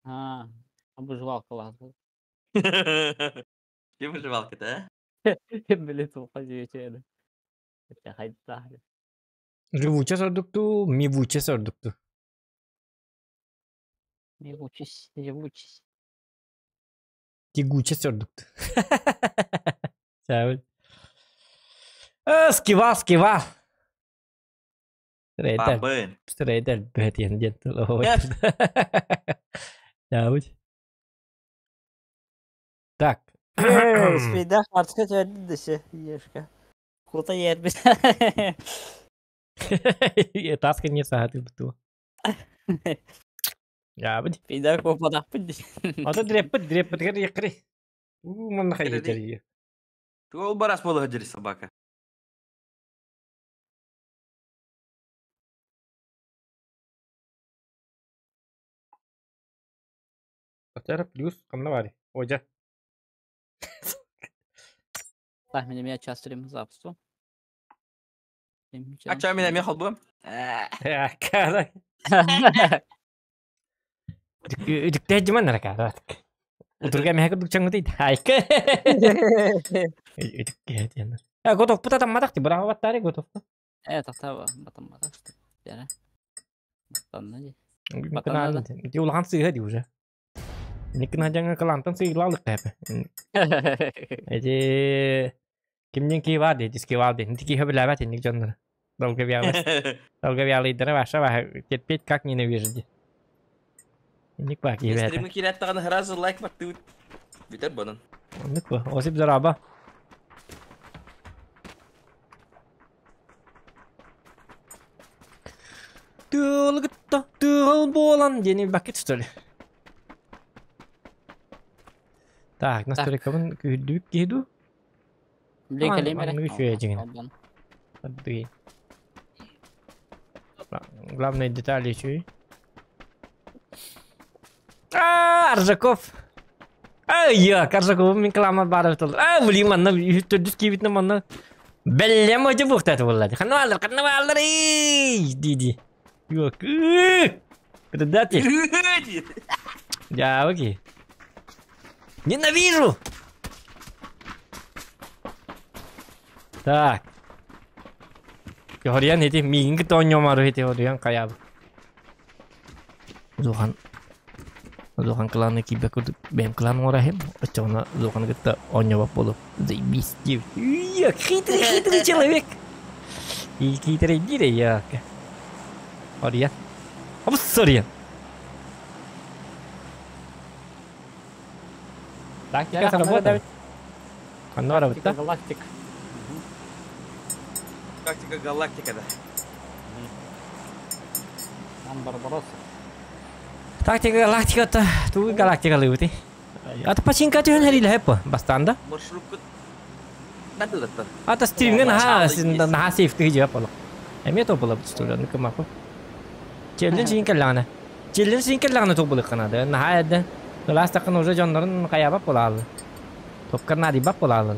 А, обживалкалаах. Ким выживалка-то, а? Били туохха диэчээн. Хайдах. Живуче сордукту, мивуче сордукту. Живучесть, живучесть. Тягуче сордукту. Чао. Скива, скива. Стрейдер, Бабын. стрейдер, бэтен дед. Чао. Так. Спидах артка төрдүсü ешка. Кута ербит. Таска не сааты буту. Я бит. Спидах копадах бит. Ата дреппит, дреппит кер якри. У манна хайы. Туол барас буолуһа дьири собака. Атара плюс канна бари. Ожа. Так, меня меня час стрим запуску. А ча меня мехал бы? Кара. Үдүктэ жыман ара кара. Утурга меха курдук чаңгы дейт. Айка. Үдүккэ диэн. Э, готов пута там матак ти браво баттари готов. Э, тахта батам батак. Яра. Батанна ди. Батанна. Ди улахан сыыха ди уже. Никна жаңа калантан сыйлалык кәпе. Эти кимнен ки бар ди, диски бар ди. Нити ки хөбүләбәт инник жоннор. Долго вялый. Долго вялый дара ваша ва терпеть как ненавижу ди. Ник ба ки бәт. Стримы киләт тагын сразу лайк баттı. Битер банан. Ник ба. Осип зараба. Тылгытта тыл болан дени бакет что ли? Так, настройкабын күрдүк киду. Блин, калимера. Ну еще я деген. Смотри. Главные детали еще. А, Аржаков. Ай, я, Аржаков, мен кылама барып тол. А, блин, манна үттөрдүс кийбитне манна. Беллем өтө буктат боллады. Ханна алыр, ханна алыр. Диди. Yok. Предатель. Я, окей. Ненавижу! Так. Хориан эти миинги тооньомару эти хориан каябы. Зухан. Зухан кланы кибе курдук бэм клан орахем. Очоона Зухан гытта ооньобап болуп. Заебись. Я хитрый, хитрый человек. И хитрый дире я. Хориан. Оп, сори. Тактика сработала. Оно работает. Галактик. Тактика галактика, да. Там Барбаросса. Тактика галактика-то. Ту галактика лыты. А то пачинка түһэн хэрилэ хэппа бастанда. Маршрутка. Да-да-да. А то стримген наха наха сейф ты жеп боло. Эме то боло что ли, ну мапа. Челлен син келлана. Челлен син келлана то боло канада. Наха эдде. Ластакын уже жоннорун каябап болалы. Топкар надибап болалы.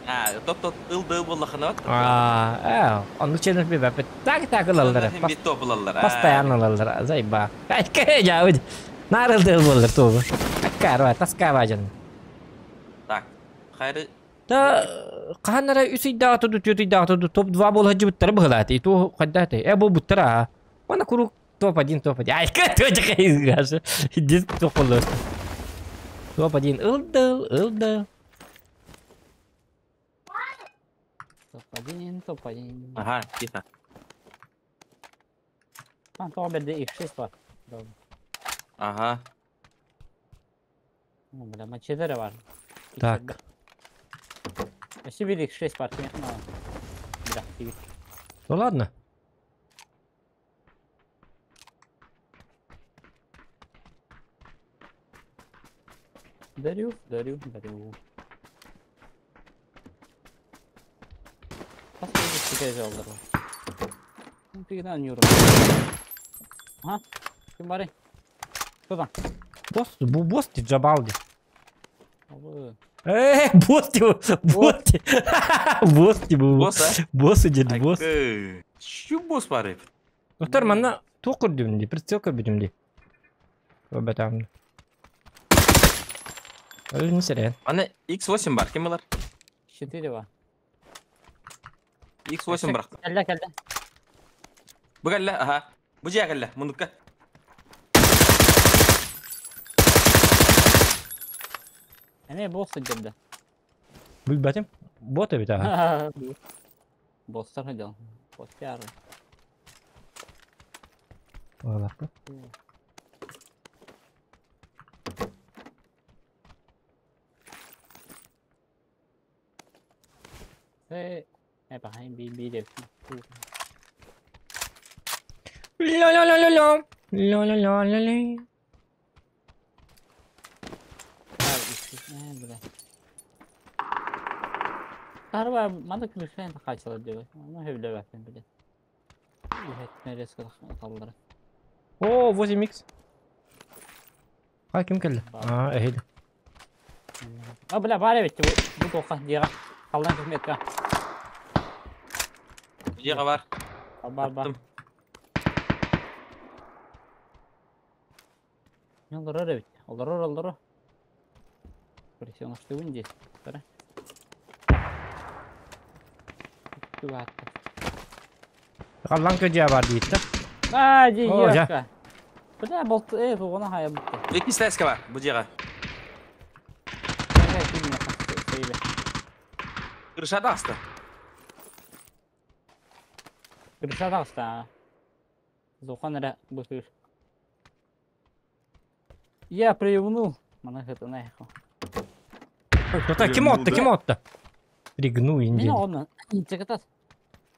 А, топ-топ ылды боллахына. А, э, ону челлен би бап. Так так ылалар. Бит топ ылалар. Постоянно ылалар. Зайба. Кай жауд. Нарылды болар тобу. Аккар таскава жан. Так. Хайры. Та каханара үсүйдаа туду түтүйдаа туду топ-2 бол хаджыбыттары быһылааты. Ту хаддааты. Э бу буттара. Она курук топ-1 топ-1. Ай, кэ тоже Иди топ болос. Топ-1 ылдыл, ылдыл. Топ-1, топ-1. Ага, тихо. А, то обе их 6 бар. Ага. Ну, бля, ма 4 бар. Так. Спасибо, их 6 бар, конечно. Бля, тиги. Ну ладно. Дарю, дарю, дарю. Ага, ким бары? Кто там? Босс, бу босс ти Джабалди. Абы. Э, босс ти, босс ти. Босс ти бу. Босс, а? Босс идет, босс. Şu босс бар. Доктор, манна тоқыр дюмди, прицелка бюдюмди. Об этом. Өлүн сэрэн. Аны X8 бар, ким ылар? 4 бар. X8 бырахтым. Кэллэ, кэллэ. Бу кэллэ, аха. Бу дьиэ кэллэ, муннукка. Эмиэ босс сылдьар да. Билбэтим. Бот эбит аха. Босстар сылдьал. Босстар. Олахпы. Э, баһай би би деп. Ля-ля-ля-ля-ля. Ля-ля-ля-ля-ля. Э, бля. Карва манда күлүшен тахачылар деп. Аны хөблөбәппин биле. Үһәтмә резко таллары. О, 8x. Ха, ким кэллэ? А, эһиди. А, бля, бар эбит бу бу тоққа диэҕэ. Халлан көхметка. Дьиэҕэ бар. Бар бар. Аттым. Олорор эбит. Олорор олорор. Присеностыбын дии. Бара. Тугаатта. Халлан көдьэ бар диитта. А, дии, О, дьэ. ёпка. Бля, болт, э, тугуна хайа бутта. Икки слэска бар, бу дьиэҕэ. Крышада аста. Крышада аста. Зухан эрэ бытыыр. Я приевнул. Мана это наехал. Кто-то ким отты, ким отты? Пригну Мин инди. оҕонно. Чекатас.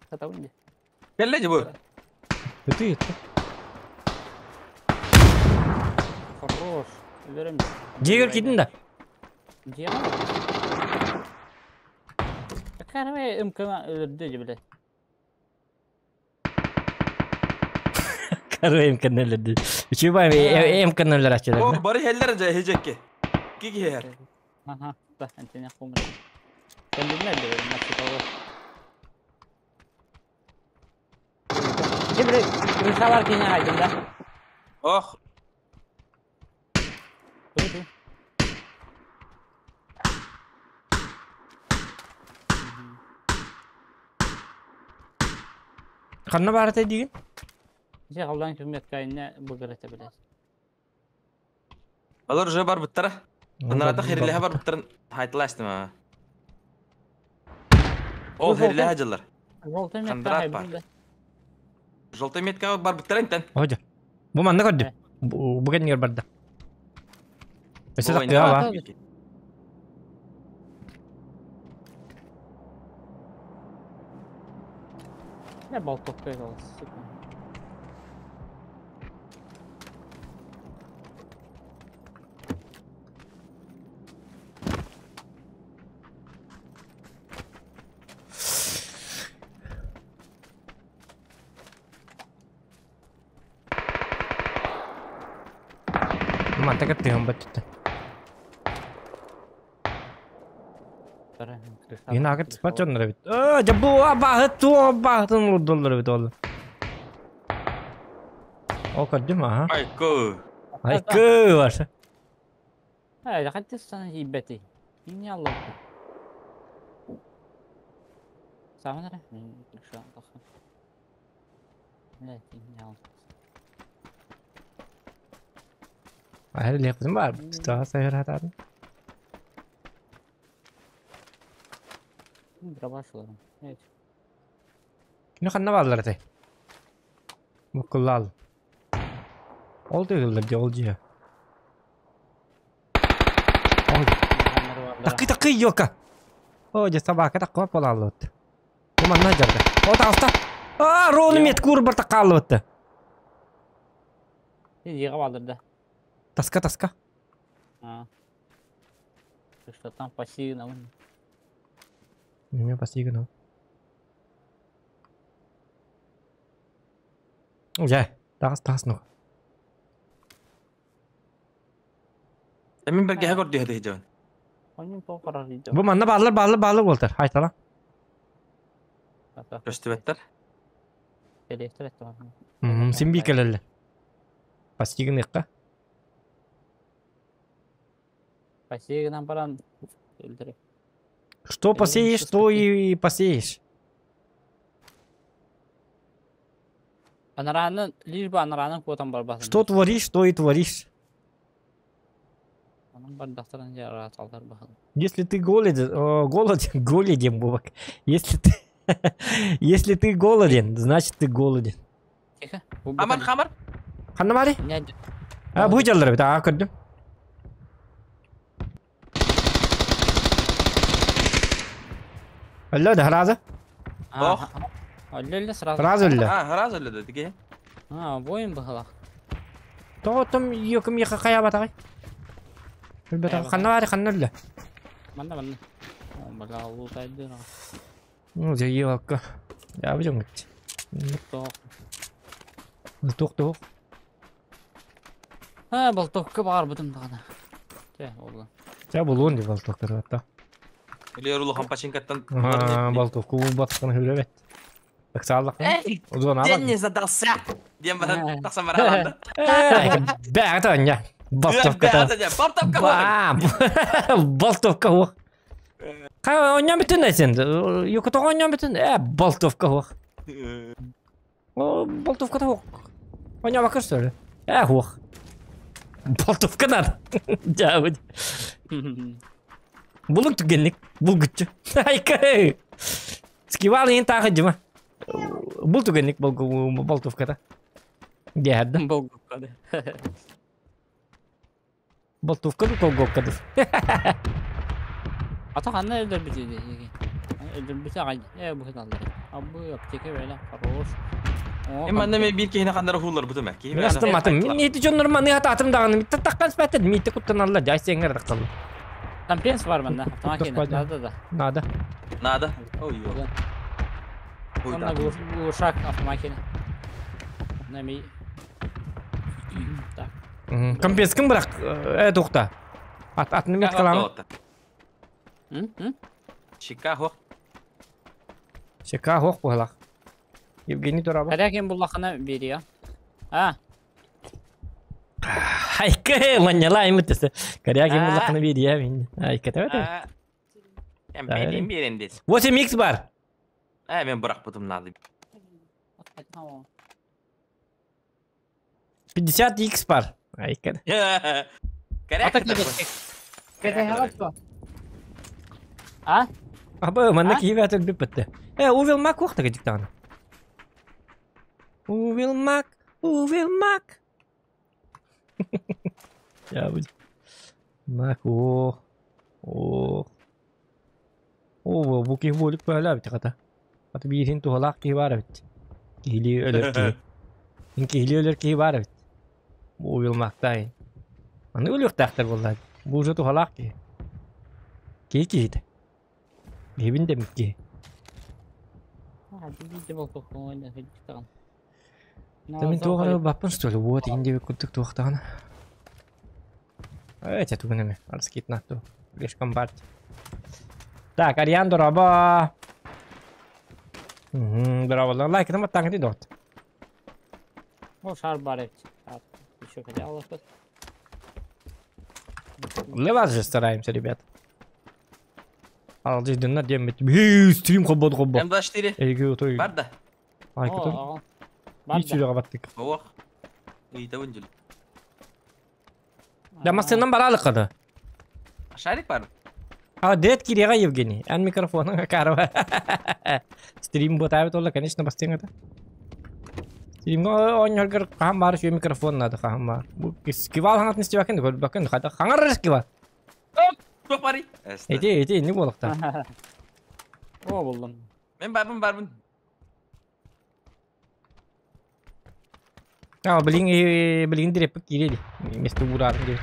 Хата инди. Кэллэ дьэ бу. Ты это. Хорош. Өлөрөм. Дьиэгэр киирдин да? Дьиэҕэ. Карве МК өлөрдө дьэ билэ. Карве МК өлөрдө. Үчүгэй МК өлөрәчилэр. О, бары хеллер дьэ хежекке. Кики хер. Аха, да, антине хумра. Кэллиннэр били, насыпалы. Дьэ били, крышалар киһини хайдым да. Ох, Ту-ту. Ханна баарата диигин? Дьэ халлаан күммэт кайна быгырата билэс. Алар уже бар буттара. Анарата херилэһэ бар буттарын хайтылаастым аа. Ол херилэһэ дьыллар. Желтый метка Кондрат бар. Желтый метка бар буттара интен. Ожа. Бу манна көрдүм. Бу кэннигэр барда. Өссө Бу тахтыга ойнаан баар. бики. Я болтовка играл, сука. Манта каттыган баттыта. Ин агат спачоннор бит. Э, жабу абаһы ту абаһытын урдуллар бит ол. О, көрдүм аха. Айкы. Айкы бар. Э, хатты сана ебети. Не аллах. Сааманара? Блядь, не аллах. Аһыр лепсин бар. Таа сайыр хатарын. Дробаш ыларым. Evet. Кини ханна бааллар этэй? Буккуллаал. Ол тыгыллар дьэ ол дьиэ. Ой, такый такый ёлка. О, дьэ собака таккуа буолааллыбыт. Бу манна дьарда. О, таҕыста. Аа, рону мет куурбар таккааллыбыт. Дьиэҕэ бааллар да. Таска таска. А. Что там пассивно. Неме пассивно. Дьэ, таҕыс таҕыс ну. Эмин бэргэһэ көрдүһэ дьон. Оннун тоҕо харар Бу манна бааллар бааллар бааллар буолтар. Айтала. Көстүбэттэр. Кэлиэхтэр Син бии кэлэллэр. Пастигыныахха. Посеянан баран өлдөрө. Что посеешь, то и посеешь. Анарааны, лишь бы анараанын куотан барбатын. Что творишь, то и творишь. Онон бардахтаран дьэ арааталлар баһыл. Если ты голоден, о, голоден, голоден, бубак. Если ты, если ты голоден, значит ты голоден. Тихо. Хамар, хамар. Ханна баарый? А, бу дьаллар эбит, аа, көрдүм. Өллө да, сразу? Ох. Өллө сразу. Сразу өллө. А, сразу өллө да, тиге. А, воин быһылах. Тоҕо ёкум яха хайаабатаҕай? Өлбөтөҕ ханна баары ханна өллө? Манна манна. О, бля, лутайды. Ну, дьэ, ёлка. Я видел. Тоох. Туох туох. А, болтовка баар бутум даҕаны. Чэ, буолла. Чэ, булуон дии болтовка Или улахан пачинкаттан. Болтовка булбаттан хүлэбэт. Ыксааллах. Узон День не задался. Диэн баран тахсан баран. Бэҕэ тоня. Болтовка. Болтовка. Бам! Болтовка хуох. Ха, онньон бүтүн эсен. Юкото онньон бүтүн. Э, болтовка хуох. О, болтовка хуох. Онньон бакыр что ли? Э, хуох. Болтовка надо. Дьабыт. Булук түгенник. Булгуччу. Айка. Скивал иин таахы дьима. Бул түгенник болтовката. Диэхэрдэ. Болтовка да. Болтовка ду колгокка ду. Ата ханна өлдөрбүт диги. Өлдөрбүт агай. Э, бу хыналлар. Абы аптека бэла хорош. Эм манна мен биир киһини ханнара хуулар бутум э. Киһи Мен астыматым. Мен ити дьоннор маны хатаатым даҕаны. Таттаккан спәтте миитте куттаналлар. Жай сенгер таққалла. Компенс бар манна. Автомат Господи. Надо да. Надо. Надо. Ой, ё. Онна глушак автомат Нами. Так. Компенскин бірақ э тоқта. Ат атын мен қаламын. М? Чикаго. Чека хоқ бұғалақ. Евгений Дораба. Корякин буллахана берия. А, Хайка, маньяла имитесе. Корякин буллахана берия мен. Айка табат. Эм берин берин дес. 8 x бар. Э, мен бірақ бутум надо. 50 x бар. Айка. Коряк. А? Абы, манна киіп әтір біп бітті. Э, увел мак оқты кедік Увел мак, увел мак. Я буду. Мак, о. О. О, бу киһи буолук бөһөлөө бит хата. Аты биирин туһалаах киһи баар эбит. Киһилии өлөр киһи. Ин киһилии өлөр киһи баар эбит. Бу увел мактайын. Аны өлүөхтээхтэр буоллаа. Бу уже туһалаах киһи. Киһи киһитэ. Киһибин дэммит киһи. Мин туох баппын что ли? Вот инде курдук туохтаҕына. Эти тугунами. Арскит нату. Слишком барт. Так, Ариан дороба. Дороба. Лайк, там так не дот. О, шар бар Еще хотел Для вас же стараемся, ребят. Ал здесь на демет. Стрим хобот хобот. М24. Эй, той. Бар да. Ай, кто? Бар баттык. Ох. Ыйта бүндүл. Да масыннан баралык кады. Шарик бар. А, дед кирега Евгений. Ан микрофон карва. Стрим ботабит олла, конечно, бастың это. Стрим оньоргер кахам бар şu микрофон надо кахам бар. Бу скивал хангат нести бакын, көр бакын хата хангар скивал. Туох барый. Эти, эти не болыкта. О, булдум. Мен барбын барбын. А, блин, блин, дрепик киреди. Вместо урарын деп.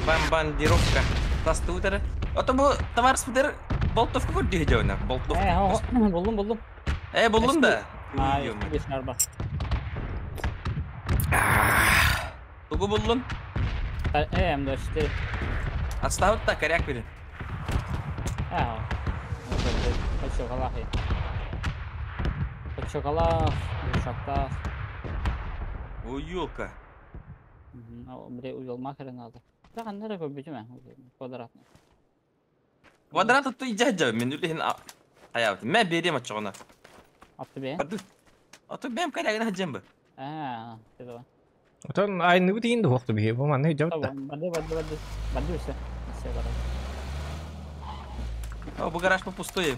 Бомбардировка. Тасты утары. Ото бу товар спидер болтовка көрдү жабына. Болтовка. Э, булдум, булдум. Э, булдум да. А, беш бар. Тугу булдун. Э, М24. Отставып та коряк берин. А. Подшокалах. Подшокалах, ушактах. Ой, ёлка. Бре увел махера надо. Ханна көрбүтүм квадратный. Квадрат отто ижа мен үлехин хаябыт. Мен берем очоғына. Атты бе. Ото бем кайдагына хаджам бу. Аа, это. Отон айны бу тиин дуохту биһи. Бу манны жабыт да. Барды барды барды. Барды все. Все барды. О, бу гараж по пустой.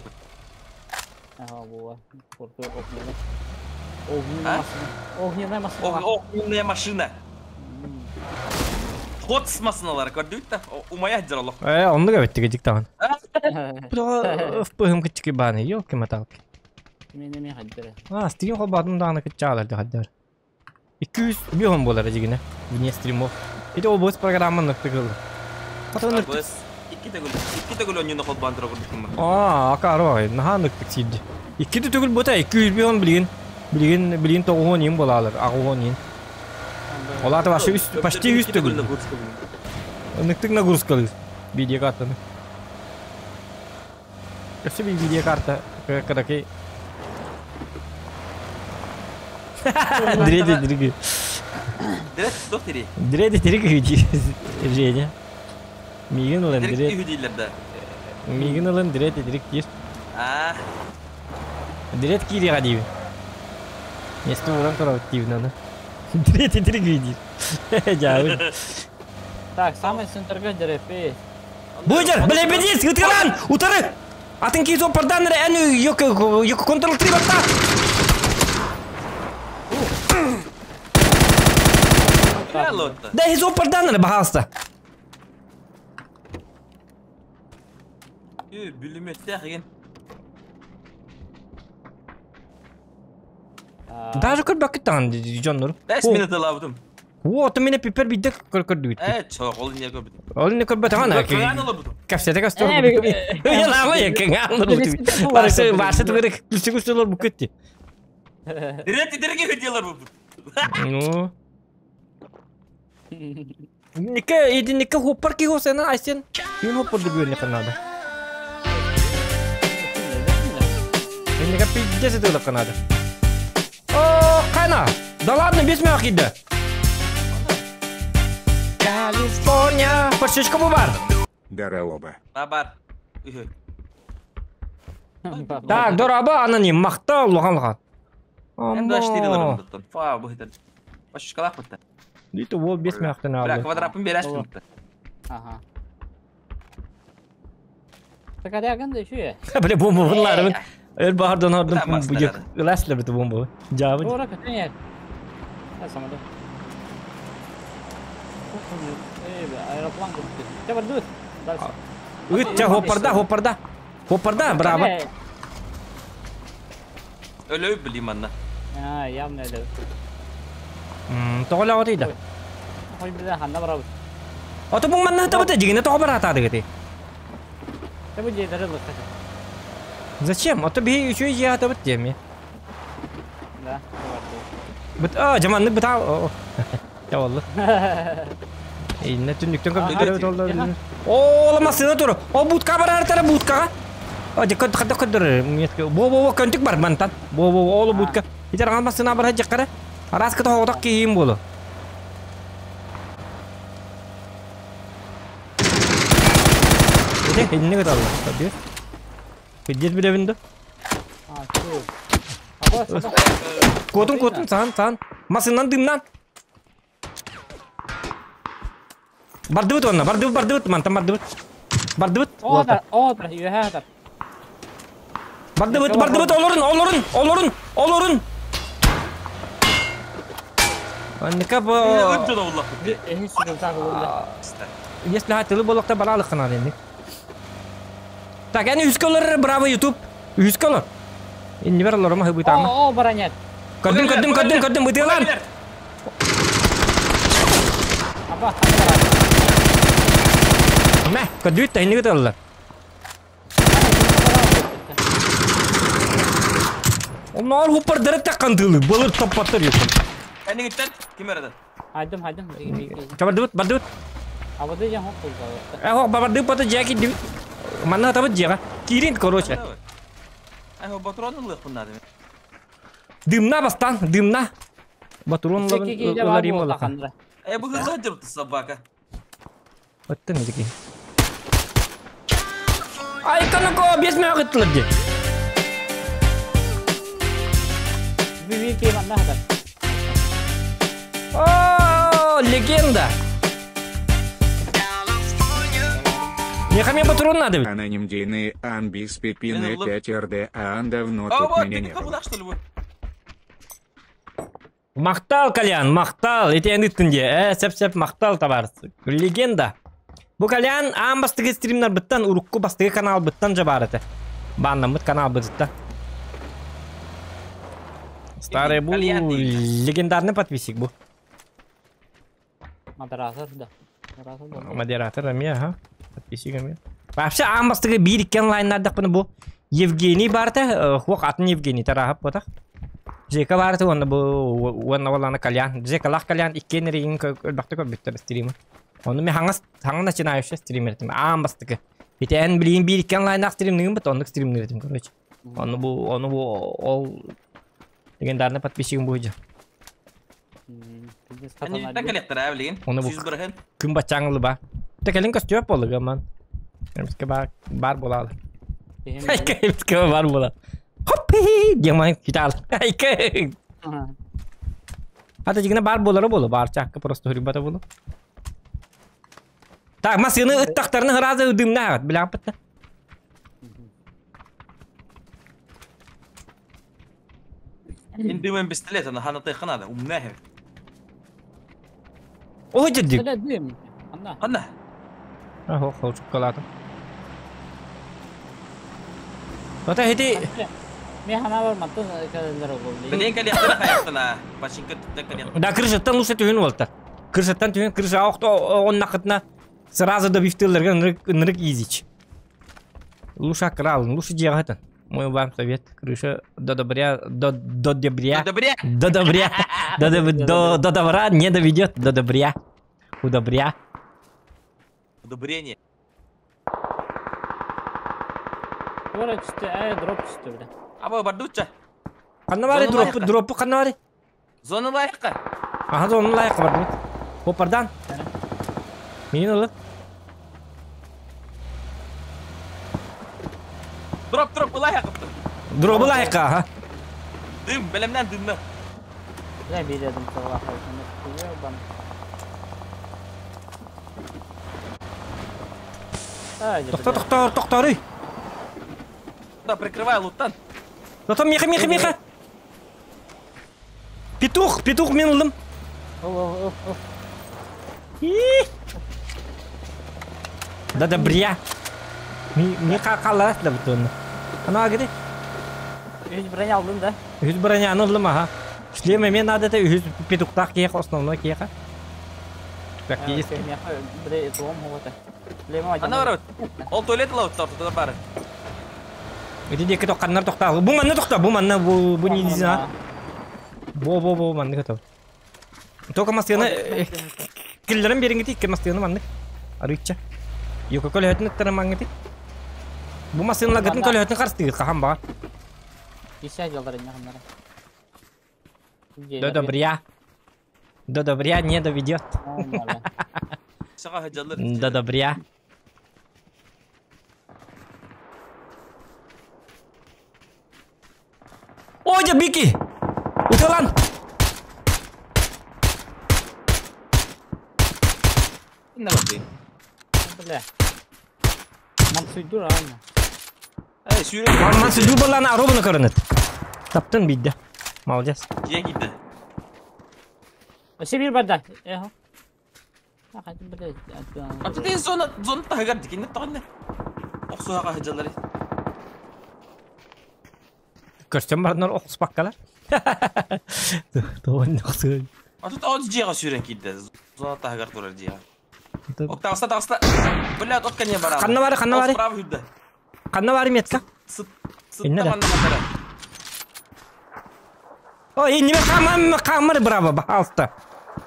Ага, була. Порту огненная. Огненная машина. Огненная машина. Огненная машина. Ход с машиналар көрдүк да. Умая жар олох. Э, онну кебеттик жиктаган. Бу фпхм кички баны, ёлки маталки. Мен эме хаддыр. А, стрим холбадым дааны кычаалар да хаддар. 200 миллион болар жигине. Вне стримов. Ити OBS программа нықты Потом OBS 2 төгүл онюну холбан тура көрдүк. А, акаро, наха нықтык сидди. 2 төгүл бота 200 миллион билген. Билген билген тогуон им болалар, агуон ин. Олар вообще почти 100 төгүл. Нықтык нагрузка видеокартаны. Өссө bir видеокарта кыраки. Дреди дриги. Директ доктори. Дреди дриги Женя. Мигин ылын директ. Директ да. Мигин ылын дреди дрик дир. А. Директ кири гадиби. Место уран турап дивнаны. Дреди дриги дир. Жабы. Так, самый центрга дерепи. Буйдер, бля, бедис, ыткалан, утары. Атын кийзо пардан әні йок йок контрол 3 батта. Да хизо пардан бахаста. Ü бүлүмөттө деген. Даже көрбөк тан жоннор. 5 минут алабдым. Вот меня пипер бидде көрдүк. Э, чок, ол не көрбүт. Ол не көрбөт ана. Капсете кастор. Я лама я кеңан. Барсы барсы түгөрөк күчү бу кетти. Директ директ хөдөлөр бу. Ну. Нике иди нике хоппар ки хосена айсен. Мен хоппар деп бөрүнө канада. Нике пиздец это канада. О, кана. Да ладно, без меня киде. Калифорния. Пашечка бу бар. Даралоба. Бар. Так, дораба аноним мактал луган. М24 ларын Фа, бу хитер. Пашечкалах бутта. Дито бол 5 мактан алды. Бра, квадратын береш бутта. Ага. Так адаган да еще. Бля, бомба булар. Эл баардан ордун бу ласлы бит бомба. Жабы. Ора катен. Самада. Аэроплан күтті. Чабар дут. Дальше. Үт, хоппарда, хоппарда. Хоппарда, браво. Өлөй билим анна. А, явно өлөй. Тогола отыйда. Хой биле ханна барабы. Ото бу манна табыта дигине того барата дегети. Табы жедere лыкка. Зачем? Ото би еще я табыт деме. Да. Бит, а, жаманнык бит. Яваллы. Инне түннүктөн көптөр толду. О, машина тур. О, будка бар артара будкага. О, диккат кадда каддыр. Бо бо бо көнтүк бар мантан. Бо бо ол будка. Итер аңа машина бар жаккара. Арас кыта хоғдақ кийим болу. Ите, инне кыталды. Таби. Пиддет билебинди. А, чу. Аба, Котун котун сан сан. Машинан дымнан. Бардыбыт онна, бардыбыт, бардыбыт, мантан бардыбыт. Бардыбыт. Одар, одар, юхадар. Бардыбыт, бардыбыт, олорун, олорун, олорун, олорун. Анника бу. Если хатылы болокта баралык кана денди. Так, әне үскө олор, браво YouTube. Үскө олор. Инни бер олор ма хыбытама. О, о, баранят. Көрдүм, көрдүм, көрдүм, көрдүм, бытылар. Аба, Мә, көрдүт та инни көтөллөр. Оннор хуппар дерек таккан тылы, болор таппаттар юк. Әне гиттен, ким эрде? Хайдым, хайдым. Бардыбыт, бардыбыт. Абады жан хоп болду. Э, хок бардыбыт бата жаки дибит. Манна табыт жега. Кирин, короче. Э, батурон ылык буннады. Дымна бастан, дымна. Батурон ылар им олахан. Э, бу гызга жүрүп собака. Оттон эдики. Айканыко без мөҕ ыттылар ди. Bir keyif anla О, легенда! Меха мне патрон надо ведь. Анонимдийный Анбис Пипины 5 РД, а ан давно А тут вот, меня не ты было. куда что ли? вы? Махтал, Колян, махтал. Ити эн ыттын дии. Э, сеп-сеп махтал табаар. Легенда. Бу Колян аан бастыгы стримнар быттан, урукку бастыгы канал быттан жабар этэ. Бааннаммыт канал бытытта. Старый бу Кальян дейт. легендарный подписчик бу. Модератор да. Модератор да. Модератор эмиэ, аха. Подписчик эмиэ. Вообще аан бастыгы биир икки онлайннардахпына бу Евгений барта, хуох атын Евгений тараһап ботах. Жека барта уонна бу уонна уоллана Кальян. Жекалах Кальян иккиэн эригин өлбөхтө көрбүттэр стримы. Ону мен хаҥас хаҥа начинающий стример этим. Аан бастыкы. Ити эн билигин биир икки онлайннаах стримныгын бит, оннук стримныыр этим, короче. Ону бу ону бу ол легендарный подписчигым бу дьэ. Пиздец Они сатана так дии. коллектора, блин. Оны бу Сүүс бырыһын. күн баччааҥ ылыба. Тэ кэлин көстүөп буолла гаман. Эмискэ бар бар буолаалы. Киһим Айка эмискэ бар буола. Хоп диэмай китал. Айка. Ата дьигинэ бар буолара буолу, бар чаакка просто хурибата буолу. Так, масыны ыттахтарына сразу дымнаах, билээхпит да. Ин дымын пистолет, ана хана тайхана да, умнаһы. О, дьирдик. Пистолет дым. Анна. Ханна. Ахо, холчуккалаатым. Ата хити Мен хана бар мантын кәлелер ол. Блин, коллектора хаяттана. Пачинка тутта коллектора. Да, крышаттан лучше түһүн буолта. Крышаттан түһүн, крыша охто оннакытна сразу добивтылларга ынырык ынырык изич. Лучше крал, лучше дьиэҕэ Мой вам совет. Крыша до добря, до, до добря, Добря. до добря, до, до, до, до добра не доведет, до добря, удобря. Удобрение. Тура түстү, э, дроп түстү бля. Аба бардуча. Ханна бары Зона дроп, лайыққа. дропу ханна бары? Зона лайыққа. Аха, зона лайыққа бардыбыт. Опардан. Мин ылык. Дроп, дроп, лайыққа. Дробу лайыққа, аха. Дым, бэлэмнэн дымна. Бля, биледим тылга калсын. Тохто, тохтор, тохторуй. Да, прикрывай луттан. Тохто, Миха, Миха, Миха. Петух, петух мин ылдым. О, о, о. И. Да добря. Ми ми қалар да бутон. Ана агри. Үз броня алдым да. Үз броня аны ылдым аха. Шлем мен надо это үз петухтах киеха основной киеха. Так есть. Бре, туом хота. Лема Ана бар. Ол туалет лауттар, тутар бары. Ити диэки тохханнар тохтаа. Бу манна тохта, бу манна бу бу не знаю. Бо бо бо манны готов. Только масканы киллерин бериңити икки масканы маннык. Арычча. Юка көлөһөтүн ыттара маңгыти. Бу масканы лагытын көлөһөтүн карстыгы хахан баар. Ишә жалдар инде ханнара. До добря. До добря не доведет. Саға хаджалар. До добря. Ой, дядь Бики! Уталан! Не барды. Бля. Мансуйдур ана. Эй, сүйрен. Ман сүдү баланы аробаны көрінет. Таптын бидді. Молодец. Жия китті. Вообще бир барда. Эхо. Хатым бля. Аты ты зона зона тагар дикин тагын. Оқсуға хаджалар. Көрсем барынар оқыс баққалар. Тоғын оқсы. Аты тағын жияға сүйрен китті. Зона тагар турар жия. Ок тағыста тағыста. Блядь, отка не бара. Қанна бары, қанна бары? Справа хүрді. Қанна бары метка? Сыт Инне да. манна мандара. Ой, неме қамам қамыр браво, пожалуйста.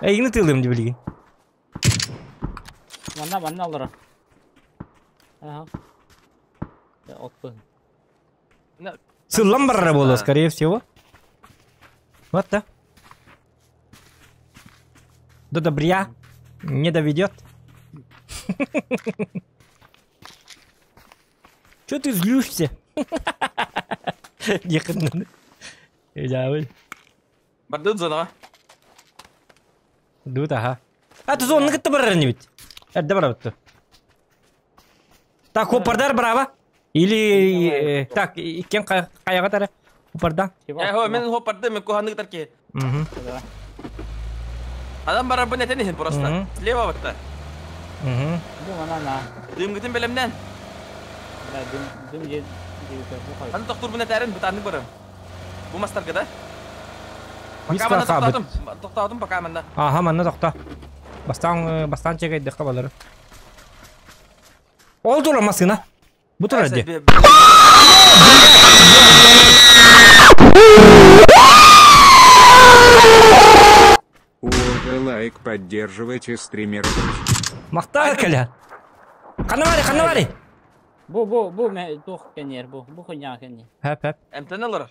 Эй, тылым деп білген. Манна манна алыр. Ага. Отпы. Сыллам барара болу, скорее всего. Вот да. До добря не доведет. Че ты злишься? Диэхин Дьаабыл. Бардыт зонаҕа. Дуут аха. А ты зонны кытта барар инибит. Эрдэ барабыт. Так, хоппардар браво. Или так, иккен хайаҕа тара. Хоппарда. Э, хо, мен хоппарды мен куханнык тарки. Адам барарбын этен иһин просто. Слева батта. Дымгытын бэлэмнэн. Аны тохтуурбун этээрин бытааннык барым. Бу мастарга да? Пока манна тохтоотум. Тохтоотум пока манна. Аха, манна тохто. Бастаан бастаан чэгэйдэххэ балары. Ол тура массыына. Бу турар дии. Уже лайк поддерживайте стример. Махтаа кэлэ. Ханна бары, ханна бары. Бу бу бу мэ туох кэнниэр бу бу хуйняҕа кэнниэр. Хэп хэп. Эмтэн олорор.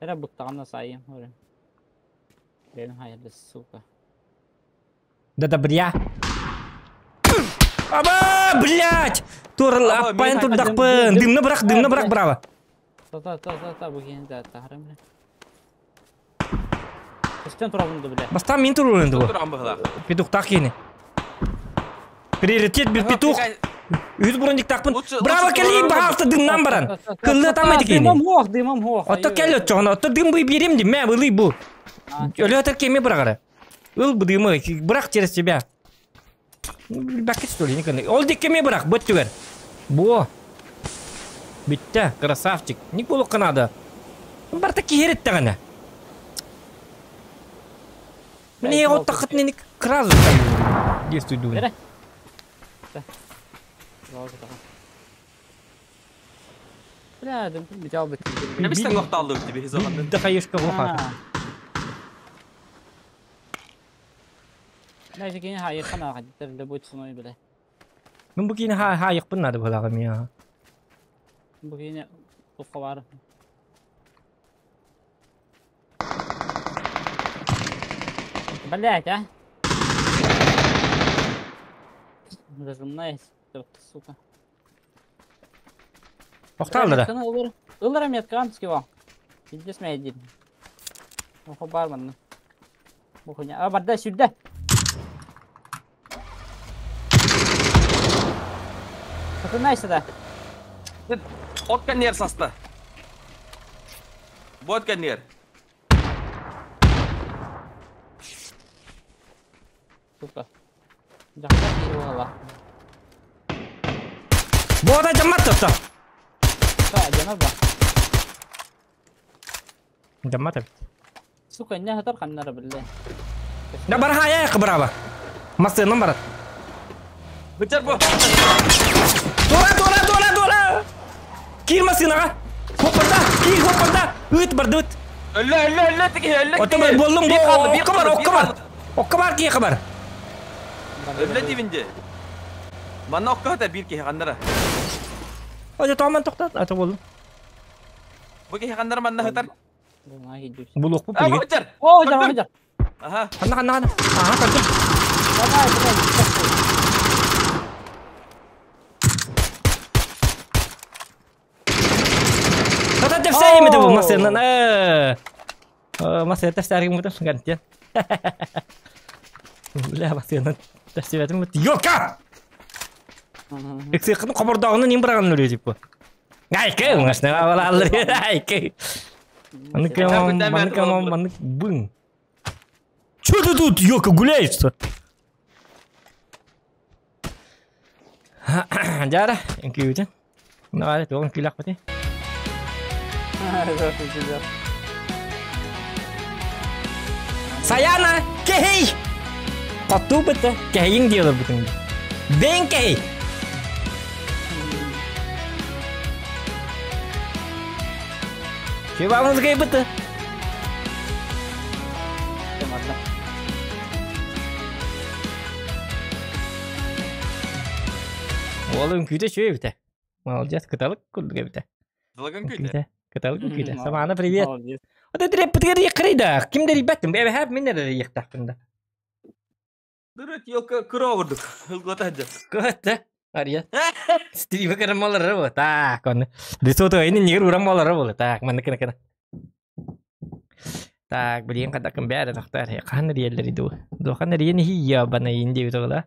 Эрэ буттаҕына сайым өрүн. Бэйэм хайырды сука. Да добря. Аба, блядь! Тур аппайын турдахпын. Дымны бырах, дымны бырах, браво. Та та та та та бу киһини да тахарым бля. Көстөн турабын да бля. Бастаан мин туруурун дуо? Туран быһылаах. Петухтаах киһини. Приоритет бир петух. Үһүс брониктаахпын. Браво кэлии баһаалта дымнан баран. Кыллы атамай киһини. Дымам хуох, дымам хуох. Отто кэл оччоҕуна, отто дым бый биэрим дим, мэ ылый бу. Өлө кеми быраҕара. Ыл быдыымы, бырах через тебя. Билбэккэ что ли, никогда. Ол диккеме бырах, быт түгэр. Бу. Бүттэ, красавчик. Не буолуохха наада. Барта киһириттэҕинэ. Мне вот так не кразу действует думаю. Бля, металл бит. Бистен лохталды бит би Да хаешка лоха. Даже кини хайыххан аҕа любой ценой бля. Ну бу кини ха хайыкпын надо было мия. Бу кини тухха бар. Блять, а? Разумная, сука. Охталдыра. Ылыр меткам скива. Пиздец меня един. Охо бар манна. Бухуня. А барда сюда. Сатынай сюда. От коннер саста. Вот коннер. Сука. Жақсы ола. Бода жамат топта. Та, жана ба. Жамат. Сука, не хатар ханнара билле. Да барха я браво. Масыным барат. Бытер бу. Тура, тура, тура, тура. Кир масынаға. Хоппарда, кир хоппарда. Ыт барды ыт. Өллө, өллө, өллө тики, өллө. Отто мен болдум бу. Окка бар, окка бар. Окка бар кие бар. Өллө дибинде. Манна окка хата бир киһи ханнара. Ожо томан токтот, ата болдум. Бу киһи ханнара манна хатар. Булук бу А, бу битер. О, жама битер. Аха. Ханна, ханна, ханна. Аха, көрдүм. Давай, давай. Тата тепсәйме бу масыnan. Э. Масы тепсәргә мутым гантен. Бля, масыnan тепсәбәтем. Йока! Эксекны кабырдагын ним барган өле дип бу. Айке, машина алалар. Айке. Аны кем, аны бын. Чё ты тут, Йока, гуляешь-то? Дяра, инкүйүтен. Давай, тоғын күйләк бите. Саяна, кей! Коту бите, кейин диялар битин. Бен кей! Чеба музыка бите. Ол үҥкүүтэ үчүгэй эбитэ. Молодец, кыталык курдук эбитэ. Кыталык үҥкүүтэ. Кыталык үҥкүүтэ. Самаана привет. Ота тиреппитигэр иэххэрий да, ким да эрийбэттим. Эбэһээп мин эрэ эрийиэхтээхпин да. Дырыт елка кыра курдук. Ылгылата сылдьар. Көттө. Ария. Стрима көрөн болар бу. Так, оны. Бисото ини нигер уран болар бу. Так, манна кына кына. Так, билигин хадакын бәрі тохтар. Хаһан эрийэллэр ду. Духан эрийэн иһийя банайын диэбит оҕола.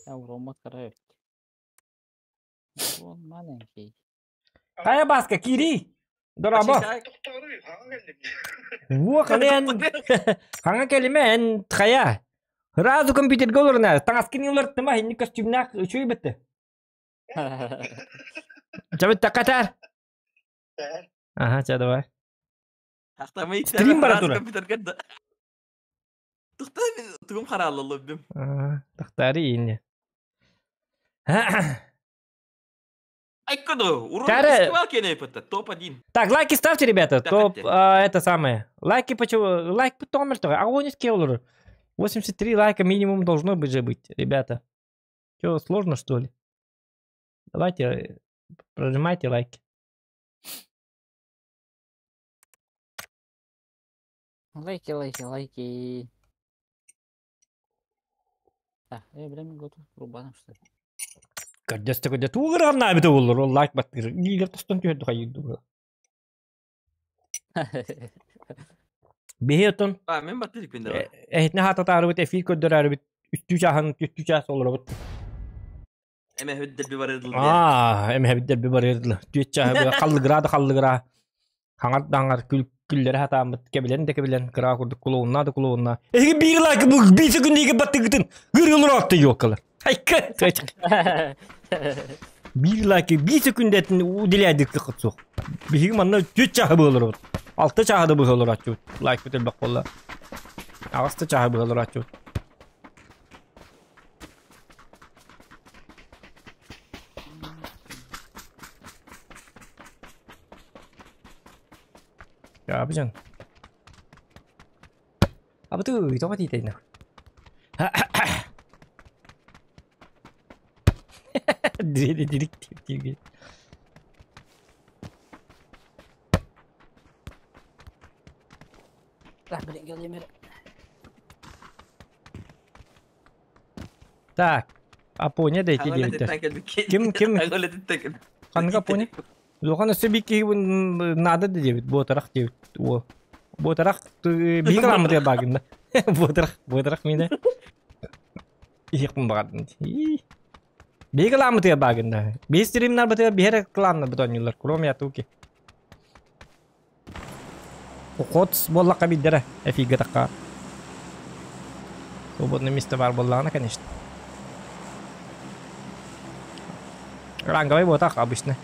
Я уроммут кыра эбит. Он маленький. Хайа Баска, кири! Дорабо! Уо, хаҥа хаҥа кэлимэ эн хайа. Сразу компьютерга олорунар. Таҥаскын уларыттыма, инник костюмнаах үчүгэй бэтте. Чабыт такатар. Ага, ча давай. Стрим бара тура. Компьютерга Тугум харааллаллыбым. Тахтари инне. Айкоду, урон топ-1. Так, лайки ставьте, ребята, топ, это самое. Лайки почему? Лайк потом, а он не 83 лайка минимум должно быть же быть, ребята. Че, сложно, что ли? Давайте, прожимайте лайки. Лайки, лайки, лайки. Так, я время готов рубаном, что ли? Көрдөстө көрдө тугыран набыта болор, ол лайк баттыр. Игер тостон түһөрдү хайырды. Биһи отон А, мен баттыр икпин да. Эхитне хататаарыбыт эфир көрдөрөрүбүт үстүү чааһын үстүү чаас олоробут. Эме хөддер би барырдыл. Аа, эме хөддер би барырдыл. Түөт чааһы халлыгыра да халлыгыра. Хаңар даңар күл күллere хатаамыт кебилен де кебилен кыра курдук кулуунна да кулуунна. Эһиги биир лайк бу бир секундиге баттыгытын. Гыр атты ёкалар. Айка. Биир лайк бир секундетін уделяйдык кытсук. Биһиги манна түөт чааһы буолоробут. Алты чааһы да буолор аччут. Лайк бутел бак болла. Агасты чааһы буолор аччут. Ya abican. Abi tu, тоҕо тиитэйнэ. Дирик дирик дирик. Так, блин, Владимир. Так, Апоня дайте девять. Ким ким? Ханга Апоня? Лохан өссө бикки надо девять, ботарах девять. О. Ботарах бик ламы багында. Ботарах, ботарах мине. Ихпын багадын. Бик ламы багында. Бес стримнар бите бер кланна бутонилар. Кроме атуки. Уход боллакка биддere эфиге такка. Свободное место бар боллағына, конечно. Ранговый вот так обычно.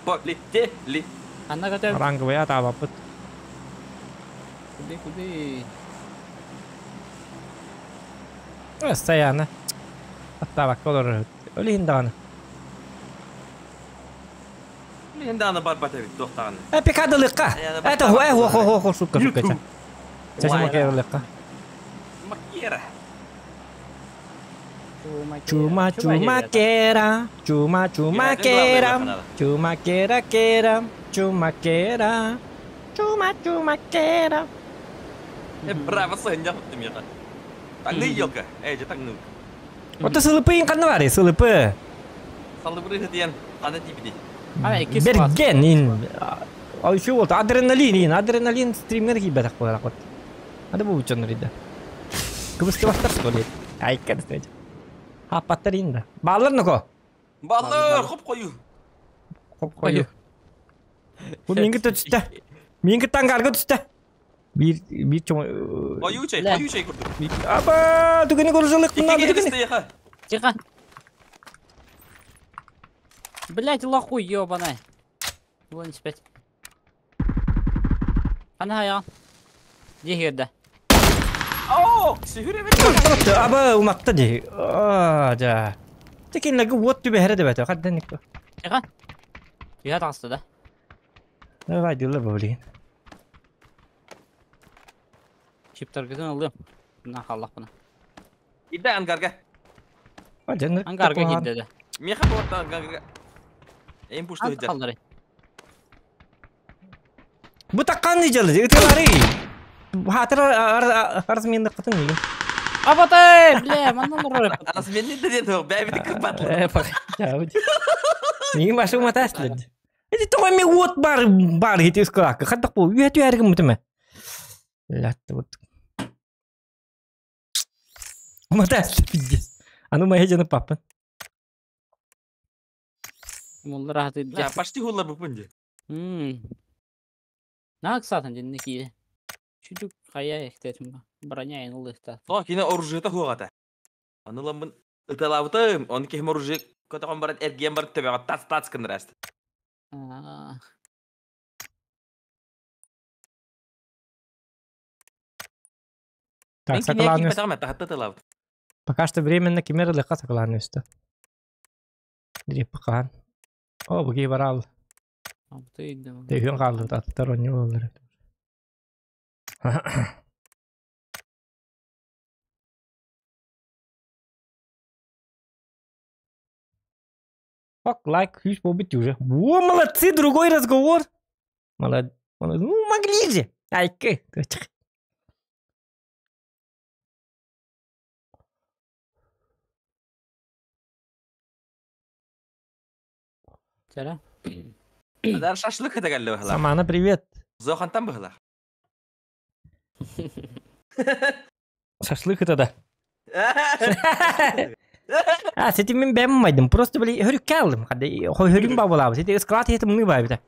Полетели. Анна готов. Ранговый атабапыт. Куды, куды. Постоянно. Аттабак олор. Олин даганы. Мен аны бар бата бит тоқтағаны. Пикадылыкка. Это хо хо хо хо шутка шутка. Чача макерылыкка. Макера. Чума чума кера, чума чума кера, чума кера кера, чума кера, чума чума кера. Браво, сын, я ты меня. Таңны елка. Эй, же таңны. Ото сылыпы ин канны бар, сылыпы. Салыбыры диен, аны тибиди. Берген ин. Ай şu oldu адреналин ин, адреналин стримнер кийбе так болар вот. Ады бу учонор иде. Кыбысты бастар что ли? Ай, кадыс. Хапаттар инде. Баллар ноко. Баллар, хоп кою. Хоп кою. Бу минги түстө. Минги тангарга түстө. Бир бир чоң Кою чай, кою чай курдук. Аба, түгүнү көрүжөлүк мына түгүнү. Тихо. Блять, лоху ёбаная. Вон спять. Ана я. Дигерде. О, сүйүрө Аба, уматта ди. А, жа. Текин лагы вот түбе хере дебете. Каддан никто. Тихо. Я тасты да. Давай, дилер бу блин. Чиптер гызын алды. На халлах буна. Иде ангарга. Ангарга кидде. Меха болот ангарга. Эм пушты хыджар. Халлары. Бу таккан дьалы, ытылары. Хатыр арзменнык кытын мигин. Абатай, бля, манна олорор. Арасменный да дед, бэйбити кырбатлы. Мигин башы уматаслыд. Эти тоҕо эми уот бар бар хити ыскалаакка. Хаддах бу үйэ түһәргин мутуме. Лятты вот. Уматаслы пиздец. Аны мая жаны паппын. Муллар ахаты. Я почти хуллар бупун же. Наак сатын динни киire. Чүдүк хая эхтетим. Броня ин улыхта. Тоға кине оружиета хуғата. Аны ламын ыталабытым, оны кехим оружие көтөкөн барат эргиен барат төбөҕө тац тац кынныраст. Так, сакалааны. Пока что временно кемер лыка сакалааны өстө. Дирип каан. О, буги барал. Тегін қалды, аттар оны болар. Фак, лайк, ключ побыть уже. О, молодцы, другой разговор. Молодцы. Ну, могли же. Айка. Чара. Адар шашлык это галлы бахла. Самана, привет. Зохантан бахла. Шашлык это да. А, сети мен бәм майдым. Просто били хөрүккә алдым. Хәдә хөрүм ба булабыз. Сети склад хетим мы бай бит.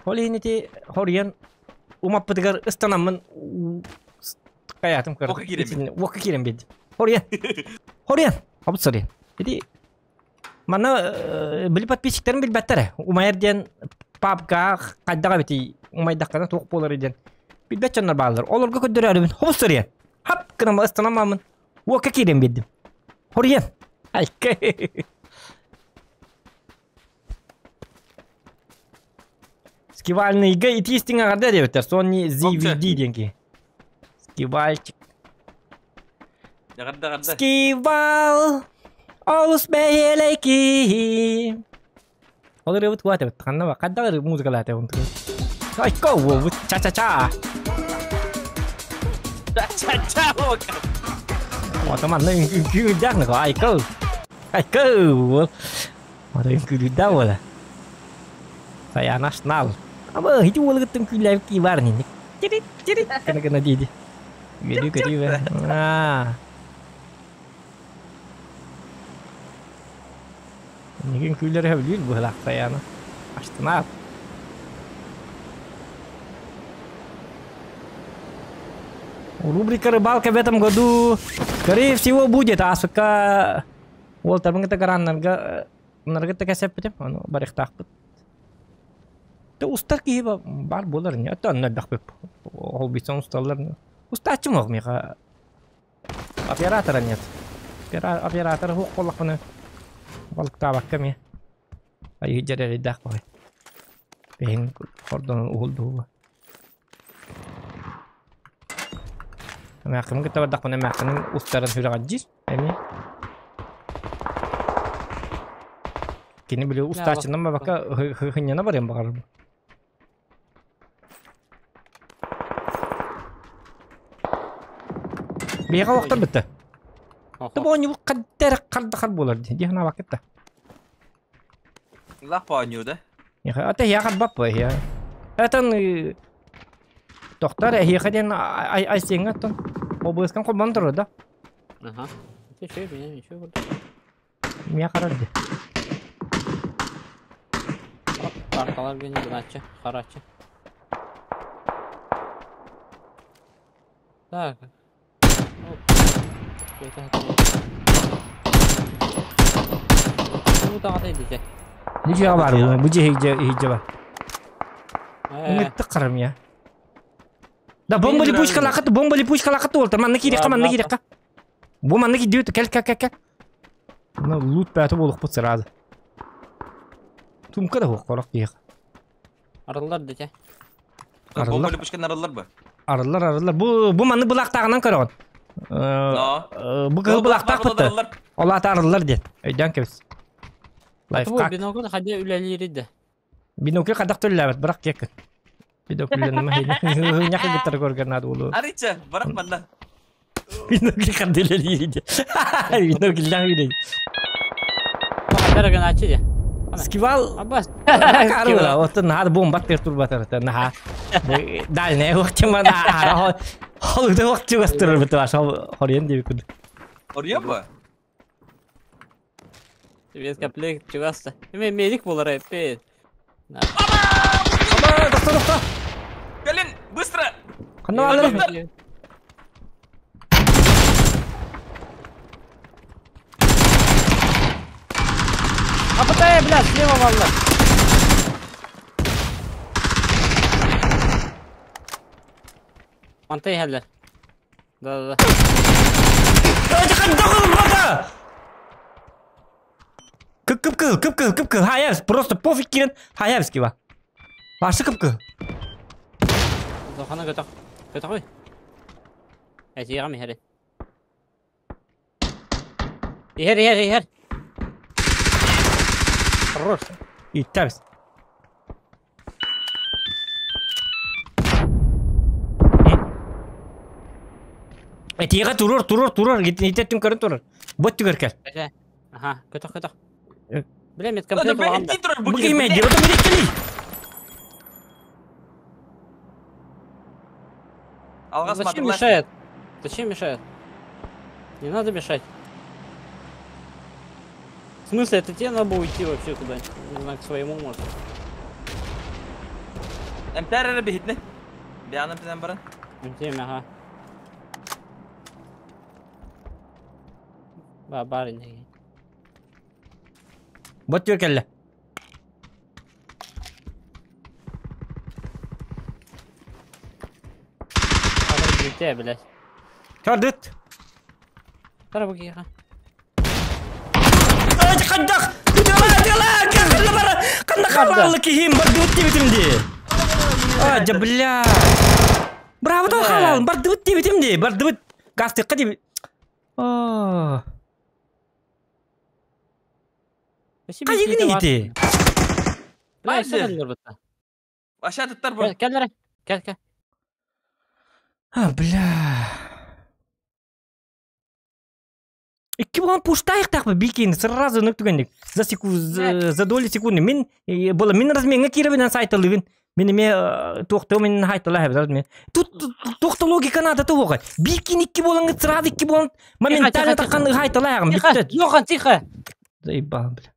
Холи хинити хорьян умаппытыгар ыстанаммын каятым көр. Ока кирем. Ока кирем бит. Хорьян. Хорьян. Хабыт сори. Ити мана били подписчиктерим билбәттәре. Умайыр ден папка кайдага бити умайдаккана тук болар ден. Билбәт чаннар баалар. Олорго көддөрөрүмүн. Хобут сори. Хап кынама ыстанаммын. Ока кирем бидим. Хорьян. Айка. Скивальный га итистин агада дебеттер. Sony ZVD денки. Скивальчик. Скивал. Олус бэйэлеки. Ол ребут куат эбит. Ханна ба кадда музыкалааты онту. Айка во ча-ча-ча. Ча-ча-ча. Отаман үҥкүү дах айка. Айка. Ото үҥкүү да бола. Саяна шнал. Ама хити уолгыттын күлләп ки бар нин. Тирит тирит кына кына диди. Гөрү көрү. Аа. Нигин күлләр хөблүр бу хылак саяна. Аштына. Рубрика «Рыбалка» в этом году, скорее всего, будет. А АСК... Ол тарбың гаран нарга нарга тәкәсәп битем, аны барыхтаах бит. Те устар киһи бар болар не, ата анна бах бит. Ол битсон усталар. Устачым ох миха. Оператора нет. Оператор хук коллах баны. Балык табакка ми. Ай жерери дах бай. Бен хордон улду. Мякым кытта бардак баны мякының устарын хүрәгәҗис. Эми. Кини биле устачынан бака хыняна бар эм багар. Бега вакыт битте. Та бу не каддер кардахар болар ди. Дихна вакытта. Лах пааню да? Я ата я хат бап я. Этан доктор я хаден ай ай сиңа тон. Обыскан кобан тур да. Ага. Ты что, меня ничего. Мия карады. Карталар бени буначы, харачы. Так. Бу тагы диде. Ничего бар бу, бу же хиджа бар. Үмітті қарам я. Да бомба липучка лақыты, бомба липучка лақыты олтыр. Манны кирек, манны керек. Бу манны ки диөт, кел кел кел кел. Мына лут бәті болуқ бұт сразу. Тумка да хоқ қорақ дейік. Арылар дете. Бомба липучка арылар ба? Арылар, арылар. Бу бу манны булақтағынан көрөғын. Бу кыл булақтақ бұтты. Олат арылар дед. Өйден кебіз. Лайфхак. Бинокль қада үләлері де. Бинокль қадақ төліләбіт, бірақ кек. Бинокль нахы көргөн надо болу. Арыча, барах манна. Бинокль кандылер Бинокль нахы Дороган ачы Скивал Абас. Карула, вот нахад бомба турбатар наха. Дальне вақтыма на холуда вақт чугастырыр бит баш хорьен дип күн. Орья ба? Без комплект чугаста. Эме медик болар эппе. Аба, доктор, доктор. Калин, быстро! Кана алыр. Апатай, бля, слева валла. Мантай хәлләр. Да, да, да. Кып кып кыл, кып кыл, кып кыл. Хаябс, просто пофиг кирен хаябс киба. Башы кып кыл. Зохана көтөх. Көтөх ой. Әти гам иһәр. Иһәр, иһәр, иһәр. Хорош. Иттабс. Этига турur, турur, турur. Гит көрін турur. Бот түгер кел. Аха, көтөх, көтөх. Э. Бля, мет Ладно, комплект блядь, алган да. иди турар, Бу бу киме, блядь. дип отыр кели. Алгас Зачем матырлаш. мешает? Зачем мешает? Не надо мешать. В смысле, это тебе надо было уйти вообще куда-нибудь? Не знаю, к своему, может. Эмтәрәре бихитне. Бияным тенен барын. Время, ага. Ба, барин. Бот түгер келле. Где, блядь? Көрдүт. Тара бугиха. Ай, кандак. Дала, дала, кахла бара. Канда халалы кихим бардыбыт дебитим ди. А, жа бля. Браво да халал, бардыбыт дебитим ди. Бардыбыт гастыкка дип. А. Спасибо. Кайгы ити. Бля, Барды. сәләләр бутта. Аша туттар бу. Кел, кел, кел, кел. А, бля. Икки булган пуштайык так бикин сразу нүк түгендик. За секунд за доли секунды мин бола мин разменге киребинен сайтылыгын. Мен эме тохто мен хайтыла хәбәр мен. Тут тохто логика надо того. Бикин икки болан сразу икки болан моментально тихо, таккан хайтыла ягым Тихо, битте. Йохан, тихо. Заебал, бля.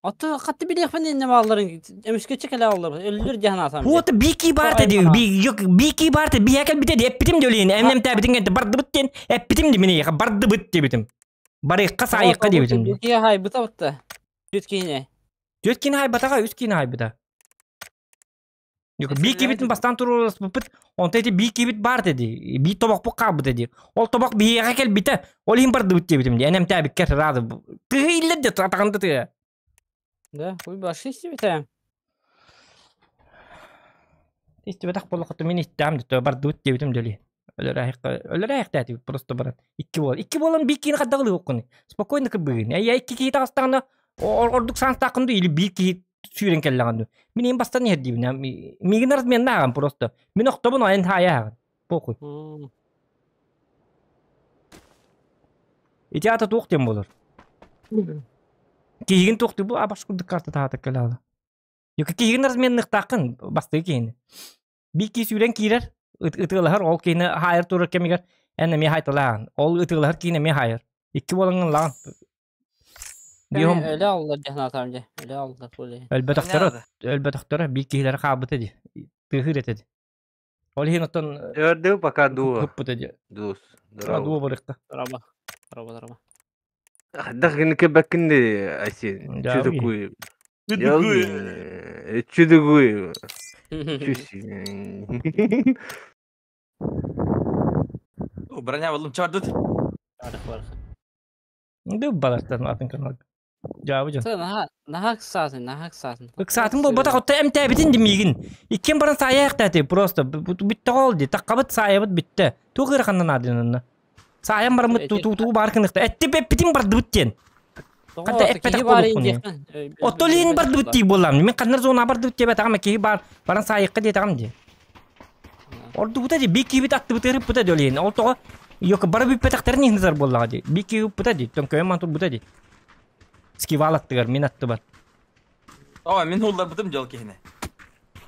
Аты катты билек фәнен неме алларын. Эмишке чекеле аллар. Өллөр жаһана асам. Вот бики бар деди. Yok бики бар деди. Биякел бите эппитим дөлейин. Эмнем табитин кенте барды буттен эппитим ди мине барды бут дебитим. Барык сайыкка дебитим. Бики хай бута бутта. Жүткине. Төт кин хай батага, үс кин хай бута. Yok бики битин бастан турулас бут. Онта эти бики бит бар деди. Би тобок бу кабы деди. Ол тобок бияга кел бите. Ол им барды бут дебитим. Энем табик кер рады. Тыйлы де татаганда ты. Да, хуй башы истебите. Истебетак болоқты мен иттам деді барды бут дебитим дели. Өлөр аяқ дәти просто барат. Икки бол. Икки болан бикини каддагылы оккуни. Спокойно кыбыгын. Ай икки ки тагыстагына ордук сан такынды или бики сүйрен келлаганды. Мен эми бастан ер дибин. Мигин арыз мен нагам просто. Мен октобун айын хаягын. Похуй. Ити ата туох дем болор. Кийгин туох бу абаш курдук карта таата келалы. Yok кийгин арыз мен ныктакын басты кейин. Бики сүйрен кирер. Ытылахар ол кейини хайыр турар кемигер. Эне ми хайталаган. Ол ытылахар кейини ми хайыр. Икки болоңун лаган. Бихом Өлө аллар жаһана асам же. Өлө аллар боле. Өлбөтөхтөрө, өлбөтөхтөрө бикилер кабыты ди. Тыхыр этеди. Ол хин оттон Өрдү пока дуо. хыппыты ди. Дус. Дуо барыкта. Раба. Раба, раба. Дагын кебекинди аси. Да, Чу такой? Я Чу такой? Чу О, броня болдум, чардут. Барых, барых. Ду балартан атын канал. Жабы жан. Наха, нахак сасын, нахак сасын. Ыксатын бу батак отта эм тәбитин димигин. Иккен баран саяк тәти просто битте гол ди. Таккабыт саябыт битте. Тугыр ханнан адынына. Саям бармыт ту ту ту баркыныкта. Этти беппитин барды буттен. Ханта эппэтэх буолуоххун. Оттон бардыбыт дии буоллам. Мин ханнар зона бардыбыт диэбэтэҕим киһи бар баран саайыкка диэтэҕим дии. Ордубута дии би киһибит аттыбыт ырыппыта дөлиин. Ол тоҕо Йока бары бүппэтэхтэрин иһин сар буоллаҕа дии. Би киһи ыппыта дии. Төҥкөйөн ман турбута дии. Скивал аттыгар мин аттыбар. Оо, мин уулларбытым дьол киһини.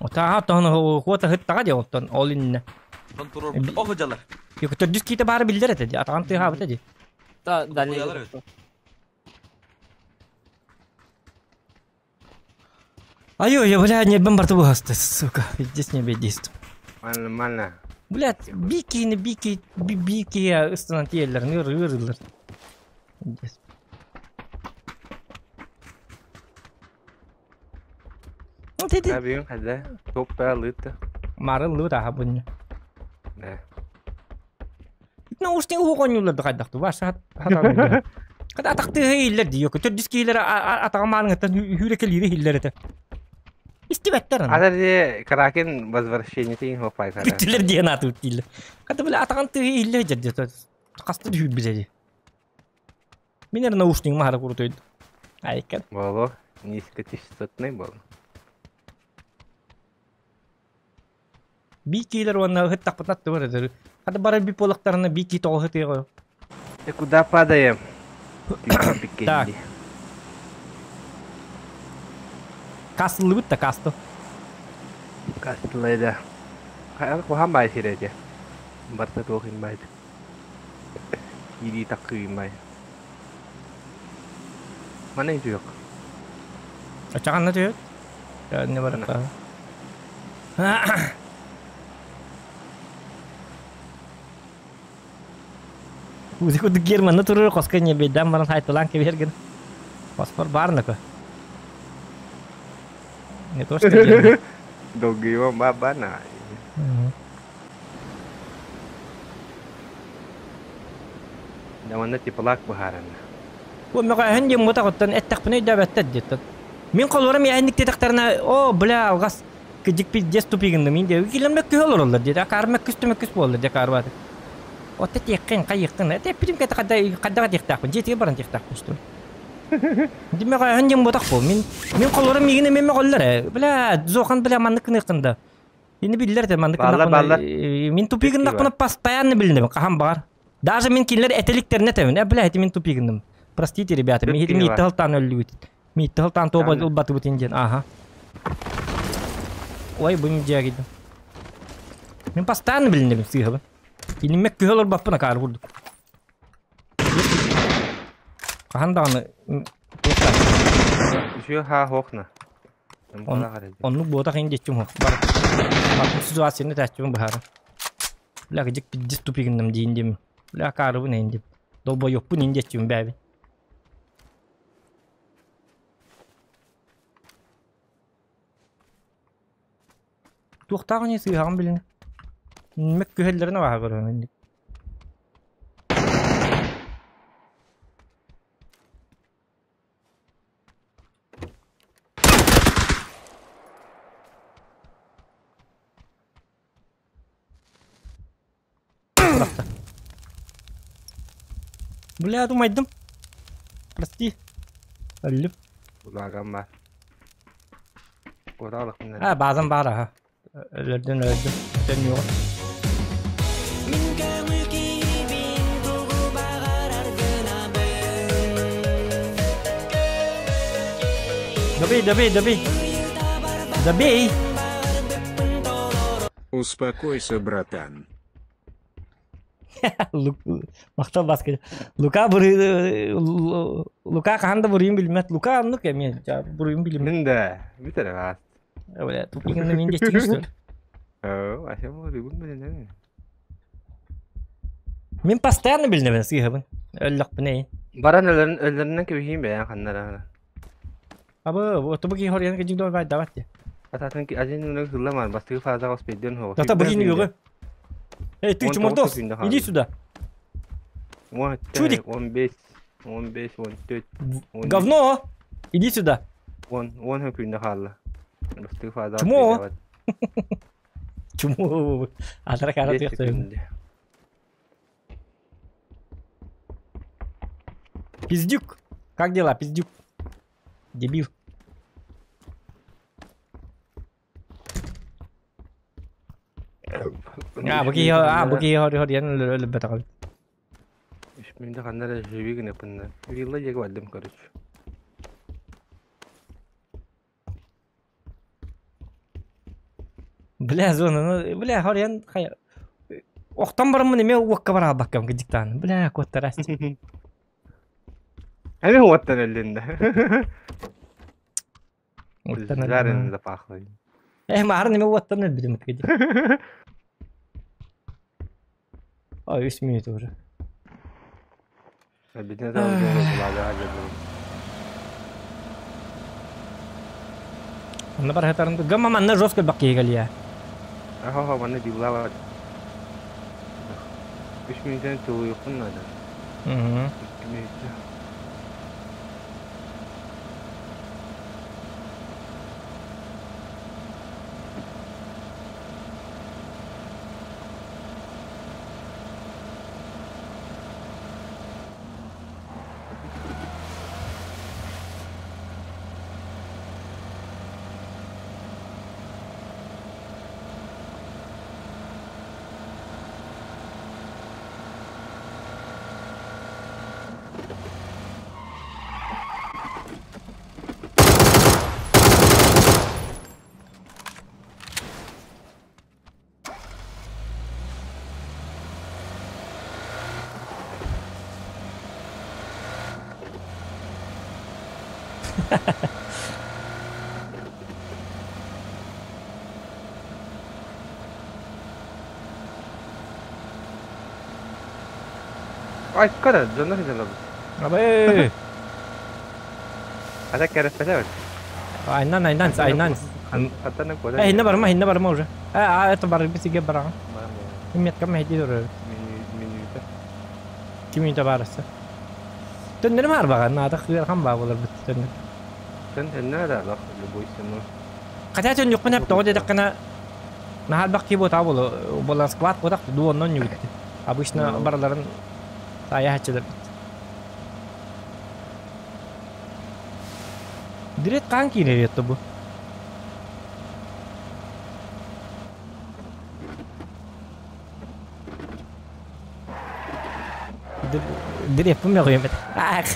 Отааха тоһон хуота хыттаҕа дии оттон ол иннэ. Тон туруорбут. Ол дьалар. Йока төрдүс киитэ баара биллэр этэ дии. Атаҕын тыаһаабыта дии. Да, далее. Ай-ой, бля, нервым барты буһасты, сука. Пиздец не бедист. Нормально. Блядь, бики, бики, бики ыстанан тиэллэр, ыр ырылар. Пиздец. Бүгүн хада топ лыытта. Мары лыыт аха бұнны. Да. Наушник уһук оонньууллар хайдахту баша хата Хата атахтыы иһиллэр дии төрдүс киһилэр атаҕа мааныҥыттан хүүрэ кэлиири иһиллэр этэ. Истибэттэр аны. Ата де Кракен возвращение тиин хоппай кара. Бүттүлэр диэн ааты дииллэр. Хата бile атаҕын тыһы иһиллэр дьэр хаста түүрбүтэ дии. Мин эрэ наушнигым аһара курутуйду. Айкан. Боло низкочастотный был. Би киилер уонна ыһыттахпытын аттыбар этэр. Хата барар би буоллахтарына би кии тоҕо ыһытыаҕа. Ты куда падаем? Так. Кастыллыбыт да кастыл. Кастылайда. Куһаан баай сирэ этэ. Барта туох инбайт. Киирии таккыы инбай. Мана yok. Очаҕанна түһүт. Не барыта. Узи курдук Германна турur хоска не бейден баран хайтылан кеберген. Паспорт бар накы. Не то что Герман. Долгион бабана. Даманна теплак баһарана. Бу мөҕөһүн диэн мутаҕыттан эттэхпинэ өйдөөбөттөр диэттэн. Мин холуорум яһинник диэтэхтэринэ, о, бля, алҕас кыдьык пиздец тупигынным мин диэ. Килем мөккүһэ олороллор диэтэ. Акаар мөккүстэ мөккүс буолла диэ акаарбааты. Отто тиэххин, хайыаххын. Это эппитим кэтэ хадда хайдаҕа тиэхтээхпин. Дьиэтигэр баран тиэхтээхпин что ли? Ди мөҕөһүн диэн буотах буол. Мин мин холуорум миигин эмиэ мөҕөллөр ээ. Бля, зохан бля маннык гыныаххын да. Ини биллэр этэ маннык Бааллар, гыннахпына бааллар. мин тупигыннахпына постоянно билинэбин хаһан баҕар. Даже мин кинилэр этэликтэринэ этэбин. Э, бля, эти мин тупигынным. Простите, ребята, Түп ми кини миитте бар. халтаан өллүгүт. Миитте халтаан туоба Таанна. ылбатыбытын диэн. Аха. Ой, бу мин дьиэгидим. Мин постоянно билинэбин сыыһабын. Киниммек күһэл олорбаппын акаары курдук. Хаһан даҕаны туохтаах. Үсүө хаа хоохна. Он, оннук буотах ин диэччим хох. Бар, бар ситуацияны тәччүм баһара. Бля, кыдьык пиздец тупигынным диин дим. Бля, акаарыбын ин дим. Долбоёппун ин диэччүм бээбин. Туохтаах не сыыһаҕын билинэ. Мөк күһэллэрин абаһа көрөмүн. Бырахта. Бля, думайдым. Прости. Өллүм. Улаган бар. Куралык А, базам бар аха. Өлөрдүн өлдүм. Төннүөҕүм. Добей, добей, добей. Добей. Успокойся, братан. Махтал баска. Лука буры Лука хаһан да буруйун билбэт. Лука оннук эмиэ буруйун билиммэт. Мин да. Бүтэр аас. Бля, тупигинна мин диэччигин что ли? Оо, ася буруйун билинэ. Мин постоянно билинэбин сыыһабын. Өллөхпүн эй. Баран өлөрүн өлөрүнэн кэбиһиин бэйэн ханнара. Абы, тобу ки хорьян кежиң дой бай дават де. Ататын ки ажин үнүн хылламар бастыгы фаза оспейден хоо. Тата бу кини Эй, ты чумордос, иди сюда. Чудик. 15, 15, 14, Говно! Иди сюда. 10, 10 күндө хаалла. Бастыгы фаза Чмо? Чмо? Атара кара туяктайм. Пиздюк. Как дела, пиздюк? Дебил. А, бу киһи, а, бу киһи хори хориан өлбөтөҕүн. Мин да ханна эрэ живи гыныппын. Вилла диэки бардым, короче. Бля, зонаны, бля, хориан хайа. Охтон бараммын эмиэ уокка бараалбаккам кыдьыктаан. Бля, куоттарас. Эми уоттан өллүн да. Жареный запахло. Э, маарын эмиэ уоттан өлбүтүм кыдьык. Ой, 3 минут уже. Онно барахтарын гамма манна жестко баккиһи кэлиэ. Аха, манна вилла бар. Үс мүнүүтэн тулуйуохпун наада. Икки мүнүүтэ. Ай, кара, дьоннор сылдьаллар. Абы! Ата кэрэспэтэ бит. Айнан, айнан, айнан. Хаттан куота. Э, инна барма, инна барма уже. А, это бар, бисиге бараҕын. Метка мэһди турар. Минүүтэ. Ким минүүтэ баараса. Төннөрүм арбаҕа, наада ыарахан баа болар бит төннөр. Төн төннөр да алах любой цену. Хотя төннүкпүн эп тоҕо диэтэххинэ наһаа элбэх киһи буотаа буолу буолан склад буотах дуу оннон ньүгүттэ. Обычно барыларын саайа хаччылар бит. Дирет хаан киирэр это бу. Диреппин мөҕүөм этэ. Ах.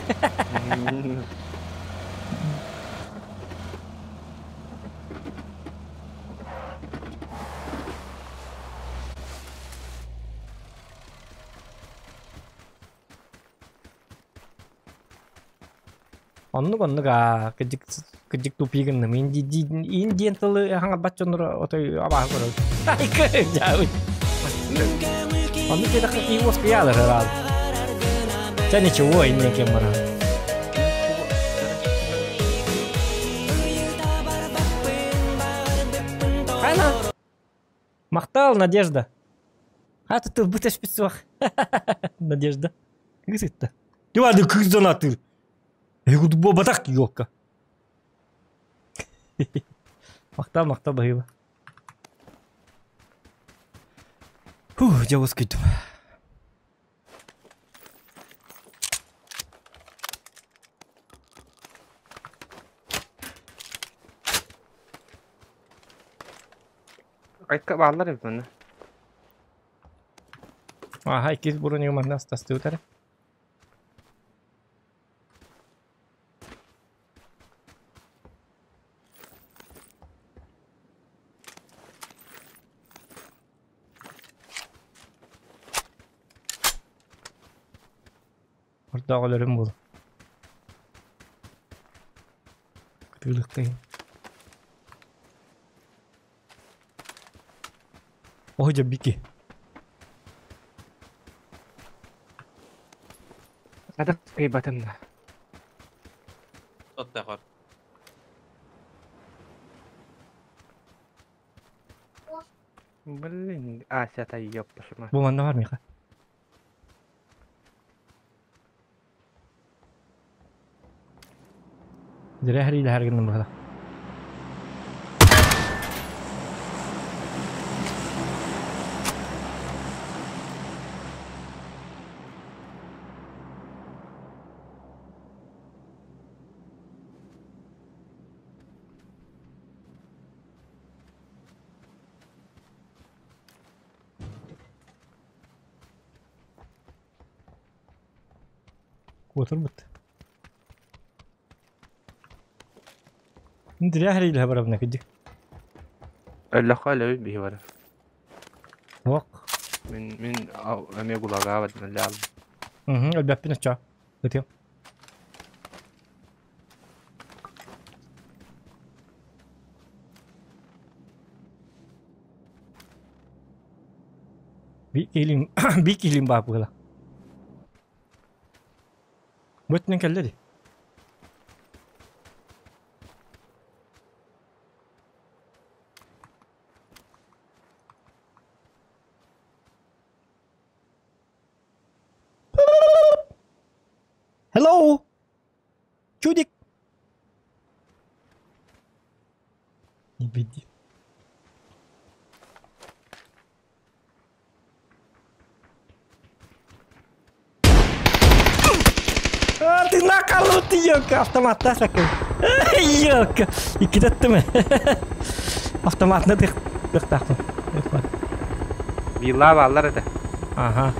Оннук оннук аа кыдьык кыдьык тупи гынным инди индиэн тылы хаҥарбат дьонноро отой абааһы көрөбүт. Ай кыдьаабыт. Оннук диэтэххэ киһи уоскуйаалар ыраал. Чэ ничего иннин кем баран. Хайна. Махтал, Надежда. А ты тылбыт эспит суох. Надежда. Кыыс ытта. Дивады кыыс донатыр. Батах елка. Махтал, махтал, баһыыба. Фух, дьэ уоскуйдум. Айтка бааллар эбит манна. Аха, иккис броню манна астастыбыт эрэ. Ордоох өлөрүм буолуо. Кытыылыктайын. Ой, дьэ бики. Атах кыйбатым да. Оттахор. Блин, Ася-то ёппашма. Бу манна бар миха. Дьэрэ хэриилэһэр гынным быһыла. Куотурбут. Зря хриль барабна кыдьык. Өллөххө өлөбүт биһи бары. Ок. Мин мин эмиэ гулагаабат өллөөл. Угу, өлбөппүн оччо. Ытыам. Би илин би килин баар буола. Бу өттүнэн кэллэ дии. Hello! Чудик! Не беди. А, ты наколол ты, ёлка, автомат такой. Ёлка, иккитеттим. Автоматны тыктахтым. Вилла бааллар этэ. Ага.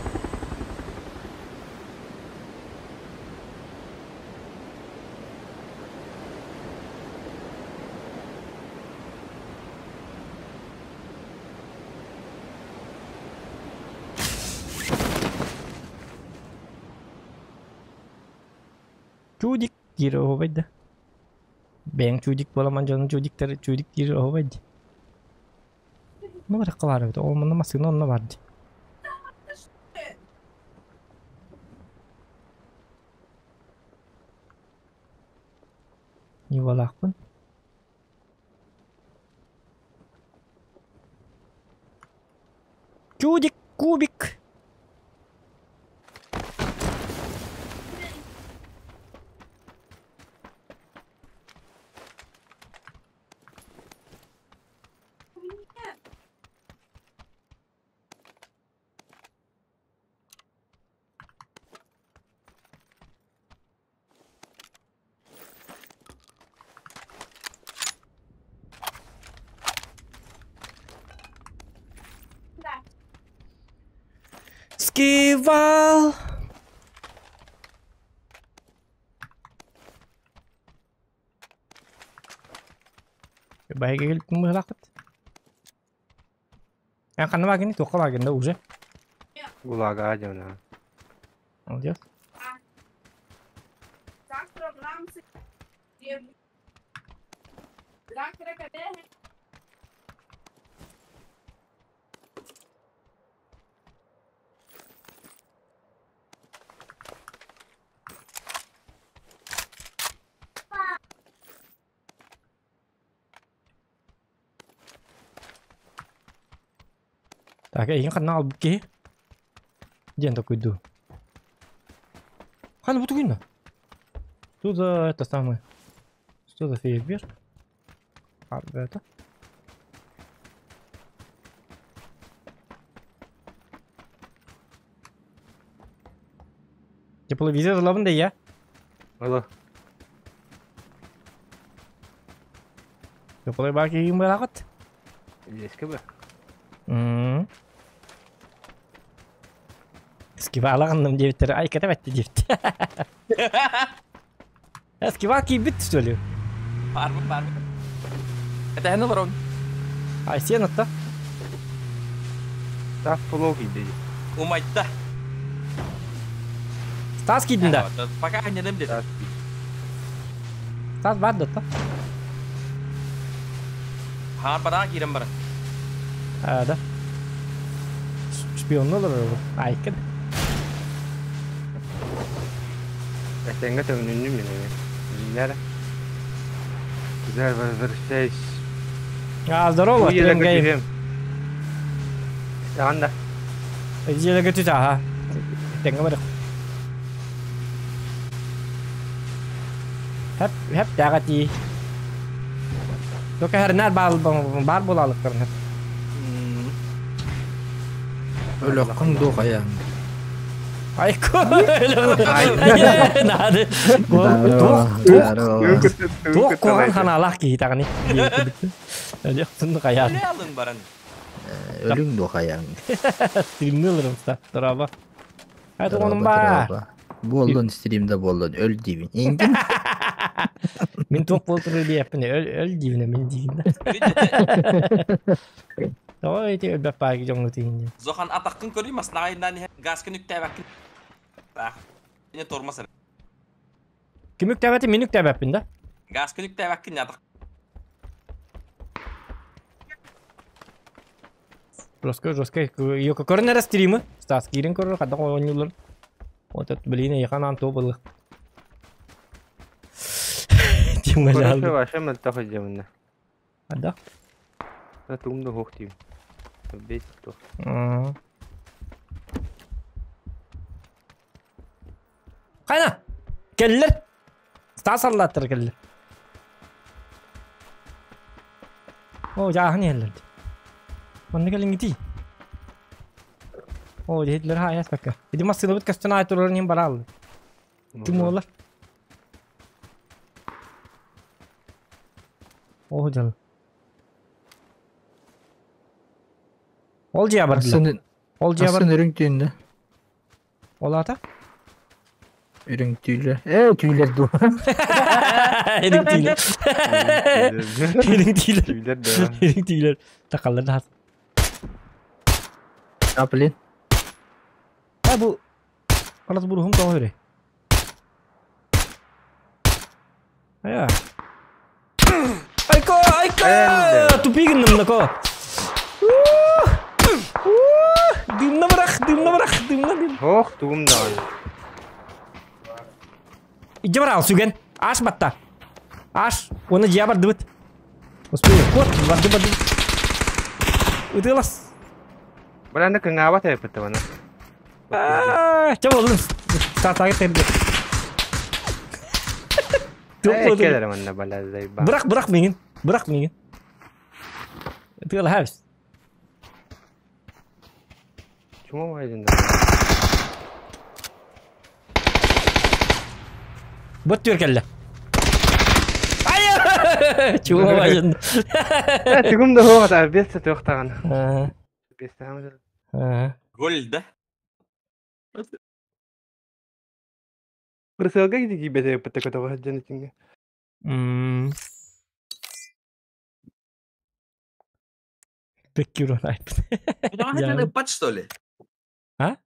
Чудик диир оһуобай да. Бэйэҥ чудик буоламан дьону чудиктары чудик диир оһуобай дии. Ну барахха баар эбит. Ол манна массыына онно баар дии. Нивалаахпын. Чудик, кубик. Скивал. Байга келип мыһылаахпыт. Эн ханна баагын туохха баагын да уже? Гулага дьоно. Молодец. Так, эйигин ханна аҕалбыт киһи? Диэн толкуйдуу. Ханна бу тугуйна? Что за это самое? Что за фейерверк? А, это? Тепловизор ылабын да я. Ылы. Теплый бак игин барагыт. Леска бы. Скивалаганным диэбиттэр, ай кэтэбэтти диэбит. Скива киирбит что ли? Баарбыт, баарбыт. Этэһэн олорон. Ай сиэн отто. Стас флог иди. Умайда. Стас киирдин да? Пока анньаным деді. Стас. Стас бар да отто. Хаар бараа киирэн баран. А, да. Шпионну олорор бу. Айкын. Этэҥҥэ төҥнүннүм мин эмиэ. Билиннэр. Güzel возвращаюсь. А, здорово, Бу Трен Гейм. түһүөм. Даҕан да. Дьиэлэргэ түс, аха. Тэҥҥэ барыах. Хэп, хэп тээҕэ тии. Только хэрнээр баар, баар буолаалыктарын. Өлөххүн дуу хайаан. Айко! Наады. Туох, туох, туох куһаҕан ханаалаах киһи таҕаны. Өлөхтүн хайаан. Өлө алын баран. Өлүҥ дуу хайаан. Стримни ылырым ста. Дорообо. Ай тугунум баар. Буоллун стримда буоллун өл диибин. Ингин. Мин туох буолтуру диэппин өл өл диибин мин диибин. Тоҕо ити өлбөт баайгы дьоҥҥо тиһин. Зохан атаххын көрүй маснаайынан иһэ газкын үктээбэккин. Таах. Не тормоз эрэ. Ким үктээбэти мин үктээбэппин да? Газкын үктээбэккин атах. Жестко, жестко. Йоко көрөн эрэ стримы. Стас киирин көрөр, хадах оонньуулар. Вот это, блин, эйиэхэ анаан туох буолуох. Тимга Көрөсө дьаһалды. вообще мөлтөх илдьэбиннэ. Хадах? Тугум да суох диибин. Бэйт туох. Хайна! Кэллэр! Стас аллааттар кэллэр. О, жааһын иһэллэр. Манна кэлиҥҥитий. О, диһитлер ха яспакка. Иди массыынабыт көстөн аай турарын иһин барааллы. Тумуолар. О, дьал. Ол дьиэ бардылар. Ол дьиэ бар. Асын үрүҥ түүндэ. Ол аата? Үрүҥ түүлэр. Ээ, түүлэр дуо? Үрүҥ түүлэр. Үрүҥ түүлэр. Түүлэр да. Үрүҥ түүлэр. Такаллар да. А, блин. А бу Алас буруһум тоҕо өрө. Айа. Айко, айко! Тупи гынным нако. Дымна бырах, дымна бырах, дымна дым. Ох, тугум даҕаны. Иджи барал сүгэн. Аш батта. Аш, оны дьиэ бардыбыт. Успей, кот, барды барды. Ытылас. Баранда кыҥаабат эппит бана. Чэ боллун. Тартаға терді. Келер манна балазай ба. Бырақ, бырақ миигин. Бырақ миигин. Ытыала хабис. Чума майдын. Бот түөр кэллэ. Ай! Чума майдын. Тугум да хуга та бес туохтаган. Бес таамыз. Гол да? Бырсылга кити кийбете эппит көтөҕө сылдьан итингэ. Беккюрон айпыт. Көтөҕө ыппат что ли? А?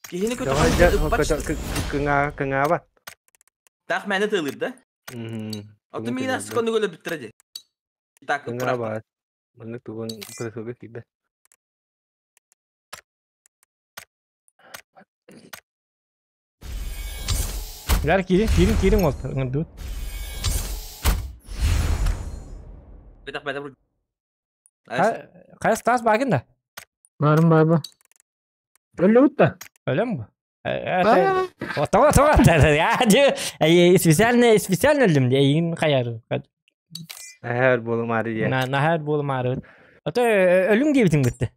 Киһини көтөҕө ыппат что ли? Кыҥаа кыҥаабат. Таах мээнэ тыалыыр да? Оттон миигин ас конуга өлөрбүттэрэ дии. Так, Кыҥаабат. Маннык тугун бырсылга кийбэт. Гар киирин, киирин, киирин ол. Ыңырдыбыт. Бетах бетах. Хайас таас баагын да? Барым барба. Өллүбүт да. Өлөм бу. Тоҕо, тоҕо. Специально, специально өллүм дии. Эйигин хайар. Наһаар буолумаары диэн. Наһаар буолумаары. Ото өлүҥ диэбитиҥ бытты.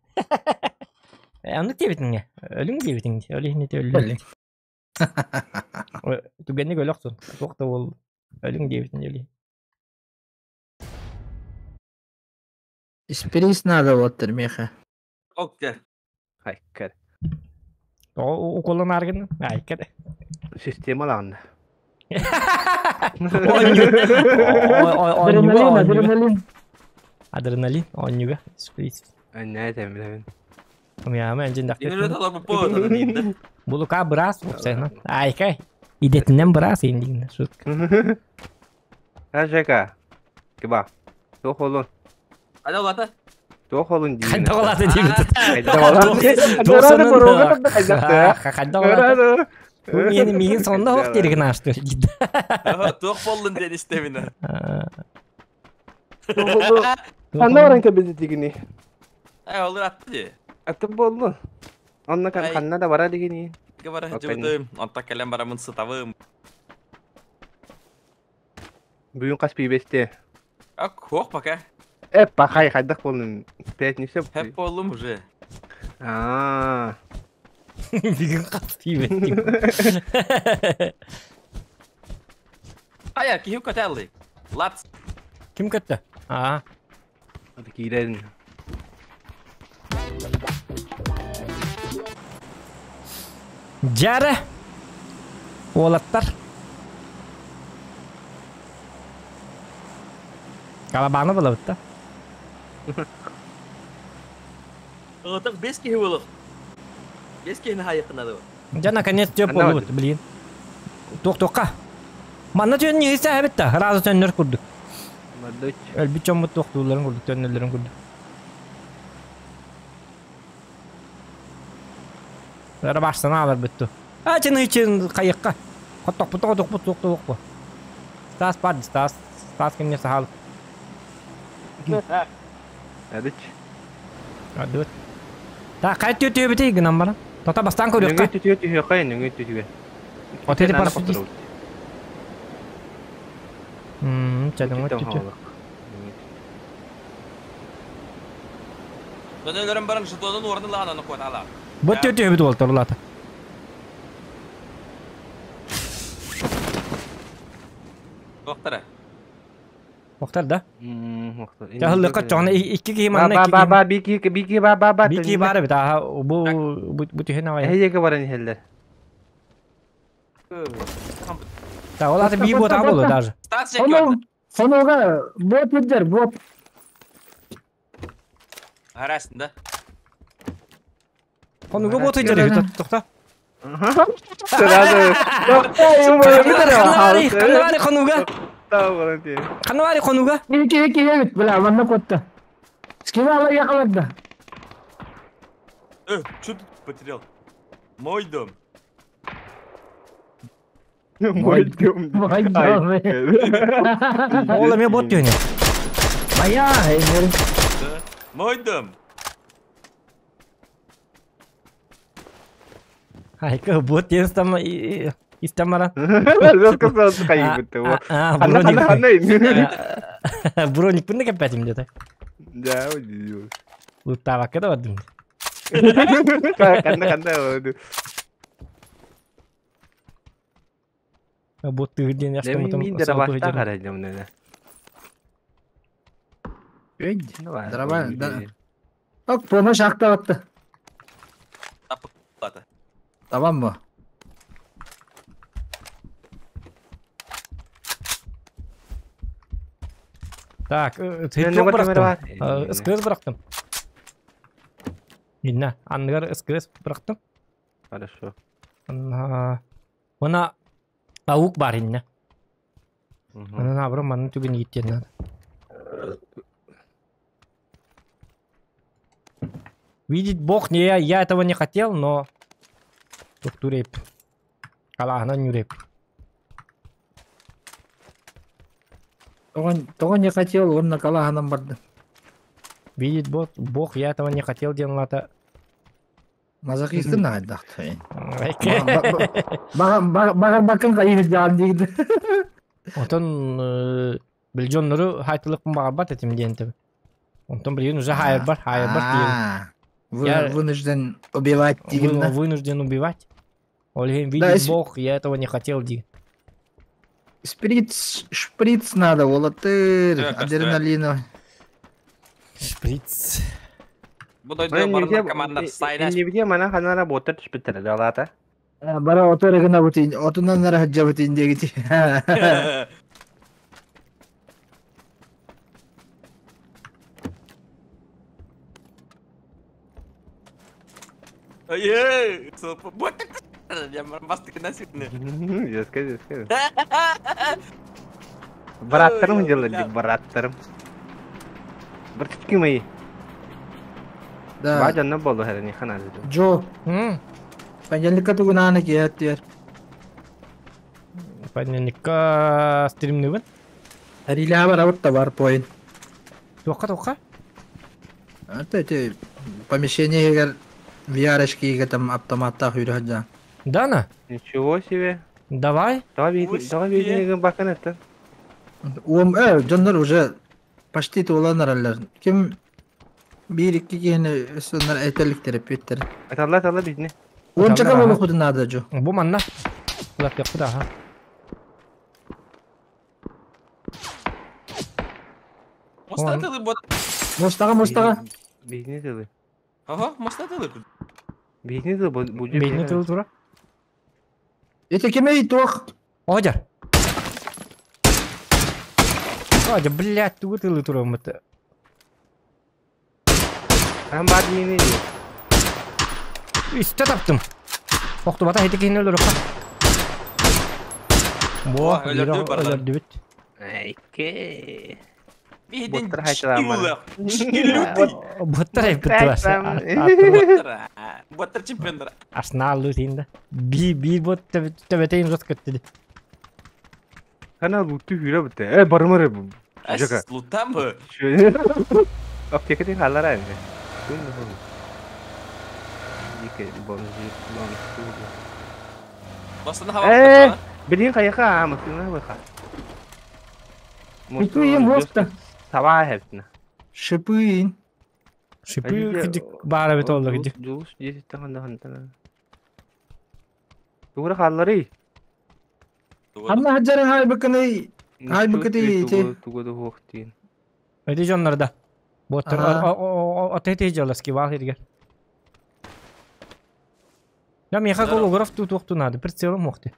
Оннук диэбитиҥ Өлүҥ диэбитиҥ дии. Ол иһин ити өллүм. Түгэнник өлөхсүн. Туох да буол. Өлүҥ диэбитин өлүй. Испирис надо вот меха. Окей. Хайкар. Тоҕо уколун аргын? Айка. Система лаанна. Адреналин, адреналин. Адреналин, онньуга. Сприт. Аннаа тэмилэбин. Умяма энжин Динер дактар. талар по да. Булука брас опсайна. Айка. Идетинен брас индигин. Шутка. Ажека. Киба. Туох олун. Ала улата. Туох олун диин. Ханна олаты диэбит. Хайда Ханна олаты. Мени миигин сонно ох диригин ашты. Туох боллун диэн истэбин. Ханна баран кэбизи дигини. Ай олор атты дии. Аты боллун. Онна кан ханна да бара дигини. Ге бара жыбытым, онта кэлэн барамын сытабым. Бүгүн кас пибесте. А кох пока. Э, пахай хайдах боллун. Пятница. Хэп боллум уже. Аа. Бүгүн кас пибет. Ая, киһи көтәлли. Лац. Ким көттө? Аа. Аты киирен. Жара. Уолаттар. Калабааны булабыт да. Оҕотох 5 киһи буолуох. 5 киһини хаайыаххына дуу. Дьэ, наконец түөп буолбут, блин. Туох-туохха? Манна түөн ньыгыста эбит да, сразу төннөр курдук. Өлбүт дьоммут туохтуулларын курдук, төннөллөрүн курдук. Рабашсана аларбыт ту. А, чын чын хайыкка. Хотохпут хотохпут туох туох бу. Стас бар, Стас, Стас кимне сахал. Эдич. Адыт. Та кай түтү гынан баран. Тота бастан көрүөххэ. Нөҥүө түтүө түһүөххэ, нөҥүө түтүө. Вот эти парашютист. Чадыңы түтү. Дönөлөрөн баран жетонун орнун лаан аны куотала. Бу түтү бит болтор лата. Доктора. Доктор да? Доктор. Жахыллыкка чоҕна икки киһи манна икки ба ба бики бики ба ба ба бики бар эбит аха бу бу түһэн аҕай. Эһиэгэ баран иһэллэр. Да, ол аты би бота болу даже. Сонога бот үддер бот. Арасында. Хонуга бот үддер тохта. Сразу. Ханнавари хонуга. Ханнавари хонуга. Ики ики эбит бля манна котта. Скивала якаларда. Что ты потерял? Мой дом. Мой дом. Мой дом. Ола мен бот дүйне. Моя. Мой дом. Айка бот естам истамара. Броник пынны кеппетим деді. Да, Луттавакка да бардым. Канда канда. Бот тыгырден яштым. Мин дәрабашта қарайдым мына. Драба. Ок, помощь актаватты. Tamam mı? Так, хит bıraktım. СКС bıraktım. Инна, ангар СКС bıraktım. Хорошо. Мына аук бар инна. Ана набрым манны түгін еттен надо. Видеть бог, не я этого не хотел, но Туктуреп. Калаһына нүреп. Того не хотел, он на калаһынан барды. Видеть бог, бог, я этого не хотел, делала. Мазохистын айдахты. Багар бакын кайы жан дейdi. Отон билжоннору хайтылык багарбат этим диентим. Онтон билген уже хайыр бар, хайыр бар диен. Вынужден убивать. Вынужден убивать. Ольгин, видит бог, я этого не хотел, ди. Шприц, шприц надо, волотыр, адреналина. Шприц. Буду команда Не мана хана работать шпитер далата. Бара отор гына бутин, отунан нара хаджа бутин дегити. Ей, я бастыкына сүтіне. Жеска, жеска. Бараттарым делали, бараттарым. Братчики мои. Да. Бажан болду хәрәни хана. Джо. Понедельникка тугунаны кият дер. Понедельникка стримныбын. Рилә бар абыт бар поин. Тоққа, тоққа? Это эти помещение егер VR-очки там автоматта хүрәҗә. Да на? Ничего себе. Давай. Давай, давай видео бакан это. Ум, дьоннор уже почти туолан араллар. Ким бир икки киһини өссөннөр этеликтер эппиттер. Аталла аталла бидне. Уончака болуохутун наада жо. Бу манна. Кулак яппыт аха. Мостатылы бот. Мостага мостага. Бидне тылы. Ага, мостатылы. Бидне тылы бу. Бидне тылы тура. Это кемей туох? Одер. Одер, блядь, тугу тылы тураммыт. Ам бар мини. Үстэ таптым. Охтубата хити киһини өлөрөххө. Бо, Өлөрдү бардар. өлөрдүбүт. Айке. Биһидин Боттар хайчаламар. Буттар айыппыттылар. Боттар чемпиондар. Арсенал лутинда. Би би бот төбөтейин жот көттү. Канал бутты хүрэ бутты. Э бармар бу. Жака. Лутан бу. Аптекатын халар ай. Күн бу. Дике бонус бонус. Бастан Э, хава. билин каяка амысына баха. Шипыин моста. Саба хепсина. Шипыин. Шипы кидик бара бит олду кидик. Жулус жети таганда хантана. Тугура халлары. Анна хаджарын хай быкыны. Ай, быкыты ити. Тугуду хоктин. Эди жоннорда. Боттар отети жаласки вал хиргер. Я меха голограф тут вақту надо, прицелом мохты.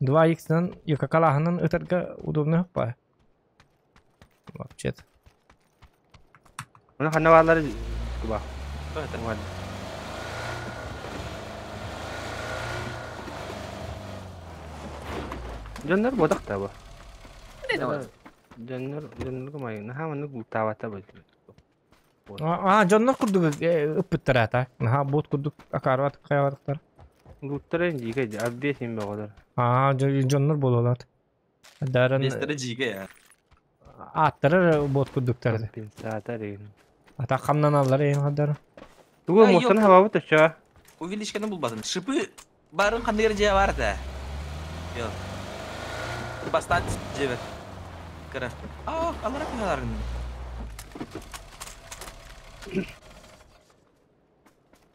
2х-нан, якакалаханан ытарга удобно па. Вообще-то. Уна ханна баллары куба. Жоннор бодак таба. Жоннор жоннор кумай. Наха маны гутавата бу. А, жоннор курдук ыппыттар ата. Наха бот курдук акарват каяваттар. Гуттар жиге абде син богодор. А, жоннор бололат. Даран Бестері жиге я. аттары бот курдуктар. Компенсатор. Ата камнан аллар эң хадар. Тугу Ай, мостан yok. хаба бут ча. Увеличканы булбадым. Шипы барын кандай же бар да. Yok. Бастан жебер. Кара. А, алар каларын.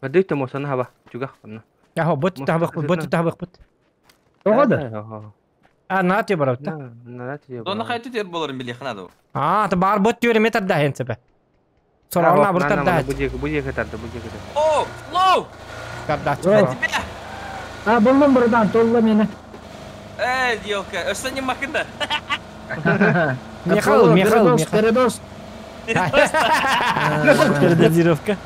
Бадыт мостан хаба. Чугах панна. Я бот табак бот табак бот. Тоҕо А, на те барат. На на Дона хайты тер боларын биле ханады. А, та бар бот тюре метр да хенцепе. Сорауна буртар да. Бу жеке тарды, бу жеке тарды. О, лоу! Да. Тебя! А, булдум братан, толла мени. Эй, елка, өстө не макында. Михаил, Михаил, Михаил. Передоз. Передозировка.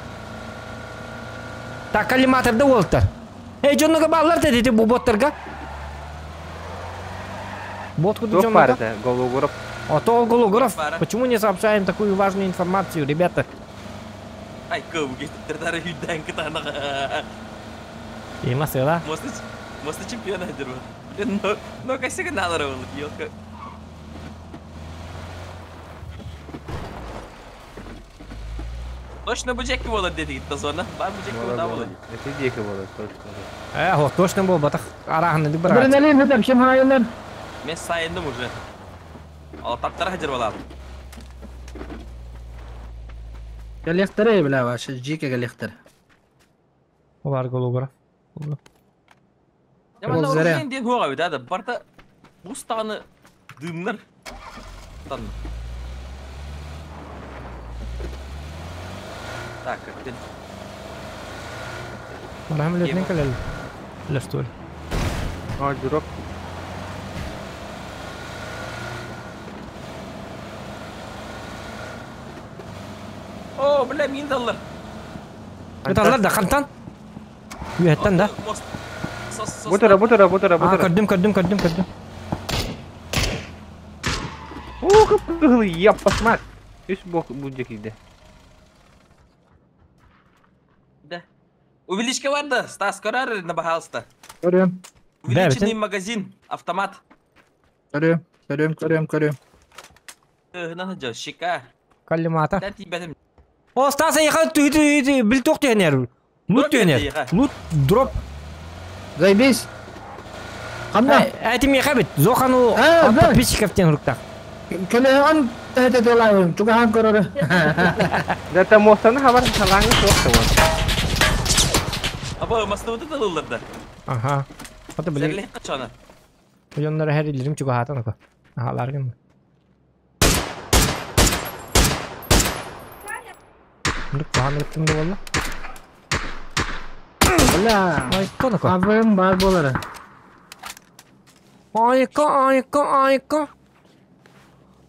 Так, коллиматорда олтар. Эй, жоннуга баллар деди бу боттарга. Бот куду Туох жоннуга. барды, Гологоров. А то Гологоров. Пара. Почему не сообщаем такую важную информацию, ребята? Ай, кыбы кетиптер дары үйден кытанага. Има села. Моста моста чемпион айдыр бу. Но, но кайсы налары болду, елка. Точно бу жеки болот деди гитте зона. Бар бу жеки да болот. Это жеке болот, точно. Э, точно бол батах арахны дик брат. Адреналин өтөр, ким хайылар? Мен сайындым уже. Ал таптар хажыр балам. Галехтер бля, ваше жеке галехтер. Бар Гологоров. Жаман Ол зәрә. оружие ден хуга бит ада. Барта бустаганы дымнар. Тан. Так, кеттен. Барам летнен калел. Лештур. А, дроп. О, бля, мин даллар. Кыталлар да хантан. Үйеттен да. Мост. Сос, сос. Бутара, бутара, бутара, А, бутара. көрдүм, көрдүм, көрдүм, көрдүм. О, кып-кызыл, яппасмак. Үс бок бу жекиде. Да. Увеличка бар да, Стас, көрөр на пожалуйста. Көрөм, Увеличенный бітін. магазин, автомат. көрөм, көрөм, көрөм, көрөм. Нана жо, шика. Коллимата. Тән тибетим. О, Стас, яха ты ты бил тенер. Лут Дроп тенер. яха. Лут дроп. Заебись. Кандай? Эти меха бит. Зохану А, да. подписчиков тен руктах. Көлөөн тәтә толайым, чугахан көрөрө. Да та мостан хабар салаңы суох та Аба, мастыбыты талылар да. Ага. Ата биле. Сәрлек качана. Oyunlara her illerim çok hatan oku. Aha largın. Мындык куһаан ыттым да болла. Бля. Ай, тоноко. Абым бар болары. Айка, айка, айка.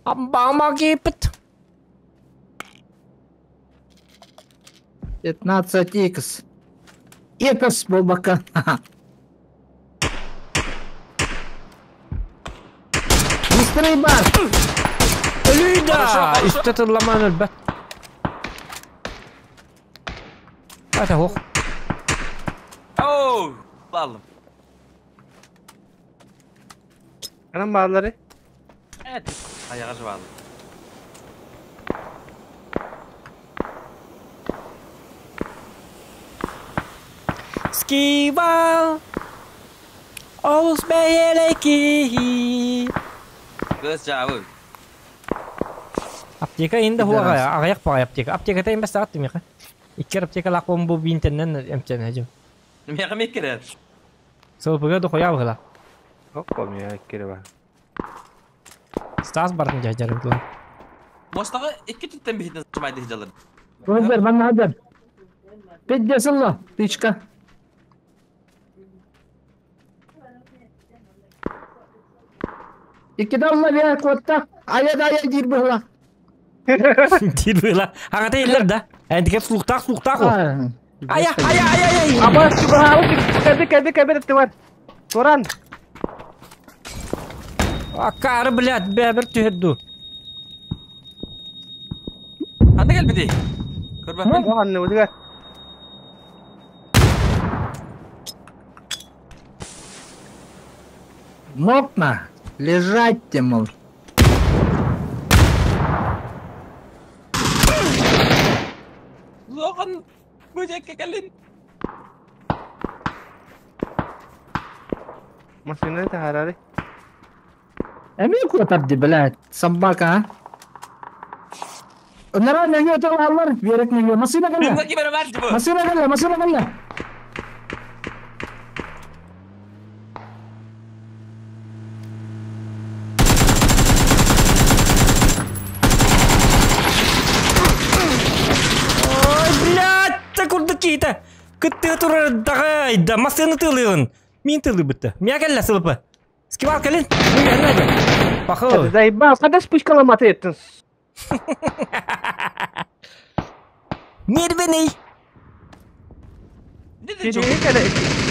Обама кипит. 15 икс. Икс буолбакка. Быстрый бар. Өлүй да! Үстэ тылламан өлбөт. Ата хох. Оу! Баллым. Анам баалары. Evet. Ayağa bağlı. Скибал. Олус бэйэлеки. Көз жабы. Аптека инде хуага агаяк багай аптека. Аптека тайм бас саат миха. Иккер аптека лаком бу бинтеннен эмчен хажым. Мега меккерер. Сол буга дохуя быгла. Хоппа мия кире бар. Стас барын жажарым тул. Мостага икки түттен бихитин чымайды хижалар. Көздөр манна хадар. Педдесылла, тычка. Икки далла бия куотта. Ая да ая дир быһла. Дир быгла. Аңата иллер да. Эндике сулуктак сулуктак. Ая ая ая ая. Аба чугаалы кәбе кәбе кәбе деп бар. Туран. Акары блядь, бәбір түһөрдү. Анда кел биди. Көрбәппин. Оған өдүгә. Мокна. Лежать те, мол. Лоған бөжекке келин. Машина тахарары. Эми куотар ди, блядь. Собака, а? Нара неңе оталалар, берек неңе. Машина кэллэ. Миңа кибер бар бу. Машина кэллэ, машина кэллэ. Ой, блядь, та курдук киһитэ. Кыттыга турар дагай да масыны тылыгын. Мин тылы бытты. Мия кэллэ сылыпы. Скибал кэлин. Мин Пахы. Заебал, када спучкаламаты еттин. Нервений. Киреге кэлэн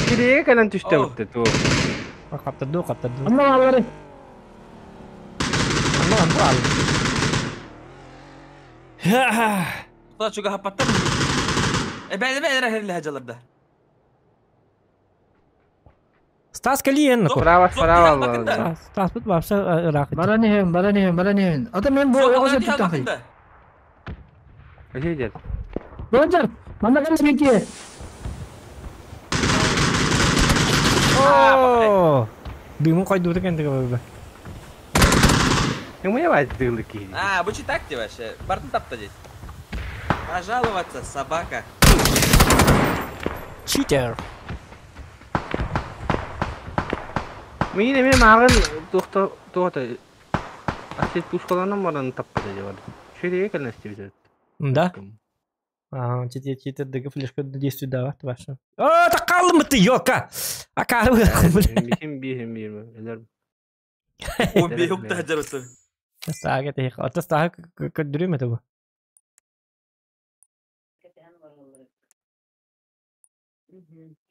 киреге кэлэн түстэ Оу. бутты ту. Каптырды, каптырды. Анна алары. Анна ал. Тула чуга хапаттым. Э бәйде бәйде рәхерле хажаларда. Стас кэлиен. Справа, справа. Стас бут бапса ырак. Бара нехен, бара нехен, бара нехен. Ата мен бу оҕо туттан хай. Өсө жер. Бонжар, манна кэллэ менки. О! Дымын койду экен деге бу. Ким я бай дылды ки. А, бу читак ти вообще. Бартын тапта здесь. Пожаловаться, собака. Читер. Мин эме магын тохто тохто. Асет пушкаланан баран таппа деп бар. Шереге кэлэн истебит. Да? А, читер читер деге флешка действует да, ваша. А, такалым ты, ёлка. Акары Бихим бихим бихим. Элер. Он бейук та хажаларды. Стага тех. Ата стага көдүрүм это бу.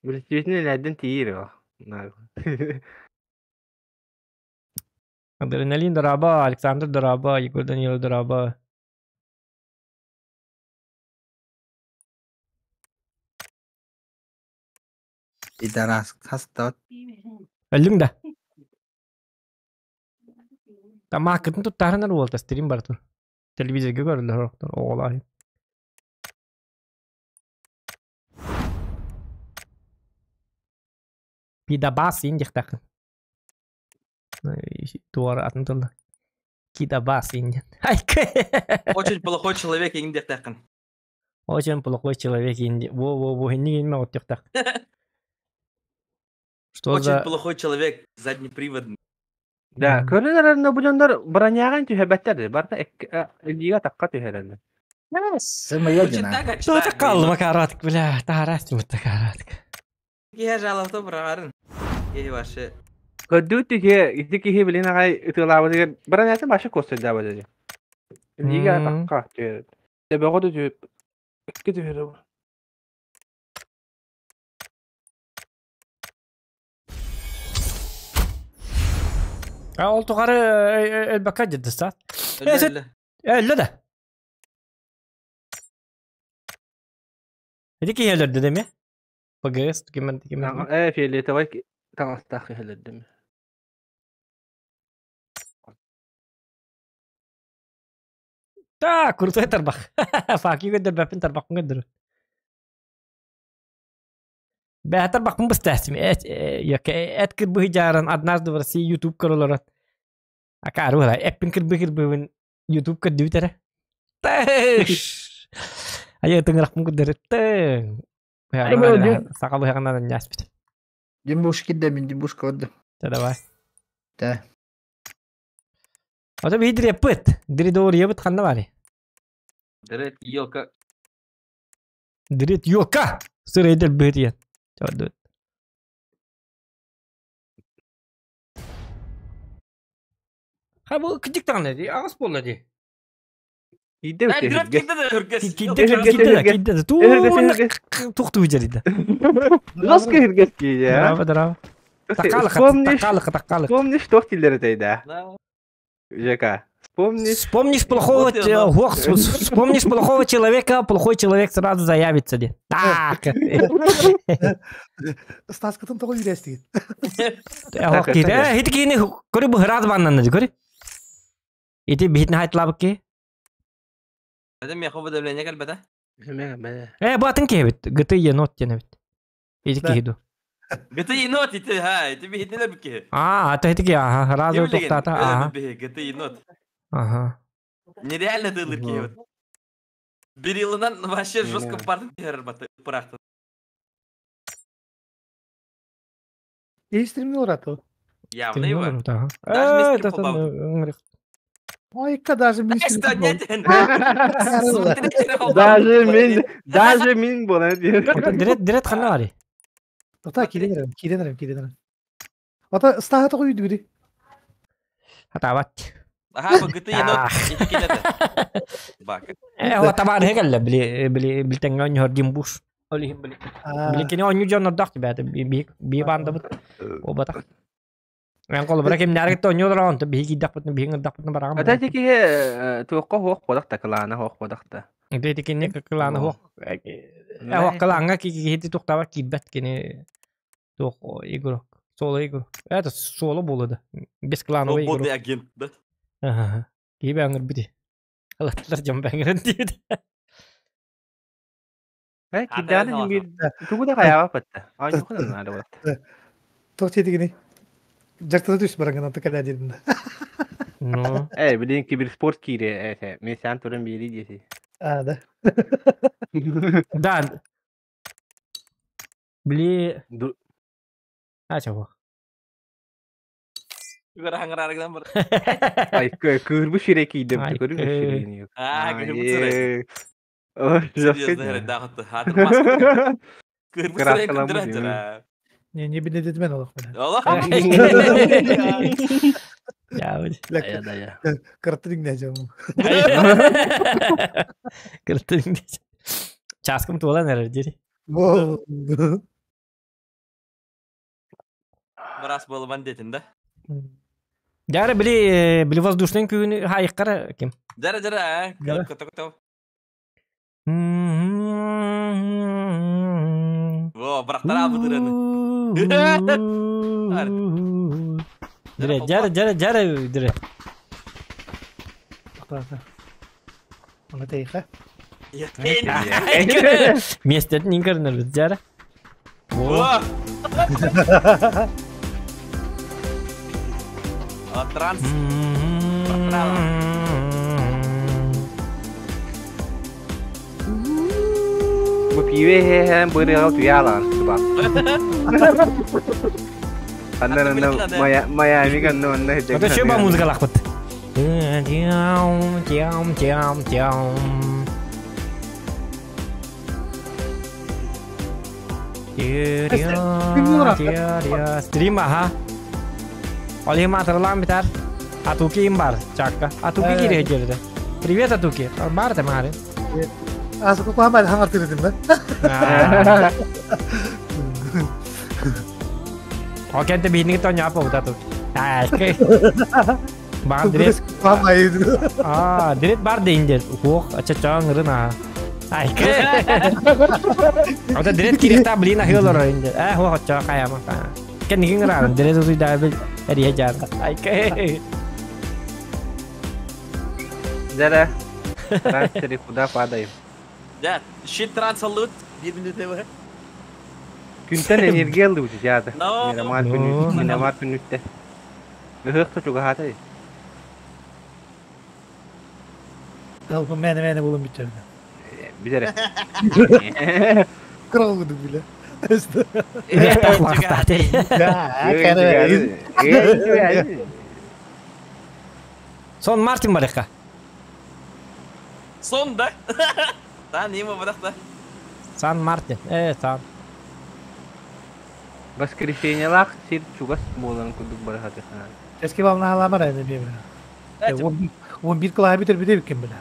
Билетин элерден тиир ба. Адреналин дораба, Александр дораба, Егор Данилов дораба. Пидорас, хаста. Өлүң да. Тамакытын туттарынар болта стрим бар тур. Телевизорга көрүлөр октор оолай. Пидабас индихтак. Туар атын тылы. Кидабас индин. Ай. Очень плохой человек индихтакын. Очень плохой человек инди. Во во во инни инме оттихтак. Что Очень за плохой человек, заднеприводный. Да, көрүнөр булондар броняган түһәбәттер. Барта элига такка түһәрәләр. Самоедина. Что это калды макаратк, бля, тарас такаратк. Я жаловаться брагарын. Ей ваше. Көрдүүт ити киһи билин аҕай ытыалаабытыгар баран баша костайдаабат edi. Лига атаққа түһэр. Төбөҕө да түһэр. Икки түһэр. Ол тухары өлбөккө дьыдыста. Өллө да. Ити киһи өлөрдү деми? ПГС кимэн кимэн. Фиолетовай таҥастаах киһи өлөрдүм. Та, крутой тарбах. Факи көдөрбөппүн тарбахпын көдөрү. Бэһэ тарбахпын быстаастым. Эт кырбыһы жааран однажды в России YouTube көрөлөрөн. Акаару эппин кырбы кырбыбын YouTube көрдүбүт эрэ. Тэш! Айа тыҥырахпын көрдөрү. Тэң! Саха быһаҕынан анньааспыт. Димбуш кидде мин димбуш көрдүм. Та давай. Та. Ото биһи диреппыт. Диридориябыт ханна бары? Дирет елка. Дирет елка! Сырайдер быһытыйан. Чордут. Ха бу кыдьык даҕаны дии, аҕыс буолла дии. Киирдэ Киирдэ киирдэ киирдэ туохтуу дьарыйда. Лоска иргэс киирдэ. Браво, браво. Таккалык, таккалык, таккалык. Вспомнишь, что киллер да? Жека, вспомнишь. Вспомнишь плохого, вспомнишь плохого человека, плохой человек сразу заявится. Так. Стаскатын тоҕо үүрээстигит. Киирэ, ити киини көрү быһыраат баннан көрү. Ити биһитин хайтлабык. Это меха выдавление кэлбэтэ. Э, бу атын киһибит. Гыты енот диэн эбит. Ити киһи ду. Гыты енот ити ха, ити биһитинелер бу киһи. А, ата ити киһи, аха, разу тоқтата, аха. Гыты енот. Аха. Нереально тылыр киһи. Бир йылынан вообще жестко бардым киһи баты пырахты. И стримни орато. Явно его. Даже мисс Ой, даже мин. Даже мин, даже мин буолан диэн. Дирет, дирет ханна бары. Ата киирэн киирэн киирэн. Ата стаха тоҕо үйдүгү. Хатабат. Аха, бу гыты енот ити килете. Бак. Э, о табар хегелле били били билтеңге оньор димбуш. Олихим били. Били кини онью жоннордох тибәте би би бандабыт. Обата. Мен колу бара ким нәргет оньолор онто би киддахпытны би ыңырдахпытны барагам. Ата ити киһи туохха хуох бодахта кылаана хуох бодахта. Ити кини кылаана хуох. Э, кылаанга ки кихити тухтаба киббет кини туох игрок. Соло игрок. Это соло болду. Без клановый игрок. Свободный агент, да? Ага. Киби аңыр бити. Алаттар жам бәңгерен дейді. Э, киддааны бир тугу да хаяба патта. Ай, нухана надо вот. Тоқ тетигини. Жартыда түс баранган аты кәлә дедим. Ну. Э, билин киберспорт кире, э, мен сән турын бири деси. А, да. Да. Били. А, чего? Ай, кырбы шире кийдим, кырбы шире. А, кырбы шире. Ой, Серьезно, да, вот, Кырбы шире кырдырат. Не, не бедет мен олох мен. Олох. Я, да, я. Кыртырың не жамы. Кыртырың не. Часкым туолан эрер дири. Брас было бандитин, да? Жары били били воздушный күйүнү хайыккара ким? Жара жара, кото кото. Во, брактара быдырыны. Жара жара жара жара жара. Аны тейха. Местетин инкернер жара. Во! Транс. Бу пиве хе бырыгал туялан суба. Анна Майами канны онна хете. Это чё музыка лахпыт? Тям тям тям тям. Стрим, ага. Ол иһин маатырылаан битар. Атуки им бар, чакка. Атуки кире жерде. Привет, Атуки. Бар да мары. Азы кухамай хаңар тырдым да. О кенте бихинги тоня апа бут Атуки. Баар дирет. Аа, дирет бар дейин Уох, ача чаң ырына. Айкы. Ота дирет кирихта блин ахыл орор инде. Э, хуох ача каяма. Кеннигин ырарын, дирет узуйда бил эрие жар. Айкы. Зара. Трансферы куда падаем? Да, щит трансалут. Bir minute var. Күнтэн энергия ыллыбыт дьаада. No. Минамар күнү, минамар күнүттэ. Ыһыах чугаһаата. Dalpın mene mene bulun bitirdi. Билэрэ. Kral gıdık bile. Сон Мартин барыка. Сон да. Та не ему бырах да. Сан Мартин. Э, сан. Воскресеньелах сир чугас буолан курдук барахаты хана. Eski balına halamar ayında bir bile. 11 kılağı bitir bir de bikin bile.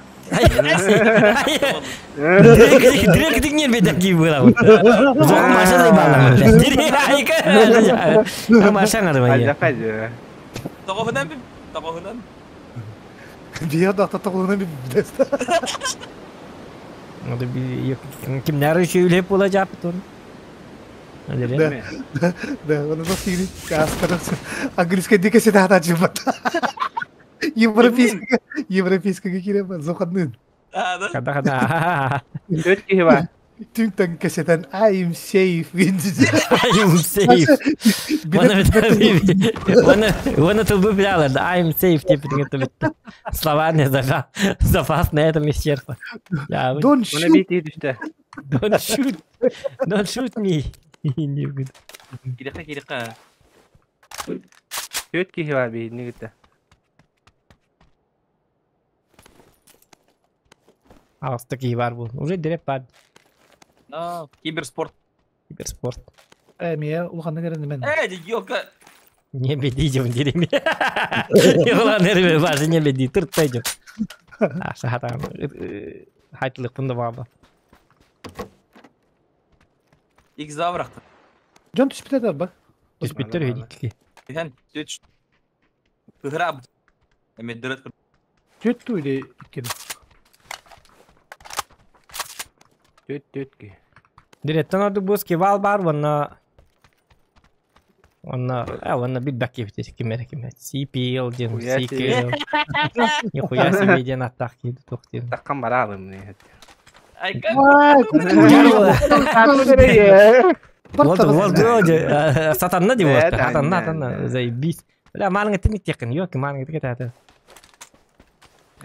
Direkt дигнер беден кийип була. Зоң маша да балам. Direkt айка. Маша ngары Ажа кажы. Тоғынан bir, тоғынан. Bir da tatlı bir bir Кимнәр өчөйлөп була жапты оны. Да, да, оны nasıl yürü? Английский дикесе de hata çıkmadı. Европейский, европейский кире бар, зоқаднын. Када када. Төрт киһи бар. Түнтен кесетен I'm safe. I'm safe. Оны тылбы билялар. I'm safe деп деген бітті. Словарный запас на этом исчерпан. Don't shoot. Don't shoot. Don't shoot me. Кирекка, кирекка. Төрт киһи бар биһини кытта. Ағысты киһи бар бұл. Уже диреп бар. No, киберспорт. Киберспорт. Э, мия улханны керенди мен. Э, ёлка. Не беди жем дереми. Улан эреме башы не беди тырттай жем. Аша хатан. Хайтылык бунда баба. Икс завракты. Жон түспүтө да ба. Түспүттөр үйдүк. Хэн, түч. Пыграб. Эме дырыт. Түт туйды иккени. Төрт төрт киһи. Директон орду бус кивал бар ванна. Онна, а ванна бит бак кибит кимер кимер. CPL ден, CKL. Нихуя себе ден аттак киди токтен. Таккан баралым не. Айка. Вот, вот, вот, сатанна деп вот, сатанна, сатанна, заебись. Бля, манга тимик текин, ёки, манга тик это.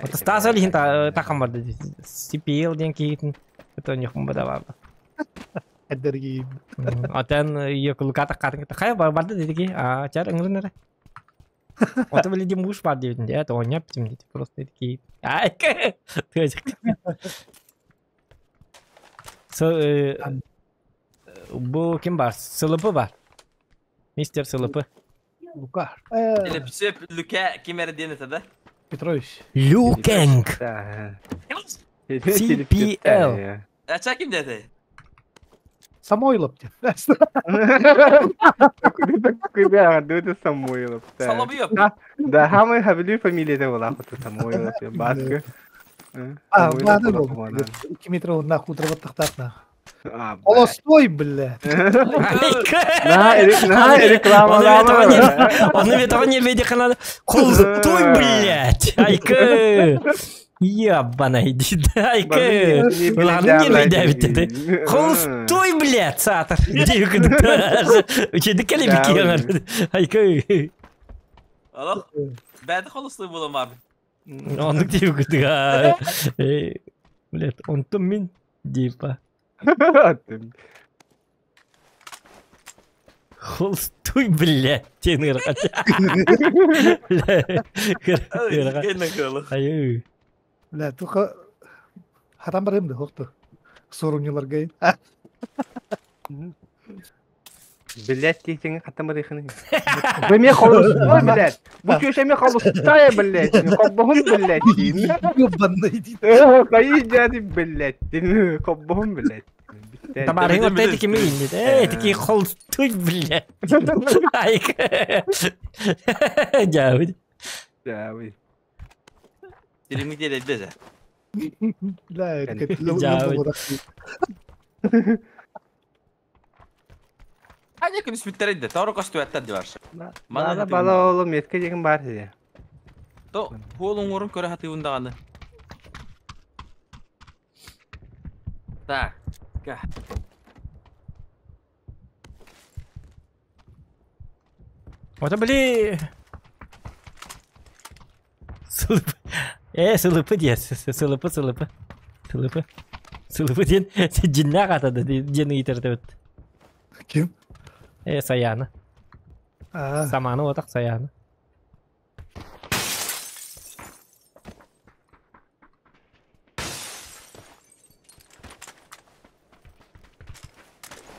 Вот Стас Олихин такан бар деди. CPL ден кейтин. Это нихум бада бар. Эдерги. Атан ёкулуката катын кая бар барды деди ки, а чар ыңрын эре. Ото биле дим уш бар дебитин, это ойнап битим деди, просто деди ки. Ай, Бу ким бар? Сылыпы бар. Мистер Сылыпы. Лука. Элепсеп Люка кимер ден это да? Петрович. Люкенг. CPL. Ача ким деди? Самойлов деп. Самойлов. Соловьев. Да, хамы хабили фамилия да была, Самойлов. Баска. А, ладно был. 2 метр нахуй утырып Холостой, бля. На, на, реклама. Он этого не видит, она холостой, блядь. Айка. Ебана, иди, дай-ка. Ладно, не видит. Холостой, блядь, сатор. Учи, калибики. Айка. Алло. Бәді холостой болам abi. Оны деп күтіға. Блядь, он то мен депа. Холстой, блядь, тенер. Бля, туха хатам бар эмди, хокту. Сорумнилар гейн. Блять, тиһиҥ хаттамырыхыны. Бу эмиэ холустой, блядь. Бу күөс эмиэ холустой, блядь. Хоббоһун, блядь. Ёбаный. Хайы дьади, блядь. Хоббоһун, блядь. Табаарыһыҥ орто ити кими иннит? Э, ити холстуй, блядь. Айка. Дьаабыт. Дьаабыт. Тилими диэлэйдэ дэ. Да, Дьаабыт. Ханьа күнүс бүттэрейде. Торо көстүбэттэр дибар. Мана бала оолу метке диэн баар сиде. То хуол оҥорун көрө хатыыбын даҕаны. Так. Ото били... Сылып. Сылыпы диэн. Сылыпы, сылыпы. Сылыпы. Сылыпы диэн дьиннээх атады диэн ыйытар эбит. Ким? Саяны. Саманы отак Саяны.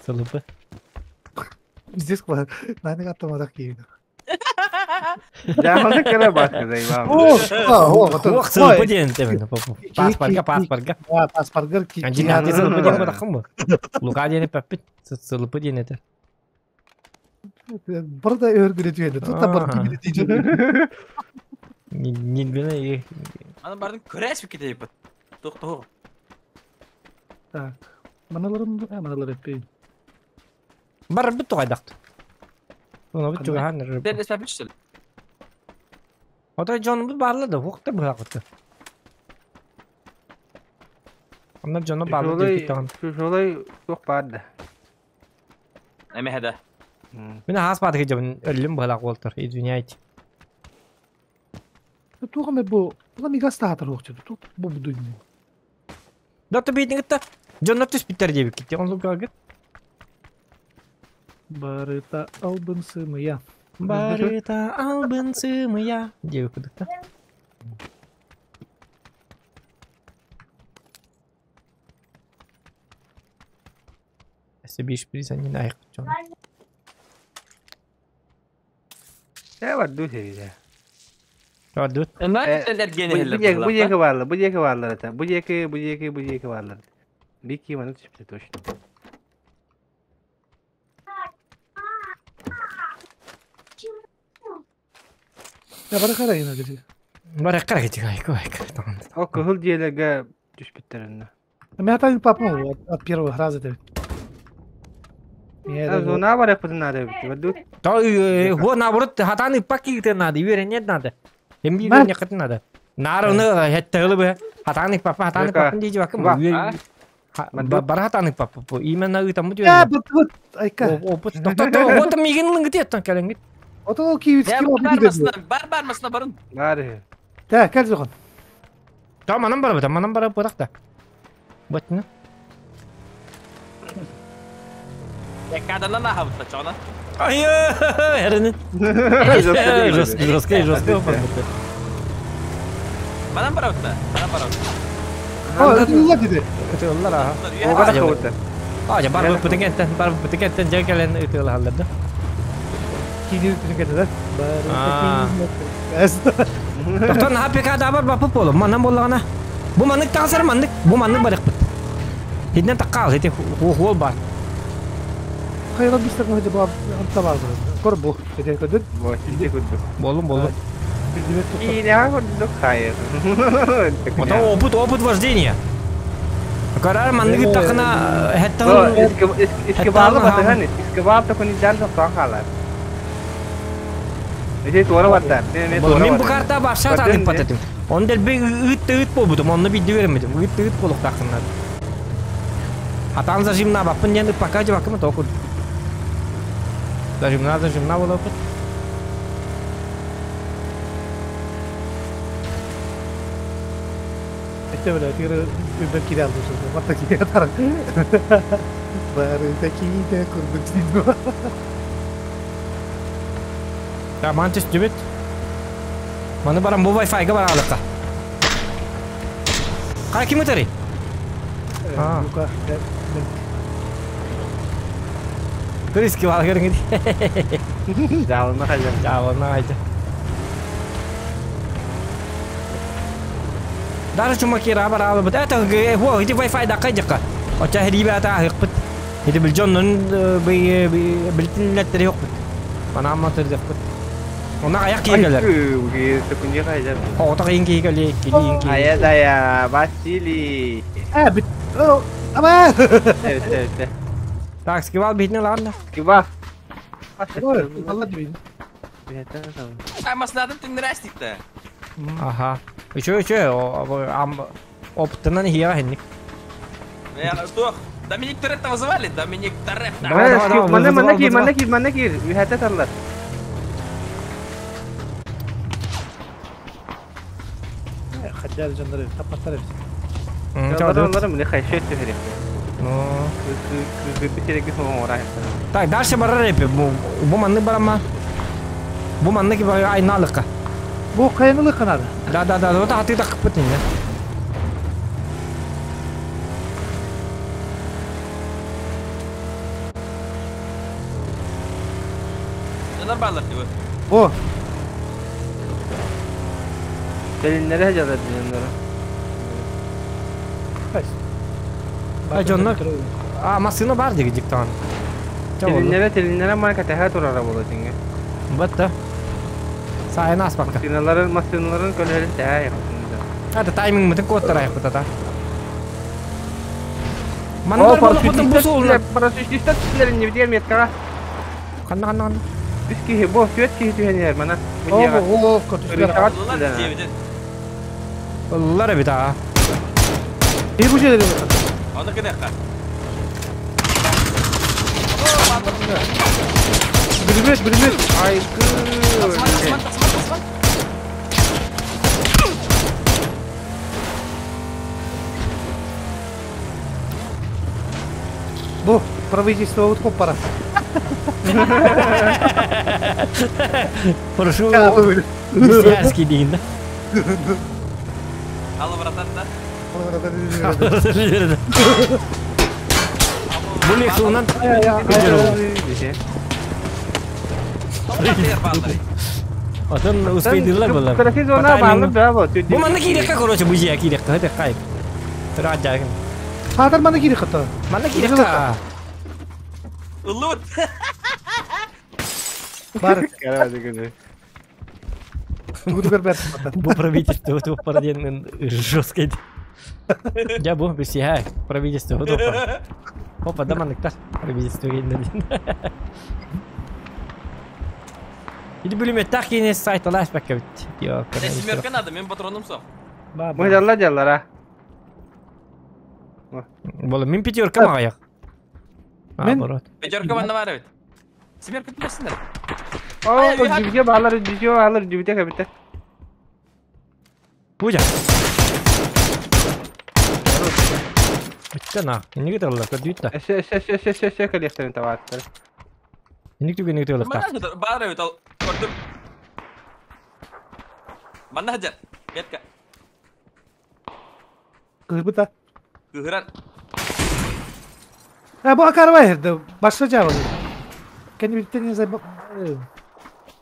Сылыпы. Здесь наверное, автоматах киевин. Дьаһалта кэлэ баскыдай баам. Ох, сылыпы диэн темен. Паспорга, паспорга. Паспоргар Дьиннээх сылыпы диэн батаххын бу. Лука диэн эппэппит. Сылыпы диэн этэр. Барда өргүрэ түһэнэ. Тута бар кибили тиже. Нилбене Аны бардын көрәс бикете Тух тух. Так. Маналарым, маналар эппей. Бар бит тугайдакт. Оны бит чугахан. Ден эспәпичсел. Ото дьон бу баарлы да, хук та быһакыты. Онно дьоно баарлы диэки таҕан. Шулай туох баар да. Эмэһэ да. Мин хаас баатыгы дьабын өллүм быһалаах уолтар, извиняйте. Туох эмэ бу, туох мигас таатар уохчу, туох бу будуйму. Доктор биитиҥ дьоннор түспүттэр диэбиккит. Он лугагыт. Барыта албын сымыя. Барыта албын сымыя. Диэбиккит да. Себе шприц они на их чон. Э, бар ду сэрийэ. Бар ду. Бу диэки бааллар, бу диэки бааллар это. Бу диэки, бу диэки, бу диэки бааллар. Бики маны түспүтэ точно. Я бары карайын агы. Бары карай айка айка. О, кыһыл диэлерге түспүттеринне. Мен атайын папам от первого раза деп. Зона бар япытын надо бит. Ду. То го наоборот хатаны пакиты надо, уверен надо. Эмби не хат надо. Нарыны хеттелы бы хатаны папа хатаны папа дейди бакым. Бар хатаны папа именно ытам бу. Я бут бут айка. Опыт. Токтото вот мигин лынгыт еттен келенгит. Ото киевский Бар бар масына барын. Бар. Та, кел зохон. Та манам бар, та манам бар буракта. Бутны. Каданан ахабытта чоҕна. Ай, эрин. Жестко, жестко опыт. Манам барабытта, манам барабытта. О, ылла диди. Ытыллар аха. Ога хабытта. А, бар бу бүтүнген, бар бу бүтүнген жекелен ытылла халларды. Киди бүтүнген да. Бар. Доктор на ПК да бар бапы болу. Манан боллагана. Бу маннык тагасар маннык, бу маннык барык бит. Хиднен таккал, эти хол бар. Хайра бистер мөһөдө бу анта бар. Кор бу. Эде көдүт. Бу силде көдүт. Болум болум. Иля көдүт хайыр. Ото опыт, опыт вождения. Карар маннык такына хэтта. Иске баалы батыган, иске баалы такын идәл токтон халар. Эте туара батар. Мен бу карта башта танып бататым. Он дел би ыт ыт болбутум, онны би диберемедим. Ыт ыт болук такыннар. Атан зажимна бапын енді пока жабакымы токур. Зажимна, зажимна болуп. Эте биле, тигре бир кире алды ошо. Батта кире тарак. Бары такие курдук дейди. Та мантис түбүт. Маны барам бу Wi-Fi-га бар алыкка. Кара ким өтөри? Лука. Кырыски бал көрүҥ. Жаалына хайа. Жаалына хайа. Даже чумаки рабар алыбыт. Это хо, иди Wi-Fi да кайдыка. Оча хрибе ата ахыппыт. Иди билжоннун билтинлеттери yokпут. Мана амматыр деппит. Она аяк кийгелер. Секунде хайа. Ота кийин кийгеле, кийин кийин. Ая дая, Василий. А, бит. Ама. Evet, evet. Так, скивал битне ладно. Киба. Allah dibin. А маснадын түңнәрәстик. Ага. Еще, еще, опытынан хия хенник. Я что? Доминик Торетто вызывали? Доминик Торетто. Давай, давай, давай, Мана мана кир, вызывал. мана кир, мана кир. Үхәтә тарлар. Хадjar canları tapatlar hepsi. Алар мне хайшет төһәрек. Ну. Кы кы ора. Так, дальше барар эпи. Бу манны барама. Бу манны ки айналыкка. Bu kayanılık kanadı. Да, да, да, вот аты так кыппыт инде. Нелер барлар дип. Bu. Теленнәре хаҗалар дигәннәр. Ай, жоннор. А, машина бар диги диктан. Теленнәре теленнәре мана кәтәһә турара була дигән. Бытты. Сайын аспакка. Машиналарын машиналарын көлһәрен тәһә якында. Это тайминг мытын коттар аяк бутата. Мандар болуп бутын бу суолуна. Парашютисттер түсләрен не битер меткага. Канна канна канна. Үс киһи бу, төт киһи түһәнер мана. О, о, kötüsler. Аллар дип. Лара бит а. İyi bu şeyleri. Аны кенә. Bilmez, bilmez. Ай, Тасман, тасман, тасман. Bu правительство вот хоп пора. Прошу. Мессианский дигин да. Алло, братан, да? Бу лексуунан Отон успейдилар булар. Кырахи зона баалар да бу. Бу манна кирекка короче бу жия кирекка хәтә кайып. Тора жагын. Хатыр мана кири хата. Манна кирекка. Лут. Бар. Карады Тугу көрбәт. Бу правительство туп парден жесткий. Я бу бисия правительство туп. Опа, да манныктар правительство келді. Иди бүлеметтах кейіне сайт алаш бәкке бит. Йо, Семерка надо, мен патроным соқ. Мыжалла жаллар а. Бола, мен пятерка мағаяқ. Мен- Наоборот. Пятерка манна бар бит. Семерка түлесіңдер. О, дибге баалар, дибге баалар, дибге кабите. Пуя. Бітті на. Неге тығылдар, көрдүйт та. Эше эше эше эше эше коллекторын табаттыр. Неге түген неге тығылдар. Манна бар бит ал. Көрдүм. Манна хажар. Метка. Кырбыта. Кыгыран. Ha bu akar var herhalde. Başka cevabı. Kendi birlikte ne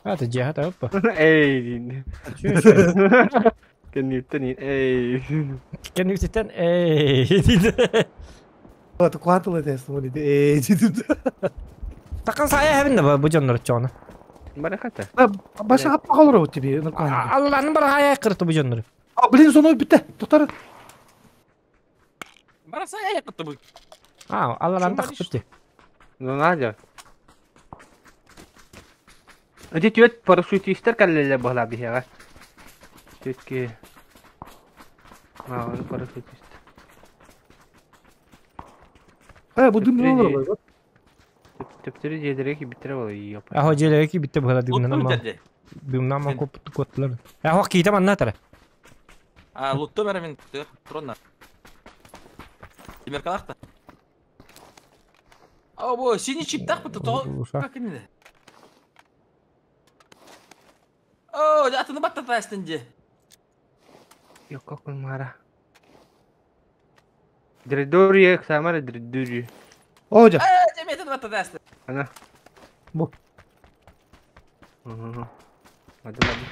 Это жиһат опа. Эй, дин. Кенниттен эй. Кенниттен эй. Дейді. Вот квантовый тест мы эй dedi. Такан сая хәбин да бу жоннор чоны. Бараката. Başka apma kalır o tipi. Алланың бар хая кырты бу жоннор. А блин сону bitti. Doktor. Бараса аяк бу. А, Алланың тақып битти. Ну надо. Эти төт парашютисттер кәлләләр була бихәгә. Төтке. Ма, парашютист. Ha bu düm ne olur? Төптөрү жедерге биттере була. Ёп. Ахо желеге ки битте була дымнан ма. Лутту Дымнан ма коп котлар. Ахо кийте манна тара. А, лутту бәрі мен тронна. Темеркалақта. А, бу синий чип тақ бітті, то. Как именно? О, атыны баттата әстінде. Ёк, как он мара. Дредория, самара дредория. Hoca. Э, жеметін баттата әсті. Ана. Бу. Hadi hadi.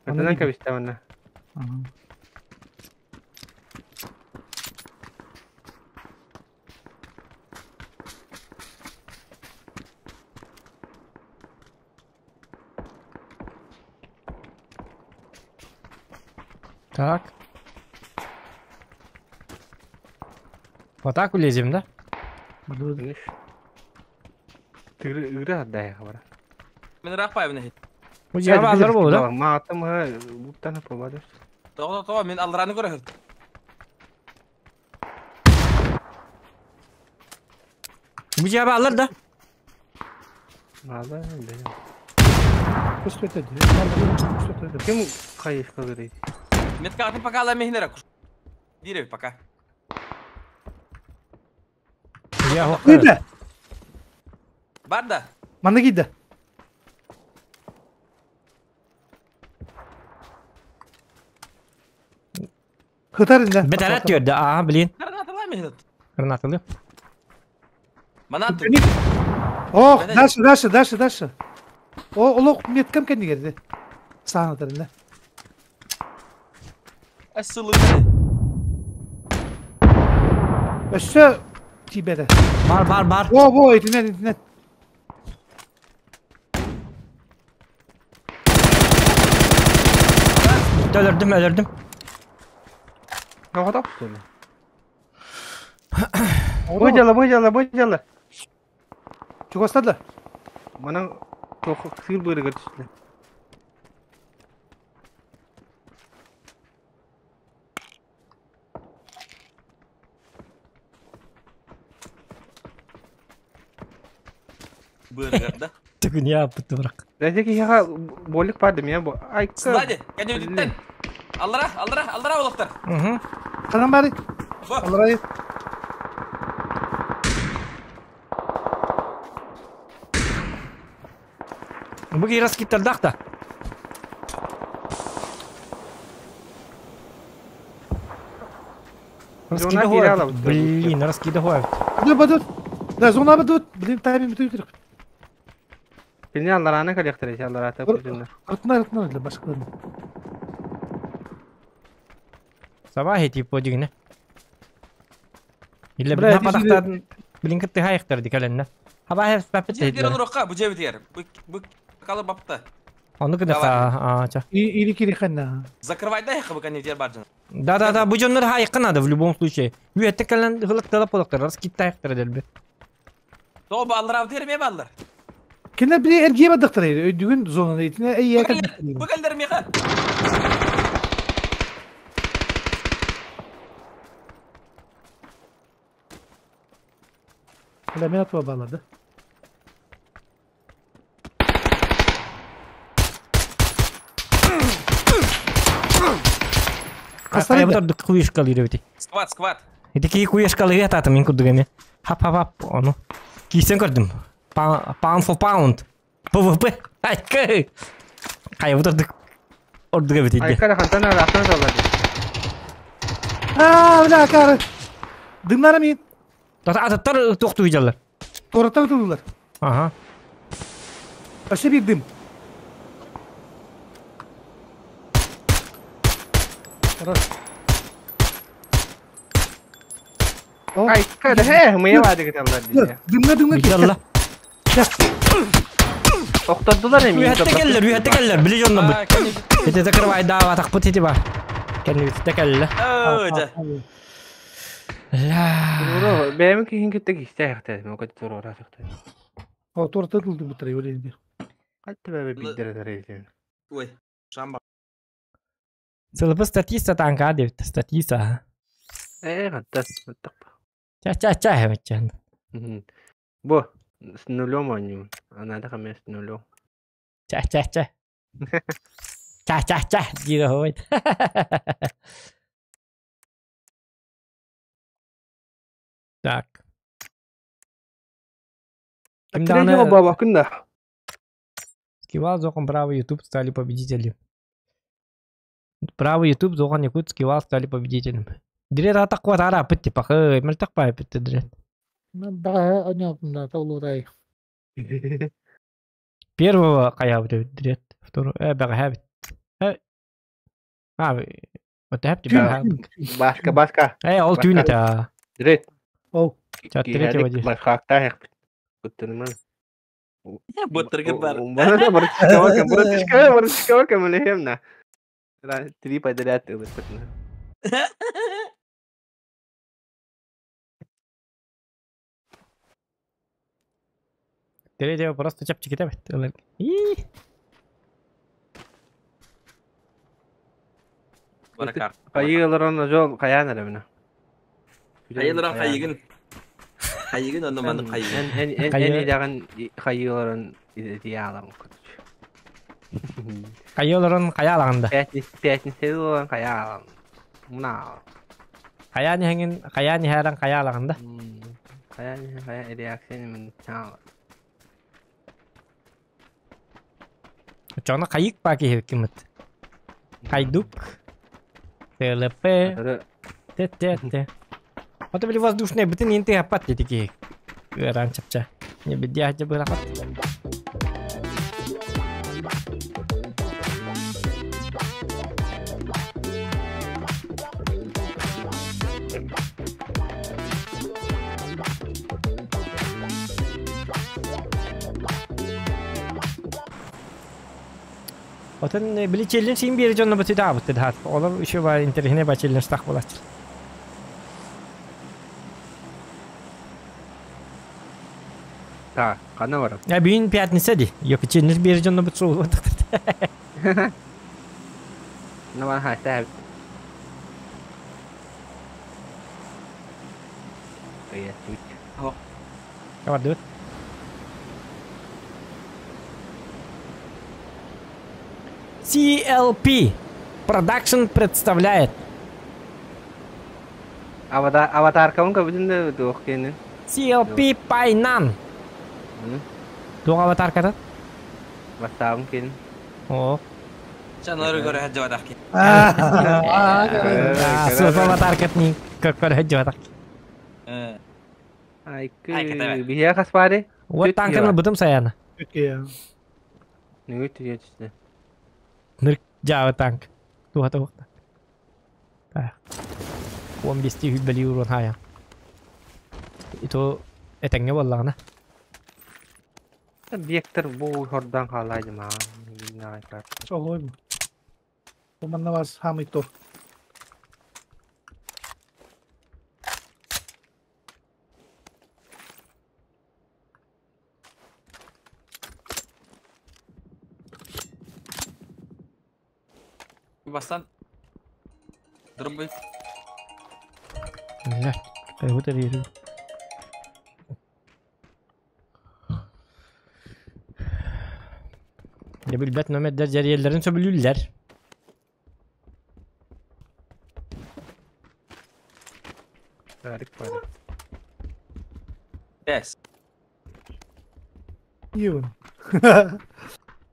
Атынан кэбистэ манна. Так. В атаку лезем, да? Тыгры отдай, хабара. Мен рахпайбын хит. Бу жаба алар болу, да? Маатым ха, буттан побады. Тоҕо тоҕо мен аллараны көрөһүр. Бу жаба алар да? Мала, да. Что Ким кайышка говорит? Метка пока ала мехнера. Дире пока. Я Киде. Бар да. Манна киде. Хытар инде. Бетәрәт йөрдө. Ага, блин. Гранаталай мехнет. Гранаталы. Манан тут. Ох, дальше, дальше, дальше, дальше. О, олох меткам кенди керди. Саанатар инде. Асылы. Өссө тибеде. Бар, бар, бар. О, бо, итинен, итинен. Өлөрдүм, өлөрдүм. Кого что ли? Бу дела, бу дела. Чугастады. Манан тоху сыр бырыгы түстү. Быргар да. Түгүн я бутты бирок. Дәзеки яга болик барды мен бу. Айка. Сзади, кәне Аллара, аллара, аллара олоқтар. Угу. Канан бары. Бу. Аллара. Бу кирас киттер да. Раскидывают. Блин, раскидывают. Да, бадут. Да, зона бадут. Блин, тайминг бутуп. Билне аллараны коллектор, аллара та күзүнөр. Артына, артына, для башка. Сабахи типа дигне. Или Бля, блин падахтан блин кытты хайыктар дикаленне. Хаба хеп папет Жер дейдилер. рокка бу жебит ер. Бу бу калы бапта. Оны кыды а ча. Или кири ханна. Закрывай да хабы кәне жер бар жан. Да да да бу жоннор хайыкка надо в любом случае. Үетте калан хылык талап болоктар раскитта хайыктар делби. Тоба аллара бу терме баллар. Кине били эргие бадыктар өйдүгүн зонаны итине эй яка. Бу калдар меха. Бля, мен атып балады. Кайы бутар куешкалы бити. Скват, скват. Ити ки куешкалы ятаты мен курдугеме. Хап хап хап ону. Кийсен көрдүм. Pound for pound. PvP. Айкы. Кайы бутар ордуга бити. Айка хантан арахтан салады. А, бля, кары. Дымнары мен. Тата ататтар токту жаллар. Тораттан тудулар. Ага. Вообще бир дым. Хорош. Айка да хэ, мы бады кетелер. Дымга дымга Биталла. Токтодулар эми. Үһәттә келлер, үһәттә келлер, били жонна бит. Ите закрывай да, атак бут ити бар. Кенни үһәттә келлер. Өө, Ла. Бәйме киһин китте кистә яхта, мен кот тур ора яхта. О, торта тулду бутыр өлейин. Кайтты бәбе биддер тарайын. Ой, шамба. Сылбы статиста танка деп, статиста. Э, гаттас, тап. Ча ча ча хэмчэн. Бу, с нулем они. Она да с нулем. Ча ча ча. Ча ча ча диде хойт. Так. Третьего баба кында. Скивал Зоком Браво YouTube стали победители. Правый YouTube Зохан Якутский вал стали победителем. Дред атак куат ара пытти типа хы, мөлтак пай пытты дред. Бага оньопна толутай. Первого кая бит дред, второго бага хабит. А, вот хабит бага. Баска, баска. Ол түйін это. Дред. Оу. Чат третьего ди. Лайфхакта хек. Куттунман. Боттыргы бар. Бана братишка, братишка, братишка, кемлехемна. Три подряд ылыппытна. Третьего просто чапчики табит. Хайыыларон жол каян эремина. Хайыыларон хайыгын. Хайыгын онно манны хайыгын. Эн идаган хайыыларон идеалам короче. Хайыыларон каялаганда. Пятница каялам. Муна. Каяны хеңин каяны харан каялаганда. Каяны хая реакция мен чаа. Чона кайык паки кимит. Хайдук. ТЛП. Т-т-т. Вот были воздушные бытын инты апат такие. Ранчапча. Не бедя было хат. Отын били челлендж им бери жонно буту да буту да. Олар еще бар интернет ба челлендж так болат. Так, кана бар. Я бүгүн пятница ди. Yok челлендж бери жонно буту болот. Нама хайта. Я тут. Кабар дут. CLP Production представляет. Аватар, аватарка он как будто дохкены. CLP Пайнан. Туох аватарката? Ватсабым кин. О. Чаноры көрө хаджабатах ки. Суох аватаркатны көрө хаджабатах ки. Айкы бия каспари. Вот танканы бутум саяна. Нүгүт түгечти. Нырк жаба танк. Туха туха. Так. Он бести хүббели урон хая. Ито этеңге боллагана. Вектор бу хордан халайды ма. Солой. Бу вас хамый то. Бастан. Дробы. Бля, вот это вижу. Я билбет номердер жарияларын сөбүлүллер. Тарик бар. Yes. Юн.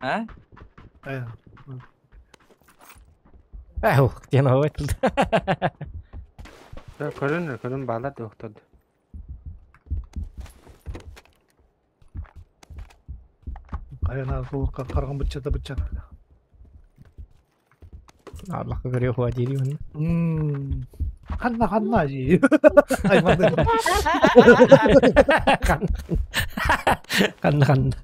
А? Эх, где новый тут? Да, көрүн, көрүн бала доктор. Айна сулукка карган бычата бычат. Аллахка көрө хуа дири он. Ханна ханна жи. Айманды. Ханна ханна.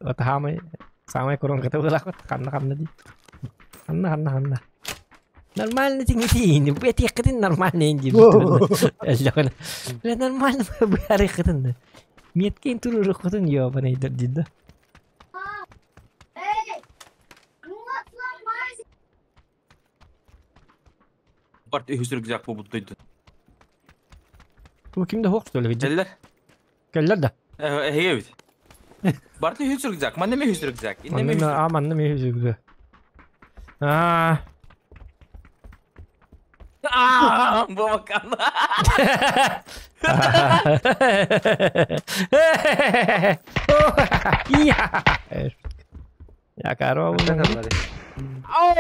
Отахамай самай коронка тылах ханна ханна ди. Ханна ханна ханна. Нормально тиңитин, бу тиқытын нормально инди. Бля нормально бу арыхытын. Меткен туру рухытын ёбаный диди. Барт үһүсүрүк жак бу буттойду. Бу кимде хок что ли? Келлер. Келлер да. Эге бит. Барт үһүсүрүк жак, манна ме үһүсүрүк жак. Инне ме А манна ме үһүсүрүк. А. А, бу макан. Якаро. Ханна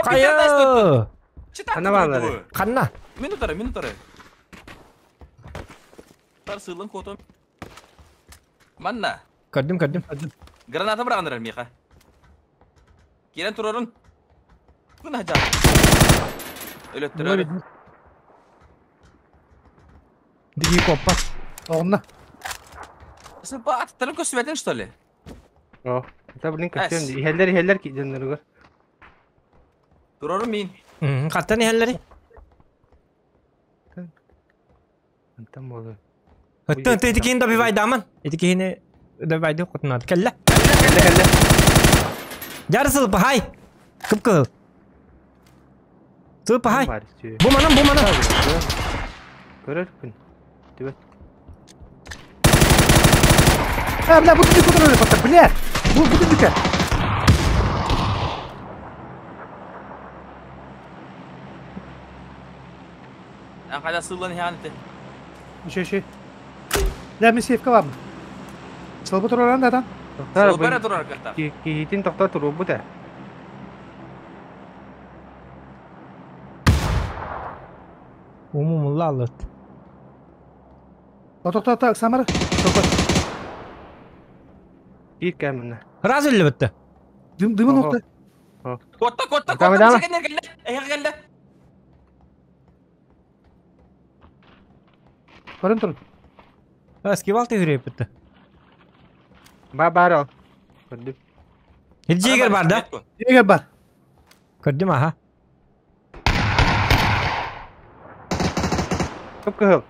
Хайа! Ханна бааллар? Ханна? Минутары, минутары. Тар сылын котом. Манна. Көрдүм, көрдүм. Граната быраҕыннарар миэхэ. Киирэн турарын. Күн хадьа. Өлөттөрөр. Дigi коппа. Оҕунна. Сыпа аттарын көстүбэтин что ли? О, это блин көстүөн иһэллэр иһэллэр дьонноругар. Турарым мин. Хаттан иһэллэри? Антан буолуо. Ыттын ты ити киһини добивайдааман. Ити киһини добивайды хотунаад. Кэллэ. Кэллэ кэллэ. Жары сылпа хай. Кып-кыһыл. Сылпа хай. Бу манан, бу манан. Көрөрпүн. Түбэт. А, бля, бу дүкө турар бата, бля. Бу бу дүкө. Ан хайда сыллан иһаан ити. Еще еще. Бля, мен сейфка бармын. Сылбы тураран да там. Сылбара турар кыахта. Киһитин тохтоо туруорбут ээ. Умумулла алыт. Тохто тохто Самара. Тохто. Биир кэминэ. Раз өллө бітті. Дым дымын Ого. окты. Котта, котта, Дама, котта. дама. Кэллэ, кэллэ. Эһэ кэллэ. Көрөн турun. Скивал ты бітті. Ба бар ол. Көрдүм. Хиджигер бар да? Егер бар. Көрдүм аха. Кып-кыһыл.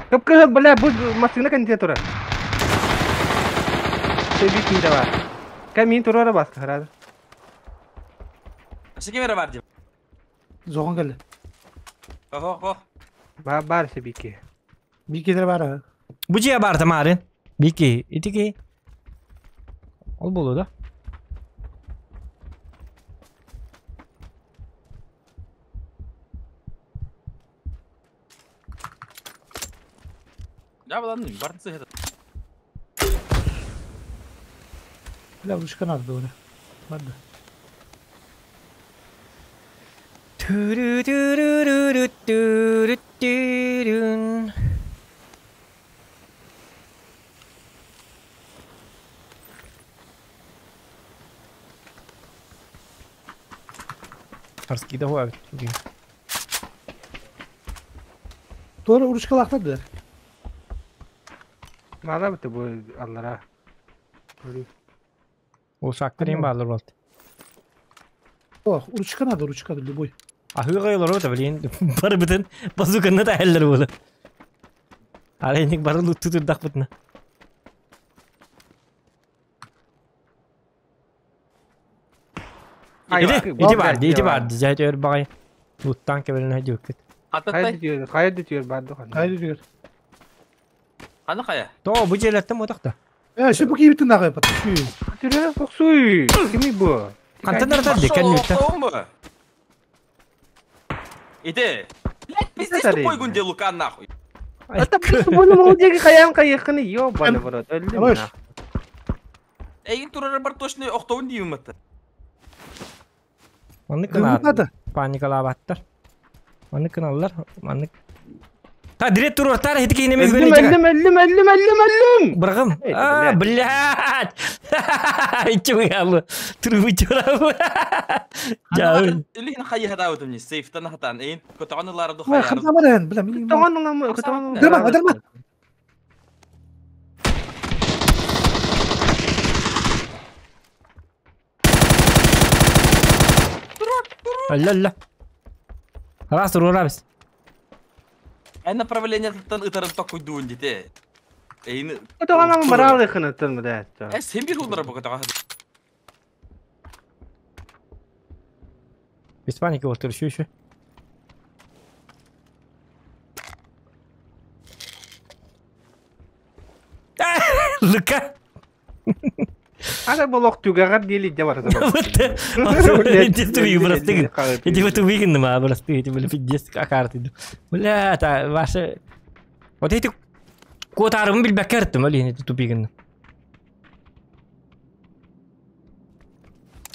Кып-кыһыл, бля, бу машина кэнниттэн турар. Сөбү киһи бар. Кэ мин турара баска харады. Асы кемере бар деп. Зоған келді. Охо, охо. Ба бар сөбики. Бикелер бар. Бу жия бар тамарын. Бики, итики. Ол болу да. Я балан барын сыһыт. Бля, ручка надо было. Ладно. Түрү-түрү-рү-түрү-түрүн. Тарский да хуа. Doğru ручка лақтады. Мала бит бу аллара. О сактырын барлар болды. О, ручка надо, ручка любой. Ахы гайлар ота блин. Бар битен базуканы да әлләр булы. Арайник бары лут тутурдак битна. Иди, иди бар, иди бар, жайт өр багай. Луттан кебелен хайдык. Ататтай. Хайды түйөр, хайды түйөр барды хан. Қайда жүгер. Ханы кая? То бу жерлерден отакта. Э, şu bu кийбитин дағы пат. Түрө коксуй. Кими бу? Кантан артар декен нүтте. Иди. Блядь, пиздец Это тупой гунде Лука нахуй. Это буну молодеги хаян кайыкны ёбаны в рот. Өлдүм. Хорош. Эйин турары бар точно охтоун деймін атты. Манны Дымын кына надо. паникалабаттар. Манны кыналлар, манны. Та директ турортар хитки неме Өлдүм, өлдүм, өлдүм, өлдүм, өлдүм, өлдүм. Быргым. Эй, А, блядь. Ичим ялы. Трубы чурабы. Жау. Илин хайы хата өтім не, сейфтан хатан. Эйин көтөғаны ларды Ой, хайы. хамсамарен, бля, мен. Тоғанның көтөғанның. Дырма, дырма. Алла алла. Раз турорабыз. Эн направление тан ытарын токуй дуун дите. Эйин Көтөғанның маралы хынытын бля. Э, сен бир улдара бу көтөғаны. Без паники отыр еще еще. Лука. Ара болок түгәгәр дили дә бар. Эти туи просто. Эти вот выгодно, ма просто эти были пиздец как карты. Бля, та ваши. Вот эти котарым билбәк керттим, блин, эти тупигин.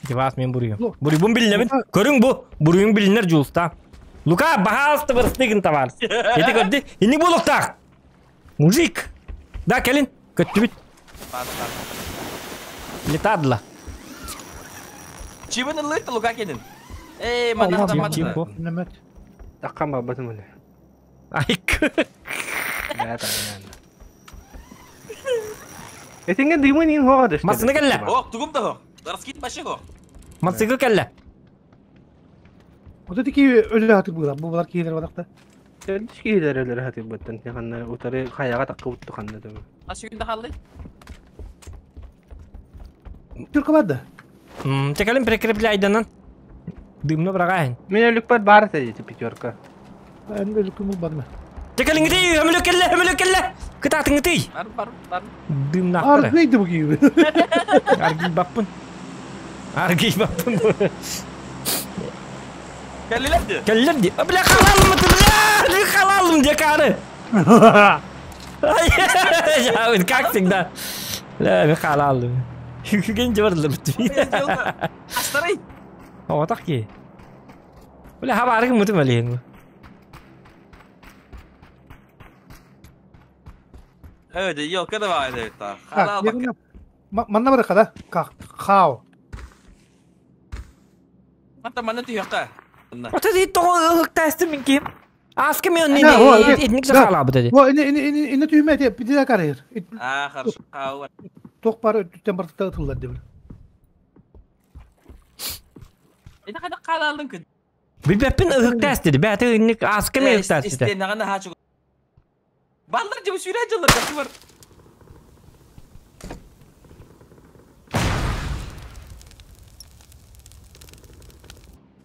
Дивас мен буруйум. Буруйбун билинэбин. Көрүҥ бу. Буруйун билинэр Дьулустаан. Лука, баһаалыста бырастыгын табаар. Ити көрдү. Инник буолуохтаах. Мужик. Да, кэлин. Көттүбүт. Летадла. Чибин ыллыт Лука кенин. Эй, манна манна. Таккан барбатым эле. Айк. Этиңе дымын ин хоға дөштө. Масына кэллэ. Ох, тугум да хох. Раскид баши хох. Масыгы кэллэ. Вот эти өлө хатыр була. Бу булар кийлер баракта. Төрдүс киһилер өлөр хатыр баттан ханна утары хаяга таккы бутту ханна дөм. Асыгында халды. Түркө бар да. Текалин прикрепляйданан. Дымны бырагайын. Мен өлүк бар бар эти пятерка. Мен өлүкүм бул бармы. Текалин гитей, өмүлөк келле, өмүлөк келле. Кытатын гитей. Бар бар бар. Дымны актары. Аргыйды бу кийби. Аргий баппын. Аргий баппын. Келлер Келлер ди. Бля, халалым бля, халалым декары. Как всегда. Бля, мен халалым. Хүген жыбырлы бітті. Астарай. Отақ ки. Бля, хабарыгы мутым әлейін. Öde, yok da var öde. Halal bak. Манна бар када. Хау. Мата мана түйөккө. Ота дейт тоғы ығықтасты мен кем. Аскы мен этник захала бу деди. Во, ине ине ине ине түймө те биде карайыр. А, хорошо. Хау. Ток бар түттен бар тылдар деп. Эне када калалдың күн. Билбеппин ығықтас деди. Бәті этник аскы мен ығықтас деди. Истен нагана хачу. Балдар жыбы сүйрә жылдар жакшы бар.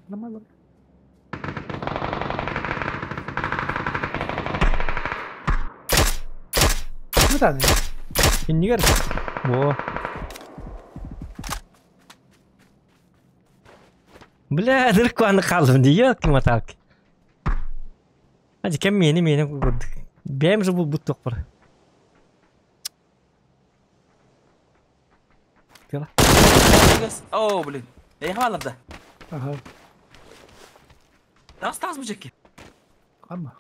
Нормально. Мытаны. Иннигер. Во. Бля, дырк куаны қалдым дейді, кім атақ. Hadi кем мені мені көрдік. Бәм же бұл бұт тоқ бар. О, блин. Эй, хаваларда. Ага. Тас тас бу жеке. Кама.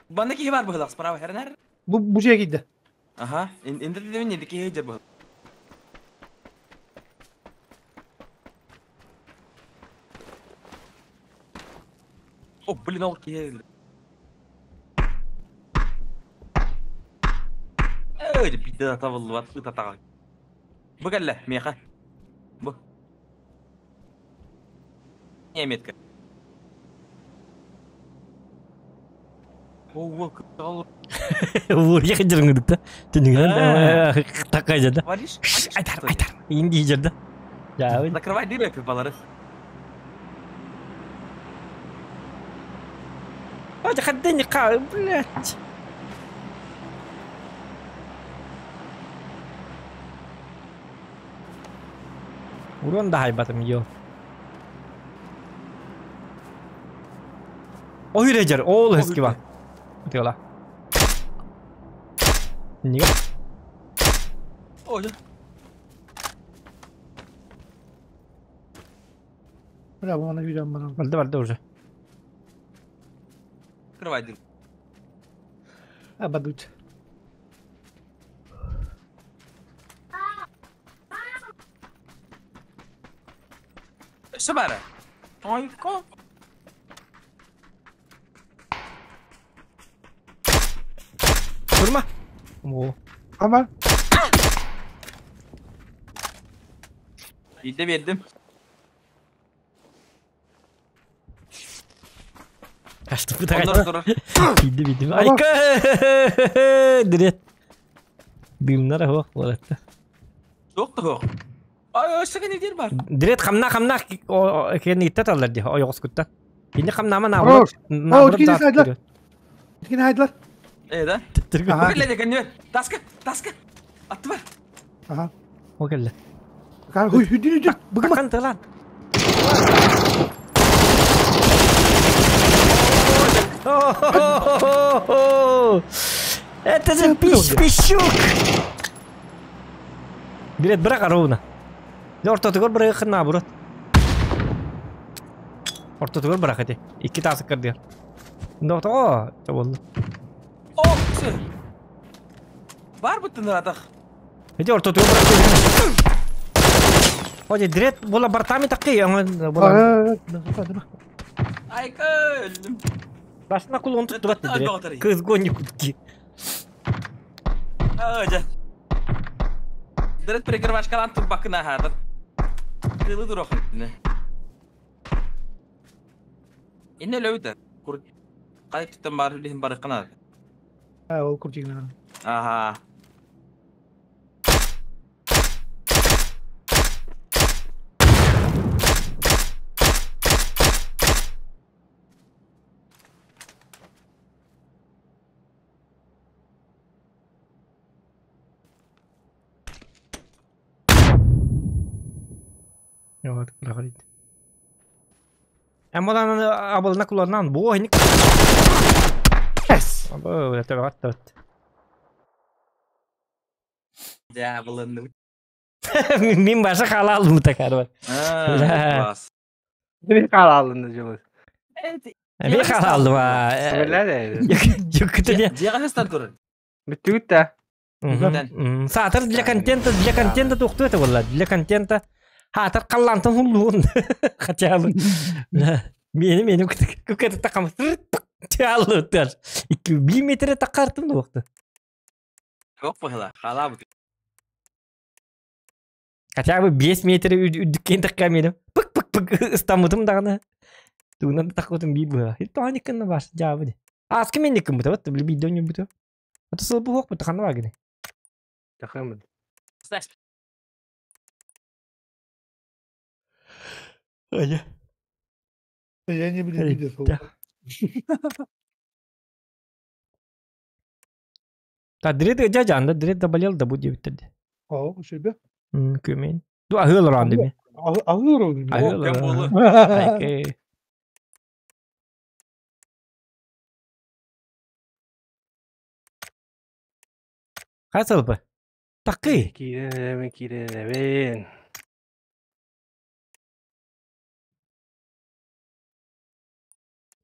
Банда ки бар бу справа хернер. Бу бу жеге гидди. Аха, инде дедим инде ки хеджер бу. О, блин, ол ки. Эй, бидде табылды бар, ыта тага. Бу келле, меха. Бу. Неметка. О, о, Урия жырыңдык да. Түнүгөн такай жада. Валиш? Айтар, айтар. Инди жерде. Я, Закрывай дыры балары. Hadi хаддени ка, блядь. Урон да хайбатым йо. Ой, режер, ол хески ба. Тыла. Нига. Ой. Бля, бу мана үйдөн бана. Барды барды уже. Закрывай дыры. А бадут. Что бара? Ой, ко. Турма. О. Ама. Иде бердим. Кашты бу Ондар турар. Иди биди. Айка. Дирет. Дымнар хох болот. Жок да жок. Ай, ой, сага не дер бар. Дирет хамна хамна кен итте талар ди. Ой, оскутта. Инде хамнама Хорош. на. О, өткені сайдылар. Өткені хайдылар. Э, да? Ага. Келе деген не? Таска, таска. Атты бар. Ага. О келле. Хуй, хүдүн үдүн. Быгыма. Такан тылан. Это же пищук! Билет бірақ ровно. Ортотугар бырахын наоборот. Ортотугар бырах эти. Икки тасык кырдыар. Доктор, болду. О, все. Бар быттын ыратах. Эти ортотугар бырах. Оде, дрет була бартами такки, аңа була. Айка өлдүм. Башына кулон тутту батты дрет. Кыз гонник кутки. Aa, Дрет прикрывашкалан турбакына хатыр. Кылы дур охын. Инне лөйдө. Кур кайып түттен бар билин бар кына. Ha, ол курчигин. Аха. Вот, проходит. Амалан абылна куларнан бу хини. Yes. Абы, это вот. Да, булынды. Мин башы халал мутакар бар. Аа, класс. Bir kalaldın жылы. Мин халал ба. Öyle Юкты Диагностан тур. Бүттүгүт да. Саатыр для контента тухту это было. Для контента. Хатыр қаллантын хуллуун. Хотя бы. Мени көкөтө такам. Тялы таш. 2 метр такартым да вакыты. Жок была, халабы. Хотя бы 5 метр үдүккен такка меним. Пык пык пык ыстамытым даганы. Тугунан такытым би була. Тони кынна баш жабы. Аскы мен никим бут, вот видео не бут. Это сыл бу хок бут ханна багыны. Такымын. Ая. Я не блин видел. Та дрет дядя, анда дрет заболел, да будет тогда. Aa, şeyde. Көмейін. Ду ахыл ранды ми. Ağır oldu. Ахыл. Кем болу? Айке. Кайсыл бы? Такы. Кирен, кирен.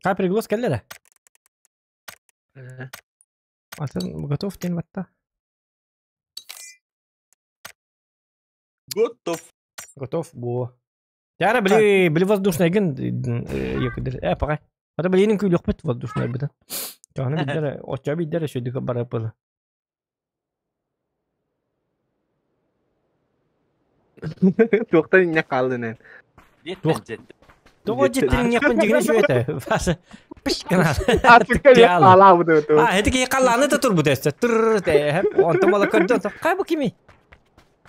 Кай приглас келді да? Атын готов тен батта. Готов. Готов бу. Яра били били воздушный ген якыдыр. Пока. Ата билинин күйлөк бит воздушный бит. Таны бидер, оча бидер шөйдүк барып был. Тоқтан не қалды нен. Того жеттин якын дигене шөйт. Басы. Пиш канал. Артык алабы А, это ки калланы да тур бу десте. Тур те, хеп, онто мала көрдөн. Кай бу кими?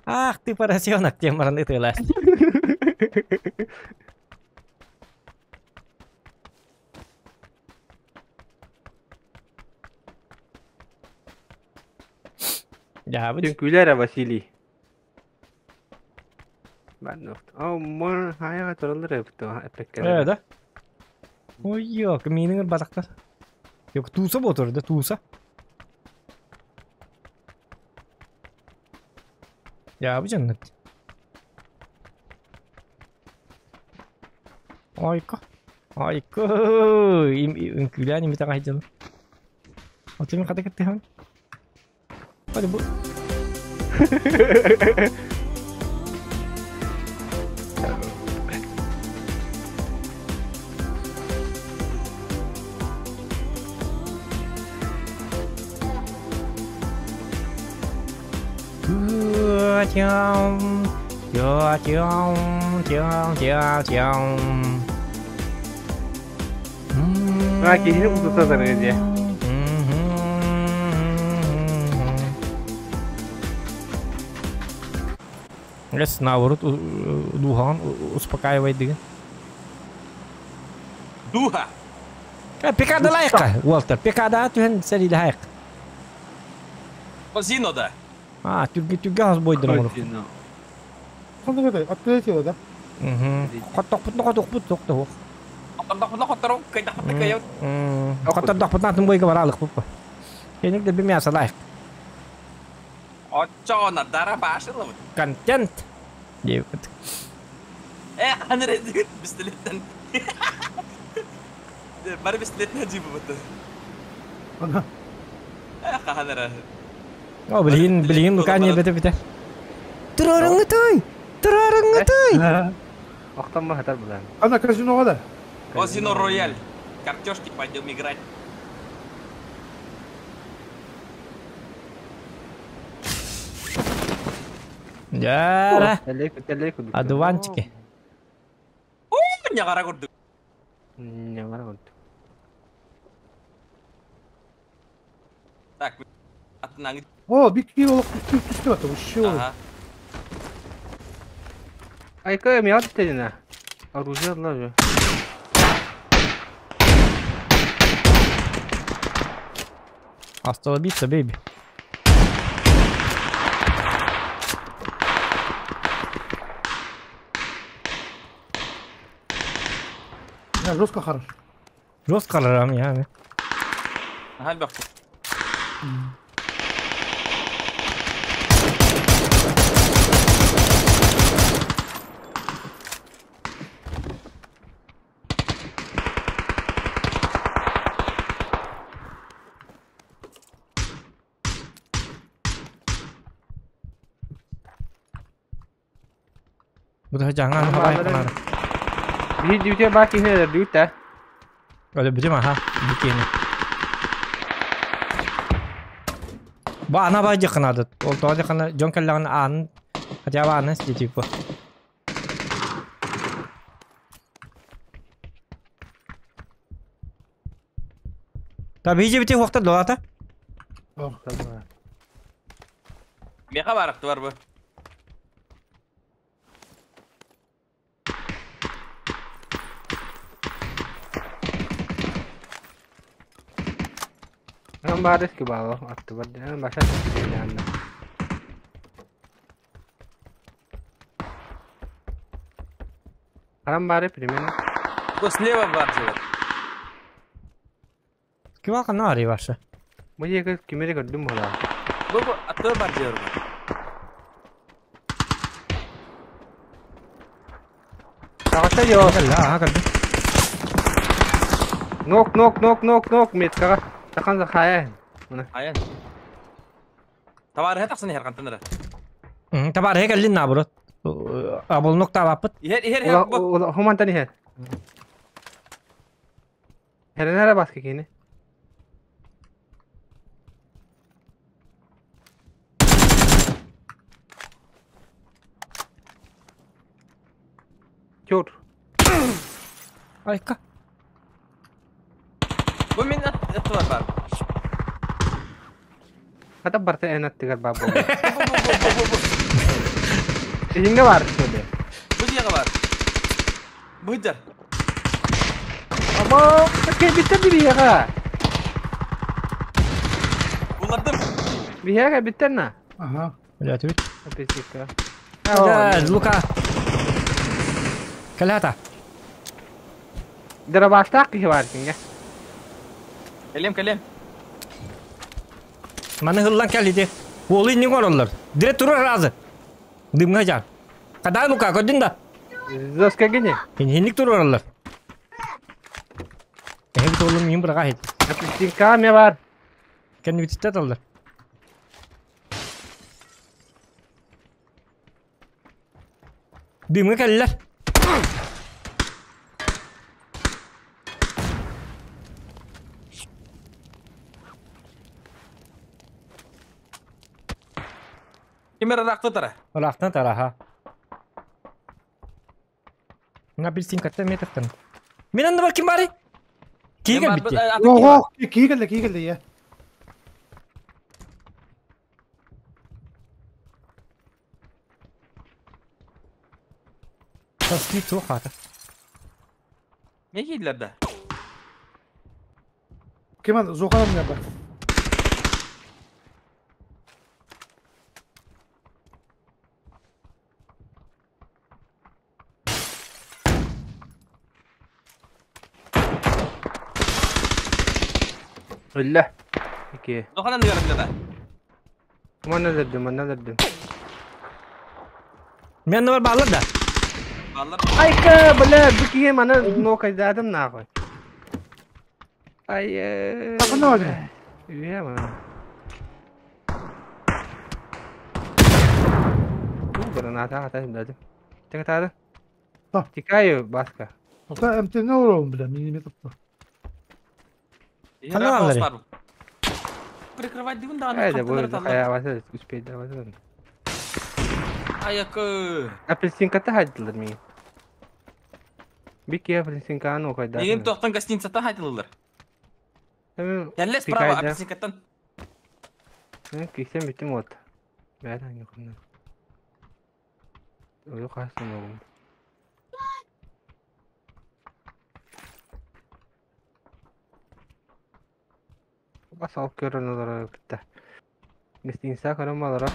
Ах, ты поросенок, тем мараны ты ласт. Я бы. Күләр Василий. Ben de Aa, мор хаяга туралар эпто эпекке. Да. Ой, yok, минеңер бадактар. Yok, туса ботур да, туса. Я бы жаннат. Айка. Айка. Им күләни митага хайдыл. Отым ката кетти хан. Hadi bu. А, кихини утутазар эже. Лес наоборот, духан успокаивает деген. Духа. Пикада лайка, Уолтер. Пикада түһен сәри лайк. Казино да. А, түрге түрге аз бойдыр оны. Қандай Открытие, да? Угу. Қаттақ пұт тоқ. Қаттақ пұт натын бойға баралық бұп. Кенек де бір мяса лайк. Очона дара башылы. Контент. Ханыр эдигит пистолеттен. Бары пистолеттен жип бутты. Ана. Ханыр. О, билигин, билигин Лука не бете бите. Турарыңы той! Турарыңы той! Охтан ба хатар булан. Ана казиноға да. Казино Рояль. Картежки пойдем играть. Яра. Телек, телек. Одуванчики. Не қара көрдік. Не қара көрдік. Так, атын О, bir kilo түстү бата, ушул. Ага. Айка, мен ат дедин. Оружие алла же. Остановиться, бейби. Я жестко хорош. Жестко хорош, я. Ага, бак. Bu da jangan apa kemana? Bir düğüte bak yine düğüte. Öyle bir ha, bikin. Ba ana ba jakanadı. Ol toğa jakana jon kallan an хотя бы аны типа. Та бiji бити вакыт долата. Меха барықты бар bu. Ben bariz ki bağlı attı. Ben başa yani. Haram bari примерно. Bu слева бар же. Kim hakkında arıyor varsa? Bu yeke kimeri gördüm bu la. Bu bu atı var diyor. Sağda yok. La ha kaldı. Nok nok nok nok nok metkaga. Takan zakaya. Ayan. Tabar het aksin her kantanara. Tabar hek allin nabrot. Abul nokta bapıt. Her her her bu. Human tani her. Her nere baskı kini? Kör. Ayka. Bu min atı var var. Hatta barta en attıgar bab. Yine var şöyle. Bu diye var. Bu der. Ama bitti bir yere. Bulardım. Bir yere bitti ne? Aha. Evet evet. Bitti. Luka. Kalata. Dara ki var kinga. Kalem kalem. Mana hıllan keldi. Oğlu ne korollar. Direkt durur razı. Dımga can. Kadar Luka kodun da. Zoska gene. Hinlik dururlar. Evet oğlum yum bırak et. Tinka me var. Kendi bitti aldılar. Dımga keldiler. Kimera raktı tara. Raktı tara ha. Ne bilsin katta metrden. Men anda kim bari? Kiga bitti. Yok yok, kiga kiga ya. Tasdik çok hata. Ne giydiler de? Kim Zokan mı yapar? Öyle. Peki. Zokan mı yapar da? Aman ne dedim, ne dedim. Men var bağlar da. Баллар. Айка, бля, бу киһи маны нокайдаатым нахуй. Ай, Ханна бар? Үһэ маны. Бу граната атайым дадым. Текатады. Та. Тикаю, баска. Та МТН олорон бля, минимет тапты. Ханна баллар? Прикрывать дивин да, Айда, бу хая успеть да, вот. Аякы. Апельсинката хаддылар миңа. Бик апельсинканы нокайдаатым. Егин тоқтан гостиницата хайтылылар. Тәлле справа Тикайда. апельсинкаттан. Кисем битим вот. Бәрән юкны. Өлі қасын оғым. Бас алып көрін олар бітті. Гостиница көрін балара.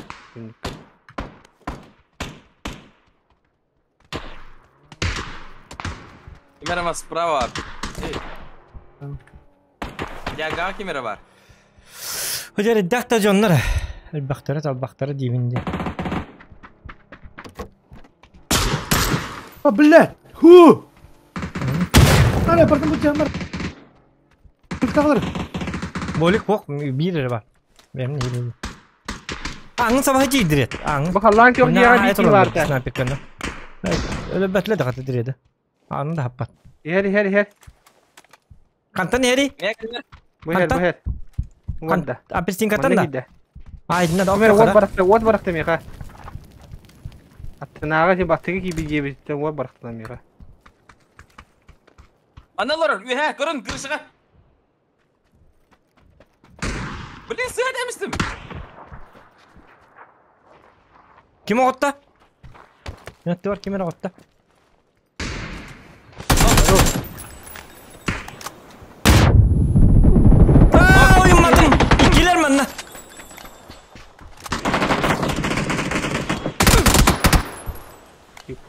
Кемера бар справа. Эй. Яга кемера бар. Хожар дакта жоннар. Бактара талбактара дибинде. А, блядь! Ху! Ана, бардым бу жандар. Тагылар. Болик бок бир бар. Бем не. Аңын сабахы жейдірет. Аңын. Бақалан кең яға бити барды. Снайпер көнө. Өлө бәтле дә каты диреді. Аны да хаппат. Ихер, ихер, ихер. Кантан ери? Бұхер, Қанта? бұхер. Ванда. Апельсинкатан да. Айдына да. Өмір от барақты, от барақты меға. Аттынаға же баттығы кибі жебіттен от барақты меға. Аналар, үһә, көрін, крышаға. Блин, сыға дәмістім. Ким оғытта? Нәтті бар кимер оғытта? Aa, uyumadım. İkiler mi lan?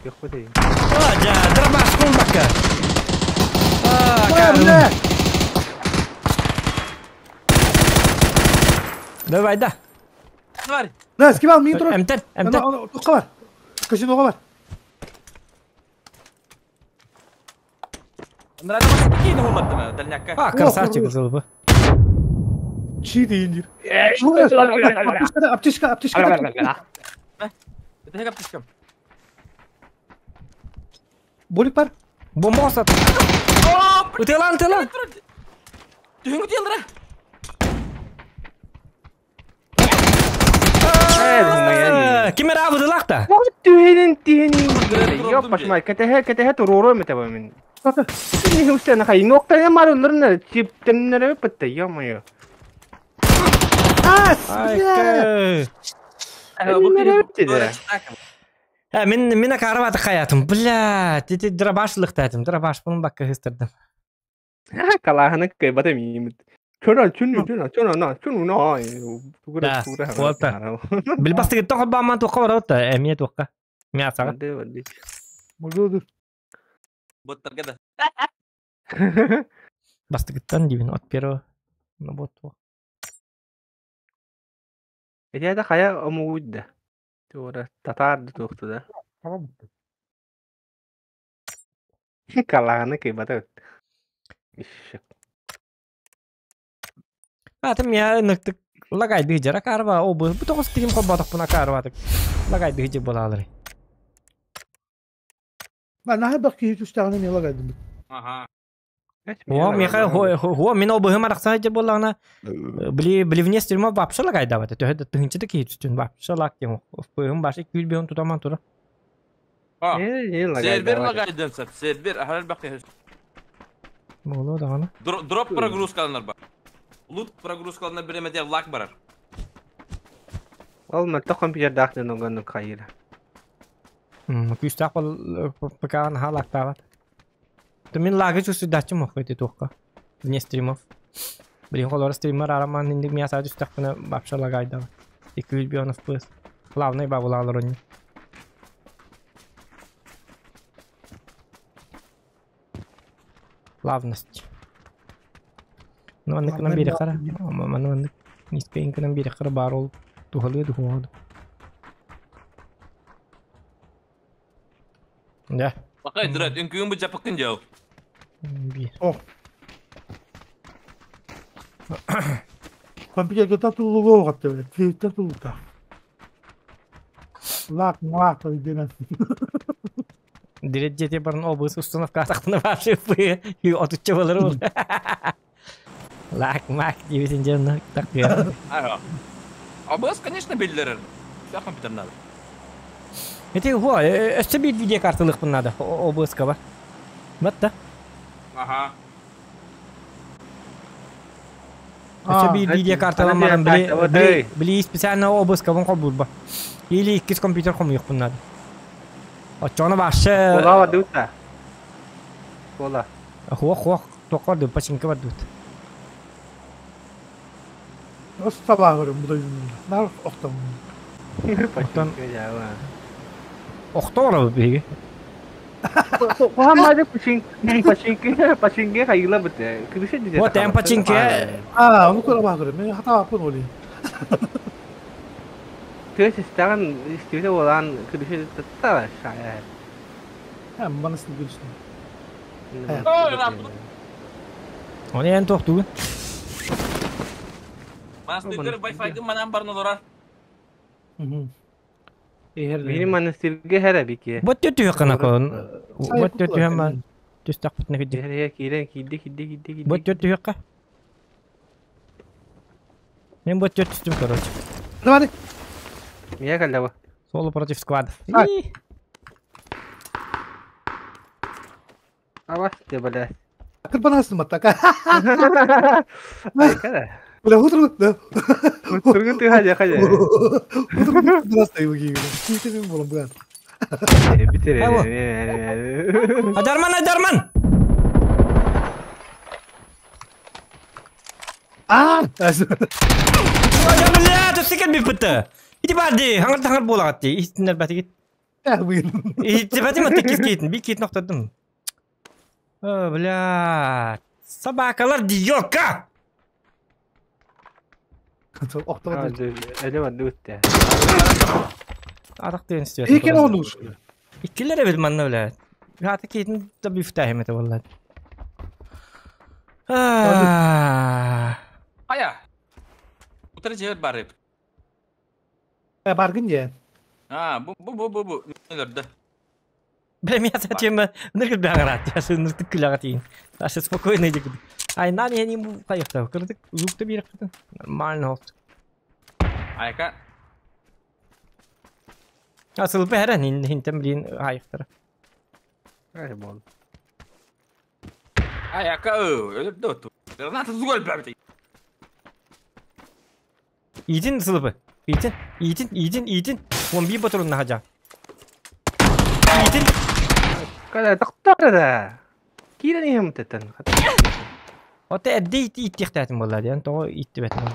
Yok bu değil. Aa, дробаш кулбакка. Aa, А, блядь! Давай да. Бар. Блядь, ким ал мин тур. Эмтер, эмтер. Тоққа бар. Казиноға бар. Нравится какие на улаттыма, дальнякка. А, красавчик был бы. Чи дейін дир. Аптечка, аптечка, аптечка. Это я аптечка. Болик бар. Бомба сат. Утелан, утелан. Түйін күтелдір, Кимер абыдылақ та? Түйенін, түйенін. Yok başıma, кәтәһә, кәтәһә туруру мете бу мин. Не устана хай, ноктана маруларны чиптеннәре битте, ё-моё. А, блядь! Ә, мен мен карабаты хаятым. Бля, тити дробашлык татым. Дробаш bunun бакка хыстырдым. Калаһаны кайбата мин. Чона, чуну, чуна, чуна, на, чуну, на. Да, вот. Билбастыгы тоқы баман тоқы бар отта, әмие тоққа. Мясаға. Молодец. Боттарға да. Бастыгыттан дибин от первого. Ну вот. Это хая омугудда. Тура татар да тухту да. Калаһаны кайбата. Ишек. Атым я ныктык лагай бижара карба о бу тоғыз тигим қобатық бұна карба лагай бижи болалар. Ма нахай бак ки түстәгәне не лагайдым. Ага. О, Михаил, хо, мен обыһы марақса жер болағына били били вне стрима вообще лагай дават. Төһө тыгынчы да кейт түн вообще лак тем. Пыһым башы күл бен тутаман тура. Сервер лагайдым сап, сервер ахар бак. Боло дагана. Дроп прогрузкаланар бар. Лут прогрузкаланар биреме лак барар. Ол мөлтө компьютер дахны ногону кайыр. Күстәк бол ПК-ны халак тават. То мин лагы чувствую дачы мох эти тоққа. Вне стримов. Блин, холор стример араман инде мяса түстәк кына вообще лагайда. 200 миллионов FPS. Главный бабулалар они. Плавность. Ну, аны кынан бире кара. Аны аны низкая кынан бире кара бар ол. Тухалы тухалы. Да. Бакай дырат, үҥкүүн бу жапыккын дьау. Bir. О. Компьютерге татулугу оҕатты, телевизор тулута. Лак, млак, дена. Direkt жете барын обыс установка атақтына вообще пы отучча болар ол. Лак мак дебесин жанына так Ага. Абыз, конечно, биллерер. Вся компьютер надо. Эти хо, өстө bir видеокарталык надо обыска бар. Батта. Ага. Өстө bir видеокарталамадан били били специально обыска бун кобур ба. Или иккис компьютер ком yok надо. Очоно башы. Кола бар дута. Кола. Хуа хуа токор починка бар дут. Остабаа көрүм бу дойдуну. Нар охтом. Оттон охтор биги. Куха мады пачин пачинки пачинки хайла бит. Кырыша диде. Вот эм пачинки. А, ону көрө көрүм. Мен хата апын оли. Тыш истаган истибе болан кырыша татта шая. Hem bana silgilsin. Оны эн тоқтугун. Монастырь Wi-Fi манан барны лорар. Бини монастырьге хәрә бики. Вот төтү кана кон. Вот төтү һәм төс тақпытны киди. Хәрә кирен киде киде киде киде. Вот төтү якка. Мен вот төт түстүм, короче. Давай. Мия калда бу. Соло против сквадов. Авас те бля. Кырбанасың матака. Ай кара. Бля, утро, да. Тургун ты хаҗа хаҗа. Утро кырбанасың бу кийгин. Кийгин болом буган. Битере. Адарман, Адарман! А! Бля, тут сикер биппытты. Иди барды, хаңыр таңыр болагатты. Истиннер бәтигит. Ити бәти ма текис кейтин, би кейтин оқтадым. О, бля. Собакалар диёка! Әле бар дүтте. Атак деген истиyor. Икен олуш. Иккилер эбит манна бля. Хата кейтин да бифтахим это валла. Ая. Утыр жебер барып. Баргын же. А, бу бу бу бу бу. Нөлөрдө. Бля, меня зачем ныркы бяграт. Я сы ныртык күләгә тиин. Ашы спокойно иди. Ай, нани я не бу кайыкта. Кырдык, звукты бирек кытын. Нормально oldu. Айка. Асыл бәрен хинтем блин айыктыр. Ай бол. Айка, өлөрдө оту. Граната зугал бәбит. Идин сылбы. Идин, идин, идин, идин. Он би батырын хажа. Идин. Када тактар да. Кирен hem тетен. Ота әдде ит иттихтәтин булар, ян того итти бәтин.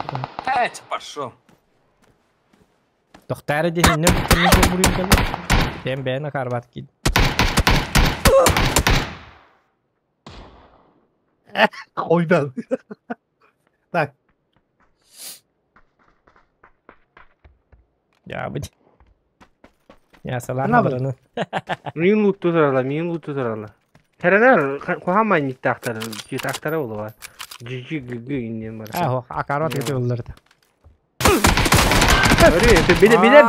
Эт, пошел. Тохтары дин нөп кемне бурын кел. Тем бәна карбат кид. Койдан. Так. Я бит. Я салам бараны. Мин лут тутарала, мин лут тутарала. Хәрәнәр кухама ниттахтар, житахтар булып. Жижи гүгү иннен бар. А, акарат кете буллар да. Öyle, bile bile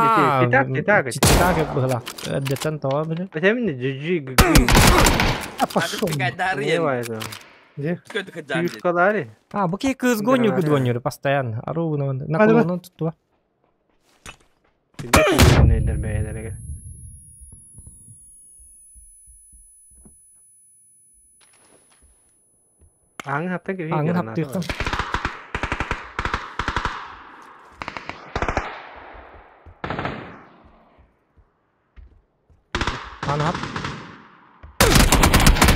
титак титак. Титак була. Деттен това биле. Бетемин жижи гүгү. Пошел. Не? Калари. А, бу ки кыз гоню гоню постоянно. Ару на колону туттуа. Нейдер бәйләргә. Аң хапта кире. Аң хапта. Аң хап.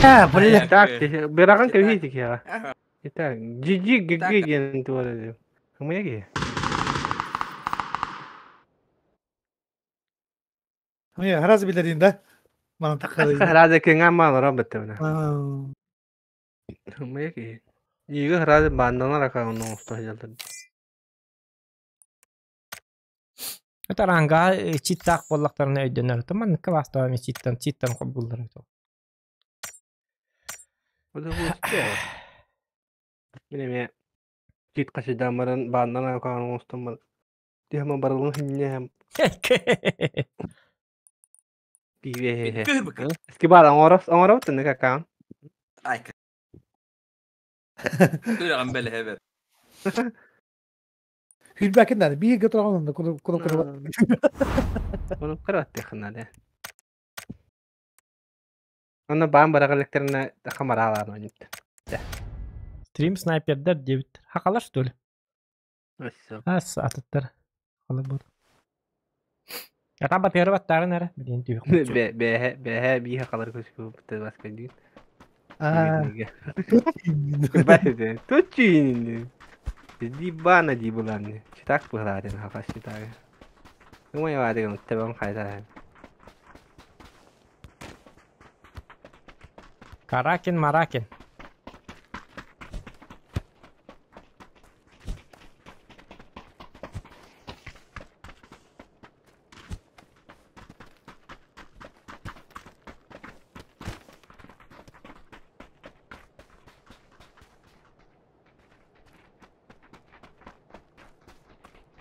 А, бля. Так, бираган кире я. Итак, жижи гүгү ген туара. Кымыя Ме, харазы билерин да. Мана таккары. Харазы кеңа мал робот мына. Кымыя ки. Иге харазы бандана рака оны уста жалды. Таранга читтаах буоллахтарына өйдөнөр. Манныкка бастаан читтан читтан холбууллар. Мин эмиэ чит хасыдаан баран бааннан акаан оҥостон баран түһэм барылын хиннэһэм пиибэһэ. Эски баар оҥоров оҥоробут тыннык акаан. Айка. Күрэҕин бэлэһэбэр. Хүрбэкин да биир гытыраган онно кулу кулу кулу. Ону кыраттыхына да. Онно баан бараҕалыктарына хамараалаан ойнут. Стрим снайпердар диэбиттэр. Хакалар что ли? Ас атыттар. Хала бур. Ата батыары баттаарын эрэ билин түйөх. Бэһэ бэһэ бииһэ халар көскү баска диин. Аа. Бэһэ туччуин. Ди бана ди булан. Читак быһаарын хакас читак. Ума явадыгын тебен хайда. Каракин Маракин.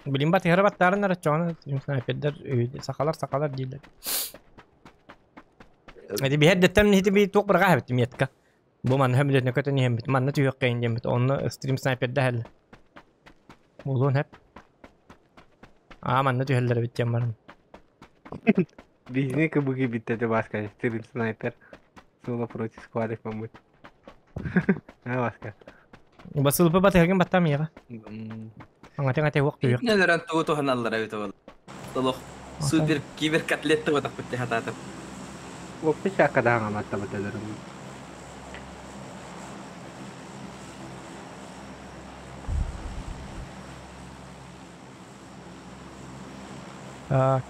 Билин батыһары баттаарын эрэ чоҕун снайпердер сахалар сахалар дииллэр. Эти биһэр дэттэн ити би туох барга хэбит метка. Бу манна хөмүлөтүнэ көтөн иһэммит манна түһүөх кэйин диэммит онно стрим снайперда хэл. Буолуон хэп. Аа манна түһэллэр эбит диэн баран. Биһини кыбыгы биттети баска стрим снайпер. Соло против сквадов мамут. А баска. Басылпы батыһагын баттам яга. Аңа тең ук түһүөх. Нелерен тугу туһаналлар эбит ол. Толох супер кибер котлетты батак битте хататып. Оппи чакадаан аматта баталарым. Так.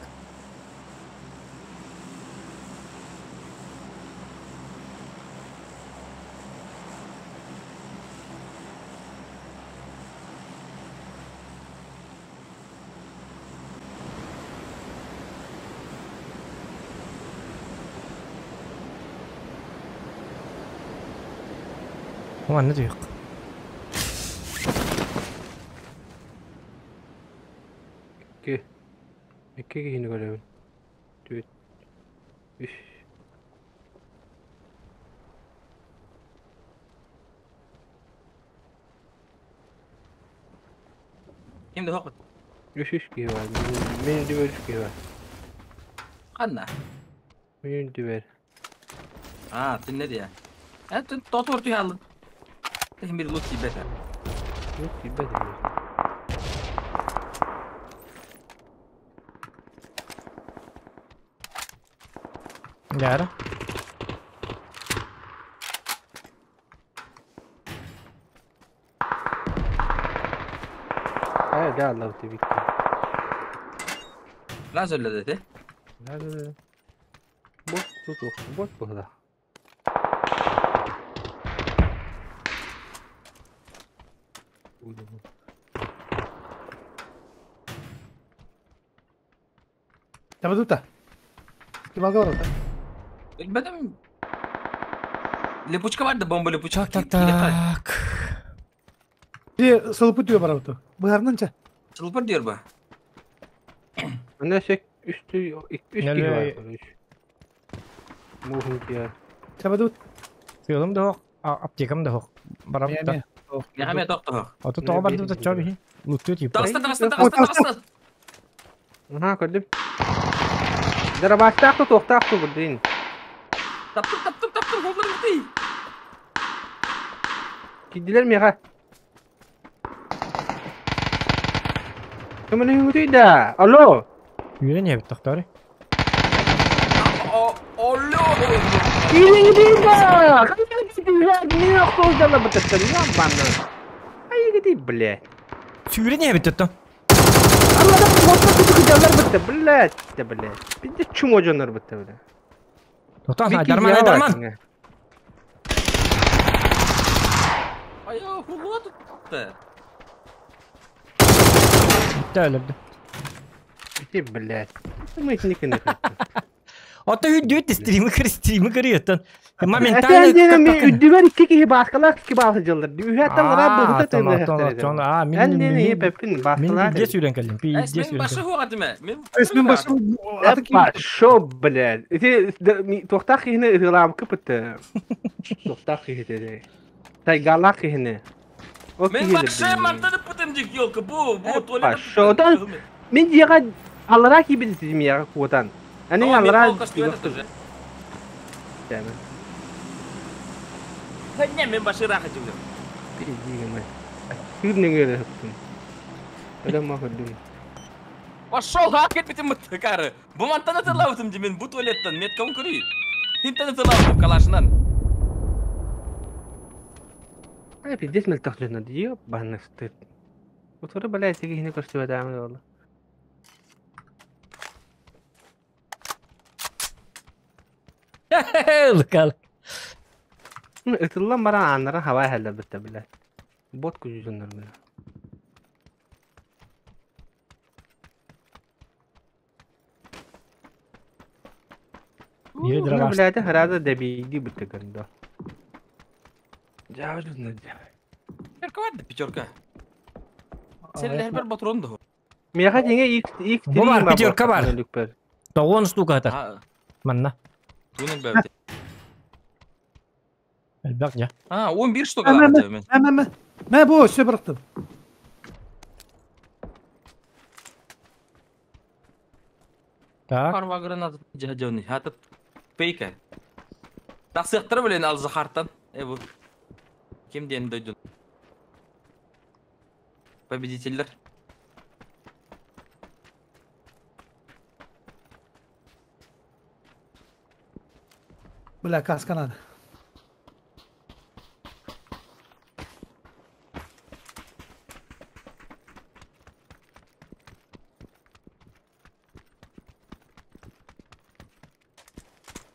Манна түһүөх. Икки. Икки киһини көрөбүн. Түөт. Үс. Ким да хокут. Үс үс киһи бар. Мен дүбер үс киһи бар. Канна. Мен дүбер. Аа, түнне дия. Э, түн тотор түһ алдын. Техин бир лут тибет. Yok тибет. Дяра. Hayır да Allah тибит. Lan söyledi ти. Да да да. Бот тут бот буда. Табадута. Кималга барата. Bilmedim. Липучка бар да бомба липучка. Так, так, так. Би сылпы түйө барабыт. Быһарнынча. Çılpır diyor bu. Ана сек үстү үс киһи Неле- бар. Үс. Муһун киһи. Табадут. Сыылым да хок, аптекам да хок. Барабыт да. Яхаме тоқтоқ. Ото тоҕо бардыбыт оччоо биһи. Луттуу тип. Тағыста, тағыста, тағыста, тағыста. Аха көрдүм. Дарабастаах туохтаах ту бурдин. Таптым, таптым, таптым. Қолдарым бітей. Кидилер миэхэ. Кымын үҥүтүй да. Алло. Үөрэн иһэбит тохтоору. Олло. Киириҥ да. Киириҥ да. Ай блядь. Сүүрэн иһэбит тоттон. Аллада мотто куту бытта, блядь, да блядь. Бидде чумо дьоннор бытта, блядь. Тоттон, дарман, дарман. Ай, хула tuttu. Бүтэ өлөрдү. Ти, блядь. Мы их никогда. Ото үрдүбүт стримы көрүөттөн. Моментально Үрдүбэр икки киһи бааскалаах икки баасы дьыллар. Үһәттен лара быһыта төннө. А, мин Эн диэн пеппин Мин бааскалаах. пиздец үрэн кэллим. Пиздец Мен үрэн. башы хуға деме. Мен Эсмин башы Шо, блядь. Ити туохтаах киһини ыһыылаабыкка пытты. Туохтаах киһи теде. Тайгалаах киһини. Ол Мен киһи башы дедим. мантаны пытым дик елка. Бу, бу туалет. Пошо. Мен дияга аллара кийбин сизмияга куотан. Ани аллара. Не, мен башы раха жибдим. Пиздигеме. Күрнең өттүм. Өлөм махырдым. Пошел, ха, кетпетим мытты кары. Бу мантаны тылаутым мен бу туалеттен меткам көрүй. Хинтаны тылаутым калашынан. Ай, пиздец мелтах жына диё, банны стыд. Утуры блядь, тиги хине көрсөбө даамы болду. Лыкал. Ытыллан баран аннара хавай хәлләр битте блядь. Бот күзүннәр менә. Yere Бу блядь, харада дебиди битте гында. Жабы Пятерка бар пятерка. Сен бер батрон да. Мияха теңе X X Бу бар, пятерка бар. Тоғон штука атар. Манна. Тунын бәбте. Элбак я. А, 11 штука бар мен. Мә, мә, мә. Мә бу, все бырактым. Так. Парва граната жажоны. Хатып фейка. Тақсықтыр білен ал Захартан. Э бу. Ким ден дойдун? Победительдер. Бля, каска надо.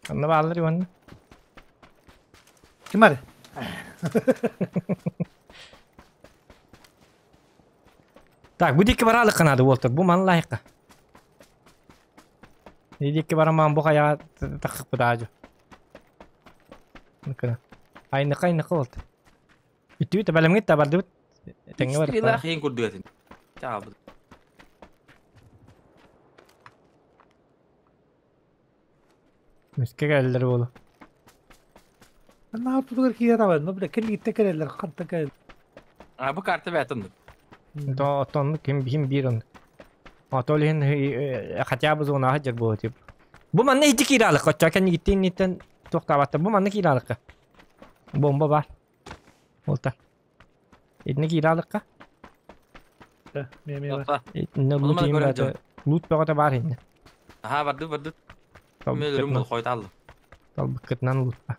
Анна баалар иванна. Ким бар? Так, бу дикки баралы канады болтор. Бу ман лайыққа. Дикки бараман бу кая тақып бутажу. Ныкына. Айны кайны болт. Үтү табалымгы табарды. Теңге бар. Стрела хин күрдүгәтин. Чабы. Миске келдер болу. Ана тутугар кия табар. Ну, бля, кел гитте келелер, кантта кел. А бу карта бәтин. То тон ким бим бирон. А то лин хотя бы зона хаҗар бу тип. Бу манны ити киралык, кача кен гиттин ниттен токтабатты. Бу манны киралык. Бомба бар. Болта. Итне киралыкка. Да, ме ме бар. Итне лут им лут багата бар инде. Аха, барды, барды. Мен өрүм койду алды. Талбыккытнан лут ба.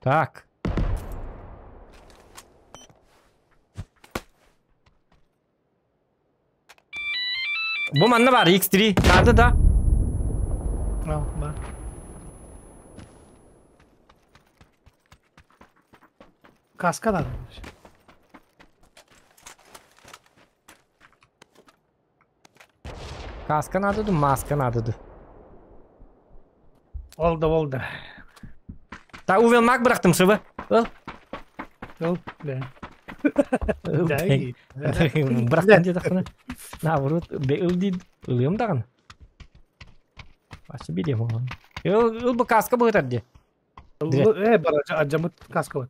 Так. Бу манна бар X3. Надо да. А, да. Каска надо. Каска надо, ду, маска надо. Ду. Oldu, oldu. Та увел мак bıraktım sıvı. Al. Al. Be. Bıraktım diye takını. На врут бе ылди ылым даган. Башы билем оған. Ыл ыл бу каска бу ди. Э, бар ажамыт каска бар.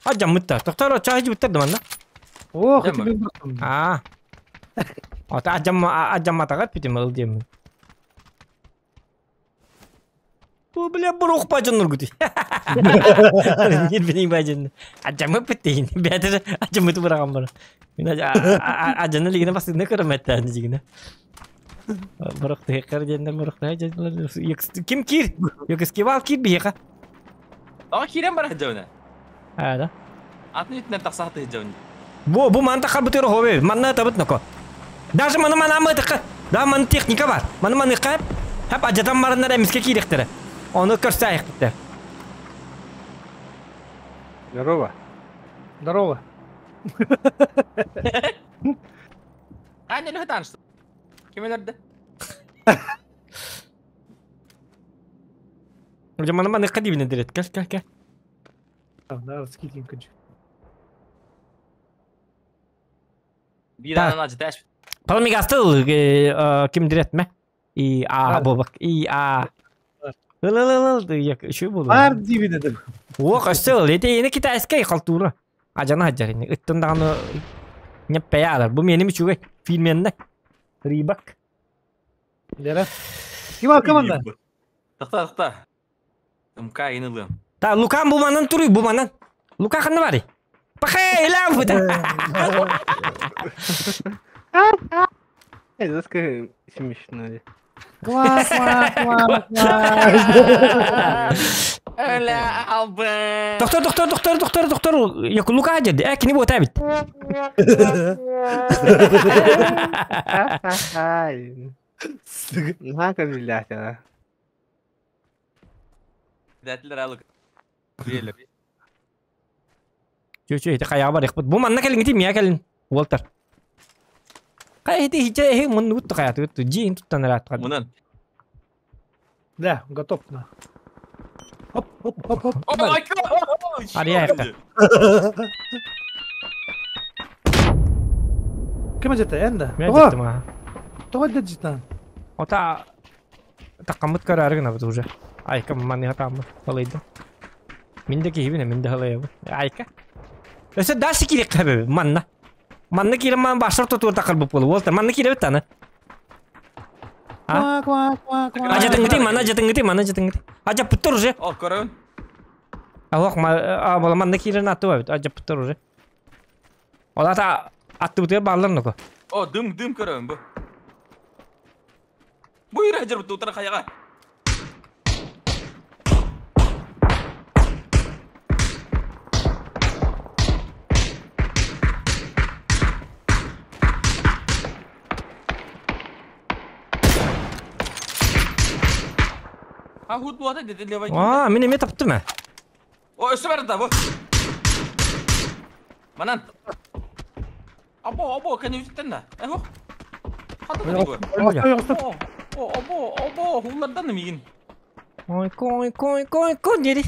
Ажамыт та. Токтор чай жибиттер да. О, хоть мен бырактым. А. Ата ажам ажаматага питим ыл дейм. Бу бля бурук бажын нургути. Не билейм бажын. Ажамы питейин. Бәтер ажамыты бураган бар. Мен ажаны лигине басып не көрөм әттән дигине. Бурук текер дендер бурук ким кир? Йокс кивал кир бияка. А кирем бар жауна. А да. Атын үтүнөн таксаты жауна. Бу бу манта хабытыр хобе. Манна табыт нако. Даже маны манаммытыкка. Да маны техника бар. Маны маныхха хап ажатан барыннар эмиске киириэхтэрэ. Ону көрсө айыктыттар. Здорово. Здорово. Аня не танышты. Ким өлөрдө? Уже маны маныхха диибин эдирет. Кел, кел, кел. Да, скидим кыджы. Биир анан ажыташ. Паламигастыл ким диретме? И а бобак. И а. Ыл şu bulu. Бар дибин эдим. О, өссө ыл. Эти ини китайскай халтура. Ажана хаджар ини. Ыттын даганы неппеялар. Бу меним үчүгэй. Фильменне. Рибак. Лера. Ким ал команда? Тахта, тахта. МК инылым. Та Лукан бу манан туруй бу манан. Лука ханна бари. Пахай, лам бу. Эй, заска смешно. Ква, ква, ква, ква. Öyle албы. Доктор, доктор, доктор, доктор, доктор. Yok Luka hacırdı. Kini bu tabit. Ай. Наха билlah. Дәтлер алык. Биелер. Чү чү ити кая бар yakpıt. Bu manna kelin giteyim ya kelin. Walter. Kaya iti hiç he mun nut kaya tut. Jin tuttan rahat. Мунан. Да, готов на. Хоп, хоп, хоп, хоп. О, my God! Ария yakka. Ким ажата энда? Men gittim ha. Тоға житан. Ота такамыт караргына бит уже. Айка мани хатамы халайды. Минде кихибине минде халайы. Айка. Өсө дальше кирек кабы манна. Манна кирем ман башыр тотур такыр буп болу. Walter манна кире бит аны. Ква, ква, ква, ква. Ажатын гити манна ажатын гити манна ажатын гити. Ажа путтур уже. О, көрөм. Аллах ма а бола манна кирен аты бит. Ажа путтур уже. Олата атты бутыр баллар ноко. О, дым, дым көрөм бу. Бу ире жер бут утара каяга. А худ буата деди левай. А, мен эме таптым ә. О, өсө бар да бу. Манан. Або, або, кәне үтен да. Эхо. Хата бу. О, о, або, або, хуллардан мигин. Ой, кой, кой, кой, кой, дири.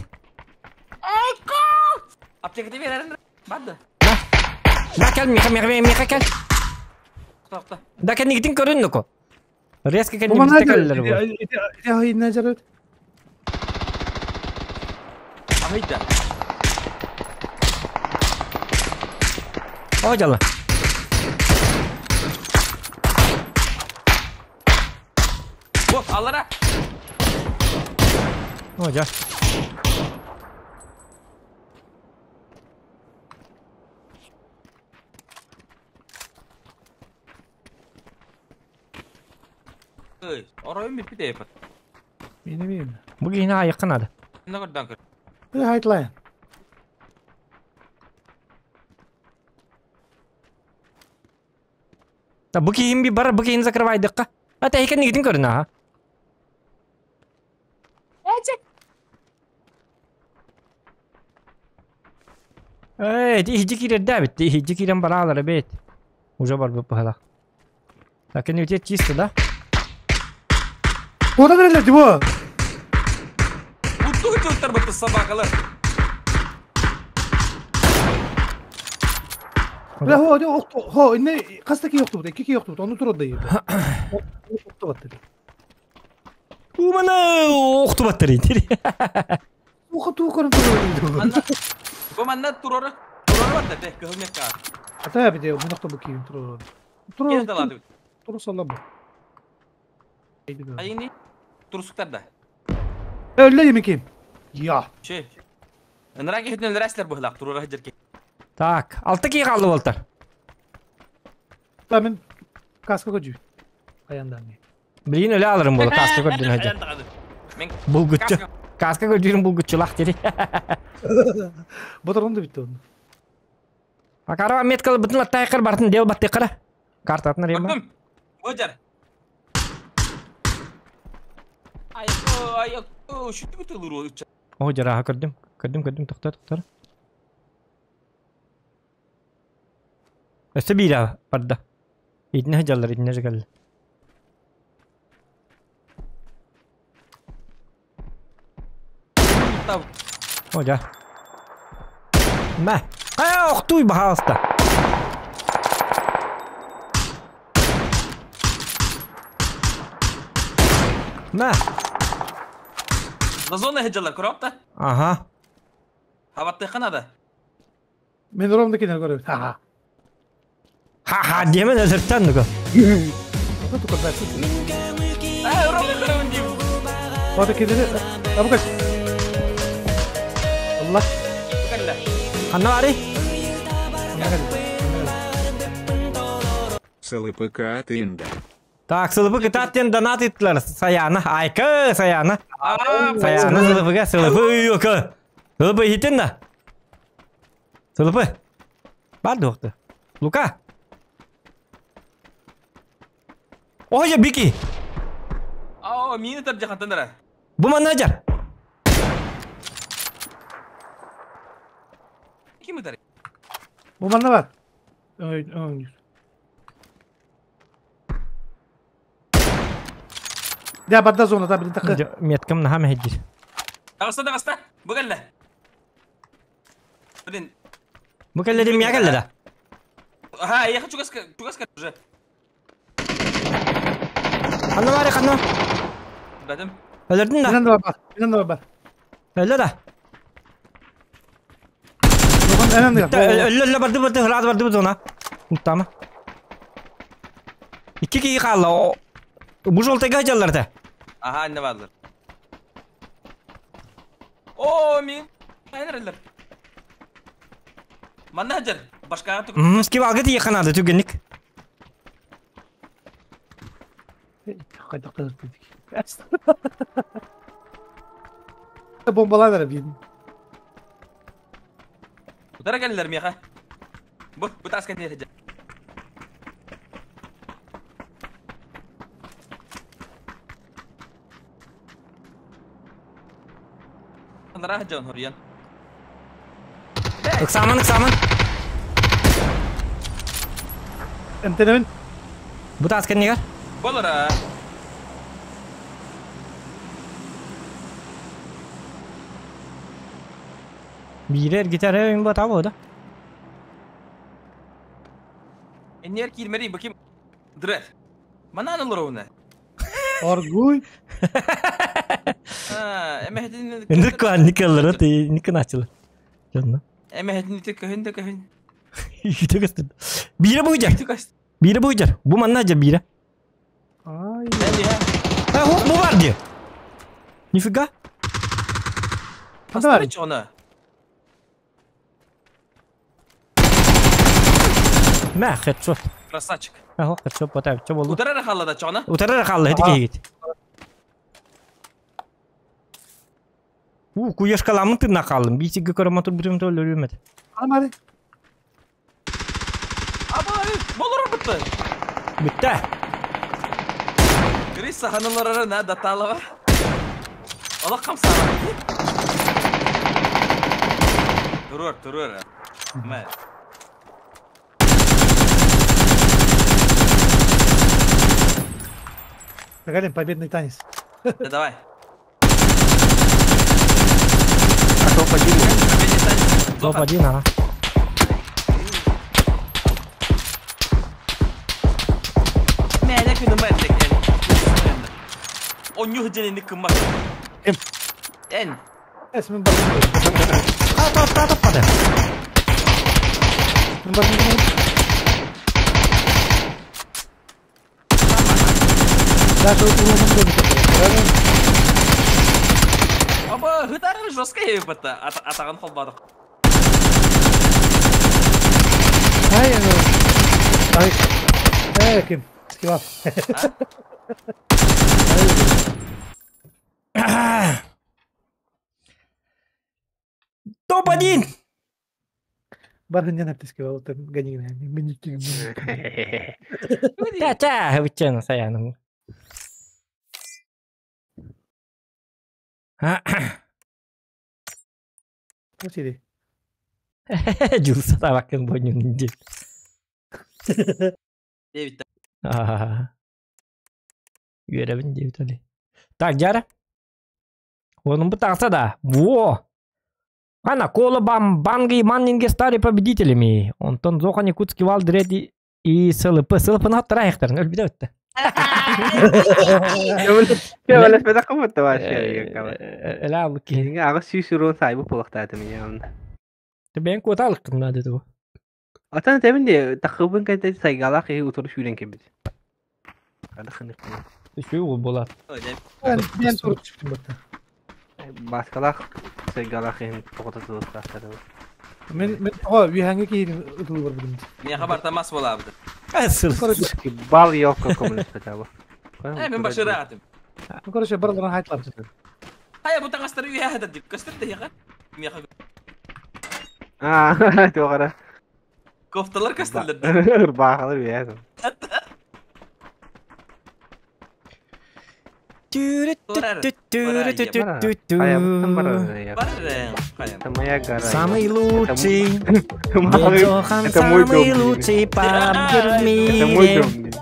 Айко! Аптека берәрин. Барды. Да кел, миха, миха, миха кел. Тохта. Да кел нигитин көрүн ноко. Резко кел Бу манна нигитин келлер бу. Ити хайна жарат. Ахайда. О, жала. Бу, алара. О, жа. Эй, оройм бит бит эпат. Мени мени. Бу кихини айыккын ады. Не көрдөн көр. Э, хайтлайн. Да бу кихин би бар, бу кихин закрывайдыкка. А та экен нигитин көрүн аха. Эй, ти хижи кирер да бит, ти хижи кирен баралар бит. Уже бар бу пахала. Так, не у чисто, да? Куда дырелер бу? Утту жуттар бут собакалар. Бля, хо, хо, хо, инне кастаки yoktу бу, икки yoktу бу, onu турат да йди. Окту бат деди. Умана окту баттыр иди. Уха туу көрүн турат. Бу манна турора. Турора бар да бе, кыһыл мекка. Ата бит, бу нокта бу кийим турат. Кел Турат. далады. Турат салла бу. Айни турсуктар да. Öyle yemek yiyeyim. Ya. Şey. Нраги хитнен рәсләр бу хлак турора хәҗәрки. Так, алты ки калды болтар. Ben kaska kocu. Ayandan. Билин эле алырым болу, каска көрдүн хажа. Мен Булгуччу. Каска көрдүн булгуччулах деди. Батырым да bitti onun. Акара меткалы бүтүн латтайкыр бартын дел баттыкыра. Картатын арыйма. Көрдүм. Бу жар. Ай, ай, шүттү тылыр. О, жараха көрдүм. Көрдүм, көрдүм, тоқтар, тоқтар. Өссө биирэ барда. Итинэ жаллар, итинэ жаллар. О, жа. Мә. Ай, охтуй, пожалуйста. Мә. На зона хеджалар, көрөп Ага. Хабатты ханада. Мен ромда кинер көрөбүт. Ха-ха. Ха-ха, демен өлөртөн нүгө. Ото көрбөсүн. Аа, ромда көрөбүн дейм. Ото кинер. Абы кач. Allah. Кэллэ. Ханна бары? СЛПК Тинда. Так, сылыбы кытаттен донат иттилер. Саяна, айка, саяна. Саяна сылыбыга, сылыбы йока. Сылыбы хитин да. Сылыбы. Бар доқты. Лука. Ой, я бики. Аа, мини тар жахантан. Бу менеджер. Ким тар? Бу манна бар. Ой, ой. Я барда зона да билин такы. Меткам наха мехеджир. Тагаста, тагаста. Бу кэллэ. Блин. Бу кэлле мия кэлле да. Ага, я хочу чугаска, чугаска уже. Ханна бары, ханна. Бадым. Өлөрдүн да. Менен да бар. Менен да бар. Өллө да. Энен да. Өллө, өллө барды барды, храз барды бу зона. Уттама. Икки кии калла. Бу жолтайга жаллар да. Ага, анне бардылар. О, мин. Айнерлер. Манна хажар. Башка тук. Скип алгы тие канады түгенник. Кайда кызып дедик. Бомбалар бин. Утара келлер миха. Бу, бу таска не хажар. Андара хажар хорьян. Ыксаман, ыксаман. Энтенебин. Бу таска негер? Болара. Бирер гитара им бата да. Энер кирмери баким. Дрет. Манан лоруна. Оргуй. А, эмехтин. Никон никеллер ты никон ачыл. Жонно. Эмехтин тик көһүн да көһүн. Үтөгөстү. Бире буйжар. Бире буйжар. Бу манна жа бире. Ай. А, хо, бу бар ди. Нифига. Ханна бар. Чона. Мә, хедшот. Красавчик. Ахо, хедшот потап, чо болду. Утарара халлада чона. Утарара халла, хети кейгит. У, куешкаламын тына қалдым. Бисиге көрө мотор бүтүм төлөр үмөт. Ханна бар. Абай, болор бутты. Бүтті. Криса ханаларара на даталава. Алла камсара. Турур, турур. Мә. Гагалин, победный танец. Да, давай. А топ-1? Топ-1, ага. Мә, күнү мә Оню хеджени кыммат. Ким? Эн. Эс мен бар. А, топ, топ, пады. Мен бар. Даже улунун да Аба, хытары жестко ебатта. Атаган холбадык. Ай, ай. Эй, ким? Скивап. Топ-1! Бархыннан аптеска болтан ганигин миникки. Та-та, хабыччан саяным. Сири. Жулса табакын бойнун ди. Дэвид. Үөребин диэбит оли. Так, жара. Онун бутақса да. Во! Ана, Кола Бам, Банги и Маннинге стали победителями. Онтон Зохан Якутский Вал, Дреди и СЛП. СЛП на трайхтар, өлбүдэ өттө. Көмөлөспөтөх кымытта вообще. Эла алык. Кинигэ аҕыс сүүс урун сайбы буолуохтаата меня. Бэйэн куота алыккын наада дуу. Атан тэбин де тахыбын кэнтэ сайгалаах иһи утары сүүрэн кэлбит. Хада хынык. Үчүгэй буолар. Мен туруп түштүм бакта. Бааскалаах сайгалаах иһин тоҕото сылыктаахтар. Мен о виханга киирин ытылы бар билим. Миэхэ барта мас буолаабыт. Сыл. Бал ёлка көмөлөспөтө бу. Мен башыраатым. Ну короче барларын хайтлар. Хайа бу таҥастары үөһэ дик көстөр тэһиэхэ. Миэхэ Аа, туохара. кофталар көстөллөр. Ырбаахалы биэс. Самый лучший. Зохан Это мой дом, самый блин. лучший пабгер в Это мой мире. дом. блин.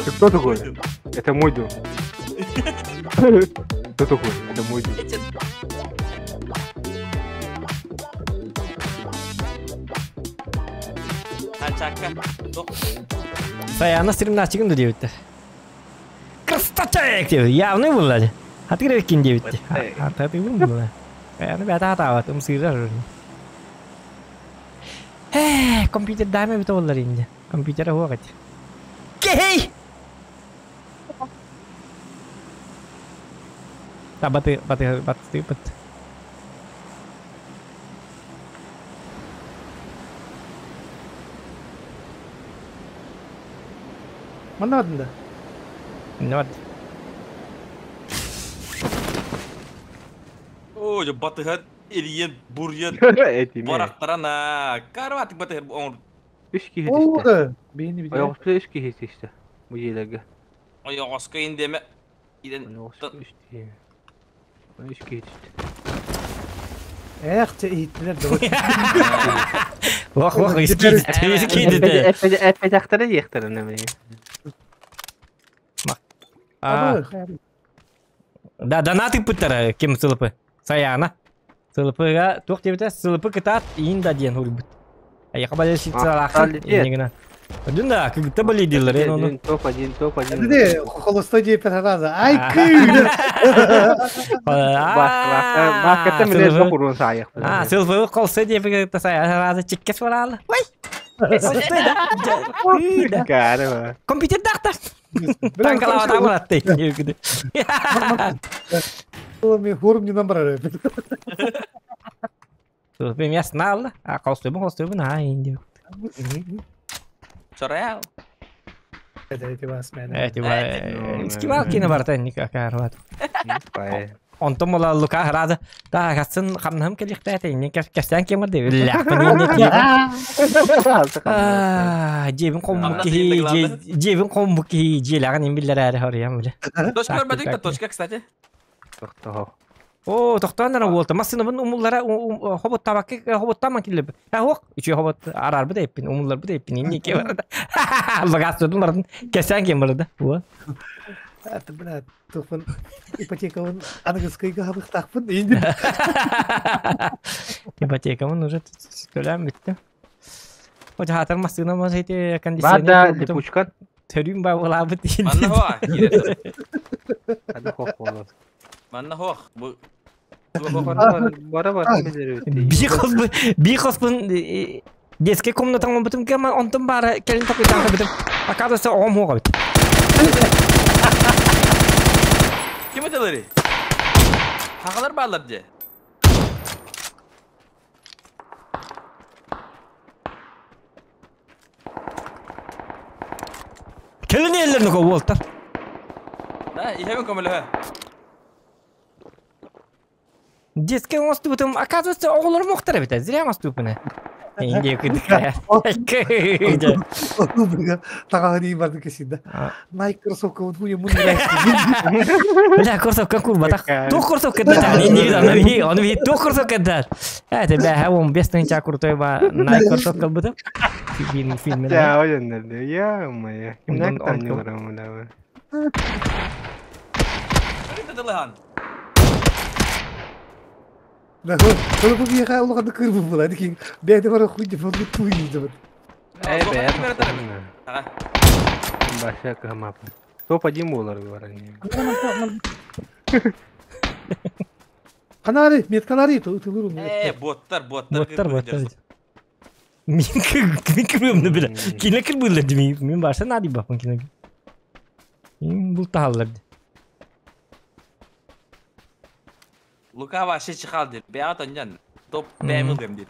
Ты кто такой? Это мой дом. Кто такой? Это мой дом. Саяна стримнастигын да диэбиттэр. Красавчик диэбит. Явный булла. Хатыр кин диэбитти. Хатыр булла. Аны бята хатаабат ымсыырар. Э, компьютер даме бит олар инде. Компьютер хуагат. Кей! Та баты баты баты бат. Манна бадында. Не бар. Оо, жо батыһан элиен бурьян Этими. барактарана. Карватык батыһар оҥор. Үш киһи түстэ. Oldu. Бейни бит. Ойоҕоспут үш киһи түстэ. Бу дьиэлэргэ. Ойоҕоско индеме. Иден Ойоҕоспут үш киһи. Үш киһи түстэ. Эх, те иттилер да. Вах вах искид. Искид де. Эппэтэхтэрэ диэхтэрэ нэмэ. А, Да, донаты пыттара кем сылыпы. Саяна. Сылыпыга туох диэбитэ сылыпы кытаат иин да диэн хуруйбут. Аяка балесицалаахын иннигина. Дүн да кыгытта болидилер эн ону. Топ один, топ один. Де, холостой деп раза. Ай күй. Бааската мине жоқ урун саайық. А, сылыпы колсы диэбигэ саяна раза чиккес бараалы. Ой! Кәрі. Компьютер дақта. Танкалава тамыратты. Мен хорум не барар. Сылыпы мясна алла. А, колстойбун, колстойбун, а, инди. Сорал. Это вас мен. Эти скивал кино бартан никак арват. Онтон була Лука рада. Да, касын хамнам келихтә не кәстән кемер дип. Ләхпен не тиеп. А, жебин комбуки, жебин комбуки, желаган имбиллер әре хорьям биле. Точка көрбөдүк да точка, кстати. Тоқтоо. О, тоқтанара болты. Масына бун умуллара хобот табакы хобот таман килеп. Ха, хок, үчө хобот арар бу деппин, умуллар бу деппин, инне ке барда. Багас тудум бардын. Кәстән кемер да. Во. Это, бля, тухпын ипотекабын аныгыскайга хабыктакпын инди. Ипотекамын уже төләм битте. Хотя хатар масына мас эти Бада кондиционер. липучкан. Төрүм ба була бит. Манна хоа. Хады хоқ болот. Манна хоах. Бу Бара бара Би хоспун, би хоспун детский комнатаң бутум кема онтон бара келин токуйтан бутум. Оказывается, оҕом хуга бит. Ким этелери? Хахалар баалар же. Келин эллерин ко болтар. Да, ихебин көмөлөһө. Детский оңосту бутум, оказывается, оҕолор мохтар бит. Зря оңосту бутуна. Инде кыдыкая. Таҕаһын барды кесинде. Nike кроссовка вот хуя мун Бля, кроссовка курбатах. Тух кроссовка да, не не аны би, аны би тух кроссовка да. Это бля, хавом без тынча крутой ба Nike кроссовка быты. Фильм фильм. Да, ойоннор. Я моя. Кимнәк танылар аны. Дылыхан. Да, ол бу яга улахан кырбы була. Дики бәйде бар хуй деп ол туй деп. Э, бә. Баша камап. Топ-1 болар бар. Канари, мет канари тылыр. Э, боттар, боттар. Боттар, боттар. Мин мин кырбымны биле. Кине кырбылар дими. Мин барса нади бапын кине. Мин бул тахаллар. Лука вообще чихал дед. Беат онжан. Топ бәмил дем дед.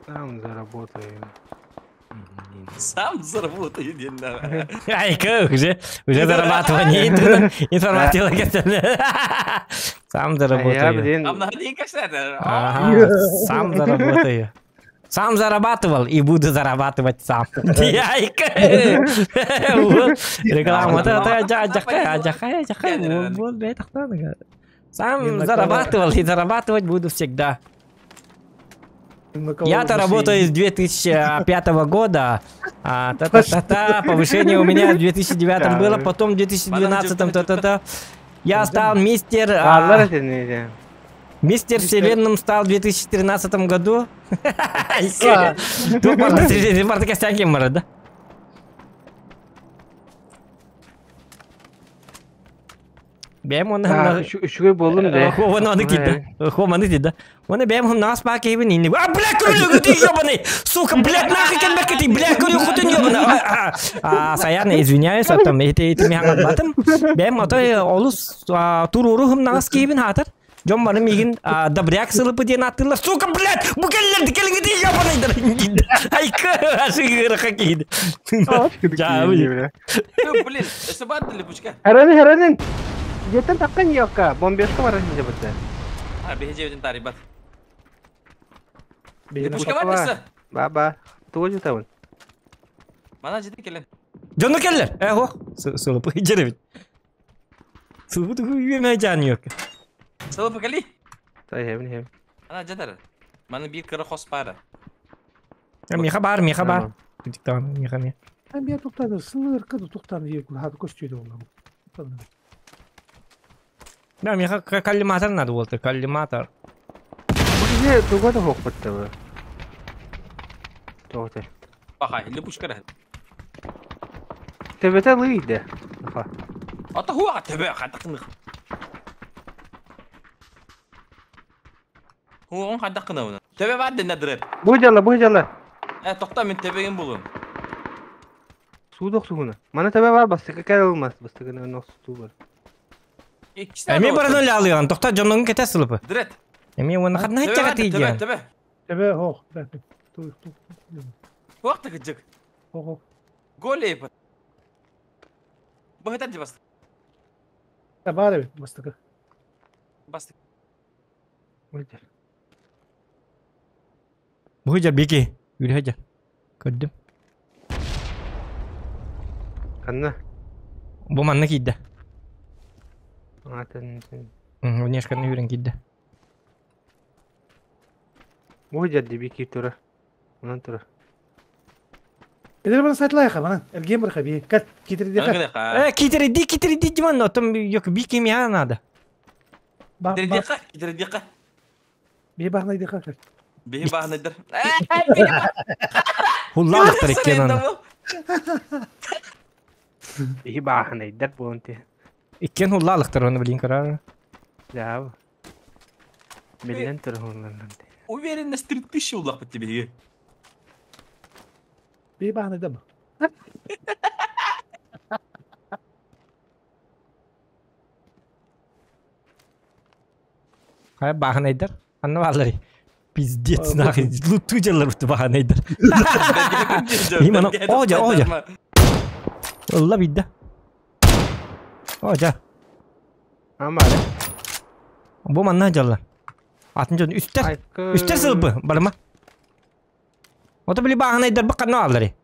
Сам заработаю. Сам заработаю дед. Айка, уже уже зарабатывание. Информация кетті. Сам заработаю. Ага, сам заработаю. Сам зарабатывал и буду зарабатывать сам. Яйка. Реклама. Сам зарабатывал и зарабатывать буду всегда. Я-то работаю с 2005 года. Та-та-та-та. Повышение у меня в 2009 было, потом в 2012 та-та-та. Я стал мистер... Мистер Вселенным стал в 2013 году. Тут да? Бэм он Үчүгэй болдум да. Хоманы аны китте. Хоманы китте. Оны бэм хум нас пак ебен инни. А бля күрү ты ёбаный. Сука, блядь, нахуй келбек ты, бля күрү хутун ёбаный. А саян извиняюсь, а там эти эти миңа батым. Бэм ото олус туруру хум нас кибин хатыр. Жон барым игин добряк сылыпы диэн аттылар. Сука, блядь, бу келлерди келиңи ти ёбаныйдар. Айка, ашыгырха кийди. Блин, это бад липучка. Харанын, харанын. Жеттен таққан ёкка, бомбешка бар жинде бітті. А, бехе жебетін тарибат. Липучка бар десе? Ба, ба. Туғы жетауын. Мана жеті келен. Жону келлер. Э, хо. Сылыпы жеребит. Сылыпы тугу үйеме жан ёкка. Сылыпы кели? Тай хебин хебин. Ана жетер. Мана бир кыры хос бары. Миха бар, миха бар. Диктан, миха ми. Мен тоқтады, сылыр кыды тоқтаны екі хаты көстүйді олар. Да, миха коллиматор надо болды, коллиматор. Бу туга да хоқ бітті бу. Тоғыты. Бахай, липучка рахат. Төбете лыйды. Ата хуа төбе хатақны. Хуа хатақны оны. Төбе бар ден надырыр. Бу жала, бу жала. Э, тоқта мен төбеген болым. Судық суғына. Мана төбе бар, бастықы кәл olmaz. Бастықы нос су бар. Эми бараны алыган, тоқта жонун кете сылыпы. Дрет. Эми оны хатна хатчага тиген. Төбе, төбе. Төбе, хох. Ту, ту. Вакты кыжык. Хох. Голей. Бу хатан басты. Бар бит бастықы. Басты. Бу жер беки. Үрі хажа. Көрдүм. Канна. Бу манны кийди. Атын. Внешканы үрен кийди. Бу жер беки тура. Онан тура. Эдер бана сайтлайха бана. Эрген бар хаби. Кат китер ди. Э, китер ди, китер ди диман, отом yok бики ми надо. Китер ди, китер ди. Би бахнай ди ха. Би бахнайдыр. Хуллалыктыр иккен аны. Би бахнайдыр бу Иккен хуллалыктыр оны билин карар. Да. Билен тур хулланды. Уверенность 3000 уллах бит тебе. Би бахнайдыр. Хай бахнайдыр. Анны баллары. Пиздец нахуй. Луту жаллар буту бахнайдыр. Имана ожа ожа. Алла бидда. Ожа. Ама. Бу манна жаллар. Атын жон үстер. Үстер сылбы барма. Ото били бааһынайдар бу ханна баалларый?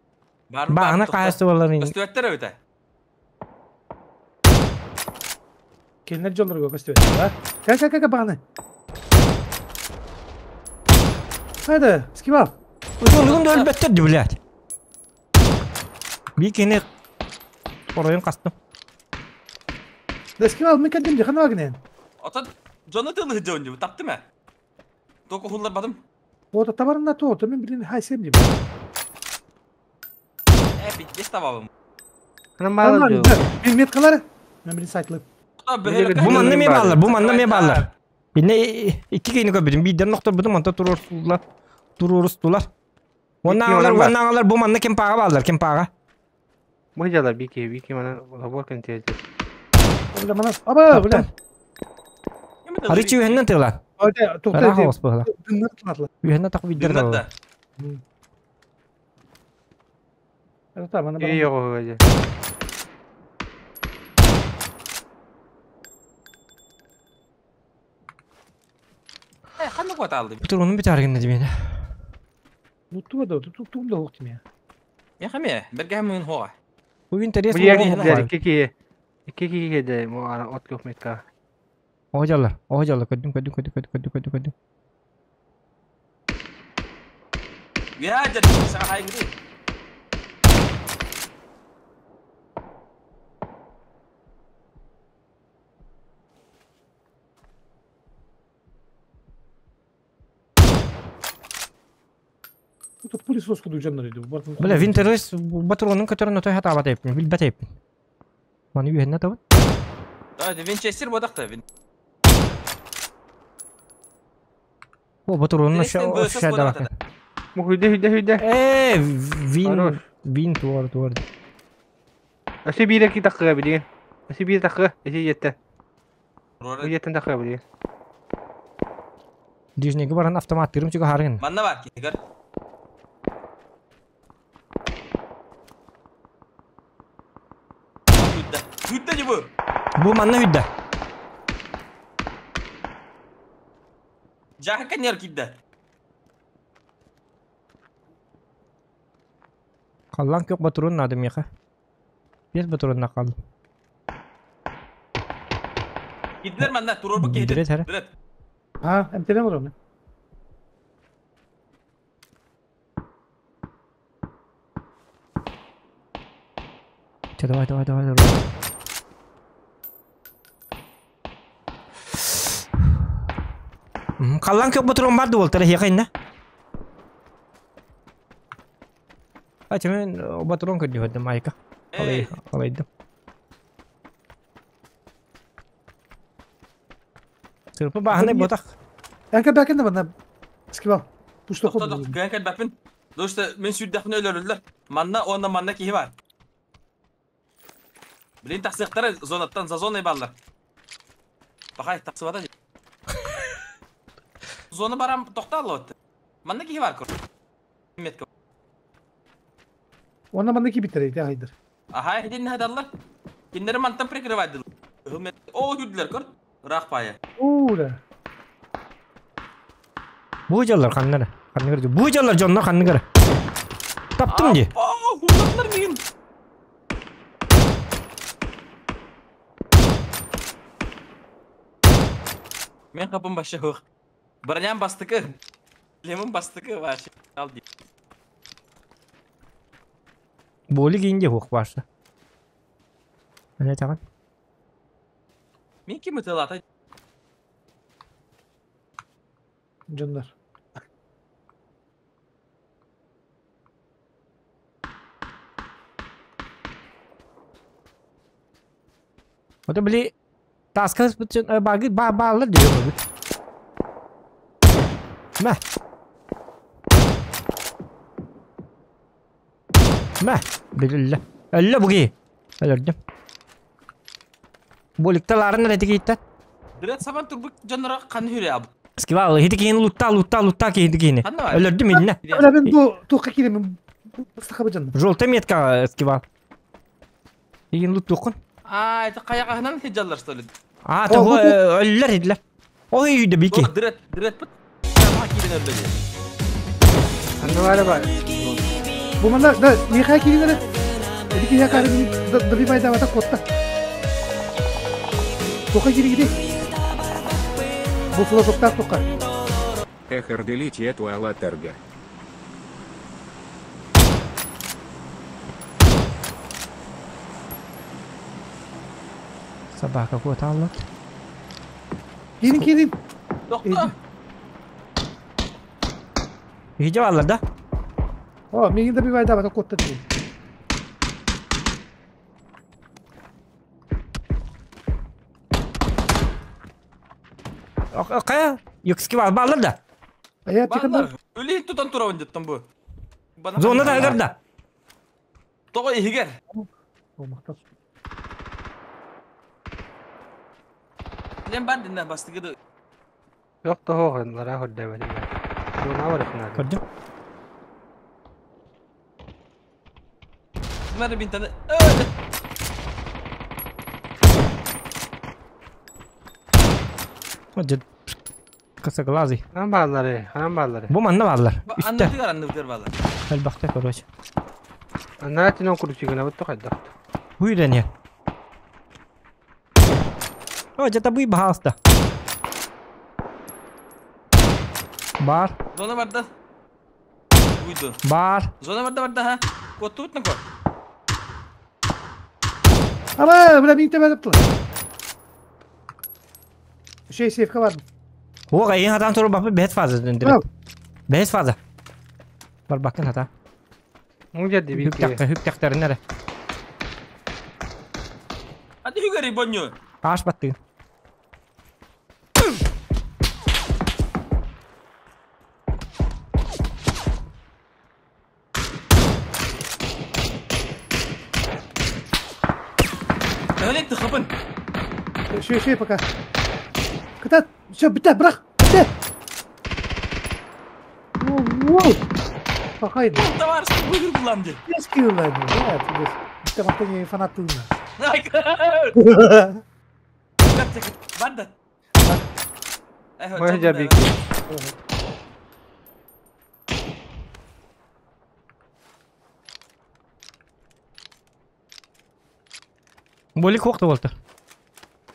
Бар Бааһына бар хаһаайыстыбаларын Көстүбэттэр эбитэ. Кинилэр дьоннорго көстүбэт. Ка ка ка ка бааны. Хайда, скибал. Олугун да өлбөттөр ди, блядь. Би кини оройун кастым. Да скибал мен кэлдим ди хана багынен. Отон дьону тылы дьон дии таптым э. Току хуллар батым. Ота табарына то, то мен билин хайсем ди. Э пиздец табабым. Хана мало дуу. Мен меткалары. Мен билин сайтлып. Бу манна ме баалар, бу манна ме баалар. Бинне икки кини көрбүтүм, биирден нохторбутум, онто туруорустулар. Туруорустулар. Уонна Икки аҥалар, манан бар. уонна аҥалар бу манна кемпааҕа бааллар, кемпааҕа. Бу жалар бики бики мана лабор кентези. Бля мана. Аба, бля. Арычы үһэннэн тыылаан. Ойда, Ыраах тохта. оҕус быһыла. Дыннар тылатлы. Үһэннэн тахы биирдэр Дымнат да. да. Это мана. Эй його же. Э ханна куат алды. Бүтүр onun бүтәргин димен. Нутту да, туттум да уктым я. Мен хаме, берге мен хоға. Бу интерес Бу жерге икки ки. Икки ки де мо ана от көк метка. Оһ жаллар, оһ жаллар, көдүм, көдүм, көдүм, көдүм, көдүм, көдүм, көдүм. Я жа сага хайгы. Тут пылесос куду жаннар иди. Бля, Винтерес батуронун көтөрөн отой хатаба теппин, билбе теппин. Маны үһэннэ табын. Да, Винчестер бодакта. О, батуронун Винчестер VS ша да. бодакта. Бу хүдэ хүдэ хүдэ. Э, вин Хорош. вин туар туар. Аси бире ки такыга билген. Аси бире такыга, эси жетте. Бу жеттен такыга билген. Дижнеге баран автомат тырым чыга харгын. Манна бар кигер. Хүддэ. Хүддэ бу. Бу манна хүддэ. Жахка нер кидде. Қаллан көк батурун нады меха. Бес батурун накал. Кидлер манна турорбу киһи. Дирет хәрә. Дирет. А, МТД бар. Че, давай, давай, давай, давай. Қаллан көк батурун барды бол, тәрі хеқайна. Ачы мен батурун көрді өдім, айка. Эй. Алайдым. Сырпы бағынай ботақ. Әнке бәкенде бана. Скибал. Пушта Тоқта ход. тоқта гэн кэлбэппин. Дошта мен сүрдэхпин өлөрүллэр. Манна онна манна киһи бар. Блин тахсыктары зонаттан за зоной баллар. Бахай тахсыбата. Зона барам тоқта алып. Манна киһи бар көр. Метка. Онна манна ки битерейди хайдыр. Аха, хидин хадаллар. Киндери мантан прикрывайды. О, хүрдүлөр көр. Ыраак пая. Ура. Бу жаллар қаннары. Қаннары. Бу жаллар жоннор қаннары. Таптым ди. О, хуллар мигин. Мен капым башы хук. Броням бастыкы. Лемон бастыкы вообще. Ал ди. Боли кейінде хоқ башы. Әне таған. Мен ким ытылата? Жандар. Ота били таска багы ба баалар диyor bu. Мә. Мә. Билилле. Әллә буги. Әллә. Боликталарын рети китте. Дирет сабан турбук жанра кан хүрэ аб. Скивал, хити кин лутта лутта лутта ки хити кин. Ханна бар? Өлөрдү минне. Бля мен бу тоққа келемін. Бастақа жандар. Желтая метка скивал. Еген лут тоқын. А, это каяга хиджаллар что ли? А, того өллөр идлер. Ой, үйдө бики. Дирет, дирет бут. Сама кирен өллө. Анны бар. Бу манна да миэхэ киирин эрэ. Эти киһиэхэ карын добивайдаабата куотта. Туохха кииригитий? Бу философтаах туохха? Эх, эрделить эту алатерга. Собака куоталлар. Киирин киирин. Тохто. Иһдьэ бааллар да? О, миигин добивайдаабата куотта дии. Кая? Юкски бааллар бааллар да? Ая, тикандар. Бааллар. Үлин тутан турабын деттем бу. Бана Зона да ыгар да? Тоҕо иһигэр. О, махтал. Лен бар динна бастыгы да. Yok da hoğunlara hörde beni. Зона бар итин. Көрдүм. Мэр бинтаны. Дед косоглазый. Хан баалары, хан баалары. Бу манна бааллар. Үстэ. Анны анны битер баалар. Элбахта короче. Анна тинон куручугuna бутtu кайдак. Буйрен О, где-то буй баалста. Бар, Зона барда. Уйду. бар. Зона барда барда ха. Куоттубут на ко. Ама, бля, миигин тэбэдэптылар. Шей сейфка бар. О, кайын хатан туру бапы бэт фаза Браво. дөндүрөт. Бэт фаза. Бар бакын хата. Мун жерди Хүк бики. такка, хүк тактарын эре. Hadi hügeri bonyo. Аш батты. Öyle tıkapın. Шей, шей пока. Кытат, все, бітті, бірақ, бітті. Воу, Пахайды. Товарищ buyur kullandı. Бес кило, да, бітті, мақтан фанат тылына. Барда. Мой жерди бики. Боли кокты болду.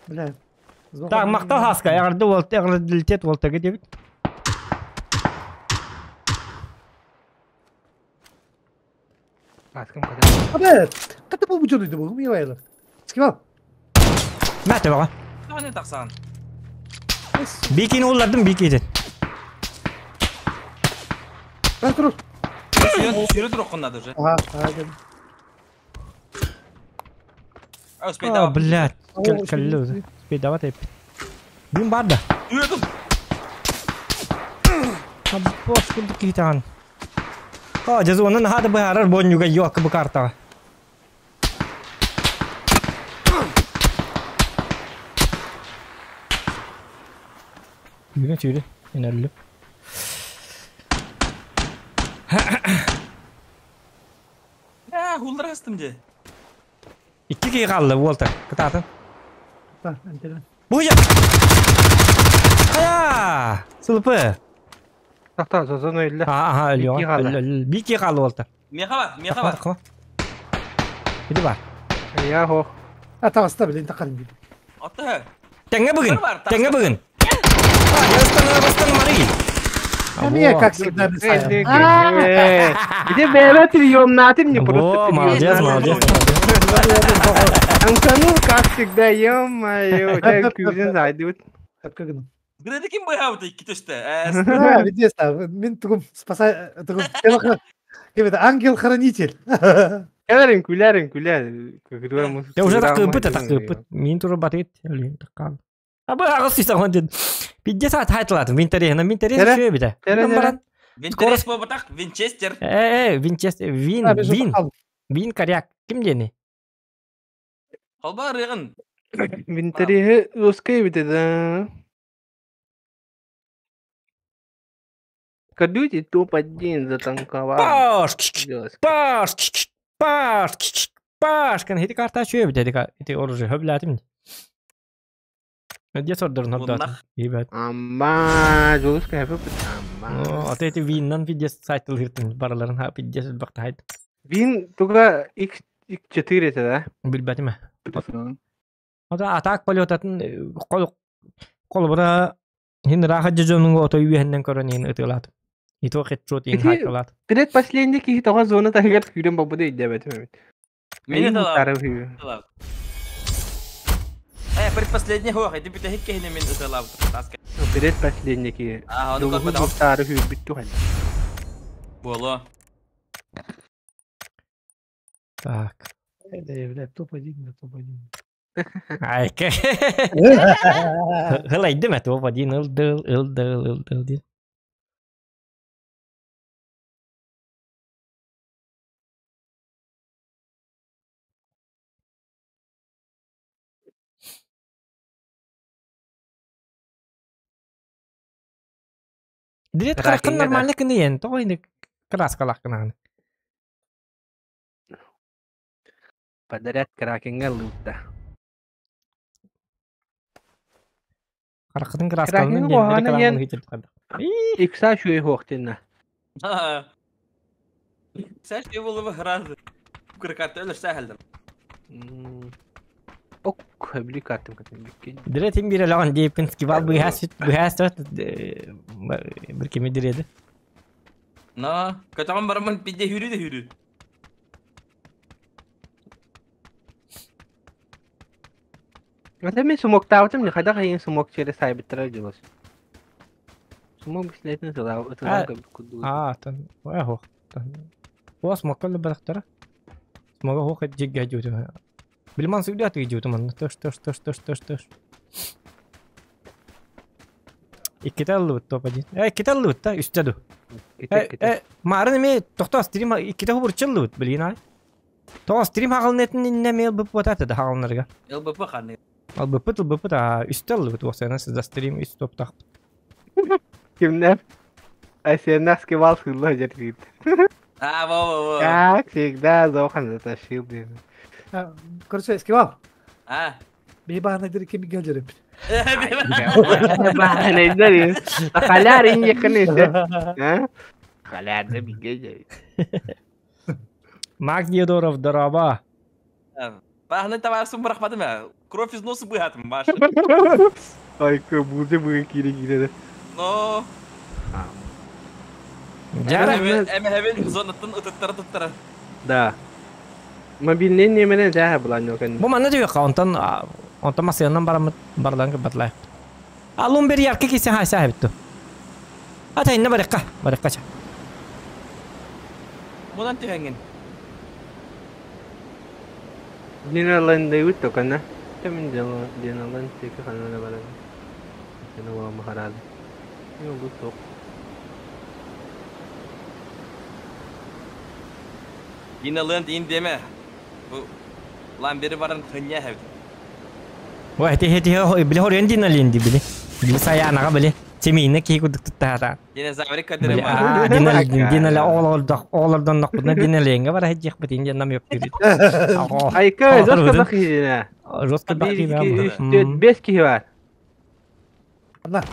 Бля. Так, мактал хаска, ягарды болду, ягарды болду дебит. Аскым када. Абе, ката бу жонуйду бу, ми байлар. Скибал. Мәте бага. Ne taksan? Бикини уллардым бикиден. Бар тур. Сүйрө тур окуннады уже. Ага, ага. А, блядь, кэллүү. Спейдават эп. Бин бар да. Үйөтүм. Бос курдук киитаан. А, жазы онун хады баарар боннюга yok бу картага. Yürü yürü. Enerli. Ha, hullar астым же. İki kişi kaldı Walter. Kıtatın. Та, антена. Bu ya. Aya! Sılıpı. Такта зона эле. Aha ölüyor. İki kaldı. Öl, bir iki kaldı Walter. Меха бар, меха Takma бар. takma. Bir var. Я хо. А, таста билин тақарын били. Атты ха. Tenge bugün. Var, var, Tenge bugün. Yastana bastana mari. Мне как всегда бесая. Где бэбэ прием на ты мне просто. Во, молодец, молодец. Антонул, как всегда, ё-моё, тебя күзен зайдут. Греди ким быйабыт икки төстө. Да, видишь, мен тугум спасай, тугум. Кем это ангел-хранитель. Кэлэрин күлэрин күлэр. Көкүрү Я уже так кыпыт, так кыпыт. Мин туру батыт. Өлүн таккан. Абы агыс сисаган дед. Пидде саат хайтылатын. Винтерехна, Винтерех Тере? шөй бите. Тере, тере. Винтерес болбатак, Винчестер. Э, Винчестер, Вин, Вин, Вин коряк. Ким дени? Холба рыгын. Винтерехи русский бите да. Кадути топ-1 затанковал. Паш, паш, паш, паш. Кан хити карта шөй бите, ити оружие хөбләтим. Где сордорн хөбләтим? Ебать. Амма, жолуска хэпэ. Ото эти виннан пиздец сайтылыыртын барыларын ха пиздец бактахайт. Вин туга X X4 это да? Билбэтим. Ото атак полетатын кол колбура хин раха дьонуҥ ото үөһэннэн көрөн иһин ытыалаат. Ито хедшот иһин хайталаат. Предпоследний киһи тоҕо зона таһыгар күүрэн бобуду өйдөөбөтүм эбит. Мин ыталаабыт. Э, предпоследний хуох, ити бүтэһик киһини мин ыталаабыт. Предпоследний киһи. Аа, ону көрбөтөҕүм. Таары хүүрбүт туһан. Буолуо. Так. Бля, топ-1, да топ-1. Айка. Хылайдым э, топ-1 ылдыл, ылдыл, ылдыл диэн. Дилет хараххын нормально кыныйен, тоҕо ини краскалаах гынаҕын? Подряд кракенга ылыытта. Хараххытын краскаларын диэн Икса үчүгэй суох диэннэ. Икса үчүгэй буолуба сразу. Кыркатты өлөрсө аһаллар. Ок, били картым кытын биккен. Дире тим бире лаган дейпин скибал быһаас быһаас бір кеме диреди. Но, көтөҕөн бараммын пидде хүрү да хүрү. Это мен сумоктаабытым не хайдах эйин сумок через сайбыттара дьылыс. Сумок бислетин ытылаа курдук. Аа, тан ой тан. О смокка бырахтара. Смога хох жигге жуту. Билман сүгдә тыгы жуту манна. Тош тош тош тош тош тош. Икките аллыбыт топ один. Э, икките аллыбыт та үстә ду. Э, э, марын эме тохто стрим икките хубурчыллыбыт билин ай. Тоҕо стрим хаҕылнетин иннэ мел бып батата да хаҕылнарга. ЛБП ханны. ЛБП ЛБП да үстэ аллыбыт уосайна за стрим үс топтах. Кимнер? Айсенна скивал сылла жердит. А, во во во. Как всегда, Зохан затащил, блин. Короче, скивал. А. Бейбаана дир ким гелжереп. Баана Халяр инне кынысы. Халяр да бигеже. Макс Диодоров, здорово. Бааны табарсын бырахмадым я. Кровь из носа быгатым, Маша. Ай, кабузе быга кире кире. Но. Жара. Эме хебен зонаттан ытыттара туттара. Да. Мобильный немене жаа булан yokken. Бу манна диyor онтон онтон масыянан барамыт барлан кыбатлай. Алун бер яркы кисе ха сахибту. Ата инне барыкка, барыкка ча. Мунан түһәңген. Диналан дайут токана. Тамин диналан тeke ханана баран. Сена ва махарад. Йо бу ток. Диналан дин деме. Бу лан бери баран хыня хәбит. Ой, ти ти били хорен диналин ди били. Били саянаға били. Семейне кей кудук туттара. Динозаврик кадыры бар. Динал динал оғлордан оғлордан нақпытна диналенге бар хәҗ бит инде нам юк дип. Айка, жестко бахи. Жестко бахи. Бес кихи бар. Ана.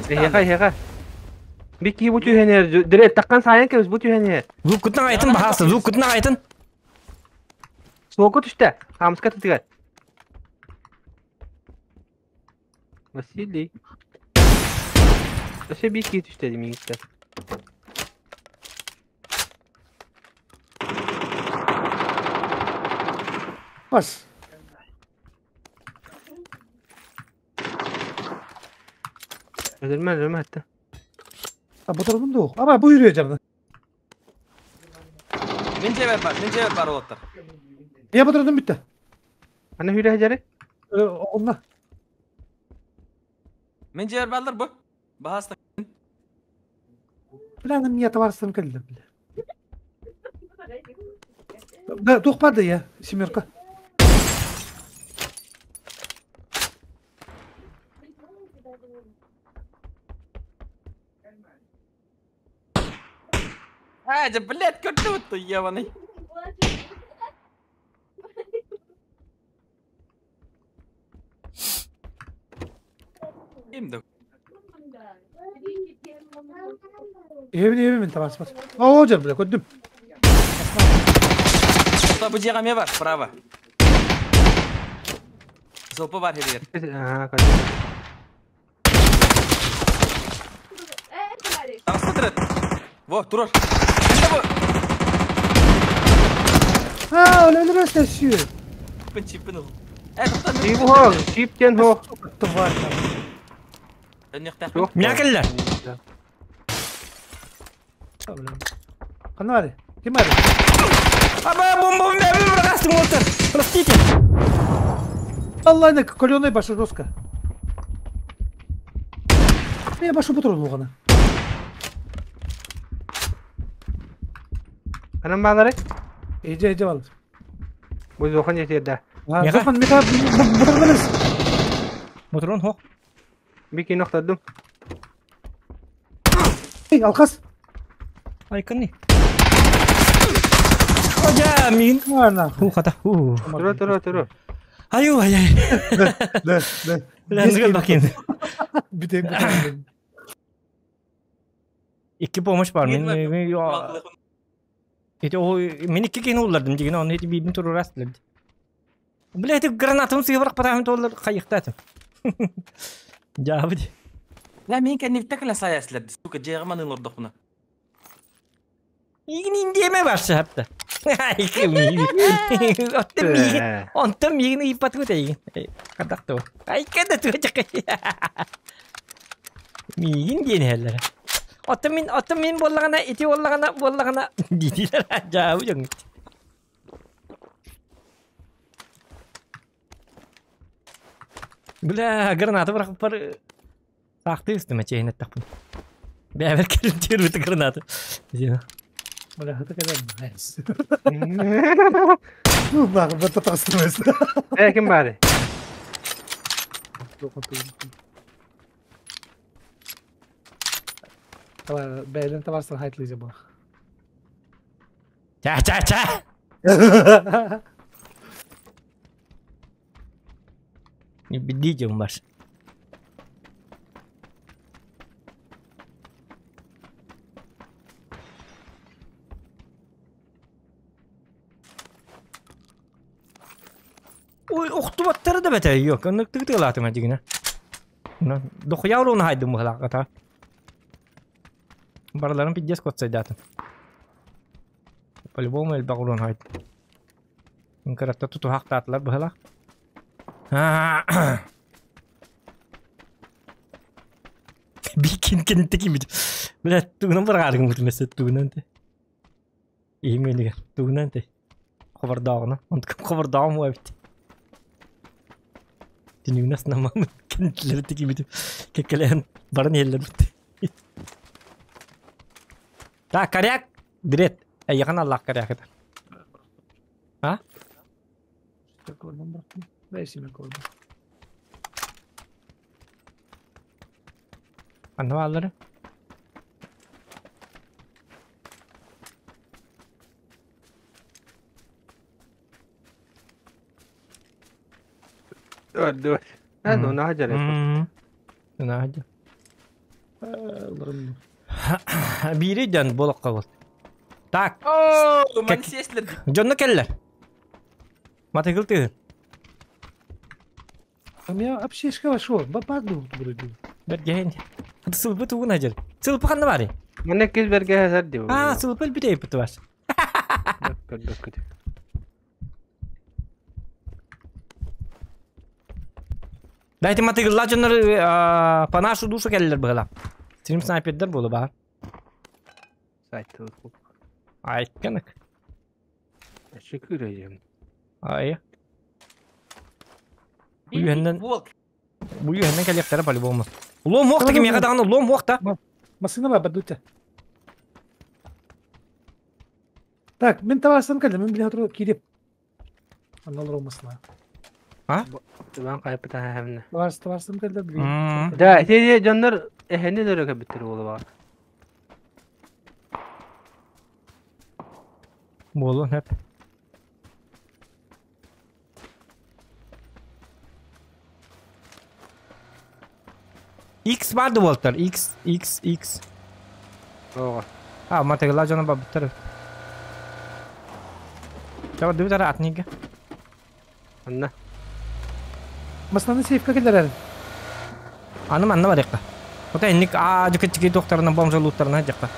Хеха, хеха. Би кихи бу түйәнер. Дире таккан сайын кебез бу түйәнер. Звук кутна айтын бахасы, звук кутна айтын. Соку түштә. Хамска тытыгар. Василий. Өсе би кихи түштә димигиттә. Бас. Öldürme öldürme hatta. Ha bu tarafım da yok. Ama bu yürüyor canım. Min cevap var, min cevap var olаттар. Niye bu tarafım bitti? Ana hüre hacari. Onunla. Min cevap varlar bu. Bahas da. Planım niye tavarsın kaldı. Да, тух пады я, семерка. А, да, блядь, көрдү ты ебаный. Ким да? Evin evin tamam bas. Aa hocam bile gördüm. Что, bu дьиэҕэ бар, справа. Золпа бар хебер. Ага, көрдүм. Таҕыста Во, турар. Это бу. Ha öyle öyle sesiyor. Чиппин чиппин ыл. Э, тоқта Чип хоң, чиптен хоқ. Тварь. Өннехтәх. Жоқ. Мя келлер. Қана бар? Ким бар? Аба бомба бомба бырастым олтыр. Простите. Allah ne колёной башы жестко. Я башы патрон оғана. Анам балары? Эже эже бал. Бу зохан жетерді. Меха? Зохан меха бұтырғаныз. Моторон хо. Бики ноқтадым. Ey алқас. Айкын Ожа мин. Ана. Ху хата. Ху. Тура, тура, тура. Аю ай ай. Да, да. Ләнзгел бакин. Бүтен бүтен. Икки помощь бар. Мен Эти о мен икки кен уллардым деген оны эти бибин туру растлар. Бля, эти гранатым сыйбырақ батамын толлар кайыктатым. Жабы. Ла мен кәнне тәкелә саяслар. Сука, дьиэҕэ маны лордохпуна. Игин индеме баршы хапта. Оттон миигин, онтон миигин ыйпат кутайгин. Кадакты. Айкада туачак. Миигин диэн хэллэр. Оттон мин боллагана, ити боллагана, боллагана дидилер жабы жоң. Бля, граната быракып бар. Сакты үстүмө чейин тақпын. Бәбер келип тербити граната. Бля, это когда найс. Ну, бақ, бір татастырмайсың. Э, ким бары? Давай, бәйлен табарсың хайтлы бұл. Ча ча ча. Бидижем бар. Ой, охтубаттары да бәтә yok. Оны тыгы тыгы дигенә. Дохуя урын хайдым бу Барларын пиздец кот сайдатын. По-любому элбак урын хайд. Инкаратта туту хактатлар бу Бикин кентеки бит. Бля, тугунан бар гаргын бит мәсә тугунан те. Именеге тугунан те. Хабардагына. Онткым хабардагым бу бит. Тинүнәс намам кентлер теки бит. Кекелен барын еллер бит. Так, коряк, дрет. Якын Аллах коряк это. А? Анна аллары. Dur. Ha, onu hacer. Onu hacer. Бири ден болоққа бол. Так. Ман сеслер. Жонно келлер. Матыгыл тыгын. У меня общечка вошел, бабаду вроде. Берген. Сылпы тугун ажыр. Сылпы қанда бар? Міне кез берге хазар деп. А, сылпы бит эйпіті бар. Дайте матыгылла жоннор по нашу душу келлер бұғыла. Стрим снайпердер болу бар. Сайт. Айтканык. Шүкір ем. Ай. Бу үйеннен келектері по-любому. Лом оқ таки мега дағаны лом оқ та. Машина бар, бадута. Так, мен табарсам келді, мен біле отыру киреп. Аналар olmasın. А? Ben kayıp та хәмне. Табарсам келді, біле. Да, те жоннор эхне дөрөгө биттер болу бар. Болу, хеп. X барды болтар. X, X, X. Ого. А, матыгыла дьоно барбыттар. Чаба дыбыт ара атнига. Анна. Маснаны сейфка келерер. Аны манна барыахха. Ота инник аа дьукаччики туохтарынан бомжалууттарынан дьахха.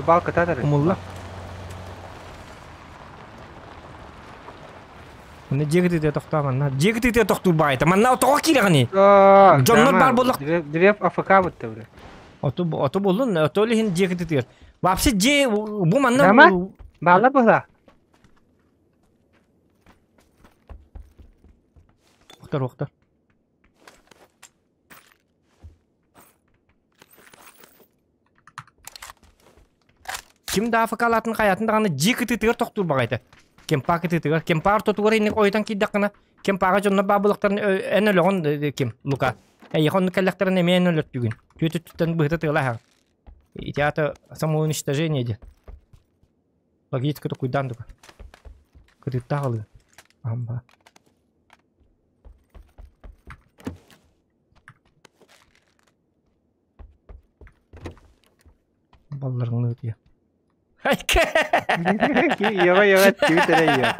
Балка татары. Умулла. Мына дьиэ тохтоо манна. Дьиэ тохтуур баайта. Манна тоҕо киирэҕиний? Дьоннор бар буоллах. Древ АФК бутта бля. Оту оту буллун, оту илин дьиэ кытытыгар. Вообще дьиэ бу манна Дама? Баалар була. Охтор, охтор. Ким да АФК-лаатын хайатын даҕаны дьиэ кытыытыгар тохтуур баҕайыта. Кемпаа кытыытыгар, кемпаа ортотугар инник ойутан киирдэххинэ, кемпааҕа дьоннор баабылыктарын эн өлөҕүн ким, Лука. Эйиэхэ оннук кэллэхтэринэ эмиэ эн өлөртүгүн. Түөт өттүттэн быһыта тыала аһаҕын. Ити аата самоуничтожение диэн. Логически токуйдаан дуга. Кытыттаах ылыы. Амба. Балларыңны өтüyor. Ева ева твиттере ева.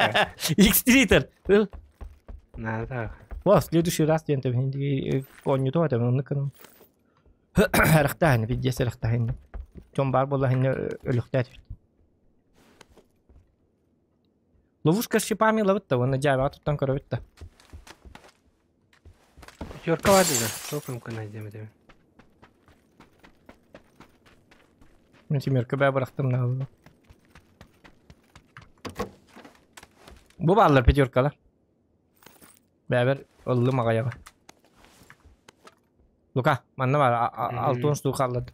X-Twitter. Надо. Вот, в следующий раз я тебе конью то, это он наканул. Рахтахин, пиздец, рахтахин. Чон бар була хин өлөхтәт. Ловушка с шипами ловит-то, он на туттан көрөбүт Пятерка вады да. Сколько мы найдем это? Мен семерка бә бырахтым на. Бу баллар пятеркалар. Бәбер ыллы магаяга. Лука, манна бар, алтын штук қалды.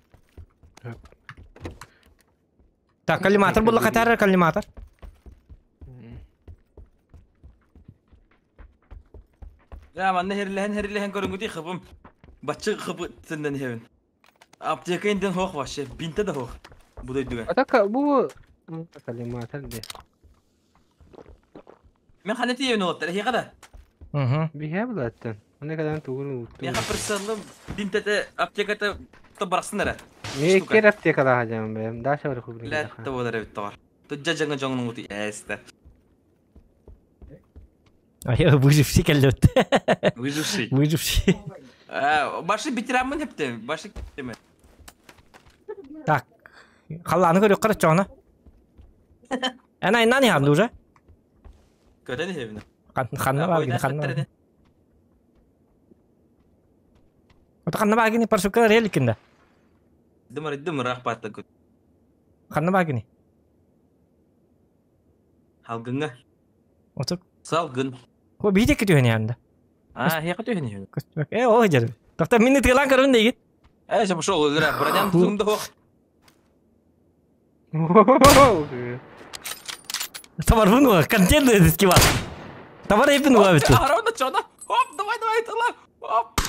Так, коллиматор була катар, коллиматор. Я манна херлehen херлehen көрүнгүти хыбым. Бачы хыбы сенден хебин. Аптека инден хох вообще, бинте да хох. Бу дойдуга. А так бу коллиматор де. Мен ханы тиебин олоттар, хи када. Угу. Бихе булаттан. Оны кадан тугуру. Мен хапырсалым бинтете аптеката та барсын эре. Мен кер аптекада хажам бэм. Даша бар хубрин. Ләтте болар бит товар. Туджа жаңа жоңның ути эсте. А я выживший келді. Выживший. Выживший. Башы битирамын хепте, башы кеме. Так. Халланы көрүк карачы она. Ана инна не ханды уже? Көтен хебин. Ханна бар гини, ханна. бар. Ото ханна бар гини паршука реликинде. Дымыр дымыр рахпатта көт. Ханна бар гини. Халгынга. Ото Салгын. Ко бите кетү хани анда. А, хи көтө хени. Көстүбөк. Э, о жер. Токта минни тыгылан көрүн дейгит. Э, жа пошел, өлөрө, бронян тузуңда хох. Товар вуну, контент скивал. Товар эпин улабит. Арона чона. Оп, давай, давай, тыла. Оп.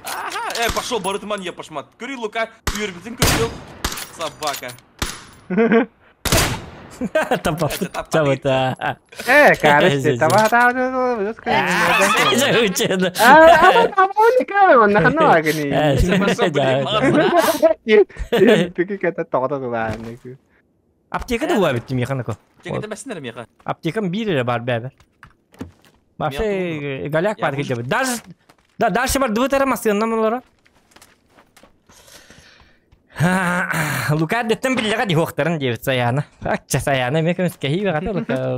Ага, пошел, барытман я пошмат. Көрүй, Лука, үйірбітін көрдел. Собака. Тапа. Чабыта. Э, короче, таба таба Жа А, а он на гини. Түки ката тоғда тула. Аптека да улабит механико. Тегеде бәсінер меха. Аптекам бир бар бәбер. Вообще галяк бар кетебе. Даже да дальше бар двытара масыннан олара. Лука деттен биллега ди хохтарын дип саяна. Акча саяна мекем скеһи бегата Лука.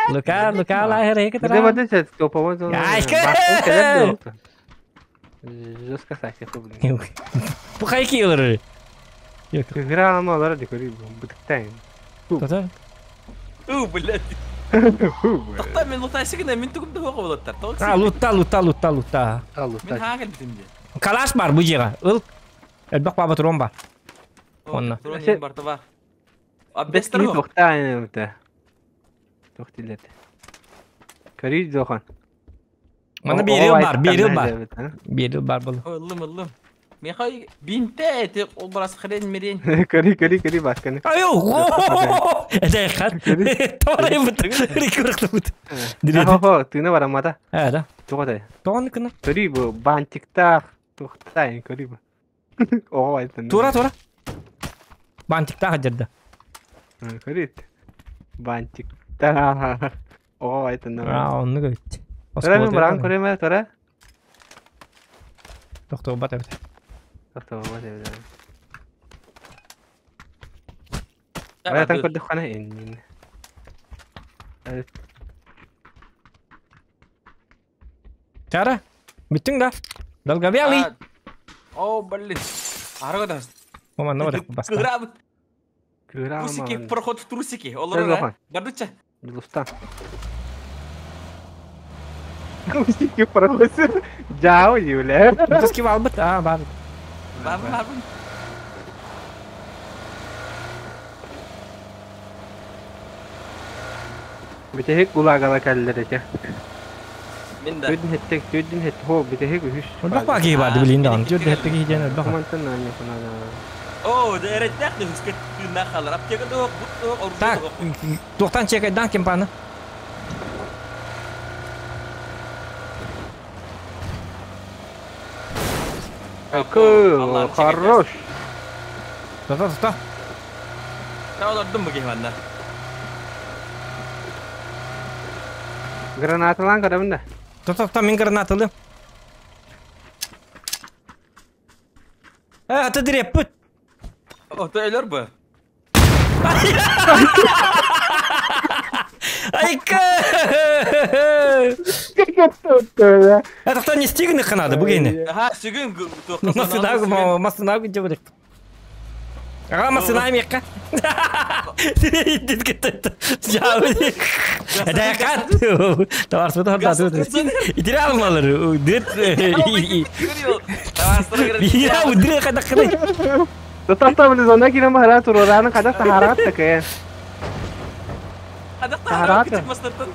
Лука Лука ла хере Где кетера. вот это топовой зона? Айка! Жестко сахи хубли. Бу хайки олар. Игра алмалар дикори бутыктайн. Тота. У, блядь. Тоқта, мен лута сигіне, мен түгімді хоқ болаттар. А лутта лутта лутта лутта. Мен хагел битимде. Калаш бар бу жега. Ыл. Элбак баба турон бар. Онна. Турон бар таба. А бестер хоқ. Тоқтайын бите. Тоқтилет. Кори дохан. Мана берил бар, берил бар. Берил бар бул. Ылым, ылым. Михай бинте эти ол барас хрен мерен. Көри көри көри басканы. Айо! Это хат. Торай бут. Рекорд бут. Хо тыны барамата. Э, да. Туга Тоғын кына. Көри бу бантиктар. Тухтай көри бу. Ого айтын. Тура тура. Бантикта хаджарда. Көри. Бантиктар. Ого айтын. А, онны көбүт. Тора мен баран көреме тора. Токтоо бат эбит. Токтоо бат эбит. Баятан көрдүк кана эннин. Чара, бүттүң да. Долговялый. О, блин. Арга да. Мама, ну вот баста. Кыгырабыт. Кыгырабыт. Трусики, проход в трусики. Олар Бардуча. Луста. Трусики проход. Жау, Юля. Трусики албыт. А, бар. Бар, бар. Битехик гулагала кәллер эте. Мен да. Төдін хеттек, төдін хет, хо, битехик үш. Олбақ ба кей барды билин даган. Жөрдө хеттек хижен олбақ. Комантан аны кунада. О, дәреттәк не үскет түнә халар. Аптека да бут Так, тоқтан чекайдан кемпаны. Кы, хорош. Тоқта, тоқта. Таулардым бу кеманна. Гранаталан карабын да. Тоқта, тоқта, мен гранаталы. Э, аты диреп бут. О, то элер бу. Айка! Это не стигны ханады бүгені. Ага, сүгін Масынагу, масынагу деп ойлайық. Ага, масына мекка. Это кат. Товар суды хатады. Итире алмалар. Дет. Я удре када кыры. Тата биле зона кирем хара турораны када сахарат такая. Када сахарат мастыртын.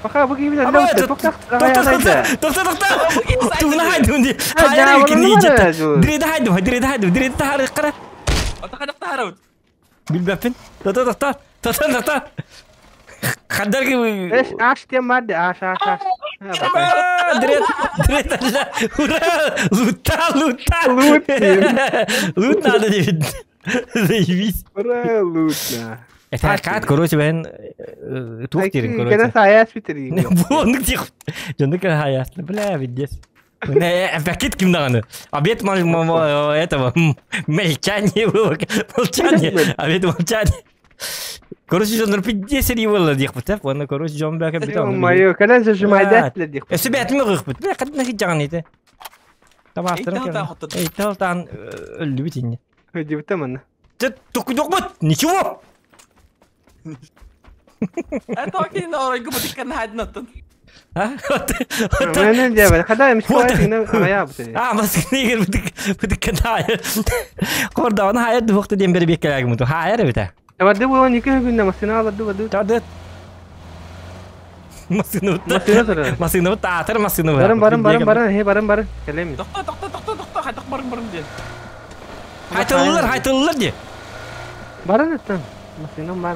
Пока бу кибе да тоқта тоқта тоқта. Туна хайдунди. Хайры кини жет. Дреда хайду, дреда хайду, дреда тахары кара. Ата када тахарат. Билбеппин. Тоқта тоқта. Тоқта тоқта. Хаддар ки. Эш аш тем мадde аш аш аш. Дред, дред, ура! Лута, лута! Лут! Лут надо деп. Заебись. Ура, лут. Это кат, короче, мен тух терин, короче. Кене саяс битерин. Бу, тихо. Жонды ка хаяс. Бля, видес. Пакет ким даганы. Обед этого мельчание было. Молчание. Обед молчание. Короче, жондар пиздец было дих бут. Оны короче, жон бәкә бит. Мое, кәлән жымайда дих. Эсү бәтме гых бут. Бля, кадна хит жаган иде. Табастырым. Эй, талтан өлдү бит инде. Дибте мына. Ты только бут. Ничего. Это окей, но орайгы бут икән хайднаттын. А? Мен дебе, хада миш кой ая бут. А, маскы бут бут икән хай. Корда оны хай духты дем бер беккәләг муту. Хайыр бит. Барды бу нике күндә машина алды барды. Тады. Машина Машина татыр машина. Барым барым барым барым, хе барым барым. Келем. Токта токта токта токта, хайтак барым барым ден. Хайтыллар, хайтыллар ди. Барым аттан. Машина бар.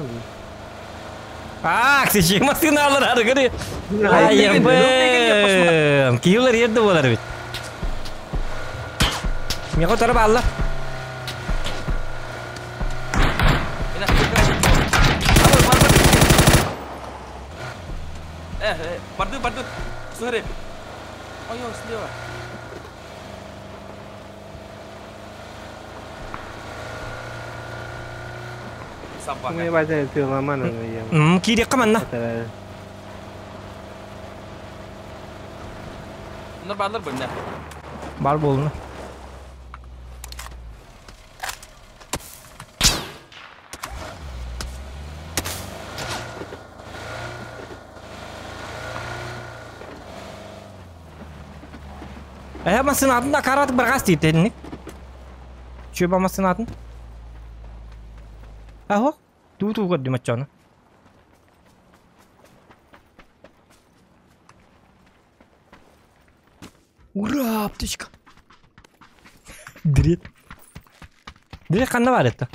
А, ксечи машина алар ары гыри. Ай, бэм. Кийлер ерде болар бит. Мего тарап алла. Барды, барды. Смотри. Ой, слева. Собака. Мы возьмем ты ломану. Кири команда. Нормально было. Бар болну. Э, масына атын да каратып бір қас дейді дедіңік. Чөп амасын атын. Ахо, ту-ту көрдім атчаны. Ура, аптечка. Дрит. Дрит ханна бар это?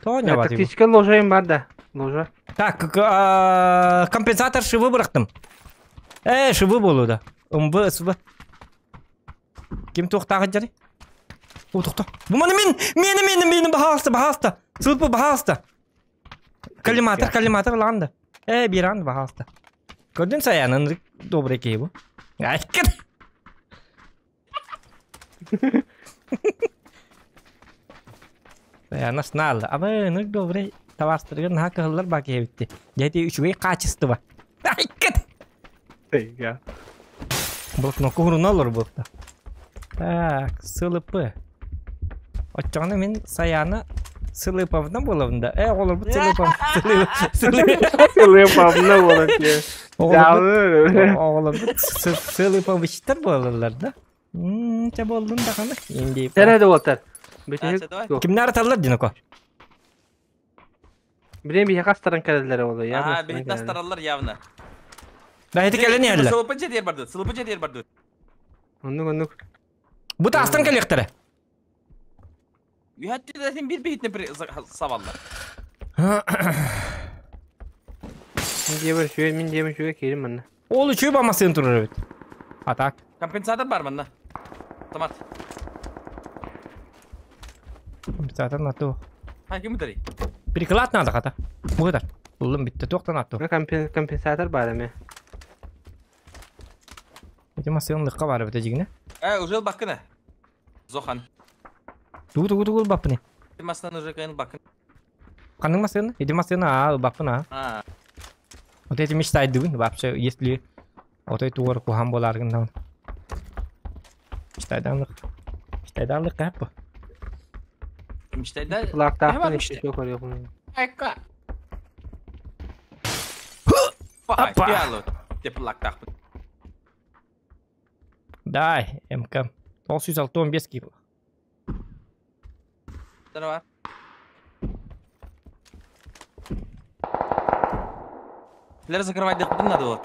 Тоня бар. Тактическая ложа им бар да. Ложа. Так, компенсатор шивы бырахтым. Шивы болу да. МВ, СВ. Ким туохтааҕы дьари? О, тохто. Бу маны мен, мені, мені, мені, баһаалыста, баһаалыста. Сылпы, баһаалыста. Коллиматор, коллиматор ылаҕын да. Бииран, баһаалыста. Көрдүн Саянын добрый киһи бу. Айкын. Саяна снаалла. Абы, ынырык добрый табаастарыгар наһаа кыһыллар баа киһи эбитти. Дьэ, үчүгэй хаачыстыба. Айкын. Тыйга. Блокнокка уруна олор буолта. Так, СЛП. Оччоҕуна мин Саяна Сылыповна буолабын да. Оҕолорбут Сылыпов. Сылыповна буолан киэ. Оҕолорбут Сылыповичтар буолаллар да. Чэ буоллун даҕаны. Сэрэ да буолтар. Кимнэр аталлар диноко? Билем биһиэхэ астаран кэлэллэрэ буолуо. Аа, биһиги астараллар явно. Да, ити кэлэн иһэллэр. Сылыпы дьиэтигэр бардыт, сылыпы дьиэтигэр бардыт. Оннук, оннук. Бу таастан кэлиэхтэрэ. Үһәттилэрин бир биһитне сабаллар. Мин диэбэр үчүгэй, мин диэбэр үчүгэй киирим манна. Ол үчүгэй бамасын турар эбит. А так. Компенсатор бар манна. Томат. Компенсатор на то. А ким утари? Переклад надо хата. Бугатар. Буллум битте туохтан атту. Компенсатор бар эме. Эти массыын лыкка бар эбит дьигине. Уже баккына. Зохан. Тугу тугу тугу баппыны. Эти массыын уже кайын баккын. Ханнык массыын? Эти массыын аа баппын аа. Вот эти мечтайдыбын вообще, если вот эти тугар кухан боларгын Мечтайданлык. Мечтайданлык каппы. Мечтайда. Лактаахпын иччи көрүөхүн. Айка. Апа. Деп лактаахпын. Дай, МК. 965 кило. Здорово. Лера закрывать дыхпытын надо было.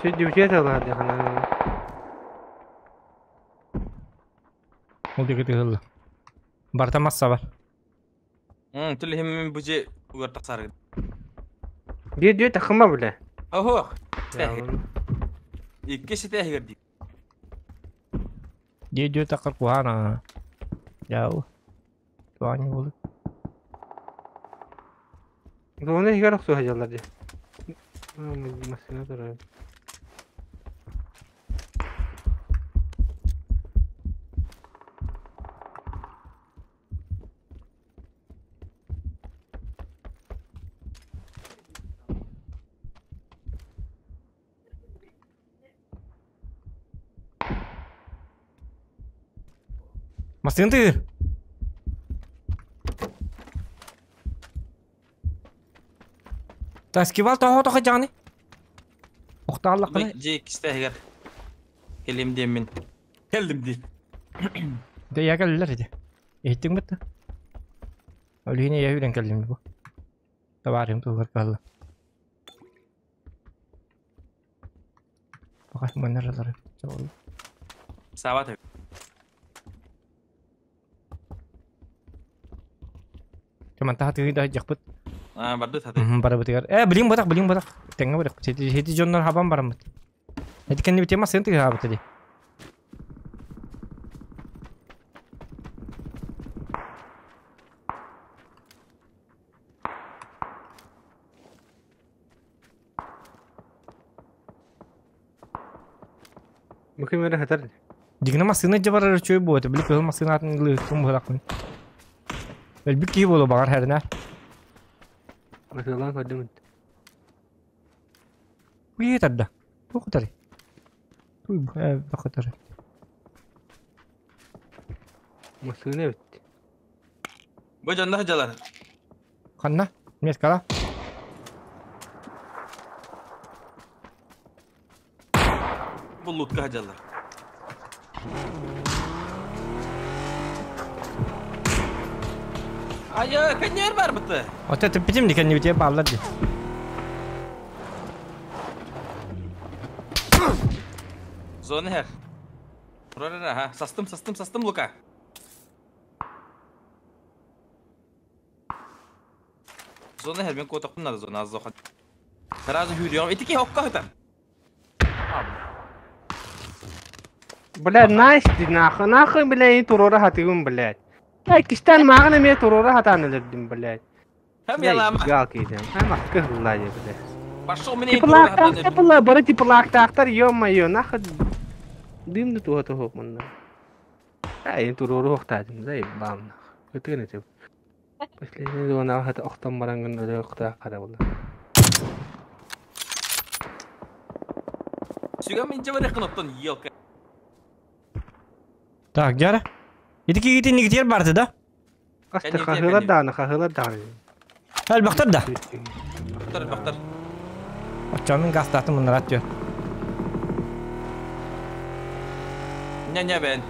Сүт дьүчүө тыллар дыхана. Ол диги тыгылла. Барта масса бар. Түлүһүм бу же угар тахсаргын. Биир дьүө тахыма биле. Охох. Икки ситэ ди. Биир дьүө тахар куһаана. Яу. Туани болу. Зона игер охсу хажалар ди. Машина турар. Массыын тыыр. Таскивал тоҕо тоҕо дьаҕаны. Охтааллаххына. Же иккисте Келим диэммин. Келдим ди. Дэ я кэллилэр ити. Иһиттиҥ бытта. Олиһине я үрэн кэллим бу. Табаарым туһугар каалла. Баҕа маннаралары. Сабат. Кэмэн таһа тыгы да дьахпыт. Аа, барды таты. Барабытыгар. Билин батах, билин батах. Тэҥҥэ барах. Хети дьоннор хабан бараммыт. Эти кэнни битема сын тыгы хабыт ди. Бу ким эрэ хатар. Дигне массыына дьэ барар үчүгэй буолуо. Били кыһыл массыына атын ылыахпын быһалаахпын. Өлбүт киһи буолуо баҕар хэринэ. Масыалаан көрдүм. Уйе тарда. Туох тарый? Туй бакытар. Массыына эбит. Бу дьоннор дьалар. Ханна? Мескала. Бу лутка дьалар. Айа, кэннер бар быты. Вот это питим дикэн не бааллар ди. Зона хер. Турар Састым, састым, састым, Лука. Зона хермен котокун надо зона азохан. Сразу хүрüyorum. Итики хокка хытан. Бля, Настя, нахуй, нахуй, бля, и турора хатыгым, блядь. Ай, кистан мағына ме турора хатан өлірдім, блядь. Хам ялама. Галки идем. Ай, маққы хыллади, блядь. Пошел мне турора хатан. Типа, бары типа ё-моё, нахуй. Дымны туға туға мында. Ай, турора оқтадым, заебал, нахуй. Көтіген етіп. Последний зона хата оқтан барангын өлі оқта қара болды. Сүгә мен жабар якын оттон елка. Так, жара. Итики гитин нигитер барды да? Асты хахылар даны, хахылар даны. Әл бақтар да. Бақтар, бақтар. Очамын гастаты мынрат жөр. Ня-ня бен.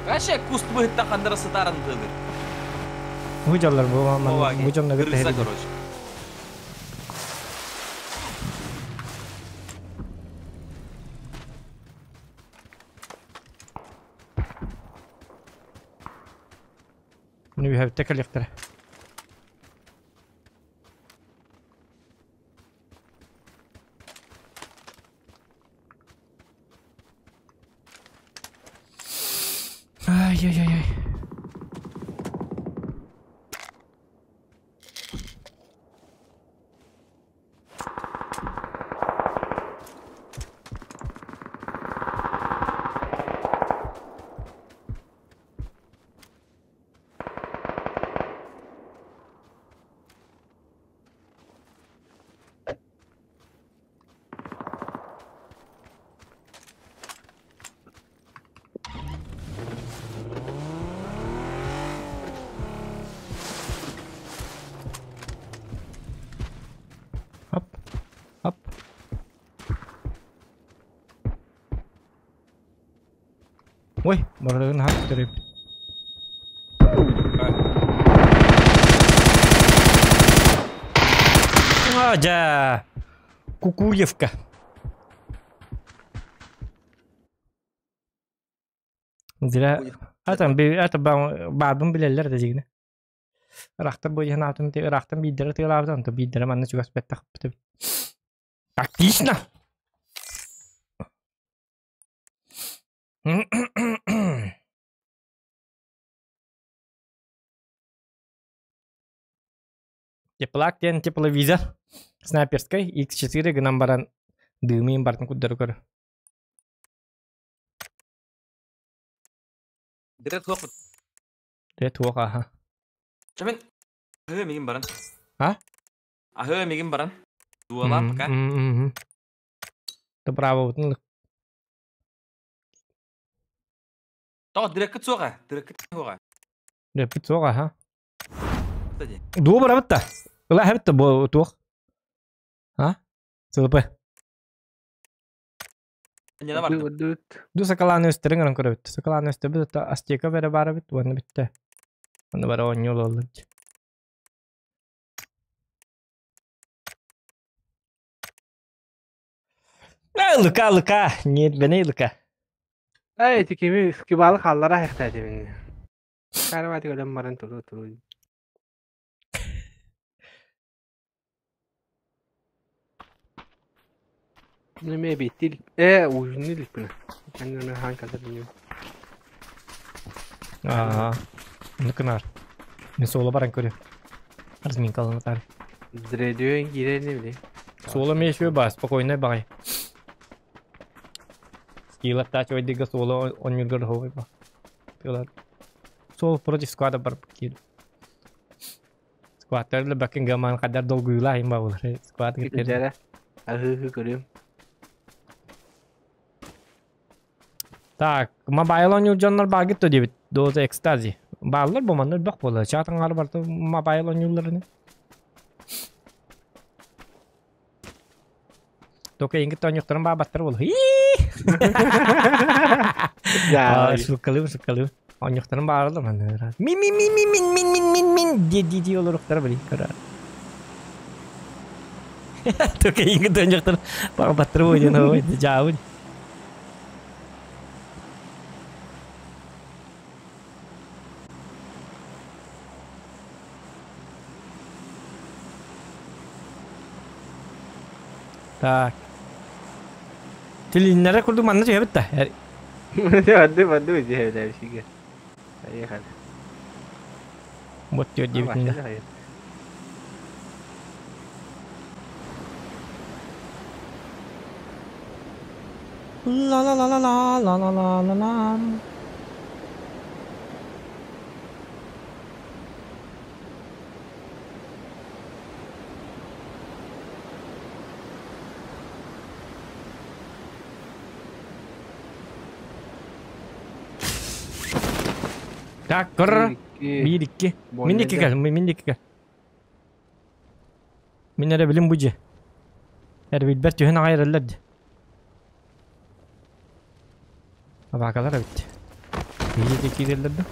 Каше куст быһытта хандара сытарын тыдыр. Мужалар бу мужамна Крыса, короче. Ну, have текалектер. Ай-яй-яй-яй. Хоп. Хоп. Ой, бардагын хак төрөп. Ажа. Кукуевка. Зря. Атам би ата бабым билелер да дигне. Рахтар бу яна атым те рахтан биддер те лавдан то биддер манна чугас беттах. Тактично. Теплак тен тепловизор снайперской X4 гынан баран дымын бартын куддар көр. Директ туақ. Директ туақ, аха. Чамен ахы мигин баран. А? Ахы мигин баран. Дуалар пока. То браво бутын. Тоқ директ суға, директ суға. Директ суға, аха. Дуо бара бітті. Ыла хәбітті бу туақ. А? СЛП. Ду сакаланы өстерин гынан көрөбүт. Сакаланы өстөрбүт, та астека бере бара бит, уонна битте. Онна бара онньол оллар. Лука, Лука, нет, бене Лука. Эй, тикими скибалы халлара хехтәди мин. Карвати өлөм баран туру туру. Неме битил. Ужинил бина. Кәнне хан кадar билмим. Аа. Ныкынар. Мен сола баран көрөм. Разминка алынатар. Дредио кире не биле. Соло мешү ба, спокойно багай. Скилла тач ойдыга соло онюргөр ховой ба. Тылар. Сол против склада бар кир. Скваттерлы бакын гаман кадар долгуйла им ба булар. Склад китер. Ахы көрөм. Так, мобайл онюр жоннор багыт то дебит. Доза экстази. Баллар бу маннар бак болар. Чатыңар бар то мобайл онюрларны. Только инги тонюктарын бабаттар бол. Да. Шукалы, шукалы. Онюктарын барды маннар. Ми ми ми ми ми ми ми ми ми ди ди ди олоруктар били кара. Только инги дөнжөктөр багбаттыр бойден ой жаабын. Так. Тилиннere курдук манна түһэбит да. Адды бадды дьиһэбилэр сигэ. Поехали. Вот тиө диэбитинде. Ла ла ла ла ла ла ла ла ла ла. Так, кыр. Бир икки. Мин икки кел, мин икки кел. Мин эрэ билим бу дьиэ. Эрбилбэр түһэн аҕай эрэллэр дии. Абаакалар эбит. Биһиги киирэллэр да.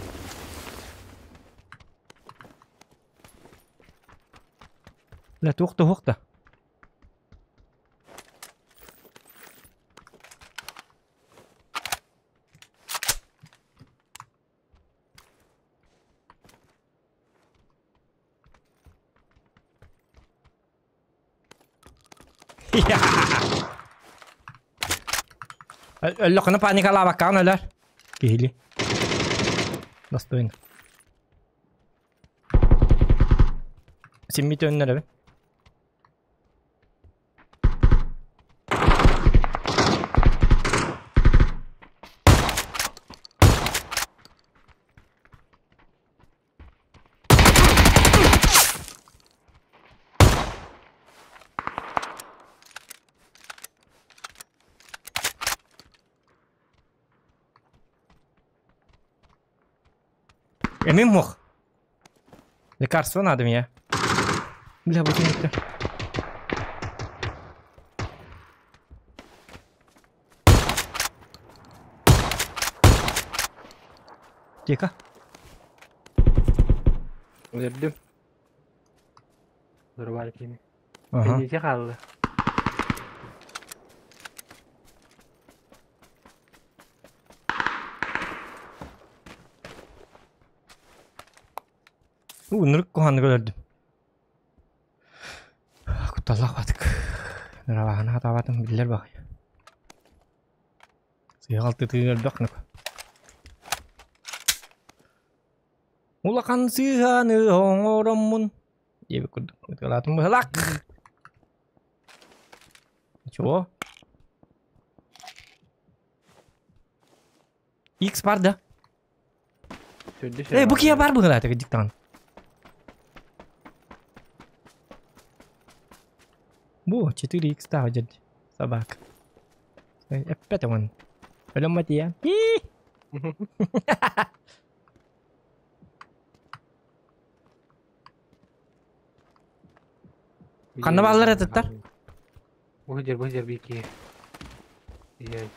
Лэ туох да уох да. Өллөххүнэ паникалаабаккаҕын өлөр. Киһили. Достойно. Симмит өннөрөбүн. Эмин мох. Лекарство надо мне. Бля, вот это. Тихо. Өлөрдүм. Нормально кини. Ага. Энники хаалла. Ынырык куһаҕаннык өлөрдүм. Кутталлаах баатык. Ныралааһына хатаабатым биллэр баҕайы. Сыһа-халты тыын өлбөх нук. Улахан сыыһаны оҥороммун диэбит курдук ытыалаатым быһылаах. Чего? X бар да? Эй, бу киһи бар быһылаата кырдьык Бу 4X таах дьэрди. Собака. Эппет он. Өлөм матия. Ханна бааллар этеттар? Бу жер бики. Иә.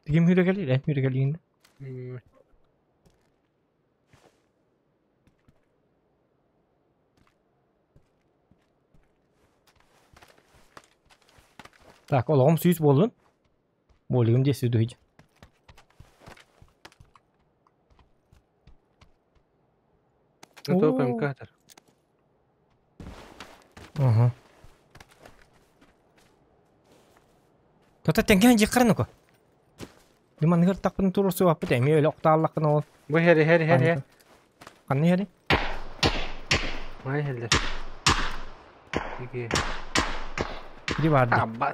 Ким хүрэ кэлиир? Хүрэ кэлиин. Так, олоҕум сүүс буоллун. Буолугум диэ сүдүһүдь. Топ МК атар. Ага. Тота тэнкээн дьиэххэрин око. Диманыгар тахпын туруорсу аппыт эмиэ өлө охтааллаххына ол. Бу хери хери хери. Ханны хери? Май хеллер. Иги. Ди барды. Абба.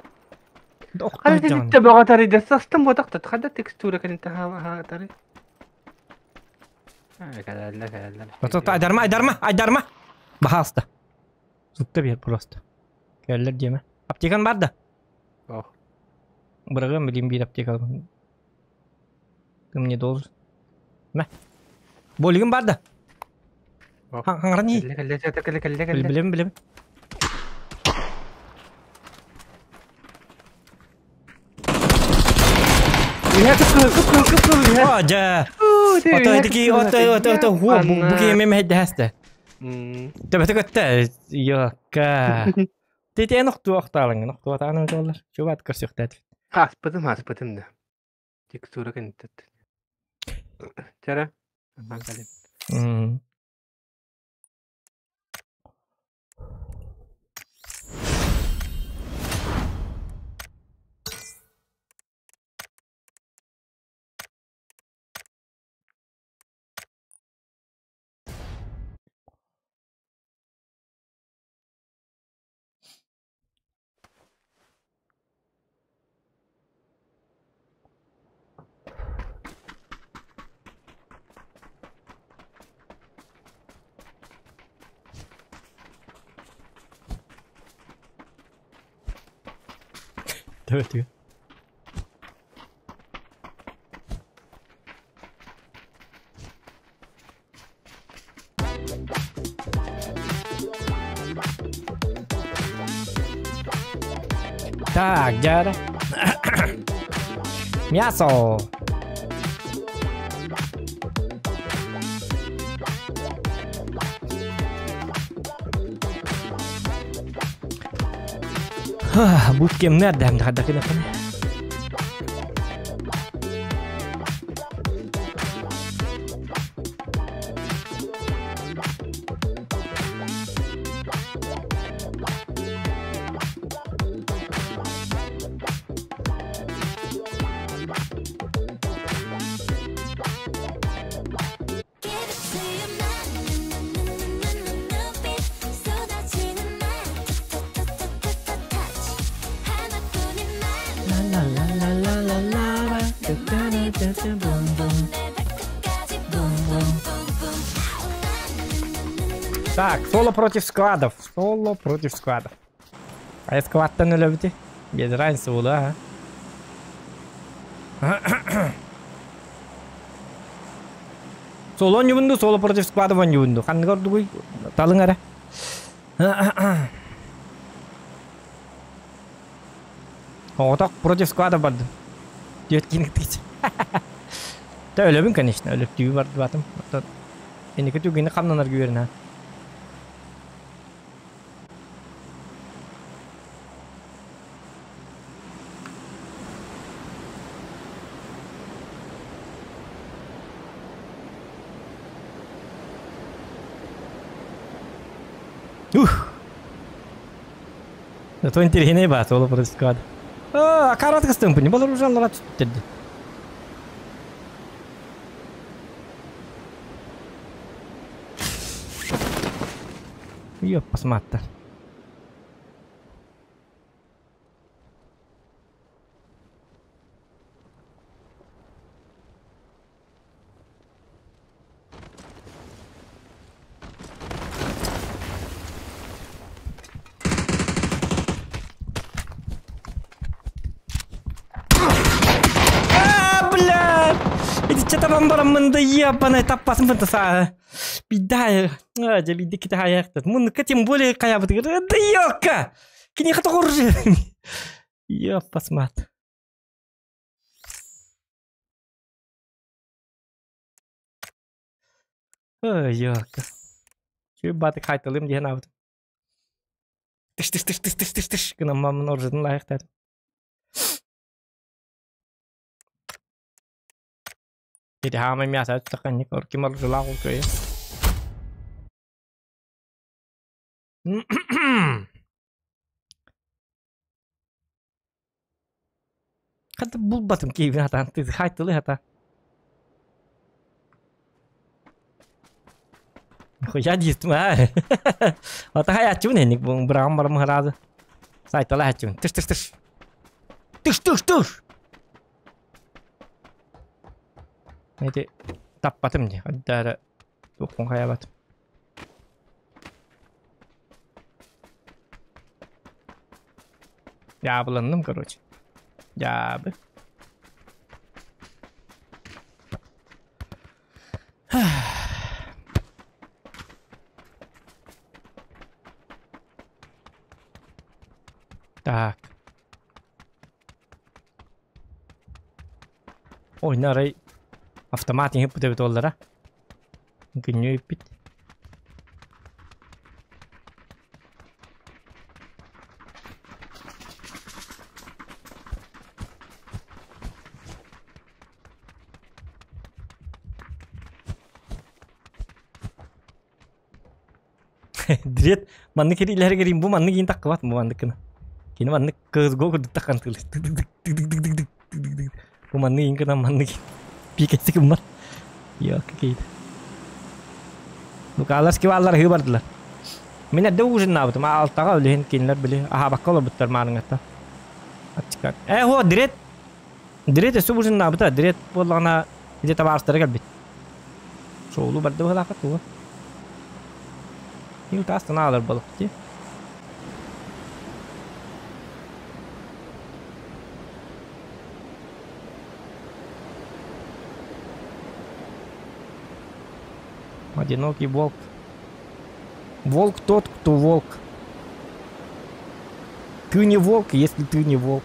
Охтаа Хада жан. титте бага тари дастастан ботакта хада текстура кэлин таха тари. Кэлэллэ кэлэллэ. Тота айдарма айдарма айдарма. Бахаста. Сутта бер просто. Кэллэр диэмэ. Аптекан бар да? Ох. Бырагым билим бир аптека. Ты мне должен. Мә. Болигим бар да. Ох. Хаңран и. Кэллэ кэллэ кэллэ кэллэ кэллэ. Билем билем. Я кып кып кып кып. О, дьэ. Ото итики ото ото ото ху бу бу кеме мehedästä. Төбөтө көттө. Йокка. Тетен охту охтаалың, охту атааны жоллар. Чубат көрсөктөт. Хаспытым, хаспытым да. Текстура кентет. Чара. Ман. Төбөтү. Так, дядя. Мясо. Буткем нердем хадакына. Так, соло против складов. Соло против складов. А я склад-то не любите? Без разницы, да, а? Соло не вынду, соло против складов не вынду. Хан гордугуй, талың ара. О, так против склада барды. Дет кинг тыч. Да өлөбүн, конечно, өлөп түйү барды батым. Энеке түгүнү камнанар күберин ha. Ух. Зато интереснее ба, соло против склада. А, карат кыстым, не было уже лара түттүрдү. Ёп, посмотри. Барамында ебаный таппасын бында са. Бидай, а, жабиди ките хаяктат. Муну тем более каябыт. Да ёлка! Кини хата оружие. Ёп, посмат. Ой, ёлка. Чү баты кайтылым деген абыт. Тыш тыш тыш тыш тыш тыш тыш гына мамын оружидан лайыктады. Иди хаамай мясо түтаканник оркимар жылаа көй. Хата булбатым кейбин хата тыз хайтылы хата. Хуя дистм а. Ата хаячун эник бу брам барам харазы. Сайтала хачун. Тыш тыш тыш. Тыш тыш тыш. Эти таппатым не, аддара туккун хаябат. Ябыланным, короче. Ябы. Так. Ой, нарай автомат иһип бутебит оллара. Күннү үппит. Дрет маннык кириилэригэр бу маннык иин таххыбат бу маннык гына. Кини маннык кызго курдук таххан тыл. Бу маннык иин гына маннык пикетти кыммат. Yok кейт. Ну калас ки баллар хы бардылар. Мен эрдэ ужиннаабытым алтаҕа үлэһин кинилэр били аһаабакка олорбуттар маарыҥҥатта. Аччыкка. Э хо дрет дрет өссө ужиннаабыта дрет буоллаҕына ити табаарыстара кэлбит. Шоулу барды быһалаахха туга. Ил таас алар балыкты. Одинокий волк. Волк тот, кто волк. Ты не волк, если ты не волк.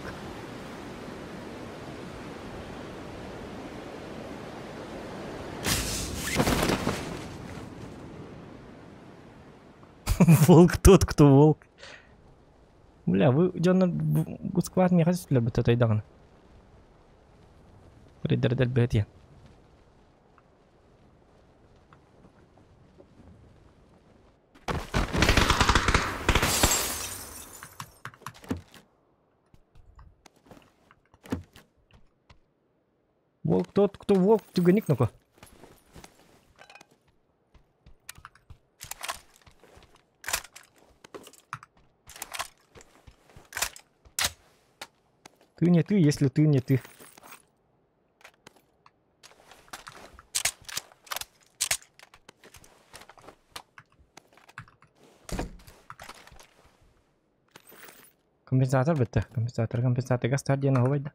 Волк тот, кто волк. Бля, вы дьоннор бу склад не хотите бит отайдагын. Рейдердер бетен. Волк тот, кто волк, түгеник ну-ка. Ты не ты, если ты не ты. Компенсатор бітті. Компенсатор, компенсатор. Газ тардиена ховайда.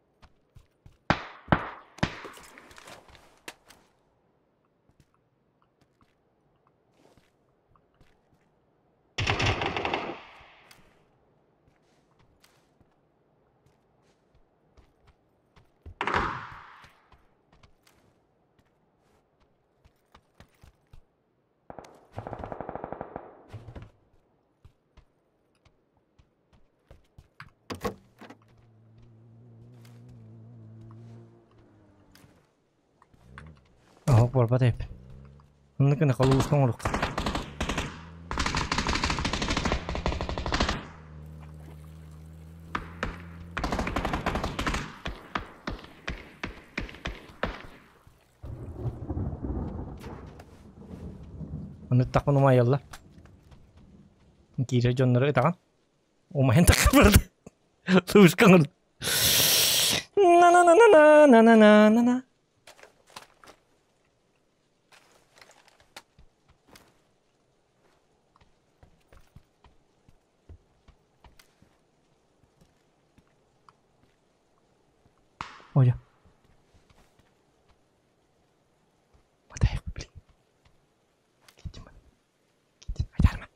Ох, барбат эп. Ныкына колубустан орук. Аны тақын умайалла. Кире жоннору ытаган. Умайын такы барды. Лушкан. На на на на на на на на на. Ой. Блин. Айдарма.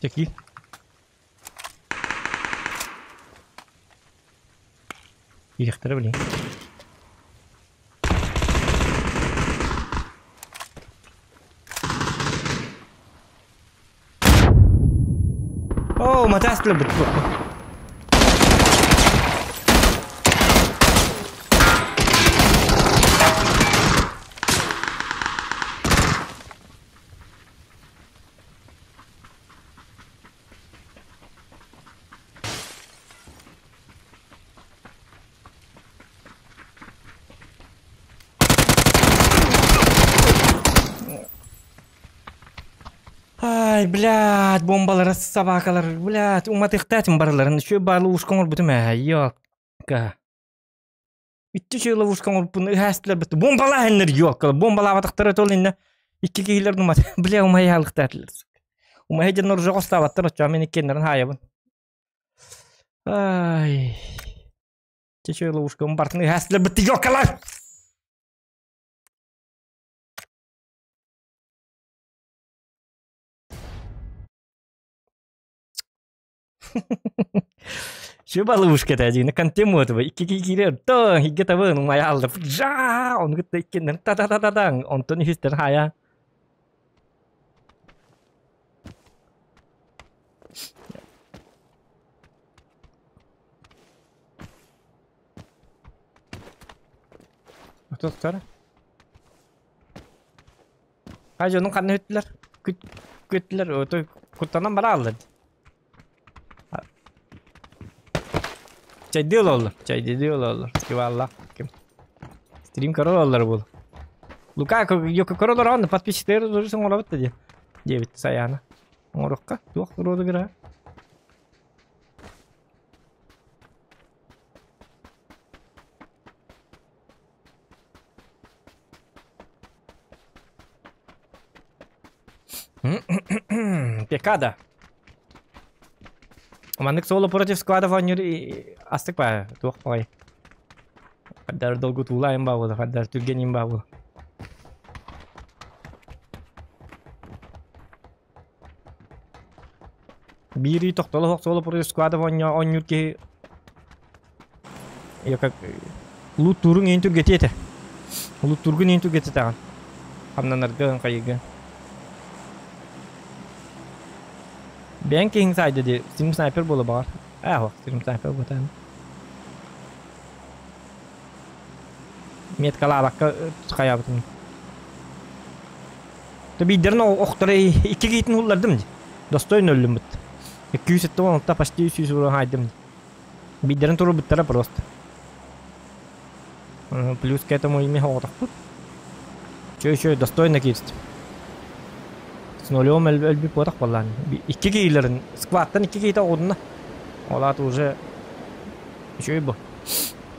Какие? Ирехтер, блин. О, матаслы бит. Ай, блядь, бомбалара собакалар, блядь, уматыктаатым барыларын. Үчүгэй баалы ушка оҥорбутум ээ, ёлка. Икки үчүгэй ловушка оҥорбуппун ыһаастылар бытты. Бомбалааһыннар, ёлка, бомбалаабатахтара тол иннэ. Икки киһилэр умат, бля, умайаалыктаатылар. Умайа дьоннор уже хостаабаттар, оччоҕо мин иккиэннэрин хаайабын. Ай. Чече ловушкам бартын ыһаастылар бытты, ёлкалар! Шуба ловушка дьиҥэ контемуотуба икки киһи киирэр то иһиргэ табын умайаалла жаа ону кытта иккиэннэрин та-та-та-та-таҥ онтон үһүстэрин хаайа Отуттар. Хай дьонун ханна үттүлэр? Күт күттүлэр, ото куттанан барааллар. Чайдыы ололлор, чайдыы ололлор. Кивалла. Ким. Стрим көрөр ололлор бул. Лука, йоко көрөр олорон, подписчиктер дурусун оҥоробут да диye. Диэбит Саяна. Оҥорукка, туох туруоду гыра. Пекада. Маннык соло против складов оонньуур астык баа туох баҕай. Хаддар долгутуулаайын баа буолар, хаддар түргэнин баа буолар. Биир ый тохтоло суох соло против складов оонньуур киһи Я как луттуурун иин түргэтиэ этэ. Луттуургун иин түргэтитэҕин. Хамнанарга хайыга. Бэйэҥ киһиҥ саайда дии. Стрим снайпер буола баҕар. Ээ, стрим снайпер буотаан. Меткалаабакка хайаабытым. Биирдэрин охторо икки киһитин уллардым дии. Достойно өллүм бут. 276 почти 300 уран хаайдым дии. Биирдэрин туруорбуттара просто. Плюс к этому ими оҕотохпут. Чөй-чөй достойно киирстим. С нулем өлбүт буотах буоллаан. Икки киилэрин скваттан икки киһитэ оҕудуна. Ол аата уже үчүгэй бу.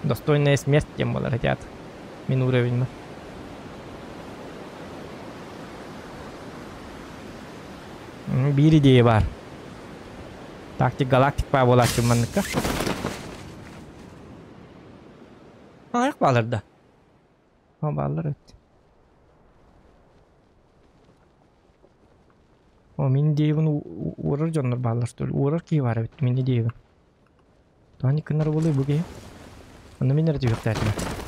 Достойная смерть диэн буолар хотят. Мин уровеньмар. Биир идея баар. Тактик галактик баа буолааччы манныкка. Аҕыйах баалар да. О, бааллар эбит. О, мин идеябын уорар дьоннор бааллар что ли? Уорар киһи баар эбит, мин идеябын. Тоҕо гыннар буолуой бу киһи? Онно мин эрэ түһүөхтээтим.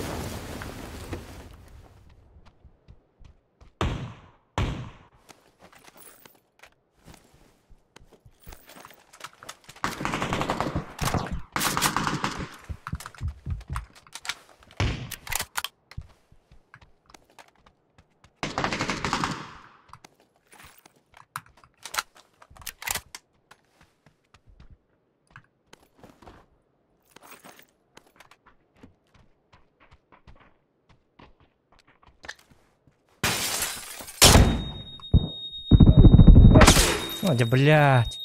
Надя, блядь.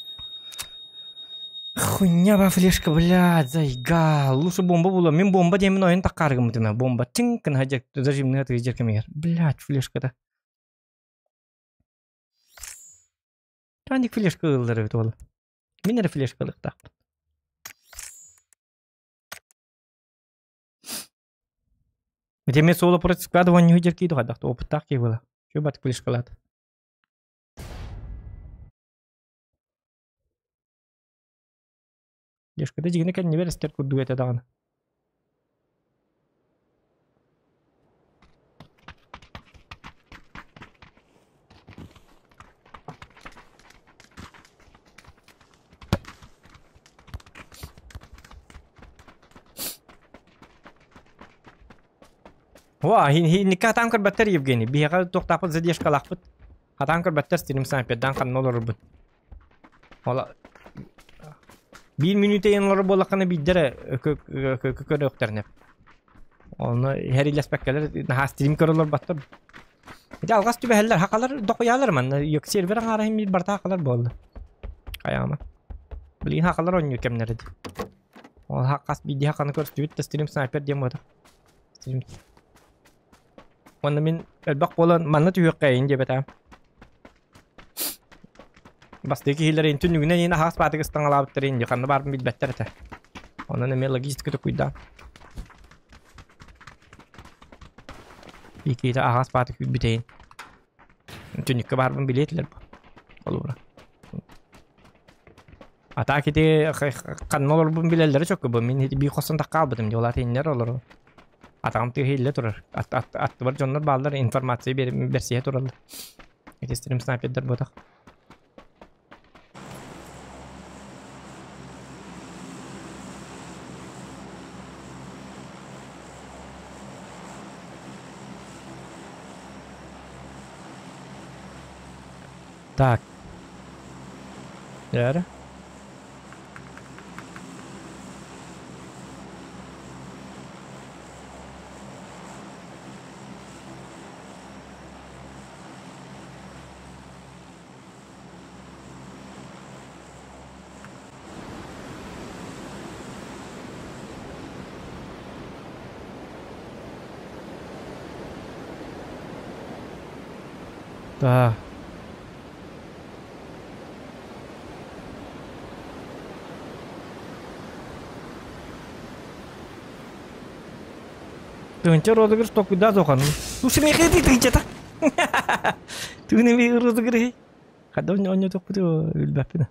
Хуйня ба флешка, блядь, зайга. Лучше бомба була. Мин бомба диэмин ойон таккааргыммытым бомба тиҥ гына зажимныга тыгыдьар кэмигэр. Блядь, флешката. Таник флешка ыллар эбит уола. Мин эрэ флешка ылыктаахпын. Ити эмиэ соло против складывания дьэркииду хайдах опыттаах киһи буола. Чүө батык флешкалаат. Дешкада дьигини кэннибэр эстэр курдук этэ даҕаны. О, хинникка хатаан көрбөттөр Евгений. Биһиэхэ туохтаахпыт задержкалаахпыт. Хатаан көрбөттөр стрим снайпердаан ханна олорорбут. Ола биир мүнүүтэ иһэн олорор буоллаххына биирдэрэ көрүөхтэринэ. Онно иһэр илэспэккэлэр наһаа стрим көрө олорботтор. Ити алҕас түбэһэллэр, хахалар дохуйаалар манна сервер аҥаара иһин биир барыта хахалар буолла. Хайаама. Билигин хахалар оонньуур кэмнэрэ дии. Ол хас биирдии хаханы көрсүбүт да стрим снайпер диэн буолар. Стрим. Уонна мин элбэх буолан манна түһүөххэ эйин диэбэтэ. Бастакы киһилэрин түннүгүнэн иин аһаас баатык ыстаҥалаабыттар иин ханна баарбын билбэттэр этэ. Онон эмиэ логистика токуйдаан. Икиитэ аһаас баатык күүрбүтэйин. Түннүккэ баарбын билиэтилэр бу. Олуура. А так ити ханна олорбун билэллэрэ чөккө бу. Мин ити биир хостон таххаалбытым дии. Ол аата иннэр олору. Атаҕым тыаһа иһиллэ турар. Аттыбар дьоннор бааллар, информация бэрсиһэ тураллар. Ити стрим снайпердар буотах. Так. Дьэ Да. Тыынча розыгрыш токуйдаа сохан. Слушай, мехи ты тыынчата. Тыыны ми розыгрыш. Хадда онньо тохпуту билбэппин.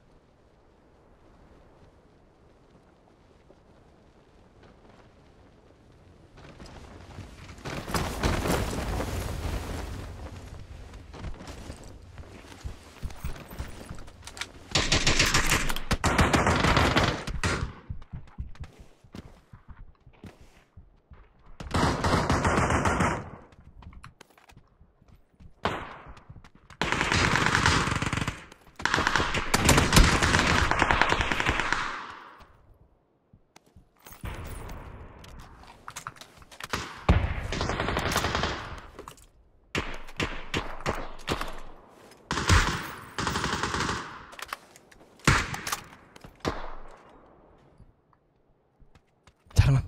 Чарман.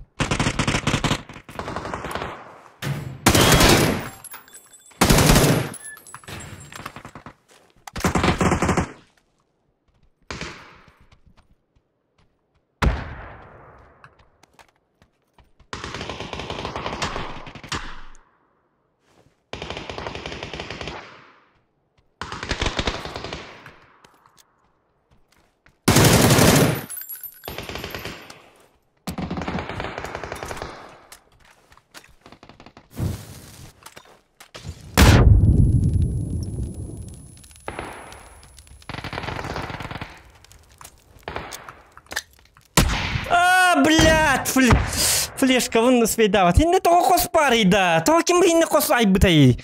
А, блядь, флешкабын успейдаабат. Инне тоҕо хос баарый да? Тоҕо ким инне хос айбытай?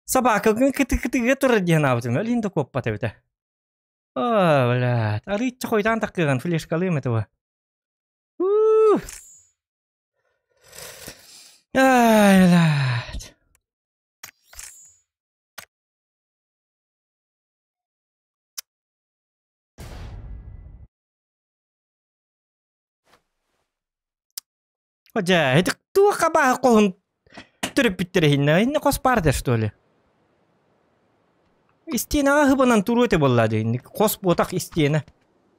Собака кытыгы турар диэн аабытым. Өлүн да куоппат эбитэ. А, блядь. Арыычча хойутаан таккыган флешкалыым этого. Ай, блядь. Дьэ, ити туох абааһы хоһун төрөппүттэрэ иһиннэ, иннэ хос баар да что ли? Истиэнэҕэ хыбынан туруо этэ буолла дии, инник хос буотах истиэнэ.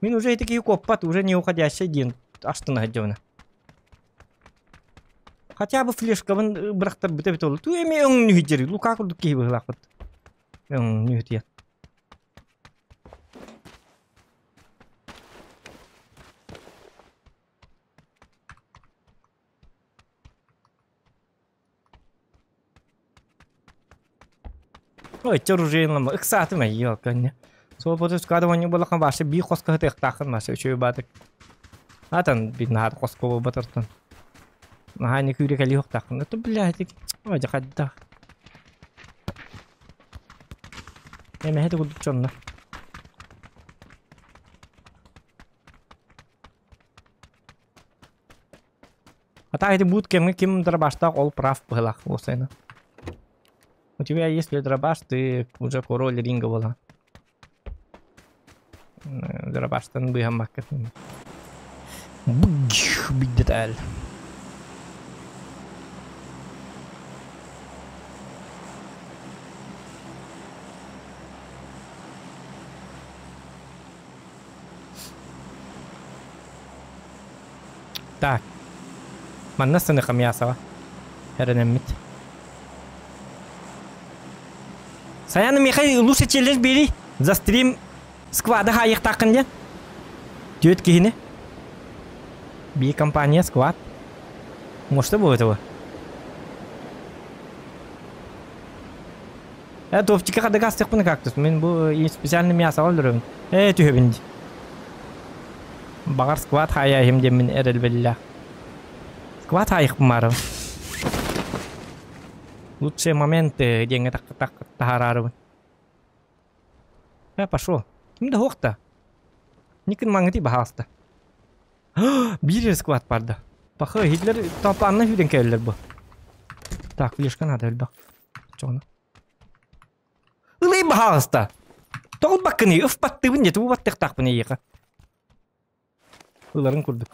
Мин уже ити киһи куоппат, уже не уходящий диэн астына сылдьабына. Хотя бы флешкабын бырахтарбыта эбит ол. Туу эмиэ өҥнүһүдьэри, Лука курдук киһи быһыылаахпыт. Өҥнүһүтүйэн. Ой, оружиелама ыксаатым айыы көннө. Суоппуту складывание буолахан башы биир хоско сытыахтааххын башы үчүгэй баатык. Атан бир наһаа хоско буолбатартан. Наһаа не күүрэ кэлии хуохтааххын. Это блядь, ой, хайдах. Эмэһэ курдук дьонно. А так эти будут кем ким дробаштаах ол прав быһылаах уосайна. У тебя есть ли дробаш, ты уже король ринга была. Дробаштан быһаммакка. Биддетал. Так. Манна сыныха мясова. Эренеммит. Саян Михай лучше челлендж бери. За стрим сквада хайыктакын ден. Түйет кихини. Би компания сквад. Может будет его? Товчика кадыгас текпын кактус. Мен бу специальный мясо алырым. Түйөбүн. Багар сквад хаяхим деп мен эрелбелла. Сквад хайых марым. Лучшие моменты деньги так так тахарарыбын. Пошел. Кимде хоқта? Никин маңыти бахаста. Бир сквад барды. Бахы Гитлер тапанны хүден келдер бу. Так, флешка надо элбак. Чоны. Ылый бахаста. Тоғыл баккыны өф баттыбын дет, у баттык тақпын ейіға. Ыларын күрдік.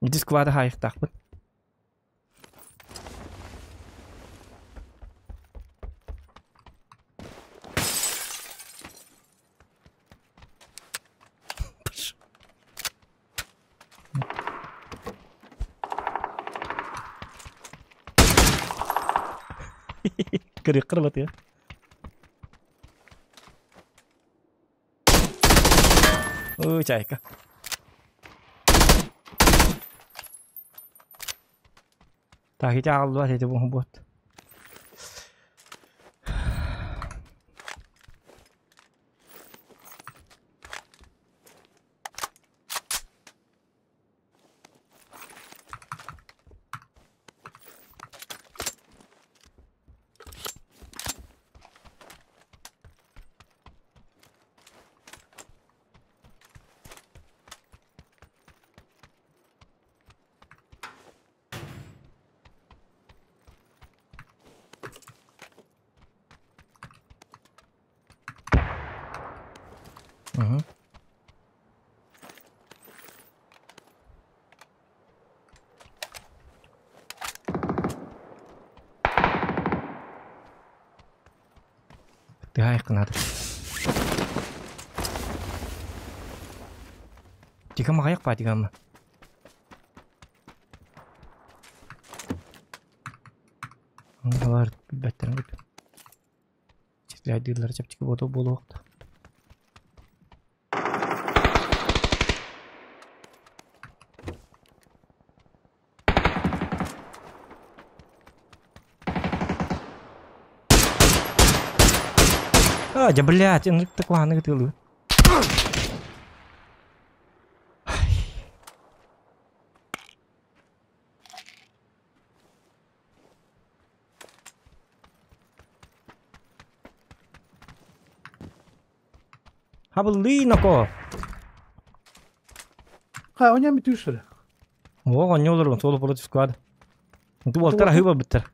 Ити сквада хайықтақпын. Кыры кырбат я. Ой, чайка. Так, ити ағылдуат еті бұны бот. Угу. Ты айқынады. Дигама аяқ па, дигама. Алар бәттерін көп. Четләдиләр чәпчеке болу болу вакыт. А, да блядь, он такой аны тылы. Хабылы нако. Ха, оня ми түшүр. О, он олар, он соло против склада. Ту болтар хыба биттер.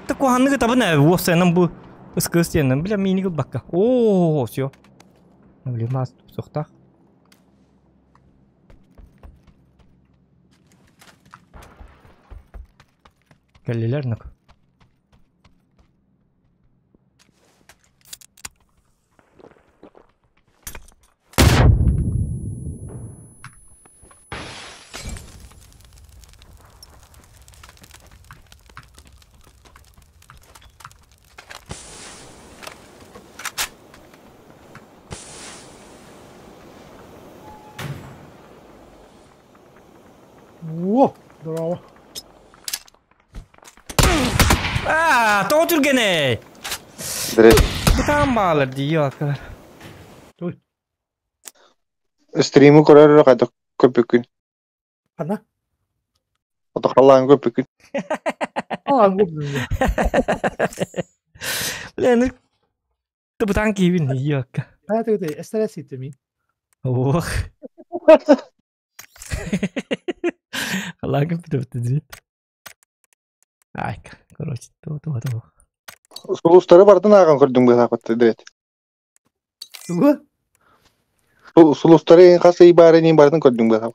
Такого табына уосенам бу ыскыстенам бля мини бакка. О, все. Бля, мас сохтах. Кэллилер нак. Во, здорово. Аа, тоҕо түргэнэй? Бытаан баалар дии, ёлкалар. Стримы көрөр хайдах көрбүккүн. Хана? Отохалаан көрбүккүн. Аа, губ. Бля, ну ты бытаан киһибин, ёлка. А ты ты стресс итеми. Ох. Халаан көрбүтэ дии. Ай, короче, то то то. Сулустары бардын ааҕан көрдүҥ быһаахпат дирет. Тугу? Сулустары хас ый баарын иин бардын көрдүҥ быһаах.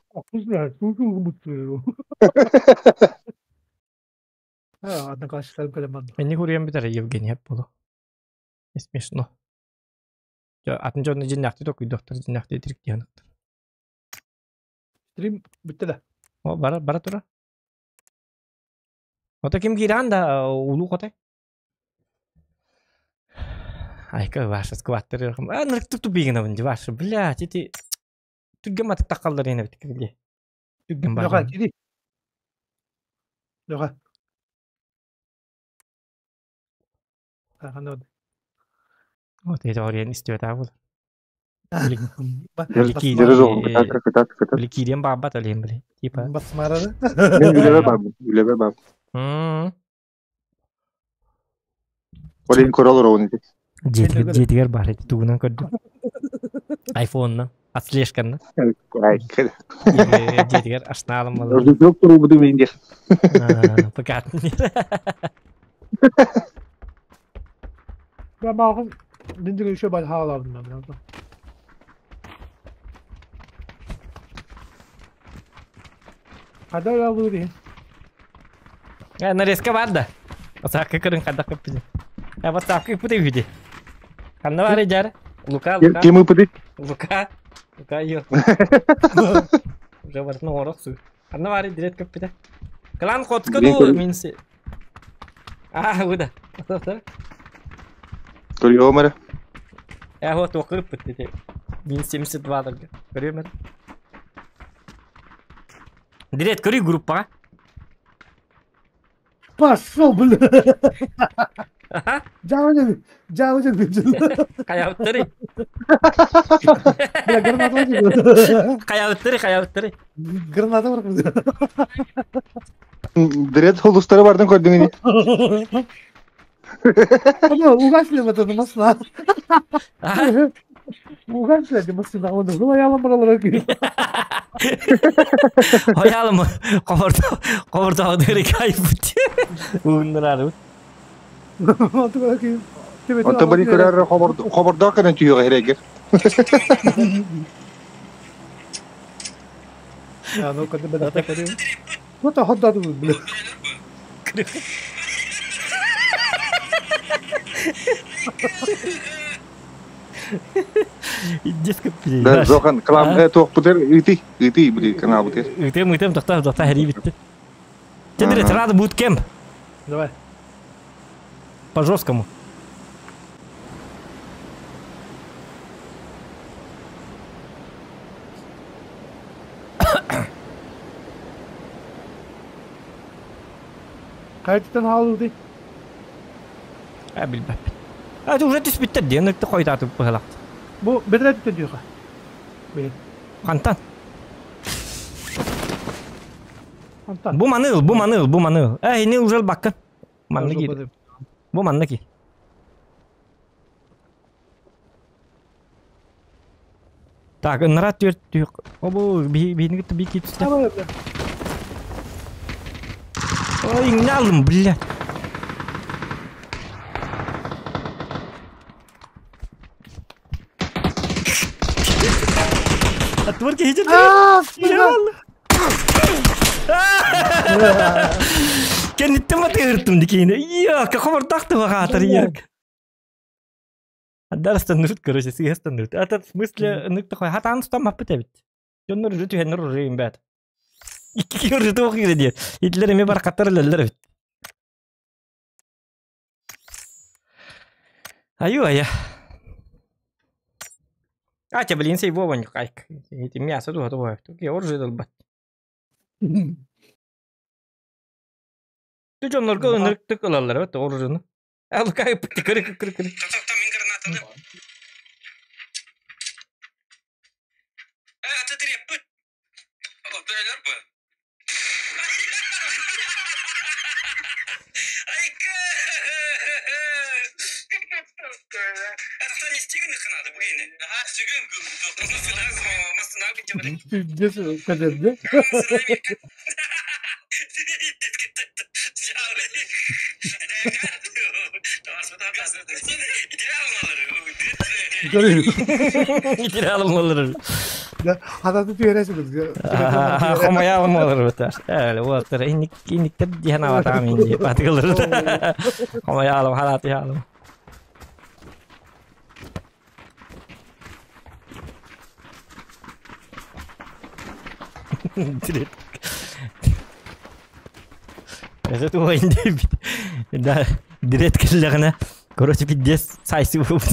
А, одноклассниктарым кэлэн Мени хуруйан бүтэр Евгений буолу. Не смешно. Жо атын дьонно дьиннэхти токуйдохтор, дьиннэхти тирик диһаныктар. Стрим бүттэ да. О, бара бара тура. Ото ким киирэн да улуу хотой. Айка ваша скваттер. А, нырк туп бигин абын ваша. Блядь, эти түргэн матык таккаллар эне бит кирге. Түргэн Леха, бар. иди. Леха. А, Вот это ориен истиөт абыл. Кытат. Ликиден бабат алем биле. Типа. Басмарады. Мен үлебе бабын, үлебе бабын. Олин көрөлөр оны. Жетигер жетигер бар эти тугунан көрдүм. Айфоннан, отслежканнан. Ай, Жетигер ашналым болар. Жоқ туру буду менде. Пока. Ben bakın Dindir еще бар хаалабын мен. Када алды Э, нарезка бар да. Осака көрүн кадак көппүн. Э, ватсапка путay үйде. Ханна бар жар. Лука, Лука. Кем ыпыды? Лука. Лука йо. Уже бар ну орок су. Ханна бар директ көппүтэ. Клан котка ду минси. А, уда. Көрüyor Э, вот окуп битти. Мин 72 дырга. Көрөмөр. Директ көрүй группага. Пошел, блин. Жабы жабы Каябыттыры. Бля, граната. Каябыттыры, каябыттыры. Граната бар. Директ холустары бардын көрдүң ини. Ана, угасли вот это масла. Угасли это масла. Он ну я вам брал руки. Хаялым коборто коборто дыры кайбыт. Ууннарары. Онто бari көрөр хобор хобордо кenen түйө кереге. А ну когда бы так Вот а хотда блин. Детка Да, зохан клам тоқ бутер ыты, ыты били канал бутер. Үтем үтем токтоо токтоо хери битти. Тедре сразу буткемп. Давай. По жесткому. Кайтытан халды. А билбеп. А уже түс биттер диэн ыкты койдаатып быһалакт. Бу бедрет дүйгө. Билин. Хантан. Антан. Бу маныл, бу маныл, бу маныл. Эй, не уже бакка. Манны ки. Бу манны ки. Так, нара түр түр. Обу би би би би ки түстэ. Ой, иңналым, блядь. Отворки идет. Кенниттен батыртым дикейне. Як, ховардакты багатыр як. Адарстан короче, сыгастан Это в смысле, ну такой, хатан стам аппет бит. Жоннор жуту хеннор уже имбат. Икки уже туох кире Итлер эме бар каттар лелер бит. Аю ая. А, тебе, блин, сей Вова не хайк. Эти мясо туха туха. Туки оружие долбат. Ты дьоннорго ынырыктык ылаллар эбит оружуну. Алка кыры кыры кыры. Пиздец, кадерде. Итиралым олорор. Хататы түһэрэ Хомоялым олорор бытар. Әле уоттар инник инниктер диһен аватам инди батыгылыр. Хомоялым халаты ялым. Direkt. Это ойын деп. Да, директ кэллэҕинэ, короче, пиздец, сайсы буолбут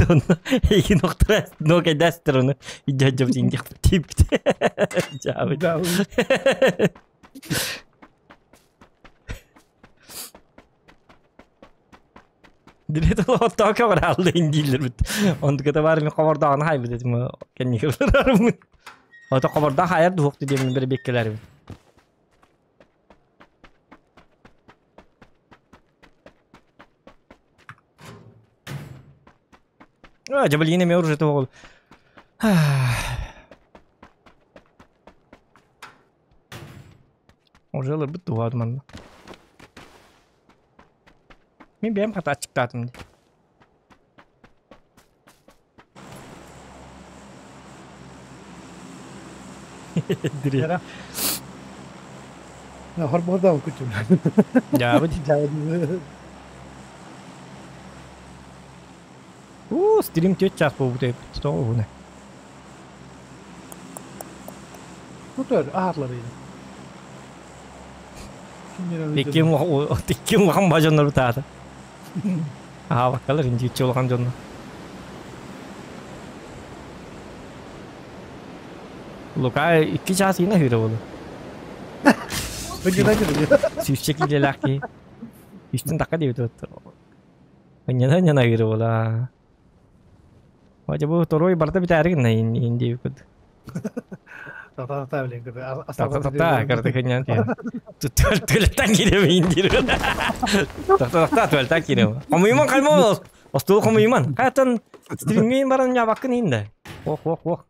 Эйгин охтора, нокай дастер Идёт индих тип. Жабы. Директ оттока бар алды индилер бит. Ондука бар мен кобордагын хай бит этим кенни кыларым. Ото коборда хайар дуохту диэн бир беккелерим. А, жабалина ме уже того. Уже лыбыт туғады манна. Мен бәм хата ачыктатым. Дире. Хорборда күтүм. Жабы. Жабы. У, стрим тет час болуп деп. Тоғы бұны. Тутар аатлар иди. Иккин иккин улахан бажоннор бутаата. Аа бакалар инди ичи улахан дьоннор. Лука икки час ина хүрэ болу. Сүүсче килелээх киһи. Үстүн такка диэбит Ньана ньана хүрэ буола. Отя бу второй барда битээригин инди кут. Та-та-та блин, Та-та-та, карта хынян. Түлеттан кире индир. Та-та-та, түлеттан кире. Хомуйман каймол. Остул хомуйман. Кайтан стриммен баран я бакын инде. Ох, ох, ох.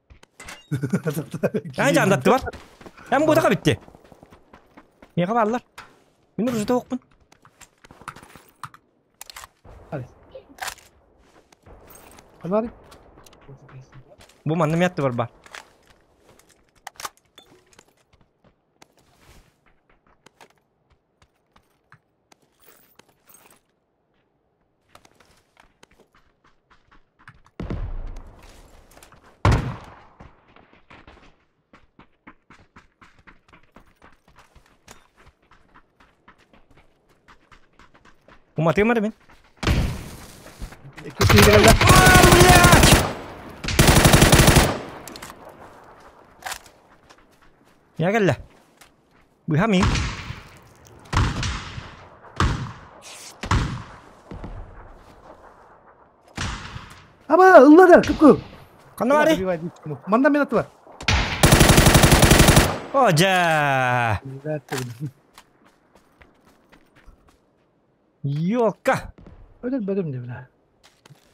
Ай жандатты бар. Эм бу така битти. Мега баллар. Мен уже тоқпын. Канари? Бу манны мятты бар ба. Уматыймар мен. Я кэллэ. Быһа мин. Аба, ыллада, кып-кып. Ханна бары? Манна мен аты бар. О, жа. Ёлка. Ödül бөдүм деп бля.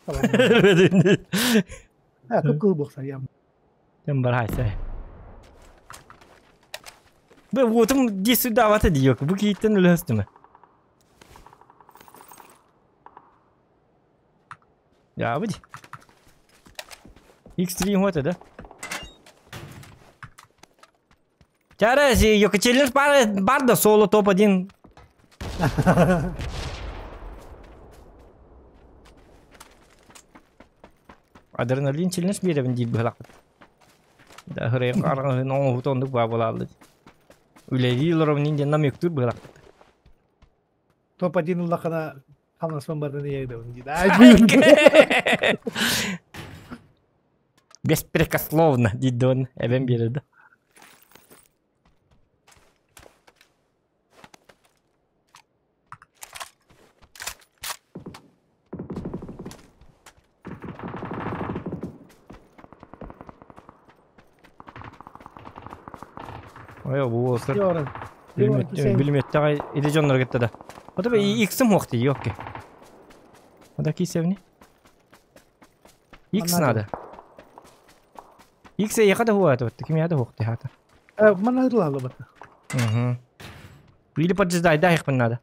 Бөдүм. Ha, кып-кыл бокса ям. Тем бар хайса. Бе уотум ди сюда вата диёк. Бу кииттен өлөстүмө. Я бу ди. X3 хота да. Чара си ёка челлендж бар бар да соло топ 1. Адреналин челлендж беребин дейт быһалакпыт. Да хырай караңы оңу тондук ба болалды. Үлеги лором нинде намектур быһалакпыт. Топ 1 уллахана хамнасман бардын иегде. Беспрекословно дейт он эбен береді. Ой, бу уолаттар Йоран. Билиметтеҕэ иди дьоннор кытта да. Ота бе иксим хуохти, ёкки. Ода кисевни. Икс надо. Икс эйэхэ да хуата батта, ким яда хуохти хата. Мана ырла батта. Угу. Или поджидай, дай их надо.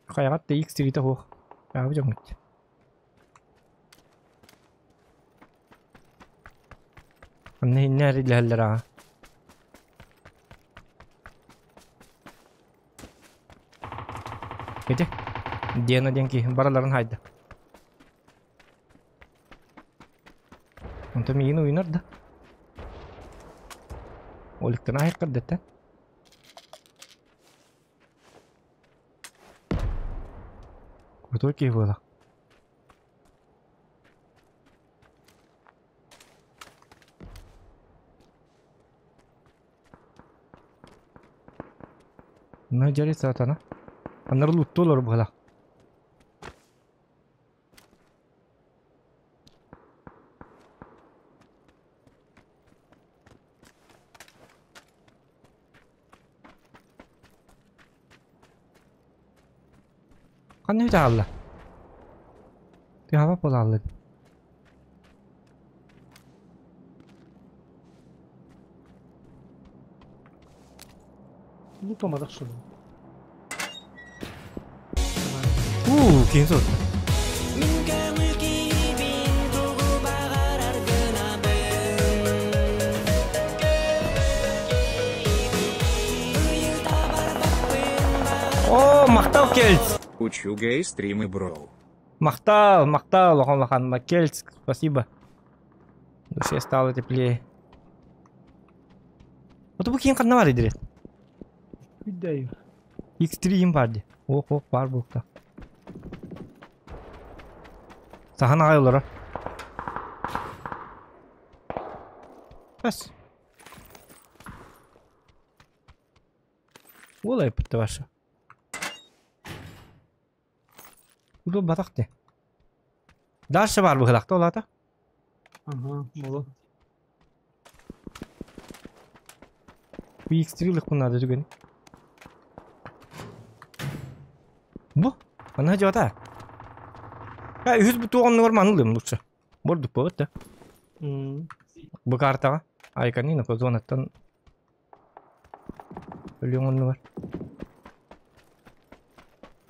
Хайаҕат да X тиритэ хуох. Аабы дьоҥҥут. Онно иннэ эрилэһэллэр аа. Ити. Диана диэн киһи бараларын хайда. Онтон миигин уйунар да. Оликтан аһык кырдыттан. Крутой киһи буола. Ну, дьэри сатана. Аннары лутту олор буола. Ханна үтэ Тыаба буолааллын. Лутамадах шуну. Уу, киин суот. О, махтал Кельц! Учу гей стримы броу. Махтал, махтал, лохон лохан, Кельц, спасибо. Душе стало теплее. Вот бу киин ханна бар идирет? Үйдәйі. X3 им бар ди. Ох, ох, бар буукта. Сахан ағай олара. Бас. Олай бітті ваша. Бұл батақ де. Дальше бар бұғылақты олата. Ага, болу. Bu X3 лық бұнады түген. Бу? Ана жата. Я үз бу туган норман ылым лучше. Бордук болот да. Бу картага. Айканина ко зонаттан өлүң бар.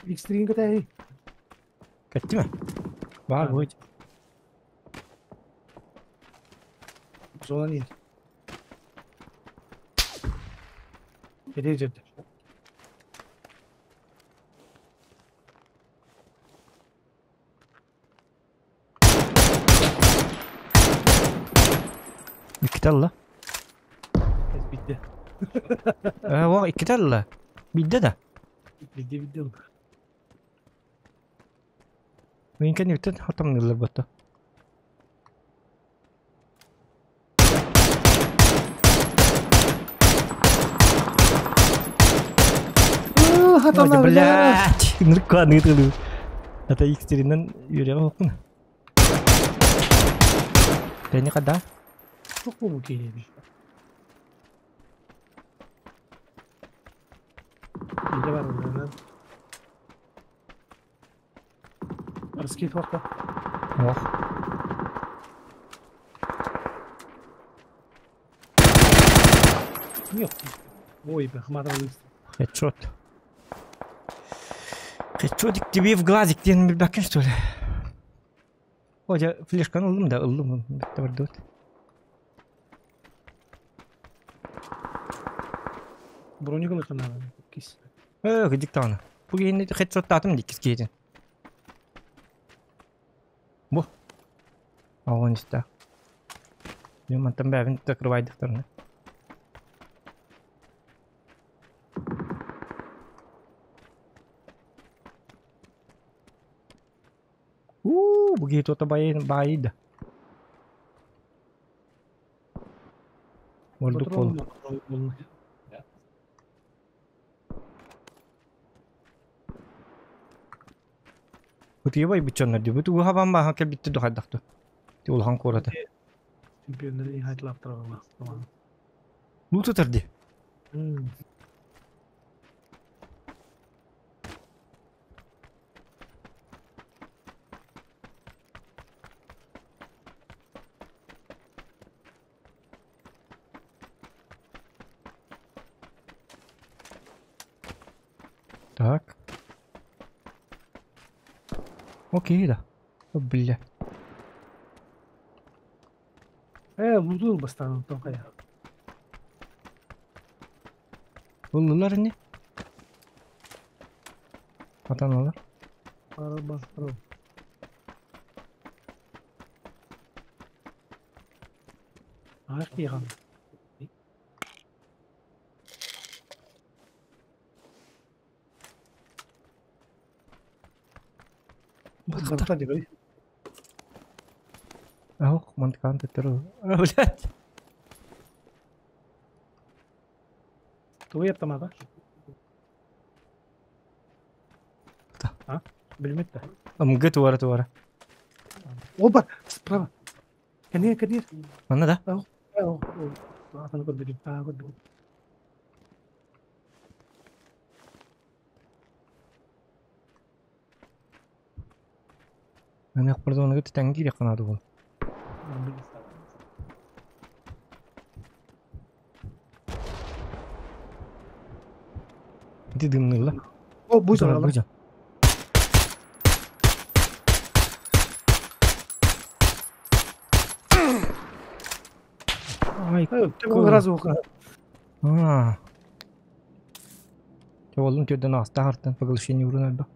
X3 катай. Кеттиме? Бар бу. Зона не. Эде жерде. Икки талла. Битте. Э, икки талла. Бидде да. Бидде бидде. Мен кәне үтен хатамнылар батта. Хатамнар, блядь. Нырканы тылы. Ата X3-нен үйрәгә окун. Тәне када? Çok mu келеді? Неде бар онда? Арыскет уақта. Ох. Yok. Ой, бе, хмара Хедшот. Хедшотик тебе в глазик ден бир что ли? Ой, флешканы ылдым да, ылдым. Битте бар дот. Броник каналы. Кис. Э, гидик тағына. Бу кейин хедшот татым дик кис Бу. Огонь иста. Мен мантан бәбин закрывайдыктарны. У, бу кейт ота байыды. Ордук бол. Утуйбай бүтчөннөр ди. Бу тугу хабан ба хакел битте духаддакту. Ти улхан кората. Чемпионнары хайтлаптыралар. Ну тут арди. Так. Окей, да. О, бля. Лутул бастан тоқая. Булдулар не? Атаналар. Бар бар. Ах, иған. Барта дебей. Ох, манткан теттеру. А, блядь. Туй автомата. Да. А? Билмет да. МГ туара туара. Опа, справа. Кәне, кәне. Манна да? Ау, ау. Атаны көрдүк, таа көрдүк. Мен акпырды оны көтө тәңги якынады бул. Ити дымныла. О, буй сарала. Буйжа. Ай, Сразу уха. А. Олым түрден аста артын поглощение урын альба.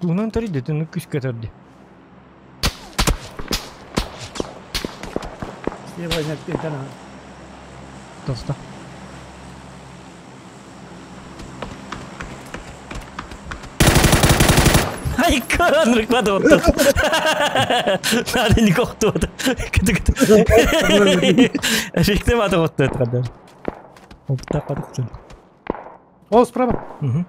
Кунан тариде, ты күс көтөрдү. Слева нет, это Тоста. Ай, коронрык бады отту. Нары не кокту. Кыты кыты. Эффекте бады отту эткандар. Опта кадык. О, справа. Угу.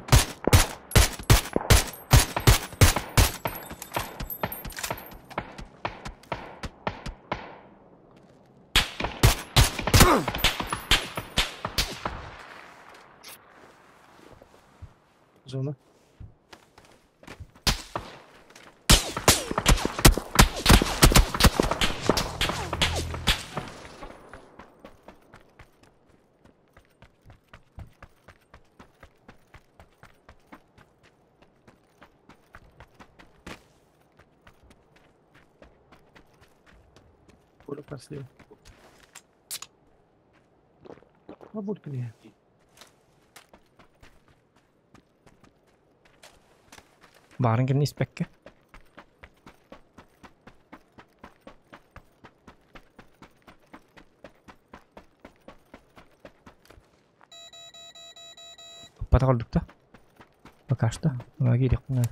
Зона. Поле слева. Бабулька не. Барын кимни испекке. Пата калдык да. Пока что. Мына керек мына.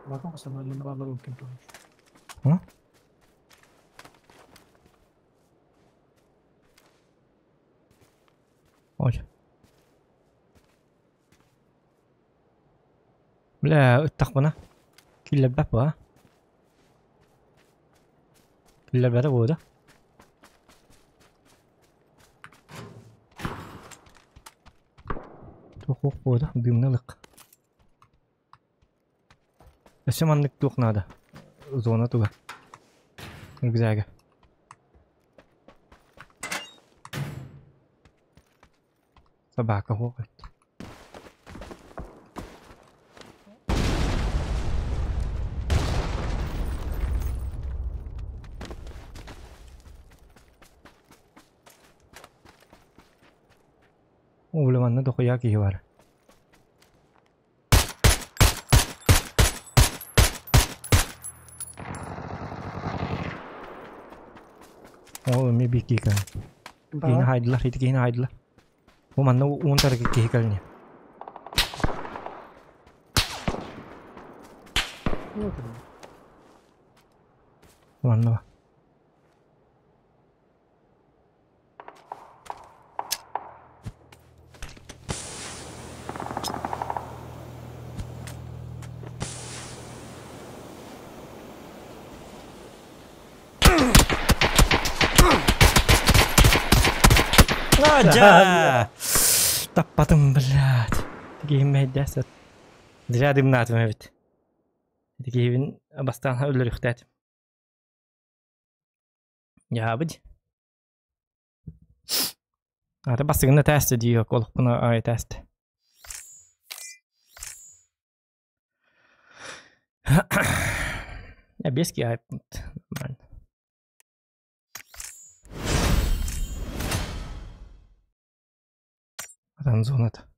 Вакам остановлен бабла кем-то. А? Ой. Бля, ыттак бына. Киллербәп ба. Киллербәдә бу да. Тохох бу да, дымнылык. Өсө маннык тух надо. Зона туга. Рюкзага. Собака хоқет. О, бля, манна дохуя киһи бар. О, ми бики кан. Киһини хайдылар, ити киһини хайдылар. Бу манна уун тарыгы киһи кэлни. Вот он. Манна. Надя! Таппатым, блядь. Киһим мэйдээсэт. Зря дымнаатым эбит. Киһибин бастаан өлөрүхтээтим. Яабыт. Ата бастыгына тээсте дии олохпуна ай тээсте. Эбиэски айппыт. Нормально. Атан зоната.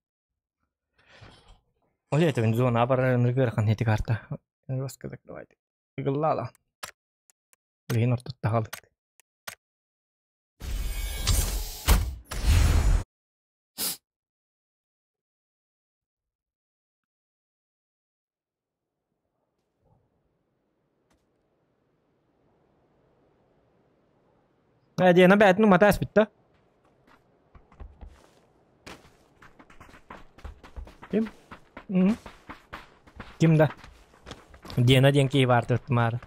Ол этебин зона барар ыныргырахан хити карта. Раска закрывайте. Ыгыллаала. Билигин ортотто хаалык. Диана бээтин умата аспытта. Ким? Ким да? Диана диэн киһи баар тымаары.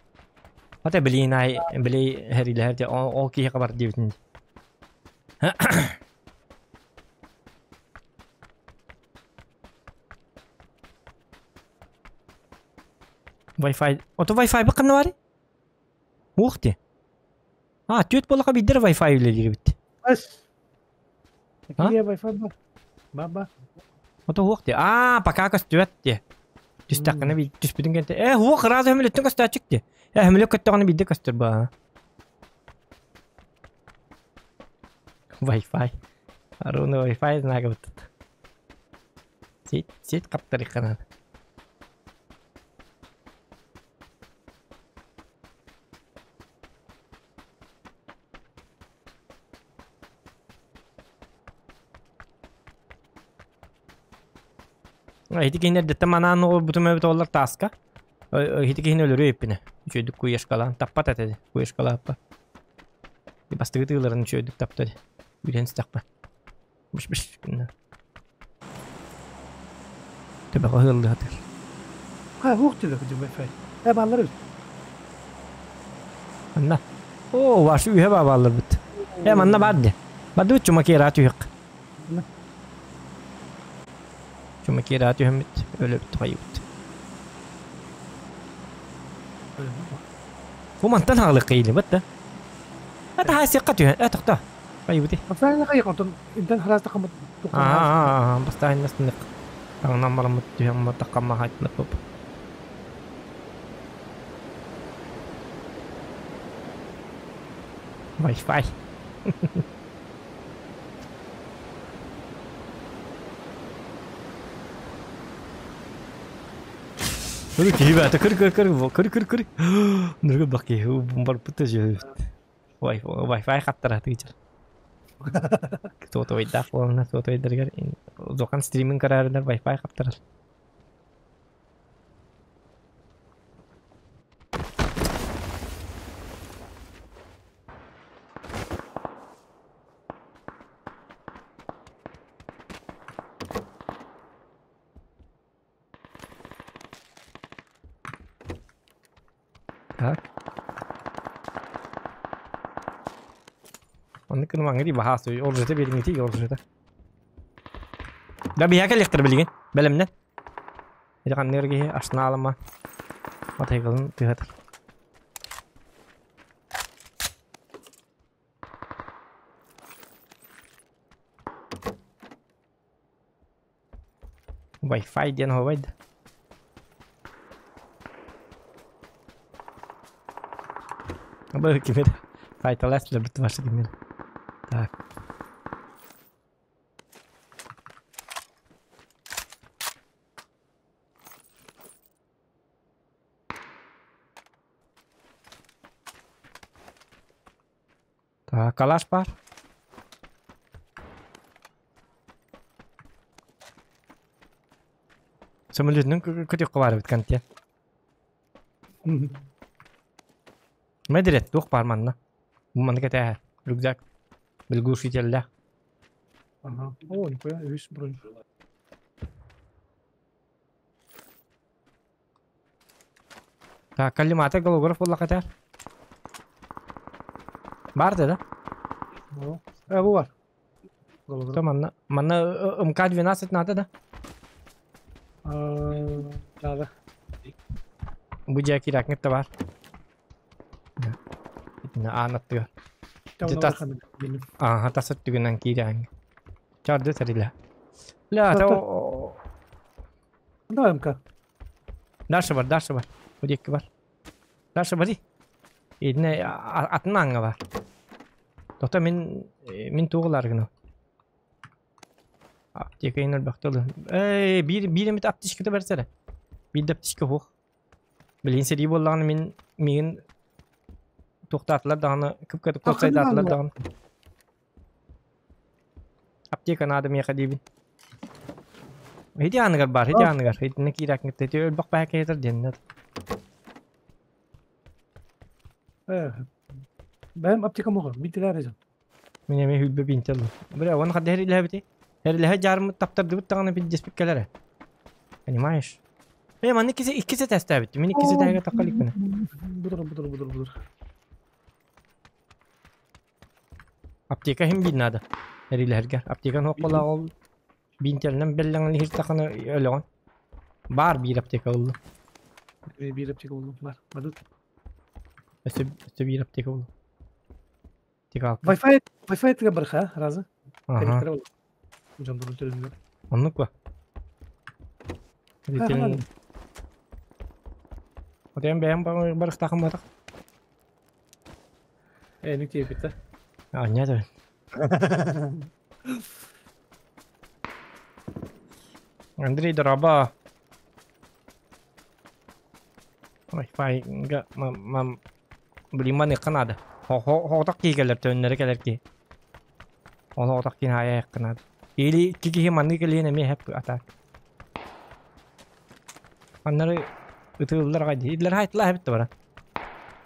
Ата билиин ай били хэрилэһэр ол киһи хабар диэбитин. Wi-Fi. Ото Wi-Fi бакканна бары? Ух ты. А, түөт болака биддер Wi-Fi үлелиир бит. Ас. Кие Wi-Fi бар. Баба. Ото уох ти. А, пока көстүбэт ти. Түстэххинэ би түспүтүн кэнтэ. Э, уох ыраас өмөлөттөн көстөөчүк ти. Э, өмөлөк көттөҕүнэ биирдэ көстөр ба. Wi-Fi. Аруна Wi-Fi знага быттыт. Сет, сет каптарыхханан. Ити киһини эрдэттэн манаан оҕорбутум эбит оллар тааска. Ити киһини өлөрүө эппинэ. Үчүгэйдик куешкалаан таппат этэ куешкалааппа. Бастакы тыыларын үчүгэйдик тапта Үүрэн стэхпэ. Биш биш гынна. Төбөҕө ыаллыһатыр. Ха, хух тиле хыдьы Wi-Fi. Э баллар бит. Манна. Оо, вашу үһэ бааллар бит. Э, манна бар де. Барды чумакера түһүк. Чумакера түһүммүт, өлөбүт хайыбыт. Бу мантан хаалык кыйылы бат да. Ата хасыкка түһэн, э тохто. Хайыбыты. Бастаан хайык онтон интен хараста хамат Аа, бастаан настынык. Таңнан бараммыт түһэн таққамма хайтнап боп. Wi-Fi. Көр киһи баата көр көр көр көр көр көр Ныргы бак киһи барбыта же Wi-Fi хаттара тыычар. Сотовайдаах буолна сотовайдарыгар зохан стриминг караарынар Wi-Fi хаптарар. Так. Оннук гына ди баһаас оружиета биэриҥити оружиета. Да биһиэхэ кэлиэхтэрэ билигин бэлэмнэн. Ити ханныгар киһи ашнаалама матайгалын тыһатар. Wi-Fi диэн оһуобай да. Бу кимир файталас лебит ваша кимир. Так. Так, калаш бар. Самолетның көтек бар бит канте. Медрет туох баар манна? Бу манна кэтээһэ. Рюкзак. Билгушителлээх. Ага. О, нихуя, үс бронь. Так, коллиматор голограф буолла кэтээр. Бар да да? Бу бар. То манна манна МК-12 надо да? Надо. Бу дьэ киирээкҥит да бар. Итинэ аан аттыгар. Ааха тас өттүгүнэн киирээҥ. Чарды тэрилэ. Ля, то Да, МК. Дальше бар, дальше бар. Бу диэки бар. Дальше бари. Итинэ атын ааҥҥа бар. Тота мин мин туох гына. Аптека ин элбэхтэ ылын. Эй, биир биир эмит аптечката бэрсэрэ. Биир да аптечка суох. Билигин сэрии буоллаҕына мин миигин туохтаатылар даҕаны кып-кытык куопсайдаатылар даҕаны. Аптека надо миэхэ диибин. Ити ааныгар баар, ити ааныгар. Итиннэ киирээккин ити өлбөх баһа киһитэр диэннэр. Бэйэм аптека муха, битилэр эзен. Мин эмиэ хүлбэ бинтэ ыллым. Бля, оны хадда хэрилэһэбити? Хэрилэһэ дьаарыммыт таптардыбыт даҕаны билдьиспит кэлэрэ. Понимаешь? Э, манна иккисе иккисе тестээбит. Мин иккисе тээгэ тахха иликпинэ. Будур, будур, будур, будур. Аптека иһин биир надо. Хэрилэһэргэ. Аптеканы хуох ол бинтелинэн бэллэҥин иһиртахына өлөҕүн. Бар биир аптека ыллым. Биир аптека ыллым. Бар. Бадыт. Өссө өссө биир аптека ыллым. Wi-Fi Wi-Fi тыга барха разы. Ага. Дьон төрүннөр. Оннук ба. Отен бэйэм барыхтаахым батах. Э, нүк тиэпитэ. Аня да. Андрей дороба. Wi-Fi га блин маныахха наада. Хоҕотох киһи кэлэр, төннөрө кэлэр киһи. Ол хоҕотох киһи аайа наада. Или икки киһи маннык кэлиэн эмиэ хэп атаак. Аннары ытыыллар аҕай дии. Итлэр хайтла эбит да бара.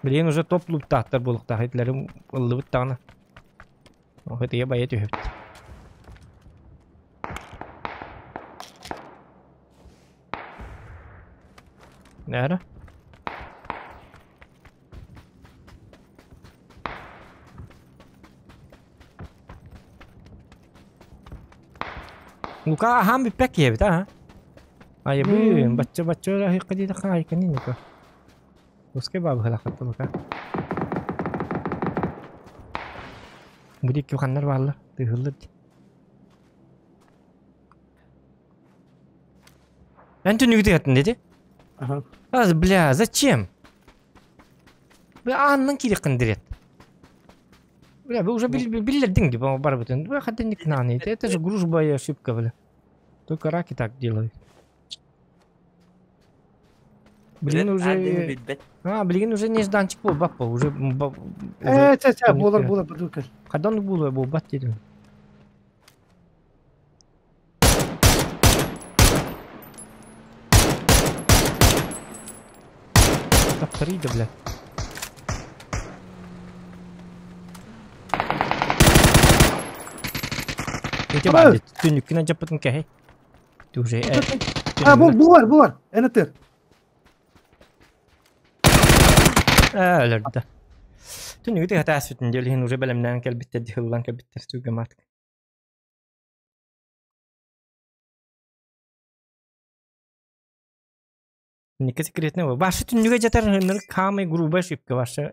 Билигин уже топ луптаахтар буолуохтаах итлэрим ыллыбыт даҕаны. Ытыйа байа түһэбит. Nära? Лука аһаан бүппэк киһи эбит аа. Айыбыын, бачча бачча ыраһыахха диэтэххэ айканын Лука. Ускай баабыһалааххыт Лука. Бу диэки ханнар бааллар, тыыһыллар дии. Эн түннүгү тыгаттын дети? Ага. А, бля, зачем? Бля, аанынан киириэххин дирет. Бля, вы уже биллердиҥ типа барбытын. Бля, хотя не к Это же грубая ошибка, бля. Только раки так делают. Блин, уже... А, блин, уже нежданчик был, баппа, уже... Э, ча, ча, буолар, буолар, бадылкар. Хадан буолар, буолбат дедим. Таптарыйда, бля. Ити баар, түннүккүнэн дьаппытын кэһэй. Ты уже... А, бу, бу бар, бу бар. Эн ытыр. Ээ, өлөрдө. Түннүгү тыһата ааспытын диэн иһин уже бэлэмнээн кэлбиттэр, дьыһыллан кэлбиттэр сүгэмаатык. Ника секретный. Ваши түннүгэ жатар самый грубая ошибка ваша.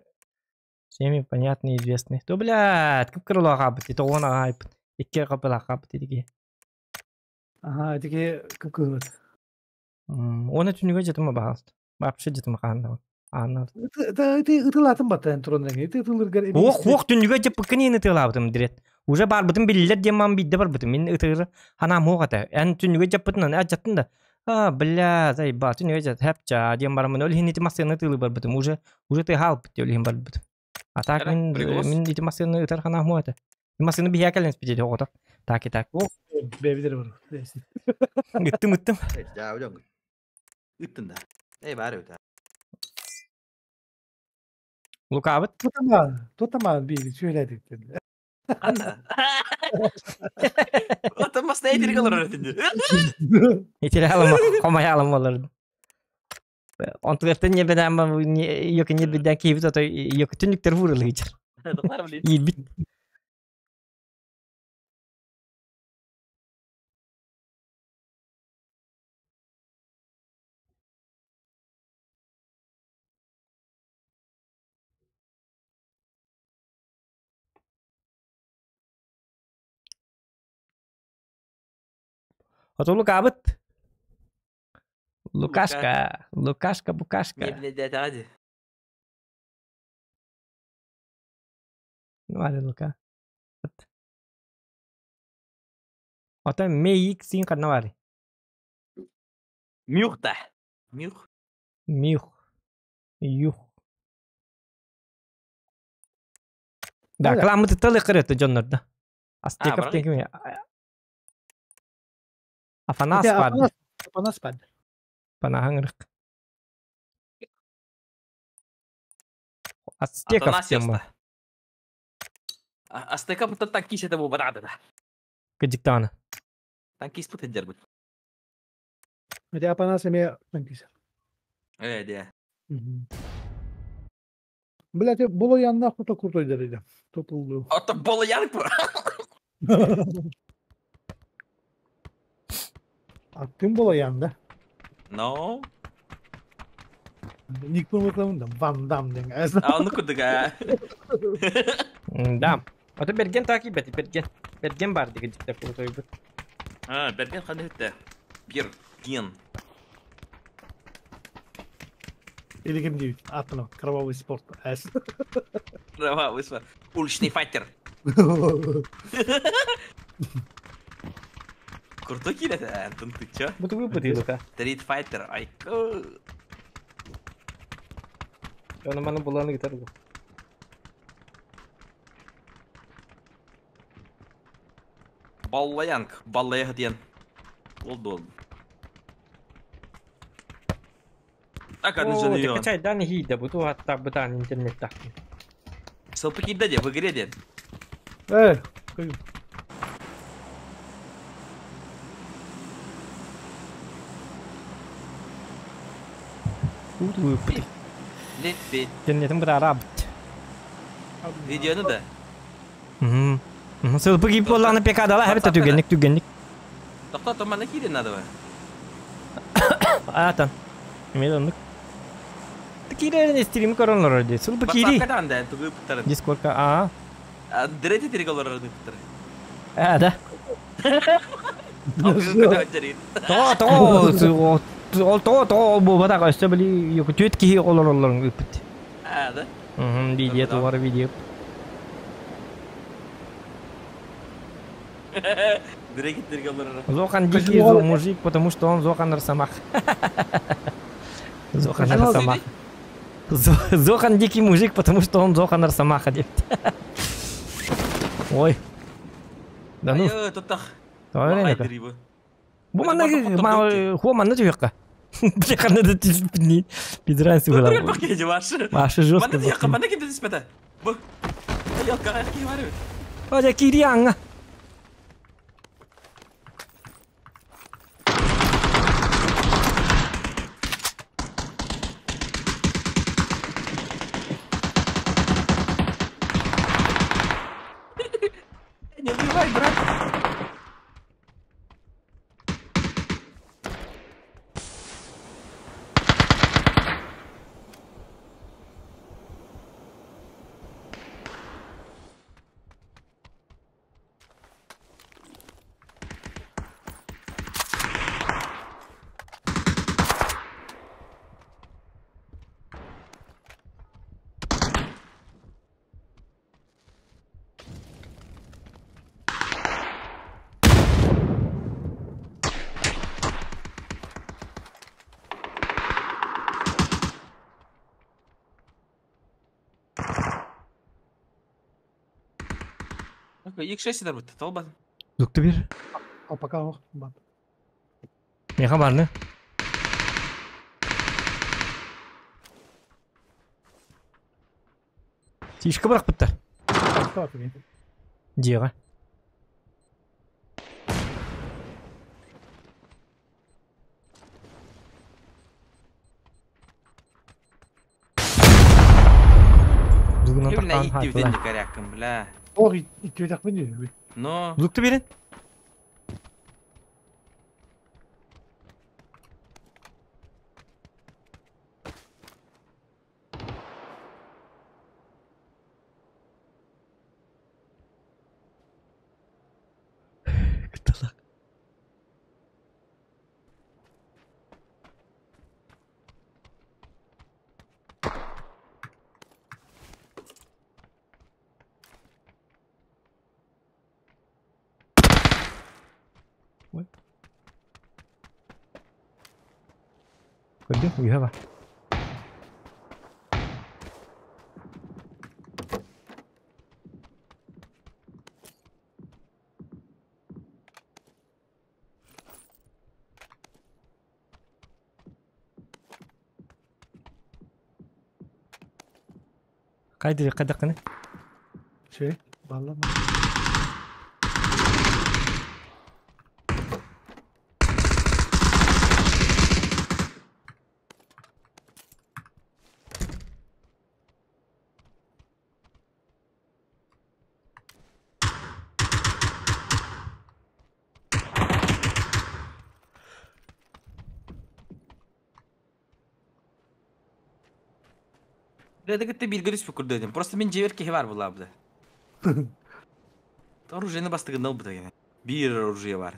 Всеми понятный и известный. То, блядь, кып-кырылаах аабыт, тоҕуон аҕаайбыт. Икки капылаах аабыт итиги. Ага, итиги кып-кырылат. Уона түннүгэ жатыма баҕаст. Вообще жатыма хаанна. Аана. Ити ытылаатын баттан туран Ити ытылыргар Ох, ох, түннүгэ жаппыккын иин ытылаабытым дирет. Уже барбытым биллер диэн мам бидде барбытым. Мин ытыгыр ханаам хуох ата. Эн түннүгэ жаппытынан ә жаттын да. А, бля, заебал, түннүгэ жат, хэпча диэн барамын. Ол иһин ити массыына ытылы барбытым. Уже, уже ты хаалбыт диэн ол иһин барбытым. А так мин мин ити массыына ытар ханаам хуох ата. Массыына биһиэ кэлэн спидеди оҕото. Так и так. Бэбидер бар. Ыттым, ыттым. Ыттын да. Эй, баар эбит. Лукабыт. Тутамаан, тутамаан биир сүөлэдик. Анна. Ото масна этирик олорор этинди. Итиралым хомаялым олорду. Онтугартан не бедам yok не беден киһибит ото yok түнүктер вурылыйчыр. Иирбит. Ото Лукабыт. Лукашка, Лукашка, Букашка. Не блядь, ади. Ну, али Лука. Ото мейик син ханна бары. Мюх да. Мюх. Мюх. Юх. Да, кыламмыты тылы кырыты дьоннорда. Астеков деген Афанас бар. Афанас бар. Панаһаҥырык. Астеков тема. Астеков танкист это был барада. Кыдьыктаана. Танкист пут эдер бут. Ити Апанас эмиэ танкист. Э, де. Блядь, Болояннаах кута куртойдар иде. Топулду. Ото Болоян по. Аттым Болоян да. No. Ник да Ван Дам деген. А ну кудыга. Да. Ото Берген таки бет, Берген. Берген бар деген жиктер куртойбут. А, Берген ханы хетте. Берген. Или ким дейт? Атын кровавый спорт. Кровавый спорт. Уличный файтер. Крутой килет, Антон, ты чё? Бу тугу бутый Лука. Стрит файтер, ай. Оны маны буланы гитар бу. Баллаянг, баллая диэн. Олду ол. Так, аны жаны О, чайдан хиде бу ту хатта бутан интернет так. Сылпы кирде де, в игре де. Э, Интернетим бут араб. Видеоны да. Сылпы кип болланы пекадала хәбит түгенник түгенник. Тохто томаны кире надо ба. Атан. Мен оннук. Кирерин стрим коронлор ди. Сылпы кири. Батсапка да тугу путар. Дискордка а. Дрети тириголор путар. А, да. То то ол то то бу бата өстө били yok түт кихи олоролорун үпүт. А, да? Видео товар видео. Зохан дикий мужик, потому что он Зохан Росомах. Зохан Росомах. Зохан дикий мужик, потому что он Зохан Росомаха деп. Ой. Да ну. Бу манна хо манна түйөккө. Бля, ханна да түспүн. Пидрансы була. Ваши жестко. Манна түйөккө, манна ким түспөтө. Бу. Йокка ким бар. Ожа кириаңа. Не убивай, брат. X6 дар бутта, толбан. Лукты бир. А пока ох, бат. Меха барны. Тишка бырахпыттар. Дьиэҕэ. Дугунан Ким тахтаан иттибитин хаартылар. дикаряккын, бля. Ох, иттибэтэхпин дии. Но. Лукту берин. Кыталак. Ой. Көрдүм, үйэ бар. Кайдыр кадакыны? Şey, vallahi. Бля, да ты билгелес бу Просто мен жебер кихи бар була бля. Оружиены бастыгын ал бу Бир оружие бар.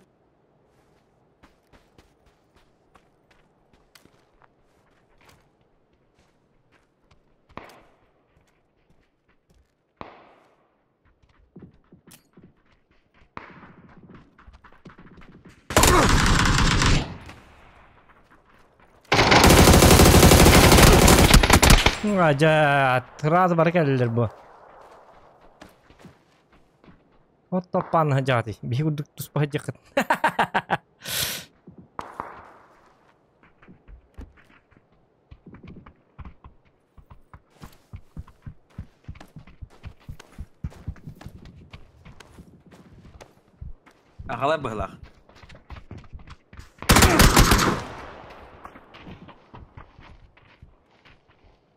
Ажа, сразу бар келдер бу. Вот топпан хажати. Биһи курдук туспа хажакыт. Ахалар быһылах.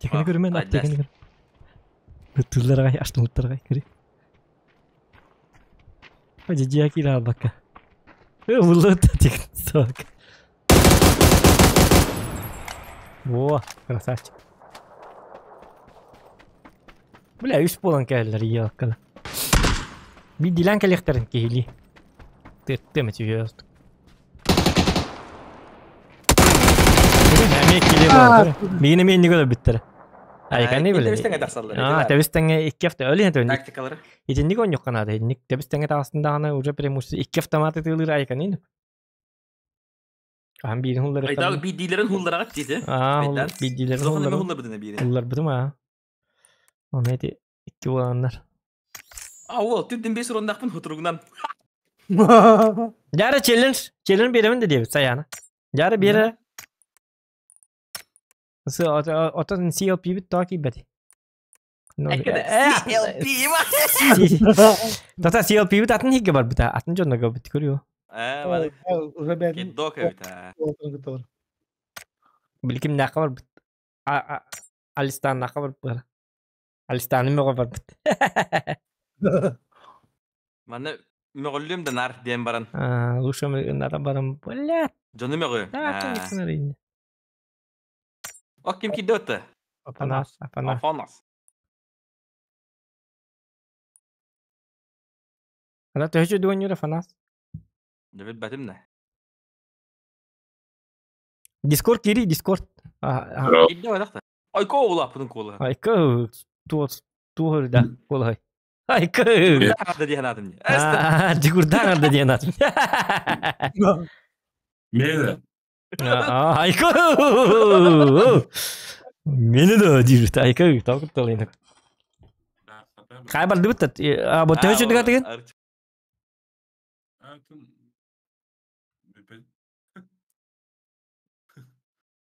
Текini көрүмэн, ат текini көр. Ыттылар гай, аштымыттар гай, көрү. Хожи жия кира бакка. Э, буллы тек сок. Во, красавчик. Бля, үс болан кэллэр ияккала. Би дилан кэлехтерин киһили. Теттеме чүйөс. Эме киле бар. Мине мен нигө биттер. Айканы биле. Тебистеңе тахсаллар. Аа, тебистеңе икки авто өлі хәтө. Тактикалары. Итинник он канада. Итинник тебистеңе тагысында уже преимущество икки автоматы тылыр айканы. Ахан бирин хуллар. Айда бидилерин хулларага тиде. Аа, бидилерин хуллар. Хуллар бидине бирин. Хуллар битим аа. Оны эти икки боланнар. А, ол түрден бес урундакпын хутуругунан. Жара челлендж, челлендж беремин де деп саяна. Жара бере. Сы отон CLP бит токи бет. CLP Тата CLP бит атын хигге бар бит. Атын жонно бит көрүө. Э, бар. Уже бәдин. Кеддока бит. Билким нака бар бит. Алистан нака бар бит. Алистан мөгө бар бит. Маны мөгөллүм да нар диэн баран. Аа, лучше нара барам. Бля. Жону мөгө. Аа. О, ким кидота? Апанас, апанас. Афанас. Ана төһөчө дуон юра Афанас. Дебит батим на. Дискорд кири, Дискорд. Кидо адакта. Айко ола пудун кола. Айко туос туор да кола. Айко. Да диэн атым. Аа, дигурдан арда диэн атым. Мени. Аа, айко. Мени да диир айко токуттал эни. Кай бар дибит а бу төһөчө дигә деген?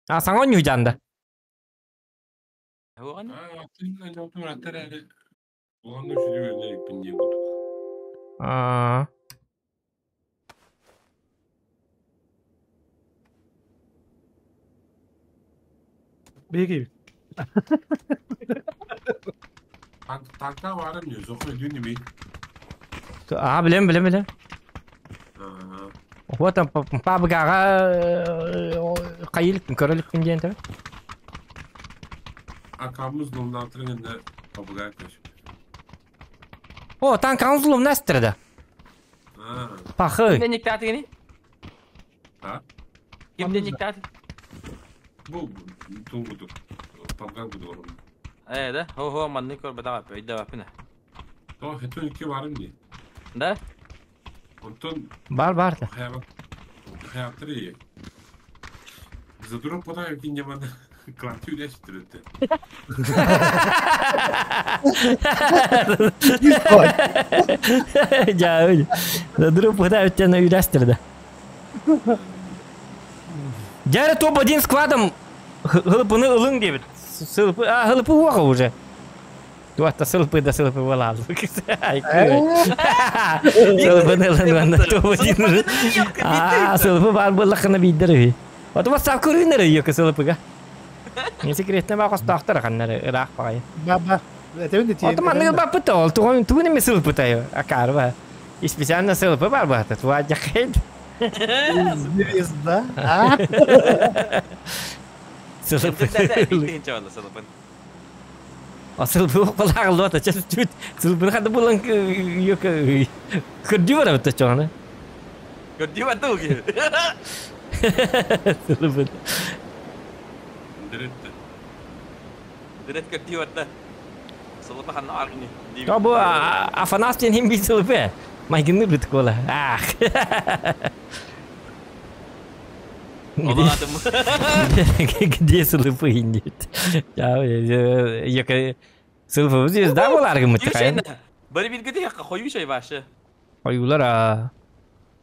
А саңа нью жанда. Аа. Беги. Танка барым не, зохой дүнеме. Аа, билем, билем, билем. Вот там пабгаға қайылып, көріліп күнден тәбі. Акамыз номнатрыңында пабга көш. О, танк анзулум нәстірді. Пахы. Кимден никтаты гини? А? Кимден никтаты? Бу тулгуду. Пабга буду орун. Э, да? Хо-хо, манны көр бадага, өйдө бапына. То хетон ики барым не. Да? Онтон Бар, бар да. Хаятыр iyi. Задуру подай кине мана клантю үләштерде. Жа, задуру подай өттен үләштерді. Жары топ-1 складом хылыпыны ылың дебит. Сылпы, а хылыпы уаға уже. Туатта сылпы да сылпы болалы. Сылпыны ылың ванда топ-1 уже. А, сылпы бар боллақына биддер. Ото WhatsApp көрүнөр йөкө сылпыга. Не секретне ба костактар каннар ыраак багай. Ба ба. Это не Ото манны ба пыта ол тугун тугун эме сылпы тайо. Акар ба. И специально сылпы бар ба туа жакайд. Звезда. А? Сылпы. А сылпы окулагы лота чес түт. Сылпы хады булан йөкө көрдү бар бит чоңна. Көрдү бар туги. Сылпы. Директ. Директ көрдү бар да. Сылпы ханна аргыны. Бу Афанас тен хим бит сылпы. Майгынны бит кола. Ах. Где сылпы индит? Я я сылпы звезда болар гымыт кайын. Бары бир гыды якка хою шай башы. Хоюлар а.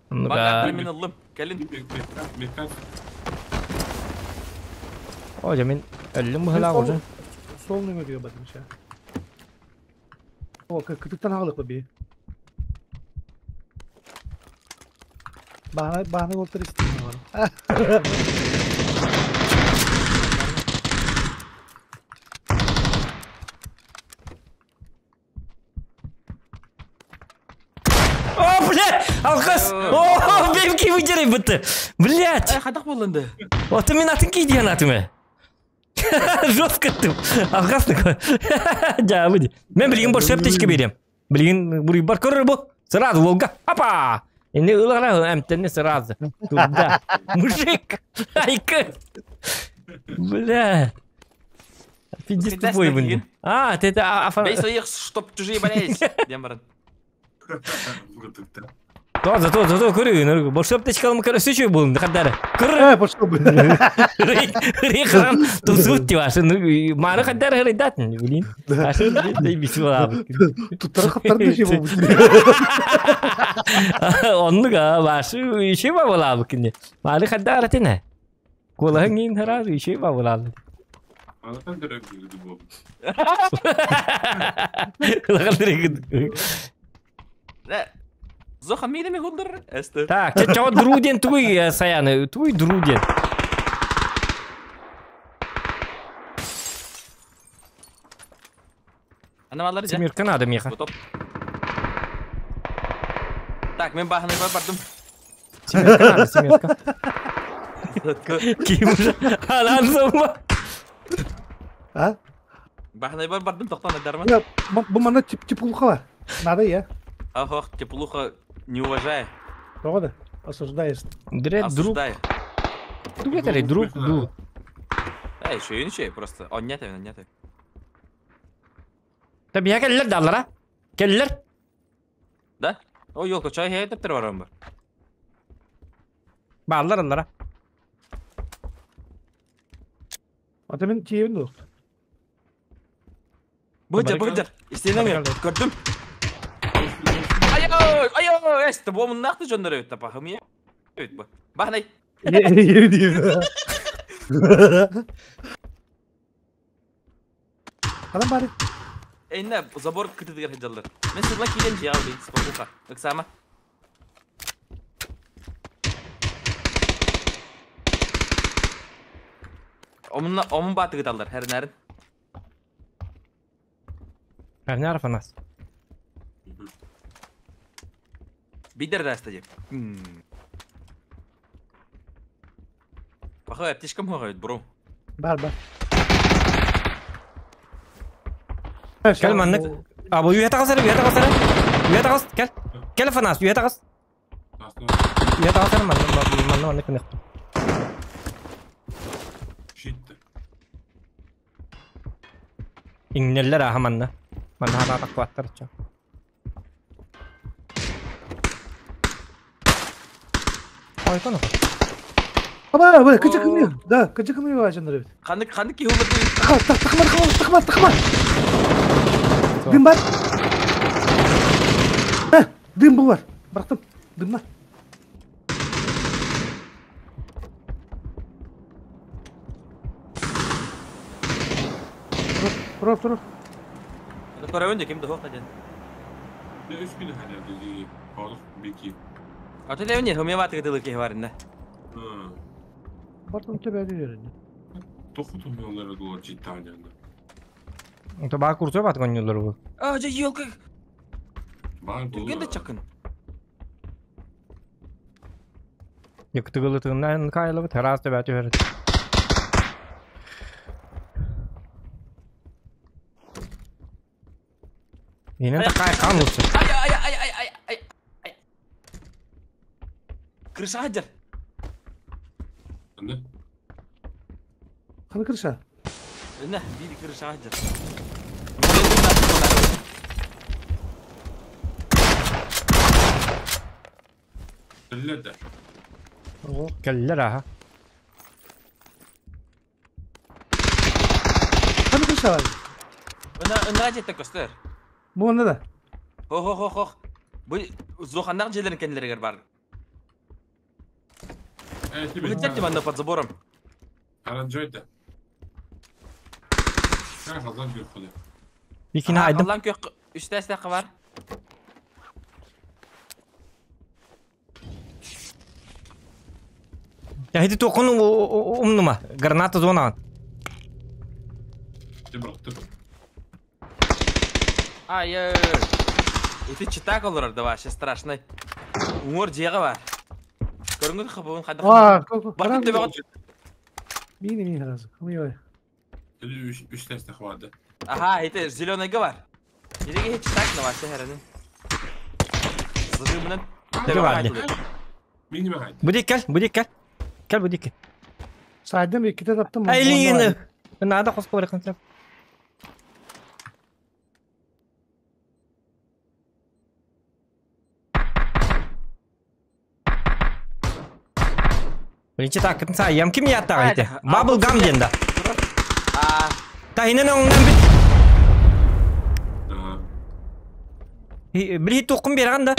Бага мен алым. Келин. О, мен өллүм быһыла уже. Солны көрүө бадымша. О, кытыктан агалык би. Баһана баһана болтар истейм бар. О, блядь! Алкас! О, бемки выдерей бытты! Блядь! Ай, хадак болынды. О, ты мен атын кейди анатыме. Жестко ты. Алкас такой. Да, выйди. Мен билген больше аптечка берем. Билген бурый бар көрөр бу. Сразу Волга. Опа! Не ылара эмтене сразу. Туда. Мужик! Айка! Бля. Пиздец тупой, блин. А, ты это... Бей своих, чтоб чужие болелись. Дембаран. То, зато, зато, көрү, больше аптечкалым көрө сүчү болун, кадары. Көрү. Пошел бы. Рехран, тусут ти вашы, ну, мары кадары рыдатын, блин. Ашы, дай бисула. Тут тарахаттар деши бу. Оннуга башы иши ба болабы кине. Мары кадары тене. Колаһын ин харар иши ба болабы. Алахан дөрөк гүдү бу. Алахан дөрөк. Зоха мидеми хулдыр. Эсте. Так, ча друден туй саяны, туй друден. Ана малар же. Семирка надо меха. Так, мен баханы бар бардым. Семирка надо, семирка. Ким уже? Алан зома. А? Баханы бар бардым токтон дарман. Я, бу мана тип теплуха бар. Надо я. Ах, ох, теплуха не уважая. Правда? Осуждаешь. Дред, друг. Друг это друг, друг. Эй, еще и ничего, просто. Он нет, он нет. Tabi ya келлер даллара. Келлер. Да? О, елка, чай хей тептер барам бар. Баллар аллара. Ата мен тиебин док. Быджар, быджар. Истенең көрдүм. Айо, айо, эсте бу мыннакты жондөр өт тапа. Хымия. Өт бу. Бахнай. Еби дейм. Ханан баары. Эйнэ забор кытытыгар сылдьаллар. Мен сылла киирэн дьиэҕэ үлэйин спокуха. Ыксаама. Омунна омун баатыгыталлар хэрнәрин. Эрнер Афанас. Бидер даста деп. Паха аптечкам хоҕойт, бро. Бар бар. Кэл маннык. А бу үйэ таҕыс эрэ, үйэ таҕыс эрэ. Үйэ таҕыс, кэл. Кэл Афанас, үйэ таҕыс. Үйэ таҕыс эрэ манна манна маннык гыныахпын. Щит. Иҥнэллэр ааһа манна. Манна хатаатахпаттар чо. Ой, коно. Аба, бу кычы кымы. Да, кычы кымы бар жандар бит. Ханнык ханнык киһи уларды. Тахмар, тахмар, тахмар, тахмар. Дым бар. Ха, дым бу бар. Бырахтым. Дым бар. Тур, тур. Көрөбүн де ким да хоқ ден. Ne üç gün hani dedi. Oğlum biki. Ата дебин хомя баатыгытылы киһи бар инне. Hı. Бартым төбәді берді. Тоқу milyonlara dolar ciddi anlamda. Онто баа курсу бат гоннюлар бу. А, же елка. Бар Түрген де чакын. Йыктыгылытыгынан кайлыбы тарас төбә түһэр. Инен такай кан лучше. Ай ай ай ай ай ай ай. Крыша хаджар. Ne? Қаны кырша? Инне, биди крыша хаджар. Elle de. Кэллер аха. Қаны кырша бар? Ына ына жетте көстөр. Бу онда да. Хо хо хо хо. Бу зоханнак жерлерин кенилеригер бар. Evet, Бу жетти манна под забором. Aranjoyda. Sen hazan gök kudu. Бикин айдым. Аллан көк үстә стәкы бар. Я хити токун умнума. Граната зона. Bıraktım. Ай, Ити читак олор да вообще страшный. Уңор жега бар. Көрүнгүн хабын кайда. А, Бартын төбө Мини мини разы. Кымы ой. Üç, üç destek vardı. Аха, ити зеленыйга бар. Иреге читак на вообще херенин. Зыгы менен төбө бар. кайтылды. Minime haydi. Будик кел, будик кел. Кел будик. Сайдым екіде таптым. Айлин. Надо хоско барыкын. Биринчи такытын саям ким яттагы ите? Bubble gum диэн да. А, Та хинен оңнан бит. Aha. Били токун берган да.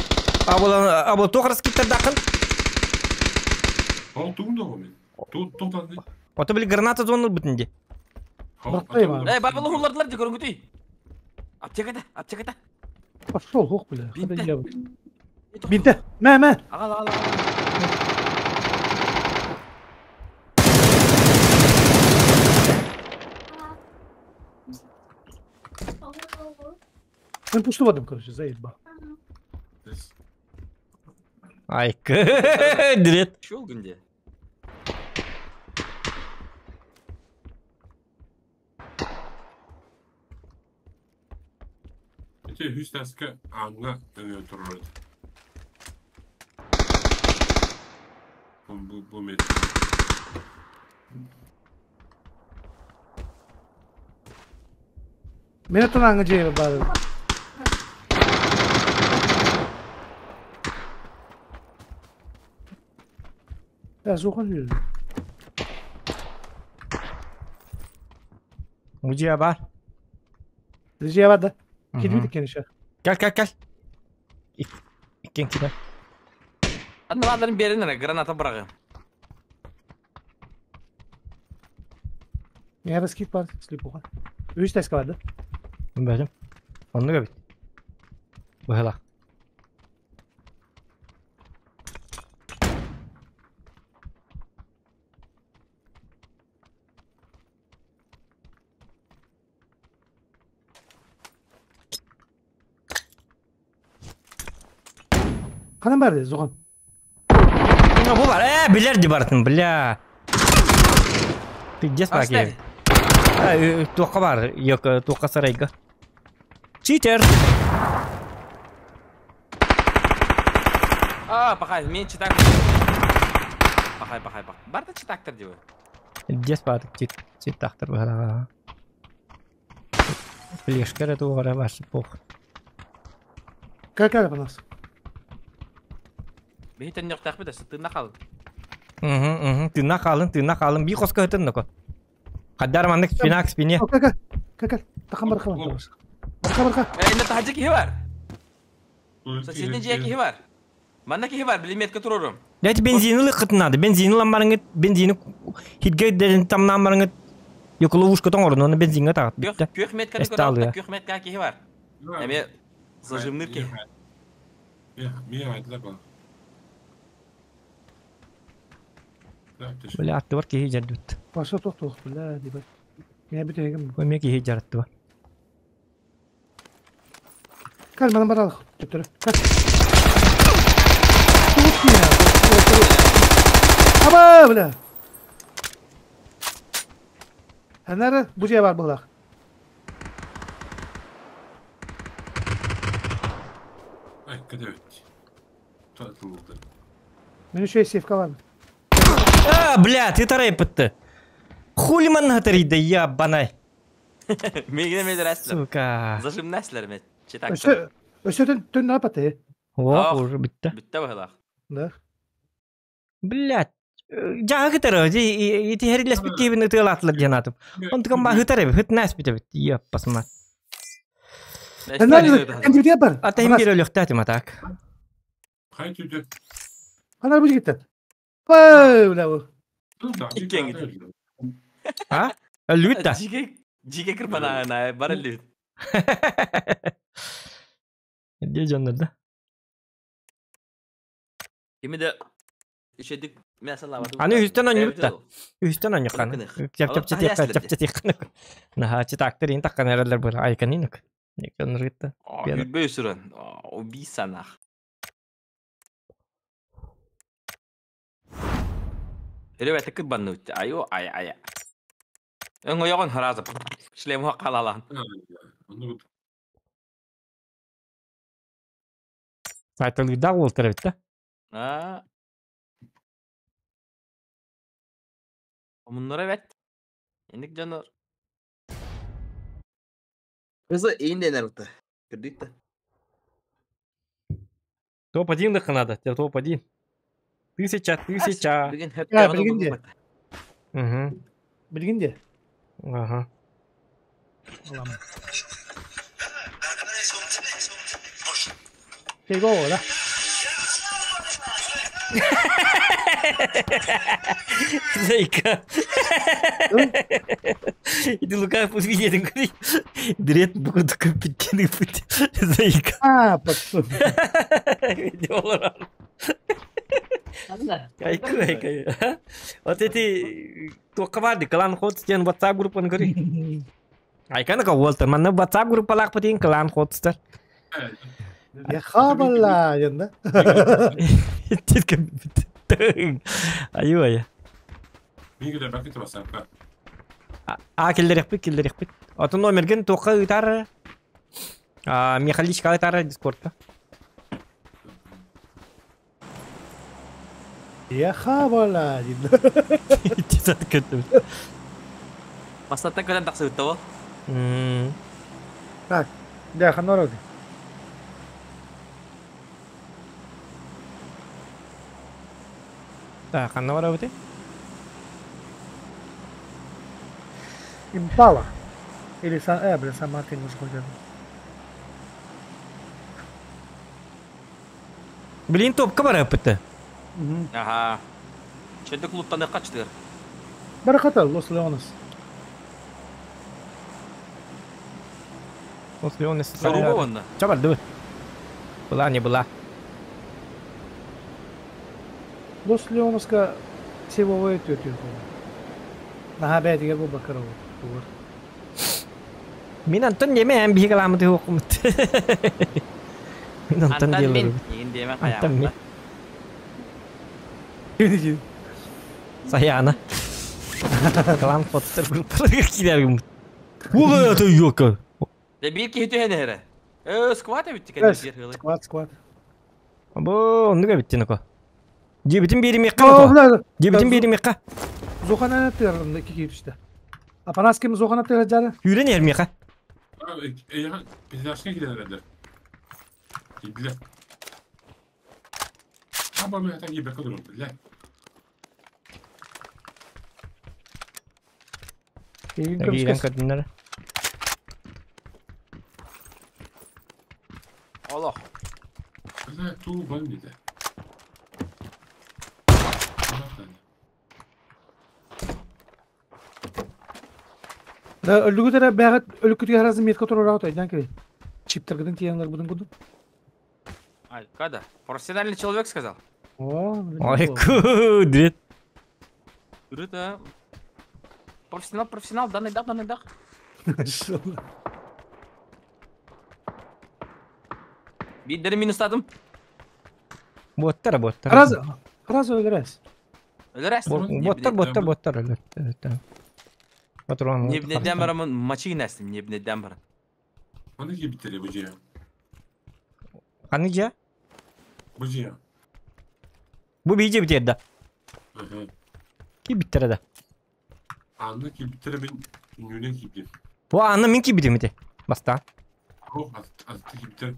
Абыл абыл тоқрас киттер дакын. Ол туğun da o men. Tuğ tuğdan ne? Ото били граната зону бүтүнде. Bıraktım Эй, бабылы хуллардылар ди көрүнгү Аптекада, аптекада. Пошел, ох, бля. Бинте. Бинте. Мә, мә. Ага, ага, ага. Мен пуштубадым, короче, заебал. Ай, дирет. Шул күндө. Ити үс таска аңга öne turur. Bu bu bu met. Мен отон аңы жейбі бары. Я зохан жүрді. Мужия бар. Режия бар да. Кидбит екен еще. Кел, кел, кел. Иккен киде. Анда берин граната бырагы. Мен скид бар, слепуха. Үс тәске барды. Бәдім. Онны көбіт. Бұхыла. Канан барды, Зоған? Бу бар. Билер ди бартын, бля. Пиздец баки. Туаққа бар, yok, туаққа сарайга. Читер. А, пахай, мен читак. Пахай, пахай, пахай. Барда читактыр диби. Дес бар, чит, чит тақтыр бар. Флешка это угара ваш пох. Как это нас? Бейтен yok тақпы да, тына қал. Угу, тына қалын, тына қалын. Би қосқа өтін ноко. Қаддар мандык спина к спине. Как как? Тақам бар қалын. Барқа барқа. Инде тахажы кихи бар. Соседний жия кихи бар. Манна кихи бар, билеметке турурум. Дәйт бензини лықытын надо. Бензини ламбарыңы, бензини хитге деден тамнан барыңы. Yok ловушка тоңорун, оны бензинге тағат. Бітті. Күх метка көріп, күх метка кихи бар. Эме зажимныр ки. Мен айтылар бар. Бля, атты бар кихи жарды бітті. Баша тоқ тоқ, бля, дебай. Мен бітегім. Көме кихи жаратты бар. Кәл, мана баралық. Төптірі. Кәл. Аба, бля. Әнәрі, бұ жай бар бұлақ. Ай, кәде өт. Татылды. Мен еще сейфка бар. А, бля, ты тарай бітті. Хули манна тарайды, я банай. Мегіне медер әсілер. Сука. Зажимны әсілер мен. Читак. Өсө түн апаты. О, уже бітті. Бітті бағылақ. Да. Блядь. Жағы кітірі, еті хәрілес біткейбін ұтылатылыр жанатып. Он тұқын ба хытар ебі, хыт нәс біті біт. Еп, басыма. Бар. Ата хим бір өліқті атым атак. Қай түді? Анар бұл жігіттен. Пай, бля, бұл. Иккен кетті. А? Өлі бітті? Жиге кірпана, бар өлі бітті. Де жандар да? Кемеде үшедік Аны үстен ойнап бітті. Үстен ойнап қаны. Чап-чап қаны. Наха, читактыр ең таққан әрелер бұл. Айкан енік. Нек нұргітті. Үбе үсірін. Убийца нах. Үріп әті күт банны өтті. Айо, ай, ай. Өң ойоғын харазып. Шлем хоқ қалалан. Айтылғыда олтыр бітті. А. Bunlara evet. Endik canlar. Kızı iyi de nerede? Gördük de. Топ-1 надо, топ-1. Тысяча, тысяча. Ya, bilgin de. Угу. Bilgin de. Ага. Allah'ım. Фигово, да? Зайка. Иди Лука видео, Дрет буду купить Зайка. А, пацан. Видео Айку, айку. Вот эти тоққа клан ходстен WhatsApp группаны көрей. Айканы Уолтер, манна WhatsApp группалақ бітейін клан ходстер. Я хабала, енді. Аю, аю. Миге бәкет WhatsApp-ка. А, келдерек бит, келдерек бит. Аты номерген тоққа ұйтары. А, Михаличка ұйтары Дискордка. Я хабала, дейді. Тезат көттім. Бастаттан көден тақсы өтті ол. Так, да, ханорог. Так, ханна бар өте? Импала. Или Сан... блин, Сан-Мартин уже хотел. Блин, топка бар өпті. Ага. Чөнді клубтан қачтыр. Бараката, Лос Леонес. Лос Леонес. Соруга онно. Чабарды. Была не была. Лос Леоноска силовой өтүөтүө. Наһаа бэйэтигэр буолбакка эрэ буолар. Мин Антон диэмэ эн биһиги калааммыты уоккумут. Мин Антон Антон мин. диэлэрим. Игин диэмэ Антон мин. хайаабыта. Саяна. Калаам хоттор группаларыгар киирэргим. Ула это ёлка. Дэ биир киһи түһэн эһэрэ. Э, скват эбитти кэннигэр хылы. Скват, скват. Бу оннук эбиттин око. Дьиэбитин биэримиэххэ О, око. бля. Дьиэбитин биэримиэххэ. Зохана тыарында киир түстэ. Апанас ким Зохана тыара жары? Сүүрэн иһэр миэхэ. Пейзажка киирэн эрэллэр. Киирдилэр. Аба мен ата киирбэккэ турум, биллэ. Киирин Киирэн көмүскэс. көрдүннэр. Олох. Бля, туу бан диэтэ. Да өлүгүт эрэ бэҕэт өлүккүтүгэр харазы метка туруораҕыт өйдөөн кэлин. Чиптаргытын тиийэн ыларбытын курдук. Ай, когда? Профессиональный человек сказал. О, Ой, кудрит. Круто. Профессионал, профессионал, данный дах, данный дах. Биддери минустадым. Боттар, боттар. Раз, раз өлөрөс. Өлөрәс. Боттар, боттар, боттар. Өлөр. Патрон. Небнеден барамын мачи нәстим, небнеден барам. Аны киирбиттэрэ бу дьиэ. Ханы дьэ? Бу дьиэ. Бу бийже битер да. Аха. Ки биттер да. Аны киирбиттэрэ мин үннүнэн киирдим. Бу аны мин ки битим ити. Баста. Ох, атты киирбиттэр.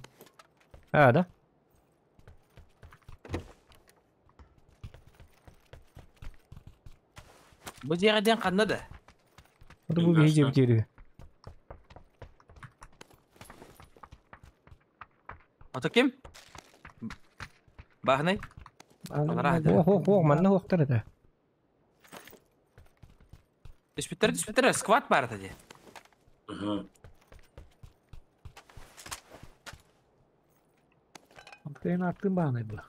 А, да. Бу дьиэҕэ ханна да? Бу бийже битер. Ото ким? Баһынай? Алара. Ох, ох, ох, манна охтар это. Түспүттэр, түспүттэр, скват бар ата дии. Аха. Антон аттын баанай була.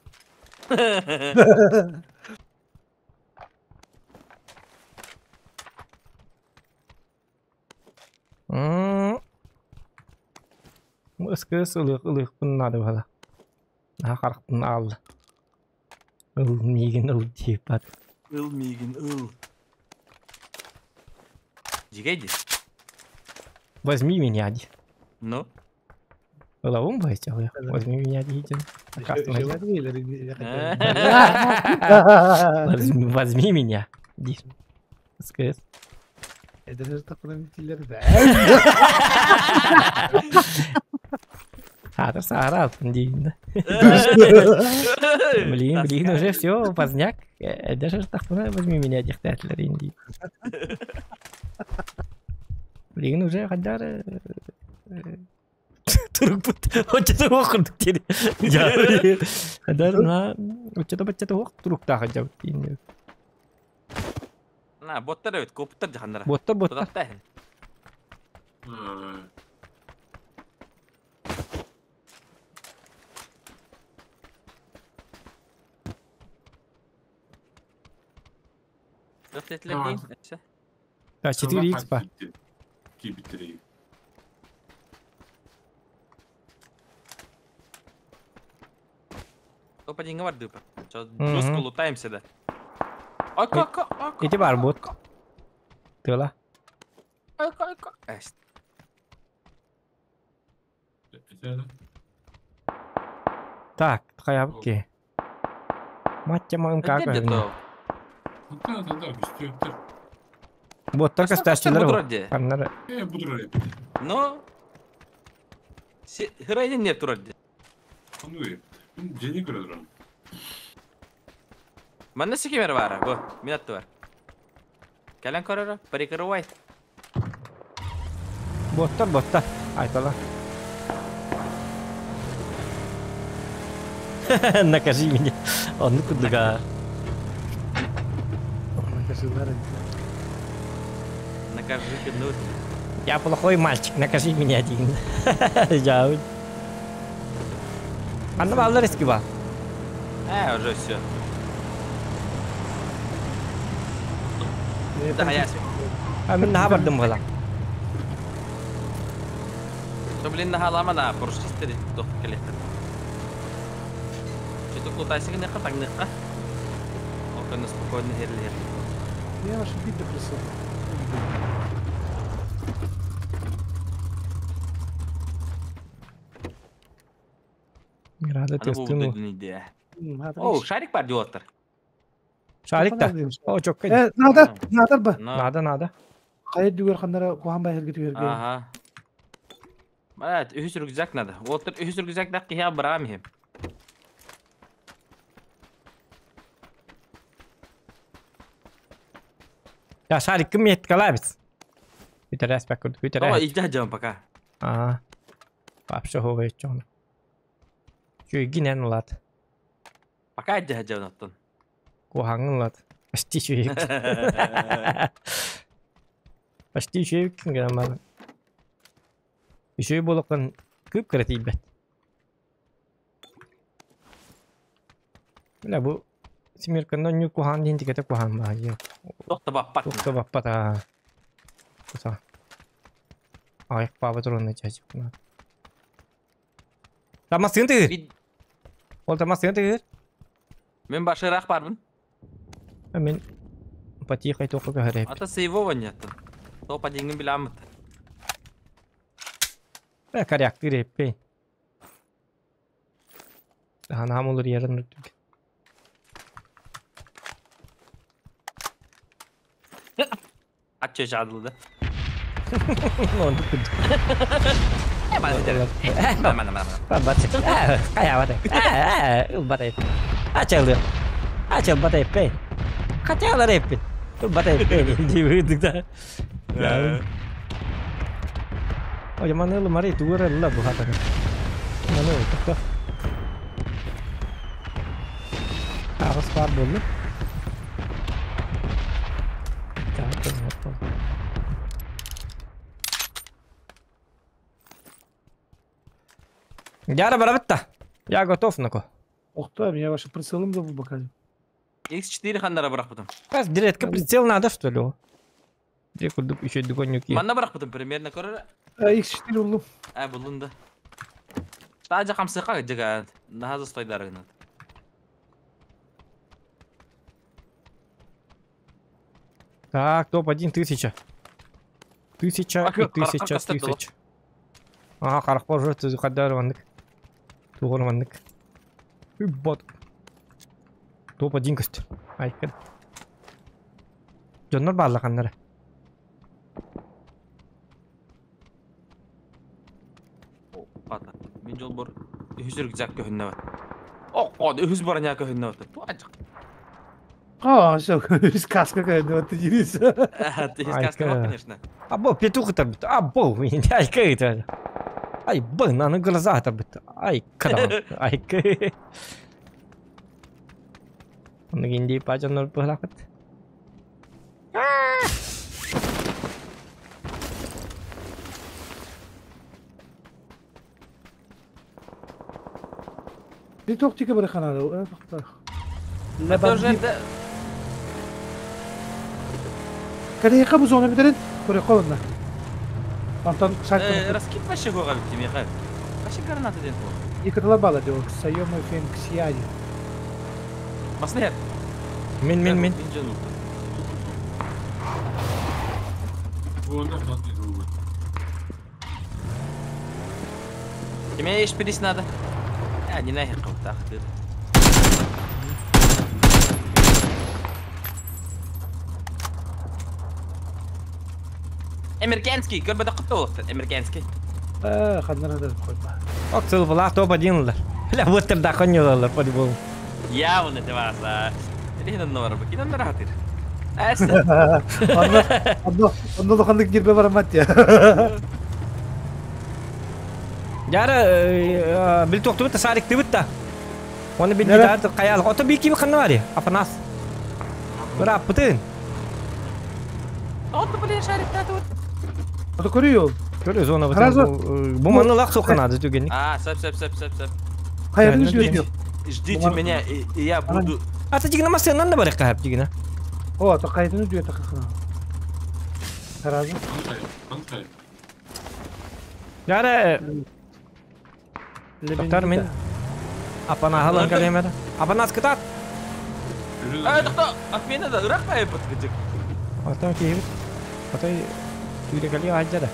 Ыскыс ылык ылык надо было. А харахпын ал. Ыл миигин ыл дип бат. Ыл миигин, ыл. Дьигэй Возьми меня, ди. Ну? Ылабын байтя. Возьми меня, ди. Возьми меня. Ди. Ыскыс. Эдер тақынан тилер бә. Саатар саара алтын дейін. Блин, блин, уже все, поздняк. Даже тахпына возьми меня дихтәтлер инди. Блин, уже хадар Турук бут. Очото оқырдык деді. Хадар на очото бачата оқ турук та хаджа бит. На, боттар эбит, коптар жаханнара. Ботта ботта. Тутатта эһин. Тутатлер дейин. Да, 4 х па. Киирбиттэрэ. Топ один бар дыпа. Чё, жестко лутаемся да. Айка, айка, айка. Ити бар бот. Тыла. Айка, айка. Эс. Так, хаябки. Мать мам как. Где-то. Вот только стащилар. Каннары. Э, будурар. Но. Хырайден не турар. Ону дьиэни көрө турар. Манна секемер бар, бу, минат бар. Кэлэн көрөрө, прикрывай. Боттар, боттар. Айтала. Накажи меня. Он кудуга. Накажи, Накажи, ну. Я плохой мальчик, накажи меня один. Жабын. Анна баллар эски ба. Уже все. Да, я А мен наха бардым була. То, блин, наhalama на поршистери дох келет. Что-то кутайсыгы нека так нека. Окон спокойно херлер. Я ваши биты присыл. Града тестину. О, шарик бар диоттар. Шарик да. О, чокка. Надо, надо ба. Надо, надо. Хайыр дүгер ханнара кухан бай херге түгерге. Ага. Брат, үһүс рюкзак надо. Оттар үһүс рюкзак дак киһи барам хем. Я шарик ким еткалабыз. Үтерәс бак күрдүк, О, үтерәс. иҗа жам пока. А. Вообще хогай чоны. Чуй гинен улат. Пока иҗа жам аттан. Кухаңын улат. Почти чуй. Почти чуй ким гана. Еще болоккан көп кіретейбет. Мына бу Симиркандан ню кухан дин тикете кухан ба. Тохта баппат. Тохта баппат а. Куса. Аяк баба турун чачып. Тамасын тигир. Ол тамасын тигир. Мен башыраак барбын. Мен потихо тоқы көреп. Ата сейвова нет. Топ один биламыт. Бә коряк тиреп. Ана olur yarın öttük. Атча жадылды. Оны күдік. Ачылды. Ачыл батай. Качалар эппин. Батай эппин. Да. Ой, манылы мари тугуралла бу хатаны. Маныл тохто. Агыс бар болду. Яра барабытта. Я готов нако. Ох ты, меня ваши прицелом да бакали. X4 ханнара барах потом. Пас директка прицел надо что ли? Где курдук еще дугонюки. Манна барах потом примерно көрөр. X4 улу. А булун да. Тажа камсыка жыга. Нахазы стойдарыгын. Так, топ-1 1000. 1000 и 1000 тысяч. Ага, каракпар уже түзү каддар вандык. Тугур вандык. Бот. Топ-1 көстү. Айкын. Жоннор баарлаканнары. Пата. Мен жол бор. Үһүс рюкзак көһүннө бар. О, код үһүс броня көһүннө бар. Туачык. А, все, сказка какая-то, вот ты дивись. Ты сказка, конечно. А бо петух это бит. А бо, ай это. Ай, б, на глаза это бит. Ай, када. Ай, к. Онны пажанор бахлакат. Ты тоқтика бір қанады. Это Кореяқа бұл зона бітерін, Кореяқа онна. Антон сайт. Раскид вообще гора бит Михаил. Вообще граната ден бу. Икатала бала дио, Сайома Фенксиади. Баснер. Мен. Тебе еш перес надо. Я не нахер так ты. Американский, көрбөдө кытты болупту, американский. Ханнар да койма. Ок, цыл топ-1 Бля, вот там дохонилалар по-любому. Явно ты вас, а. Или на бар, кино на рахатыр. Онно лохандык жирбе барамат я. Яра, бил тоқтубыт, сарик тыбыт та. Оны бил дат каял. Ото би ким ханна бари? Афанас. Бра, пытын. Ото блин шарик та тут. Ото көрүө. Көрө зона Сразу- бу маны лак соканады түгенник. А, сөп, сөп, сөп, сөп, сөп. Хайатын ждете. Ждите меня, и я буду... Ата дигина масыннан да барыкка хап дигина. О, то хайатын ждете хана. Сразу. Яра Доктор мен Апана халан калемер. Апанас кытат. А, доктор, отмена да, ырак пайып бит. Ата кейбит. Ата түйре кали ажара.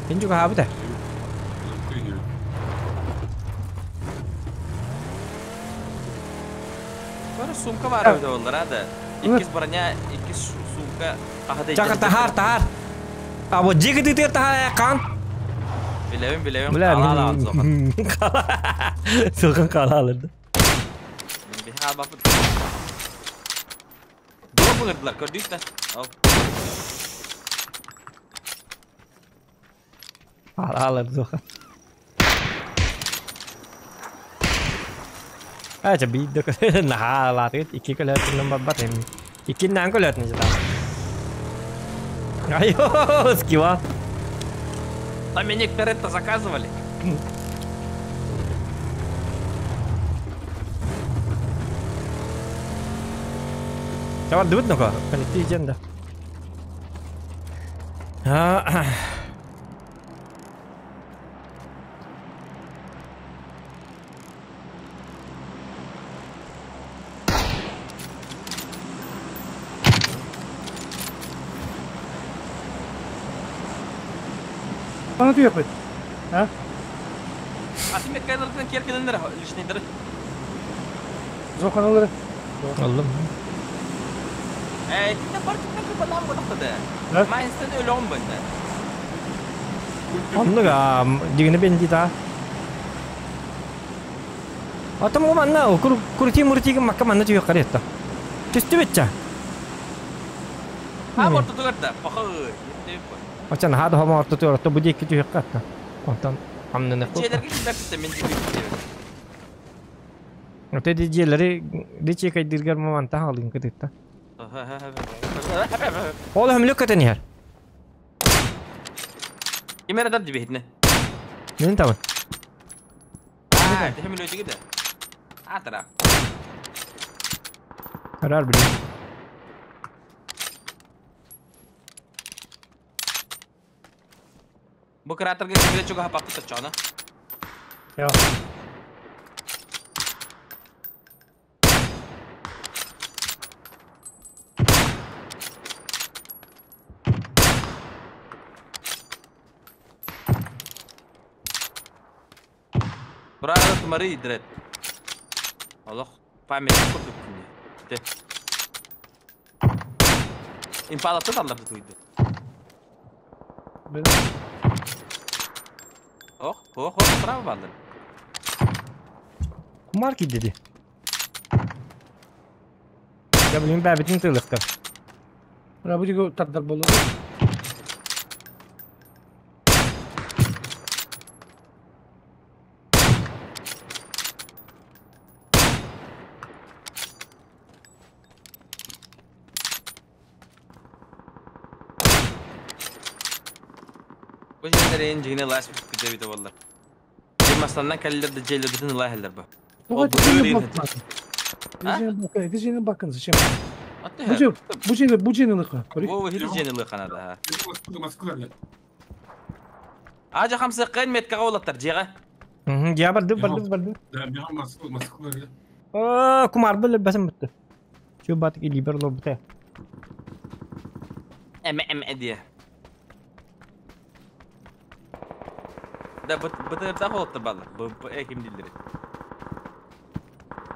Инжу хабыта. Бары сумка бар öyle олар ада. Иккис броня, иккис сумка. Чакыр тахар тахар. А вот жеги тытыр тахар кан. Билебин, билебин. Бля, Кала алан сохан. Сохан кала алырды. Биха бапыт. Дроп ыңырдылар, көрдүк да. Ал. Кала алырды сохан. Ача бийді нахалаты икки көлөтүнөн барбат эми. Иккиннен көлөтүн жата. Айо, скива. Там мне некоторые это заказывали. Давай дыбыт ну-ка, коллектив да. Аны түйөпөт. А? Асымет кайлардан керкенендер лишнейдер. Зохан алыр. Аллым. Эй, тине бар тине кыбалам бодоктады. Майнстен өлөм бында. Оннуга дигини бенди да. Атам го манна кур курти мурти макка манна түйөк каретта. Түстү бетча. А борто тугарда. Пахы. Ачан хада хома орто туорто бу дикки түйөк катта. Онтон амнаны кул. Жээлерге кимдер мен жибек. Оте ди жээлери дичи кайдыргар моманта халын кытытта. Ол хөмлөк көтөн иһэр. Кимер адар дибехитне. Мен табын. А, хөмлөк дигиде. Атара. Карар билем. Бу кратерге кимде чуга хапапты тачана. Я. Правда, тумары идрет. Аллах, память курдук күнне. Импалаты алларды туйды. Ох, ох, ох, право барды. Кумар dedi. Я билим бәбитин тылыктыр. Мына бу диге тардар болду. Бу жердер жигине лас бит бит болlar. Мастаннан каллерде жейлер бүтүн лахелер бу. Бу Дижени bakın зачем? Бу жени бу жени лыка. Бу хили жени лыка да. Ажа хамсы кын метка олаттар жега. Я барды барды барды. Да, бигам маскылар. А, кумар биле басым битти. Чу батык либер лоб бите. Эм эм эдие. Да бут бут та холоттар балlar. Бу ким дилдери.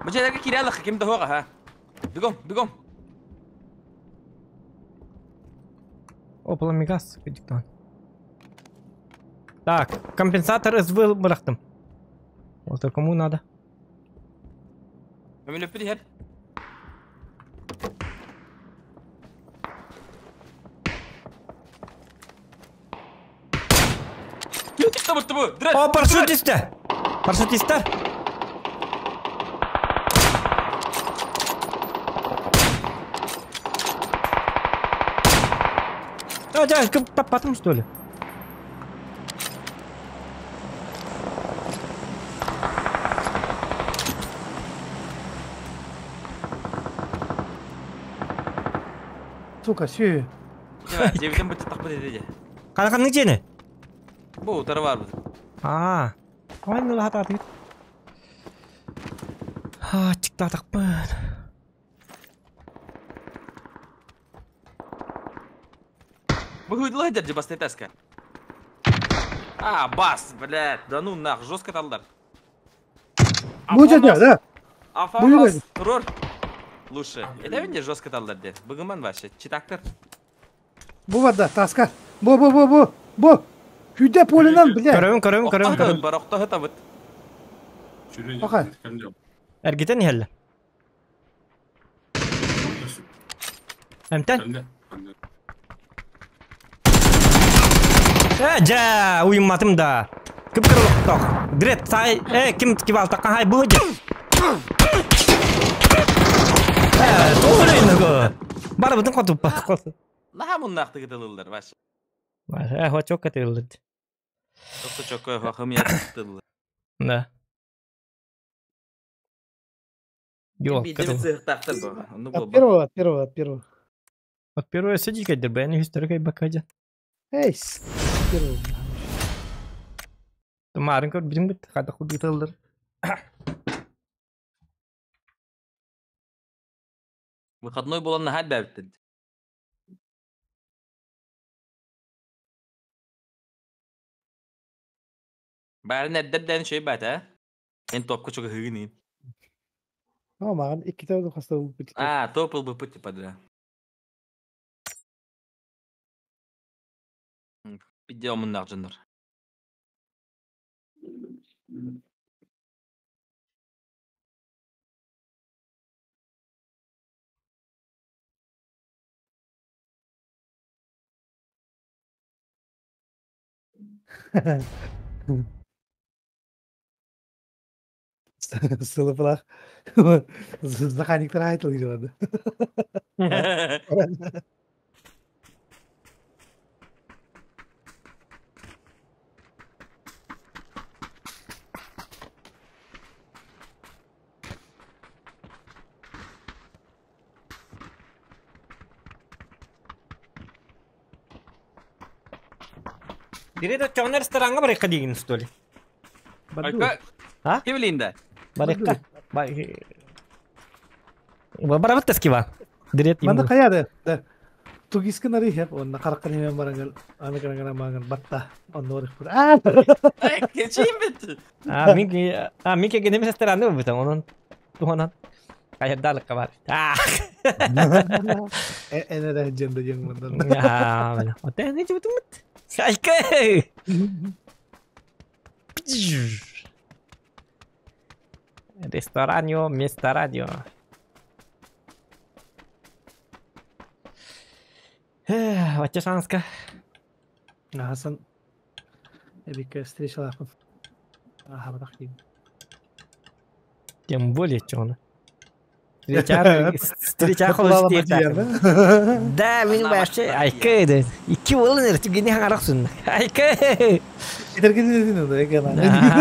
Бу жерге киралык ким да хога ха. Бегом, бегом. Опа, мигас диктан. Так, компенсатор СВ бырактым. Вот кому надо? Өмүлөп бир. О, парашютисты! Парашютисттер! А, да, таппатым, что ли? Сука, сүү. Дебитен быт тахпыт эти. Кана канны жени? Бу утары бар бу. Аа. Ой, ну хата атыт. А, чиктатакпын. Бу хуйдла держи басты таска. А, бас, блядь, да ну нах, жестко талдар. Бу жа да. Афамас, турор. Лучше. Это видишь жестко талдар де. Бүгүн вообще, читактыр. Бу бар да, таска. Бу бу бу бу. Бу. Хүдэ полинан, бля. Көрөм, көрөм, көрөм, көрөм. Барокта хата бит. Бака. Эргитен хелле. Эмтен? Жа, уйматым да. Кып кырылыкток. Грет сай, ким кип алтакка хай бу же. Тооройного. Бары бутун котуп ба. Наха муннахты кытылылар вообще. Хочок кытылды. Токто чокко хахым яттылы. Да. Yok, Бидем цехтактыр бу. Ну От первого, от первого, от первого. От первого сиди кайдыр, бәне хүстер кай бакажа. Эй, первого. Марын көр бидин бит, хата худ гытылдыр. Выходной болан нахат бәбитти. Бәрін әддәддән шөй бәт, ә? Эн топка чого хыгынын. О, маған икки тәүді хаста болып бит. А, топ был бы пути подряд. Бидде омуннах жыныр. Сылыпылах. Заханиктер айтыл келеді. Дире чоңнар ресторанга барыкка деген что ли? Айка. А? Кевлинде. Барыкка. Барабыт таскива. Дирет Манда каяды. Да. Тугискин ари хеп, онна караккан хемен барангал, аны каранган манган батта. Онна орых бур. А! Кечим бит. А, мин а мин кеге неме рестораны бу бит, онон туһанан. Кайдалыкка бар. А. Эне да женде жең мындан. А, бля. Оте не чубутумут. Айка. Ресторанio, место радио. Вача шанска. Хасан. Эбикке встречалахпын. Аха, батак дейм. Тем более чоны. Встреча Да, мен вообще айка ди. Икки болын түгене хаңарак Айка. Этергин да экен.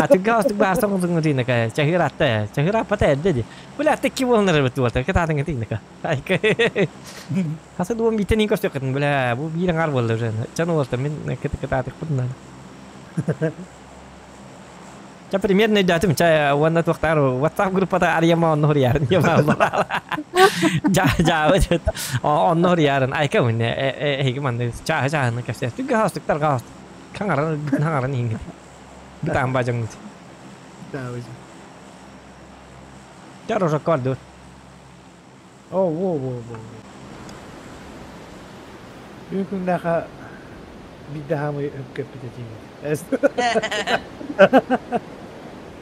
Түгә астык барсаң узуң дин ка. Чахир атта, чахир апата эдди. Бу атта ки болын бит болта. Кататын дин ка. Айка. Хаса дуом битен көстө кытын бля, бу бир аңар болду уже. Чаны болта мен кет кататык бутын. Ча примерно датым ча уанна туактар WhatsApp группада арьяма оннор ярын яма. Жа жа оннор ярын айка мын эги манды ча ча ны кәсә. Түгә хастыктар гаст. Каңаран хаңаран иңге. Битам бажың. Да, өзү. Ча рожа калды. О, во, во, во. Бүгүн бидде хамы өпкөп битетин.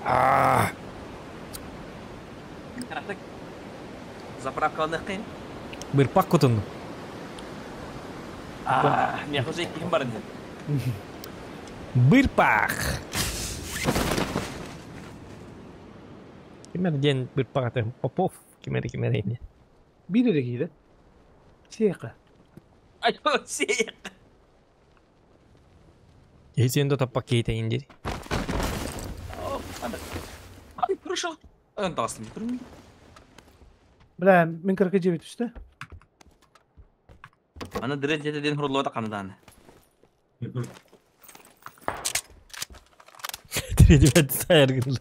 А. Заправканы кыйн. Бир пак кутун. А, мен уже ким бар инде. Бир пак. Кимер ден бир пак аты Попов кимер кимер инде. Бир эле кийди. Сека. Ай, сек. Эсенде таппак кейте инде. Ай, пришел. Антастым, турми. Бля, мен кыркы жебет түштү. Аны дыры дьиэтэ диэн хуруллуота хандааны. Тиридибет сайыргын.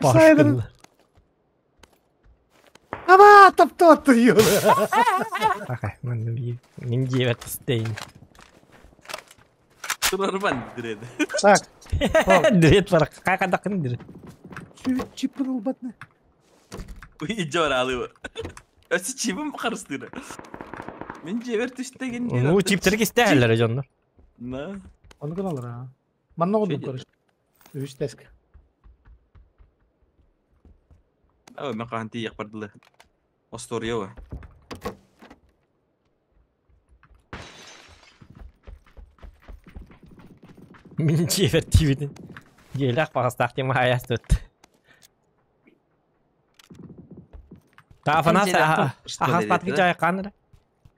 Сайыргын. Ама таптоотtu yolu. Ахай, манна би мин диэбэт стейн. Турарбан дыры. Так. Дырет бар, какадакын дыры. Чипын улбатны. Уй жоралы. Өсі чибim қарыстыры. Мен жебер түштеген. Ну, чиптер кистәһәләр жоннор. На. Оны кын алыр а. Манна ондук көрүш. Үч теск. Ой, мен қахан тиек бардылы. Остория Мин диэбэт тибитин. Диэлэх багастаах тема хаяс тут. Тафанас ахас патки жай каныр.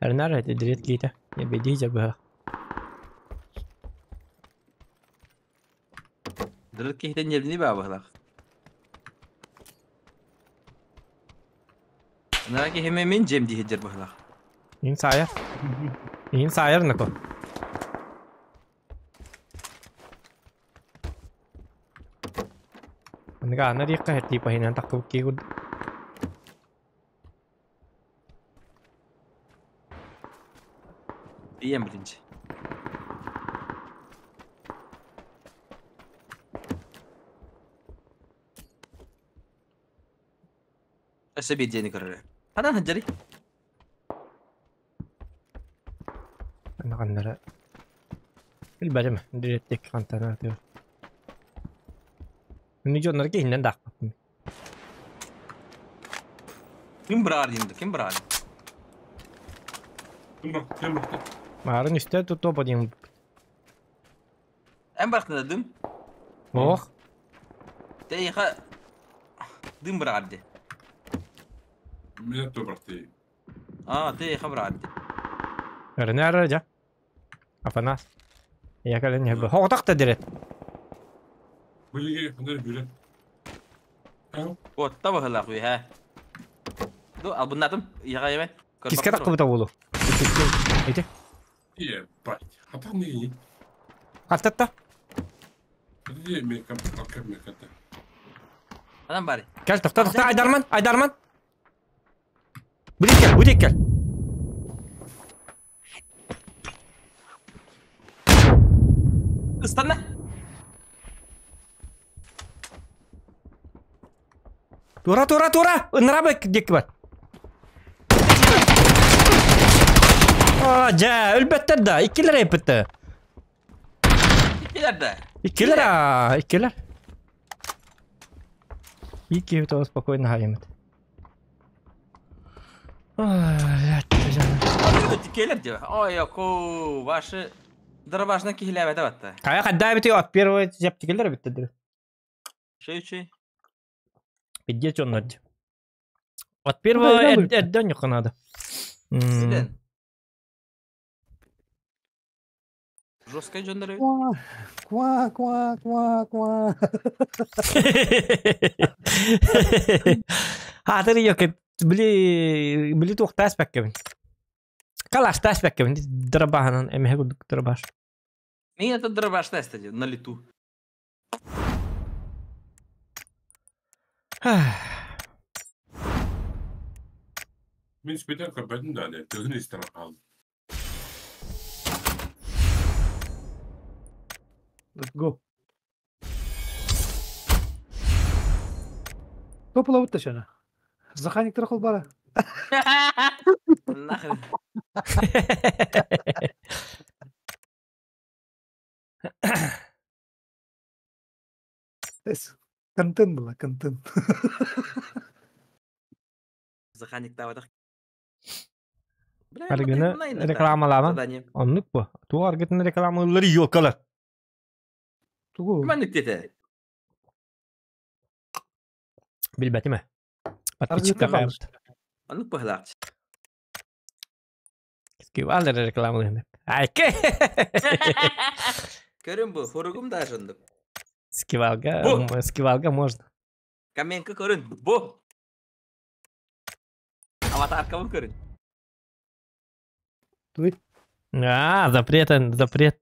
Эрнар эти дирет кейте. Не беди жабы. Дырыт кейтен небни бабылақ. Нараки хеме мен жем дихеджер бахлах. Ин сайыр. Ин сайыр нако. Ныга ана дикка хетти пахинан таккып кигуд. Дием биринчи. Өсө бир көрөр. Ханан хаджари. Ана Билбедим. Диреттик кантана тıyor. Ни жоннор кейиннен дакпаппын. Ким бирар деймди, ким бирар? Ким бар, ким бар? Марын үстө топа дейм. Эн барахтында дым. Ох. Тейха дым бирар ди. Мен тобарты. А, тейха бирар ди. Эрнер жа. Афанас. Я кален не бу. Хогтак дирет. Билге хандар билет. Вот таба хуй ха. Ду албыннатым, яга еме. Киске таккыбыта болу. Эти. Ебать. Хатан не. Калтатта. Иди мен кам кам мен ката. Анан бари. Кел тохта тохта Айдарман, Айдарман. Бурек кел, бурек кел. Ыстанна. Тура тура тура. Ынрабек дек бар. А, жа, өлбөттөр да, иккилер эпитти. Иккилер да. Иккилер, а, иккилер. Икки то спокойно хаймет. Ой, Иккилер деп. Ой, оку, башы дырбашына кихилебете батты. Кая кадда бити от первый жептикелер битти. Шей чей. Пиздец он надо. От первого эрден юк надо. Сиден. Жесткая жондар. Ква, ква, ква, ква. Хатыр yok. Били били туктас бәккәбин. Калаш тас бәккәбин. Дырбаһанан эмеһе курдук дырбаш. Мин это дырбаш тесте на лету. Мен спетен көрбөдүм да, төгүн истен алды. Let's go. Топола бутта шана. Заханиктер кол бара. Нахрен. Эс. Контент была, контент. Заханик тавадах. Аргыны рекламалама. Оннук бу. Ту аргытын рекламалары ёкалар. Тугу. Киманнык дете? Билбетиме. Подписчикка кайбыт. Оннук бахлакчы. Кивалер рекламалары. Айке. Көрүм бу, хоругум да жондук. Скивалга, скивалга можно. Каменка көрүн. Бу. Аватаркабын көрүн. А, запрет, запрет.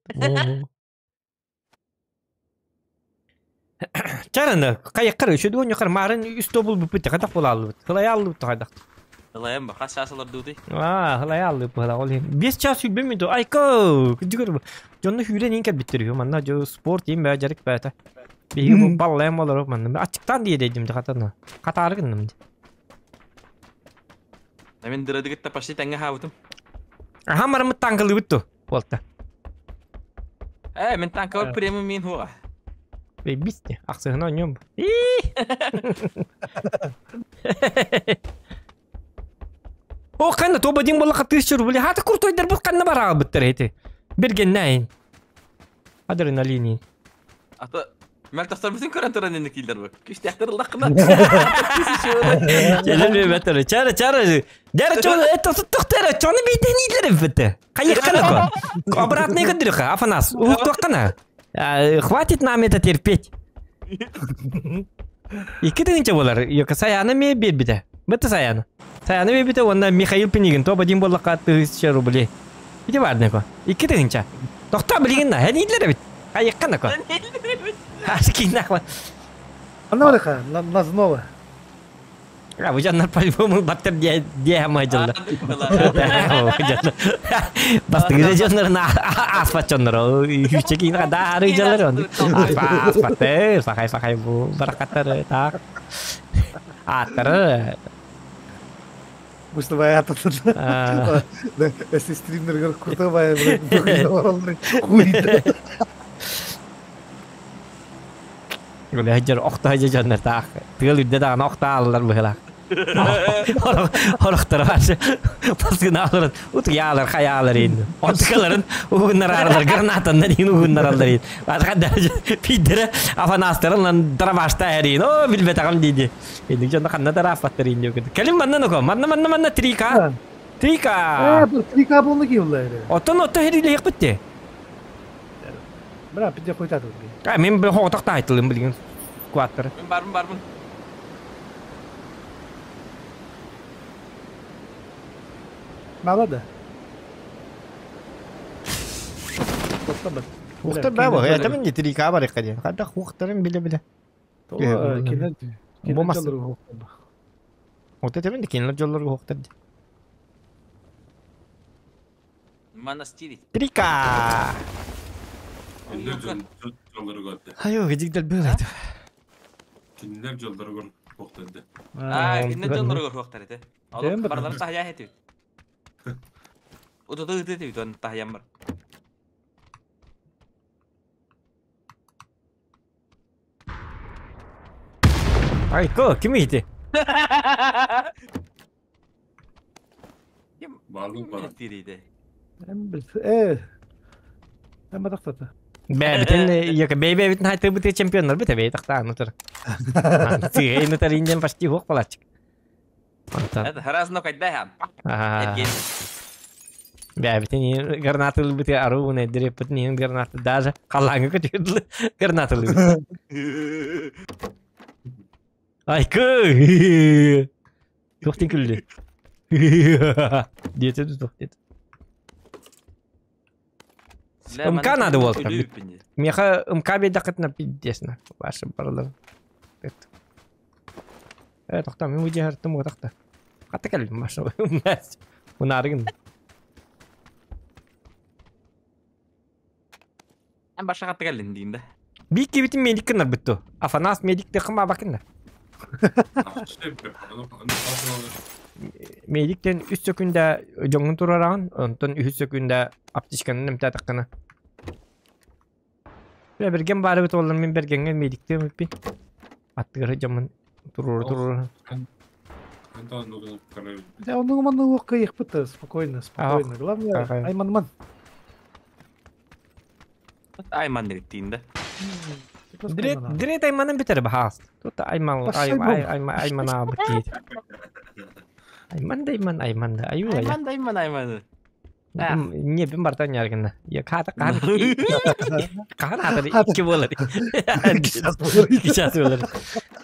Чараны, кайыккар үчү дуон юкар марын үс тобул бүпүт кадак булалыбыт. Хылай аллыбыт кадак. Ылайым ба, хас часылар дуути. А, хылай аллыбыт была ол. 5 час сүлбе минут. Айко, күдүгөр. Жонну хүрен ин кэлбиттер үһү. Манна жо спорт им бә жарык бәтә. Биһиги бу баллайм олору манна. Ачыктан дие дедим хатана. Катары гынным. Мен дырадыгытта почти тәңге хабытым. Аха марымыт танкылыбыт ту. Болта. Мен танка премиум мин хуа. Бисте, аксыгына нем. О, канна тоба дин бола 1000 рублей. Хата крутой дер бу канна бара буттар эти. Берген Адреналини. Ата Мел тахтар бүтүн көрөн туран энди килдер бу. Күч тахтар лакына. Келер бе бетер. Чара чара. Дер чоны это тохтер чоны битен идлер бите. Кайыккана ко. Обратно кыдырыха, Афанас. Уктуккана. Хватит нам это терпеть. Икки тыгынча болар. Йока саяны ме бербите. Бітті саяны. Саяны бербите, онда Михаил Пенигин тоба дин боллаққа 1000 рублей. Ите бардын ко. Икки тыгынча. Тохта билигин на, хән идлер бит. Кайыккана ко. Ашкин нахва. Ана барыха, назнова. А, бу жаннар по-любому баттыр дия майжылды. Бастыгы жаннар аспат жаннар. Хүче кийин дары жаннар. Аспаттыр, сахай сахай бу баракаттар так. Аттыр. Муштабай атат. Если стример куртабай, хуй. Хәҗәр оқта хәҗә жаннар так. Тыгыл үрдә дагы оқта алалар быһыла. Хорохтар бар. Баскын алыр. Ут ялар, хаялар инде. Отыкаларын угуннар аралар, гранатаннан ин угуннар алар ин. Башка дәрәҗә пидере афанастарын дарабашта әрин. О, билбе тагым диде. Инде жонда канда тарафаттыр инде. Келим маннан око. Манна манна манна 3К. 3К. Э, бу 3К болну ки улар. Отон ото хериле якпытты. Бра, пиде койтат. А, мен бир хоғытақта айтылым билген кваттыр. Мен бармын, бармын. Мало да. Тоқтар Ухтар ба бу. Это мен 3К бар екади. Када ухтарын биле биле. Болмас. Вот это мен кинелер жоллорго ухтар. Монастырь. 3К. Кинилер жоллары көрдү. Айо, гидигдер бөлөт. Кинилер жоллары көрүп токтоду. А, кинилер жоллары көрүп токтор эте. Алып барлары тахя хетип. Утуду ыты тон тахям бар. Айко, ким ити? Барлык бар. Э. Эм тактата. Бәбитен йока бәбитен хайты бите чемпионнар бите бәй такта анутыр. Сигей нутар инден почти хук палачык. Это харазно кайда хам. Бәбитен гранаты бите ару не диреп битен гранаты даже калаңы көтүрлү гранаты. Айкы. Тохтин күлдү. Диете тохтет. МК надо было. Меха МК бедақытна пиздесно. Ваши барлар. Тоқта, мен өте харттым отақта. Қатты кәлдім башы. Унарыгын. Мен баша қатты кәлдім дейін да. Бик кебитин медик кынар бүттү. Афанас медикте кыма бакындар. Медиктен 3 секундә жоңун турарагын, онтон 3 секундә аптечканы немтә таккана. Бе берген бары бит олар мен бергенге медикте миппи. Аттыгыр жаман турур турур. Да, он манны кыйык бит, спокойно, спокойно. Главное, айманман. Айман деп дейін да. Дирет дирет айманын битер бахас. Тут айман ай ай айман айман абыт. Айман да айман айман да аю ая. Айман да айман айман. Не бин бартан яргына. Я ката кан. Кан атыр икки болар. Икки час болар.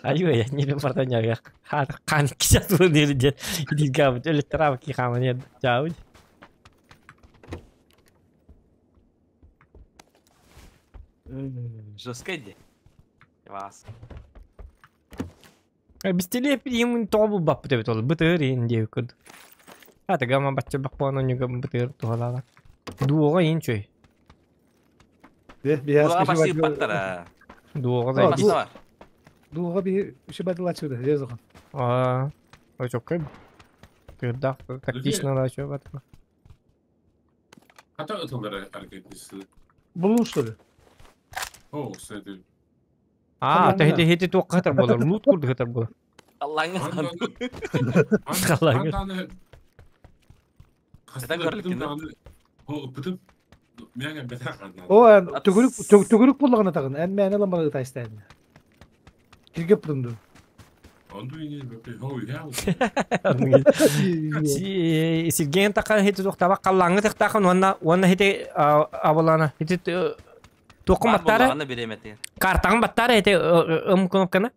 Аю ая не бин бартан ярга. Ката кан икки час болар диде. Иди габыт өлө тарабы ки хаман ед. Жау. Жестко иди. Вас. Бистилиэп им тоҕо булбаппыт эбит ол бытыр иин диэбит курдук. Ата гама бачча бахпаан онньуга бытыр туһалаала. Дуоҕа иин чөй. Дуоҕа басыы баттара. Дуоҕа да. Дуоҕа би шибадылачыда, жезохан. Аа, очоккой. Тырдах тактично да чё бат. Хата ытыллара аркетнисты. Булун что ли? О, кстати. Аа, тэхити хити туохха хатар буолар, лут курдук хатар буолар. Аллаңа Халлааҥҥа. О, төгүрүк төгүрүк буллаҕына тагын, эн мээнэ ламбары ытайстайын. Кирге путунду. Сергей тақа хити туохтаба халлааҥҥа тахтаахын уонна уонна хити абалана хити туоххун баттаары картаҕын баттаары хити ым кнопканы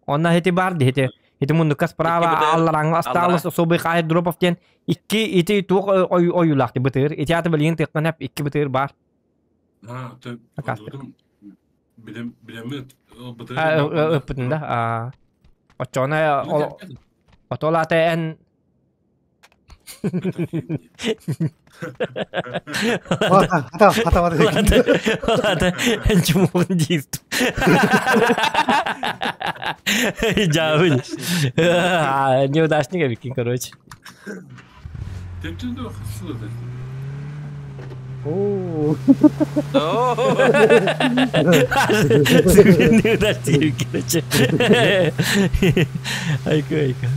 онна хити бар ди хити хити муннукка справа алларааҥҥа осталось особый хаайыр дропов диэн икки ити туох ойуулаах бытыыр ити аты билигин тыаххын эп икки бытыыр баар ыппытын да оччоҕуна отол ата эн Ата эн чумугун диир Жабын. Неудачник эбиккин, короче. Неудачник эбиккин, короче. Айка, айка.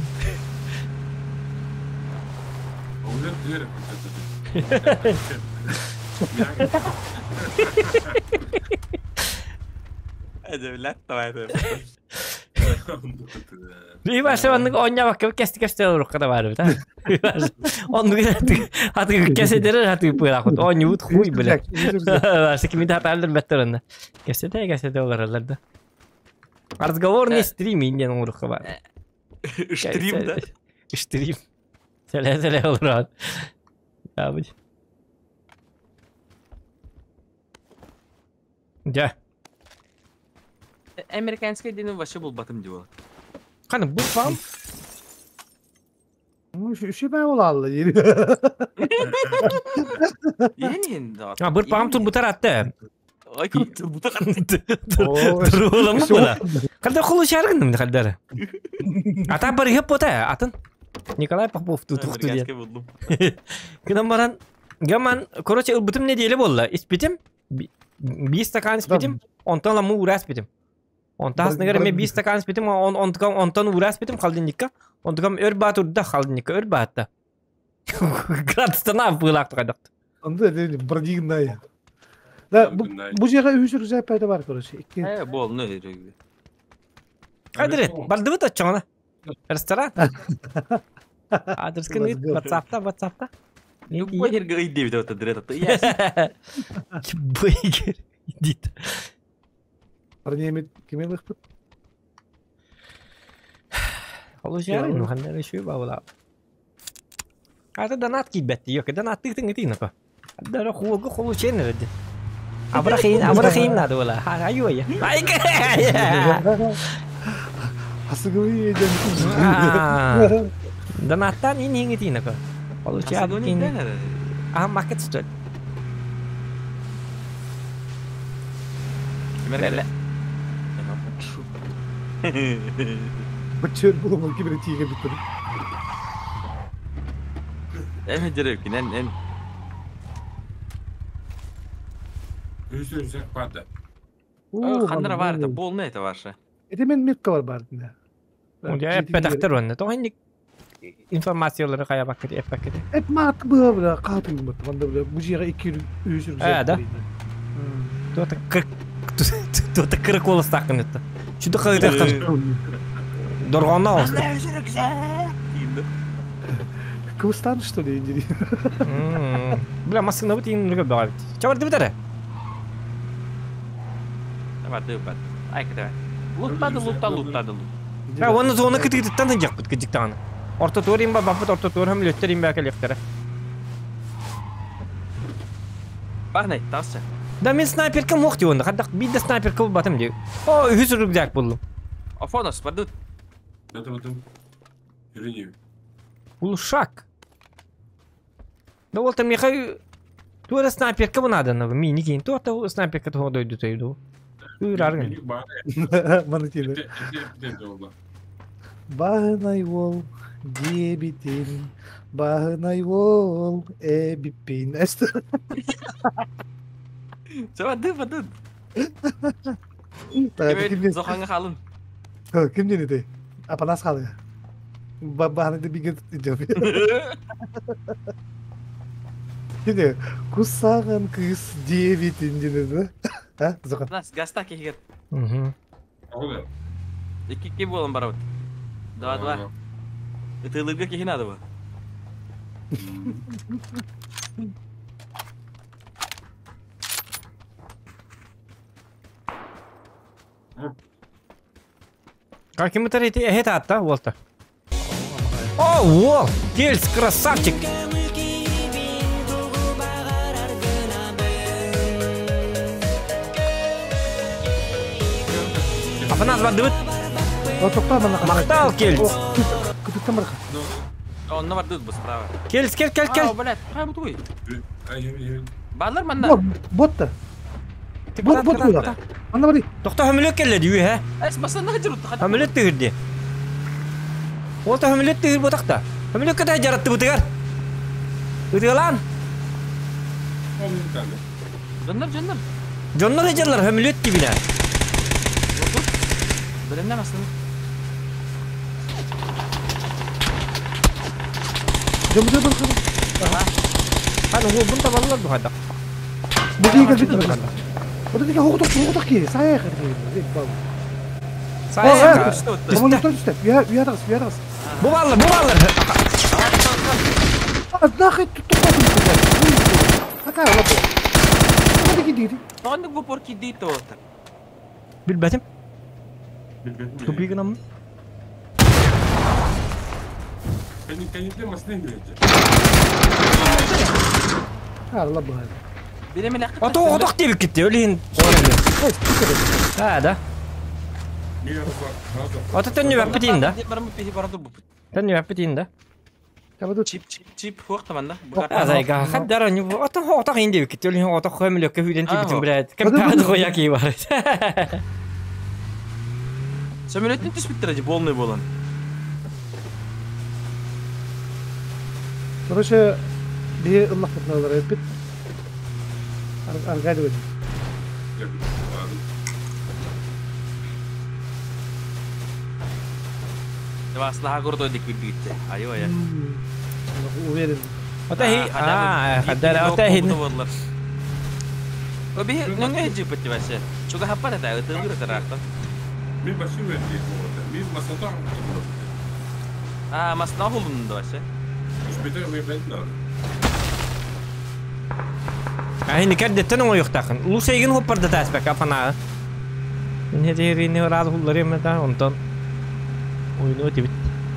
Башта оннук оонньообокко кэсти-кэсти олорукка да баар эбит, а. Оннук хатыгы кэсэдэрэр хатыгы пыраахпыт. Оонньуубут хуй, бля. Башта кими да хатааллар бэттэр онно. Кэсэтэ-кэсэтэ олороллор да. Разговорный стрим диэн оҥоруохха баар. Штрим, да? Штрим. Сэлэ-сэлэ олорон. Ябыч. Дьэ. Американскай диэни вообще булбатым дии буолар. Ханы бу фам? Үшү баа олаалла диир. Иһин А быр паам турбутар атты. Ой, турбутар атты. Туруламы була. Халдар хулу шаргыным халдар. Ата бар хеп бота атын. Николай Попов тутукту диэн. Гынан баран гаман короче ылбытым неделе болла. Испитим. Биир стакан испитим, онтон ламы уура испитим. Онтон аһыныгар эмиэ биир стакан испитим, онтон уура испитим холодильникка. Онтукам өр баа турда холодильникка өр баатта. Градустан быылаах тухайдахт. Онду бродигнай. Да, бу жега үс рюкзак пайда бар, короче. Икки. Э, буолну өрөгү. Кадырет, бардыбыт оччоҥона. Ресторан. Адрескын ыыт, WhatsApp-та, WhatsApp-та. Любой жерге ый диэбит ота дырет ата. Любой жер дит. Парнемит кими лыхпыт? Олус ну ханна үшү бабыла. Ата донат киирбэт yok, донат тыытын ытыынако. Дара хуогу холу чен эрди. Абрахин, абрахин надо было. Ай-ой. Ай. Асыгы Донаттан ин иҥ итиинако. Получа А маркет стоит. Бычыр булумун кибiri тиге битир. Эн деревкин эн эн. Үс рюкзак барды. Ханнара бар это болны это ваше. Это мен метка бар барды. Я эппетахтар онна. Тоҕо информациялары хайа баккыт эппаккыт. Эп маат быа бля каатын бут. Ванда бля бу жега икки үс рюкзак. Э, да? Туота кыр туота кыры куоластааххын это. Чудо хагытахтан. Дорҕоонно оҕуста. Кыбыстан что ли индири? Бля, массыынабыт иин бөҕөбүт. Чабарды битэрэ. Давай, давай. Айка давай. Луттады, луттады, луттады, лут. А, уонна зона кытыытыттан сылдьахпыт кыдьыктаҕына. Орто туор имба баппыт орто туор хөмлөттөр имбаа кэлиэхтэрэ. Бахнай, тасса. Да мен снайперка мох дион. Хаддак бидде снайперка булбатым ди. О, үһүс рюкзак булдум. Афонос, бардыт. Бэтим, Ирини. Улушак. Да ол там меха тура снайперка бу надо, но ми никин. Туа та снайперка то дойду тойду. Уйраргын. Маны тиде. Баһынай ол дебитин, баһынай ол эбиппин. Эсте. Чаба ды бардыт. Ким Зоханга халын. Ким дени Апанас халы. Баһынай да биге идем. Киде кусаган кыз дебитин дени да? А, Зохан. Нас гаста кехер. Угу. Икки ки болон барабыт. Два два. Ытылырга кехин ады бу. Как ему тарите? Это атта, волта. О, вол! Кельс, красавчик! Афанас бардыбыт. Мактал Кельс. Күтүктен барха. Онно бардыт бу справа. Кельс, кел, кел, кел. А, блядь, кай бу туй. Балар манна. Ботта. Бот, бот була. Анна бari. Тохта хөмөлөк келледи үйе. Эс басына хажыр утты. Хөмөлөк тыгырды. Олта хөмөлөк тыгыр ботакта. Хөмөлөк катай жаратты бутыгар. Ытыгалан. Жоннор, жоннор. Жоннор эжерлер хөмөлөк кибине. Билемнем аслында. Жом жом жом. Аны ол бун табалар бу хада. Бу диге бит. Бу диге хоғдық хоғдық ки. Сая кир. Сая. Тамам түстө. Уя уядагыз, уядагыз. Бу баллар, бу баллар. Нахуй туттук. Ака лабо. Бу диге диги. Тоғанды бу порки дито. Билбетим. Тупик нам. Алла бу. Ото оток деп кетти, өлейін. А, да. Ото төннү баппы дейін да. Төннү баппы дейін да. Чип чип чип хуак таманда. Азайга хаддар они ото оток инде деп кетти, өлейін оток хөмөлөккө хүден тибитин билет. Кем тагы гоя ки бар. Самолеттен түшүп биттер полный болан. Короче, бие ыллах бутналар бит. Аргайды бит. Баслаха курдой дик бит. Айо я. Уверен. Ото хи, а, хаддар ото хи. Оби, нөңө жипти башы. Чуга хаппар та, өтөгүр таракта. Ми башы верди, ми масата. А, масна холун башы. Битер ми бентна. Ахин кәрдеттен оң юқтақын. Улу сейгин хоппарда таспак афана. Мен хедерини раз хуллар емета онтон. Ойну тибит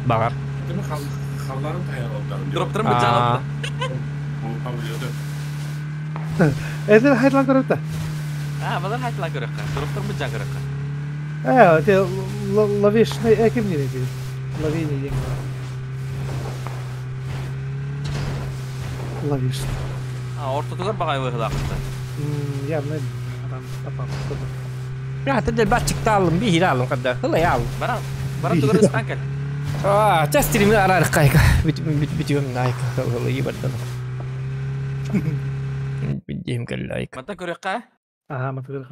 багар. Тема халларын таяр Дроптырым бит жалап. Эзер хайтлан көрөттө. А, балар хайтлан көрөккө. Дроптырым бит жан көрөккө. Э, те ловишный эким не деди. Ловини деген. Ловишный. А, ортотугар багай выхлакты. Явно адам апам. Я тедел бачыкта алым, бихир алым кадда. Хылай алым. Бара, бара тугар станкал. А, частирим арар кайка. Бит бит бит найка. Хылай бардан. Бидем каллайка. Мата көрөккө? Ага, мата көрөккө.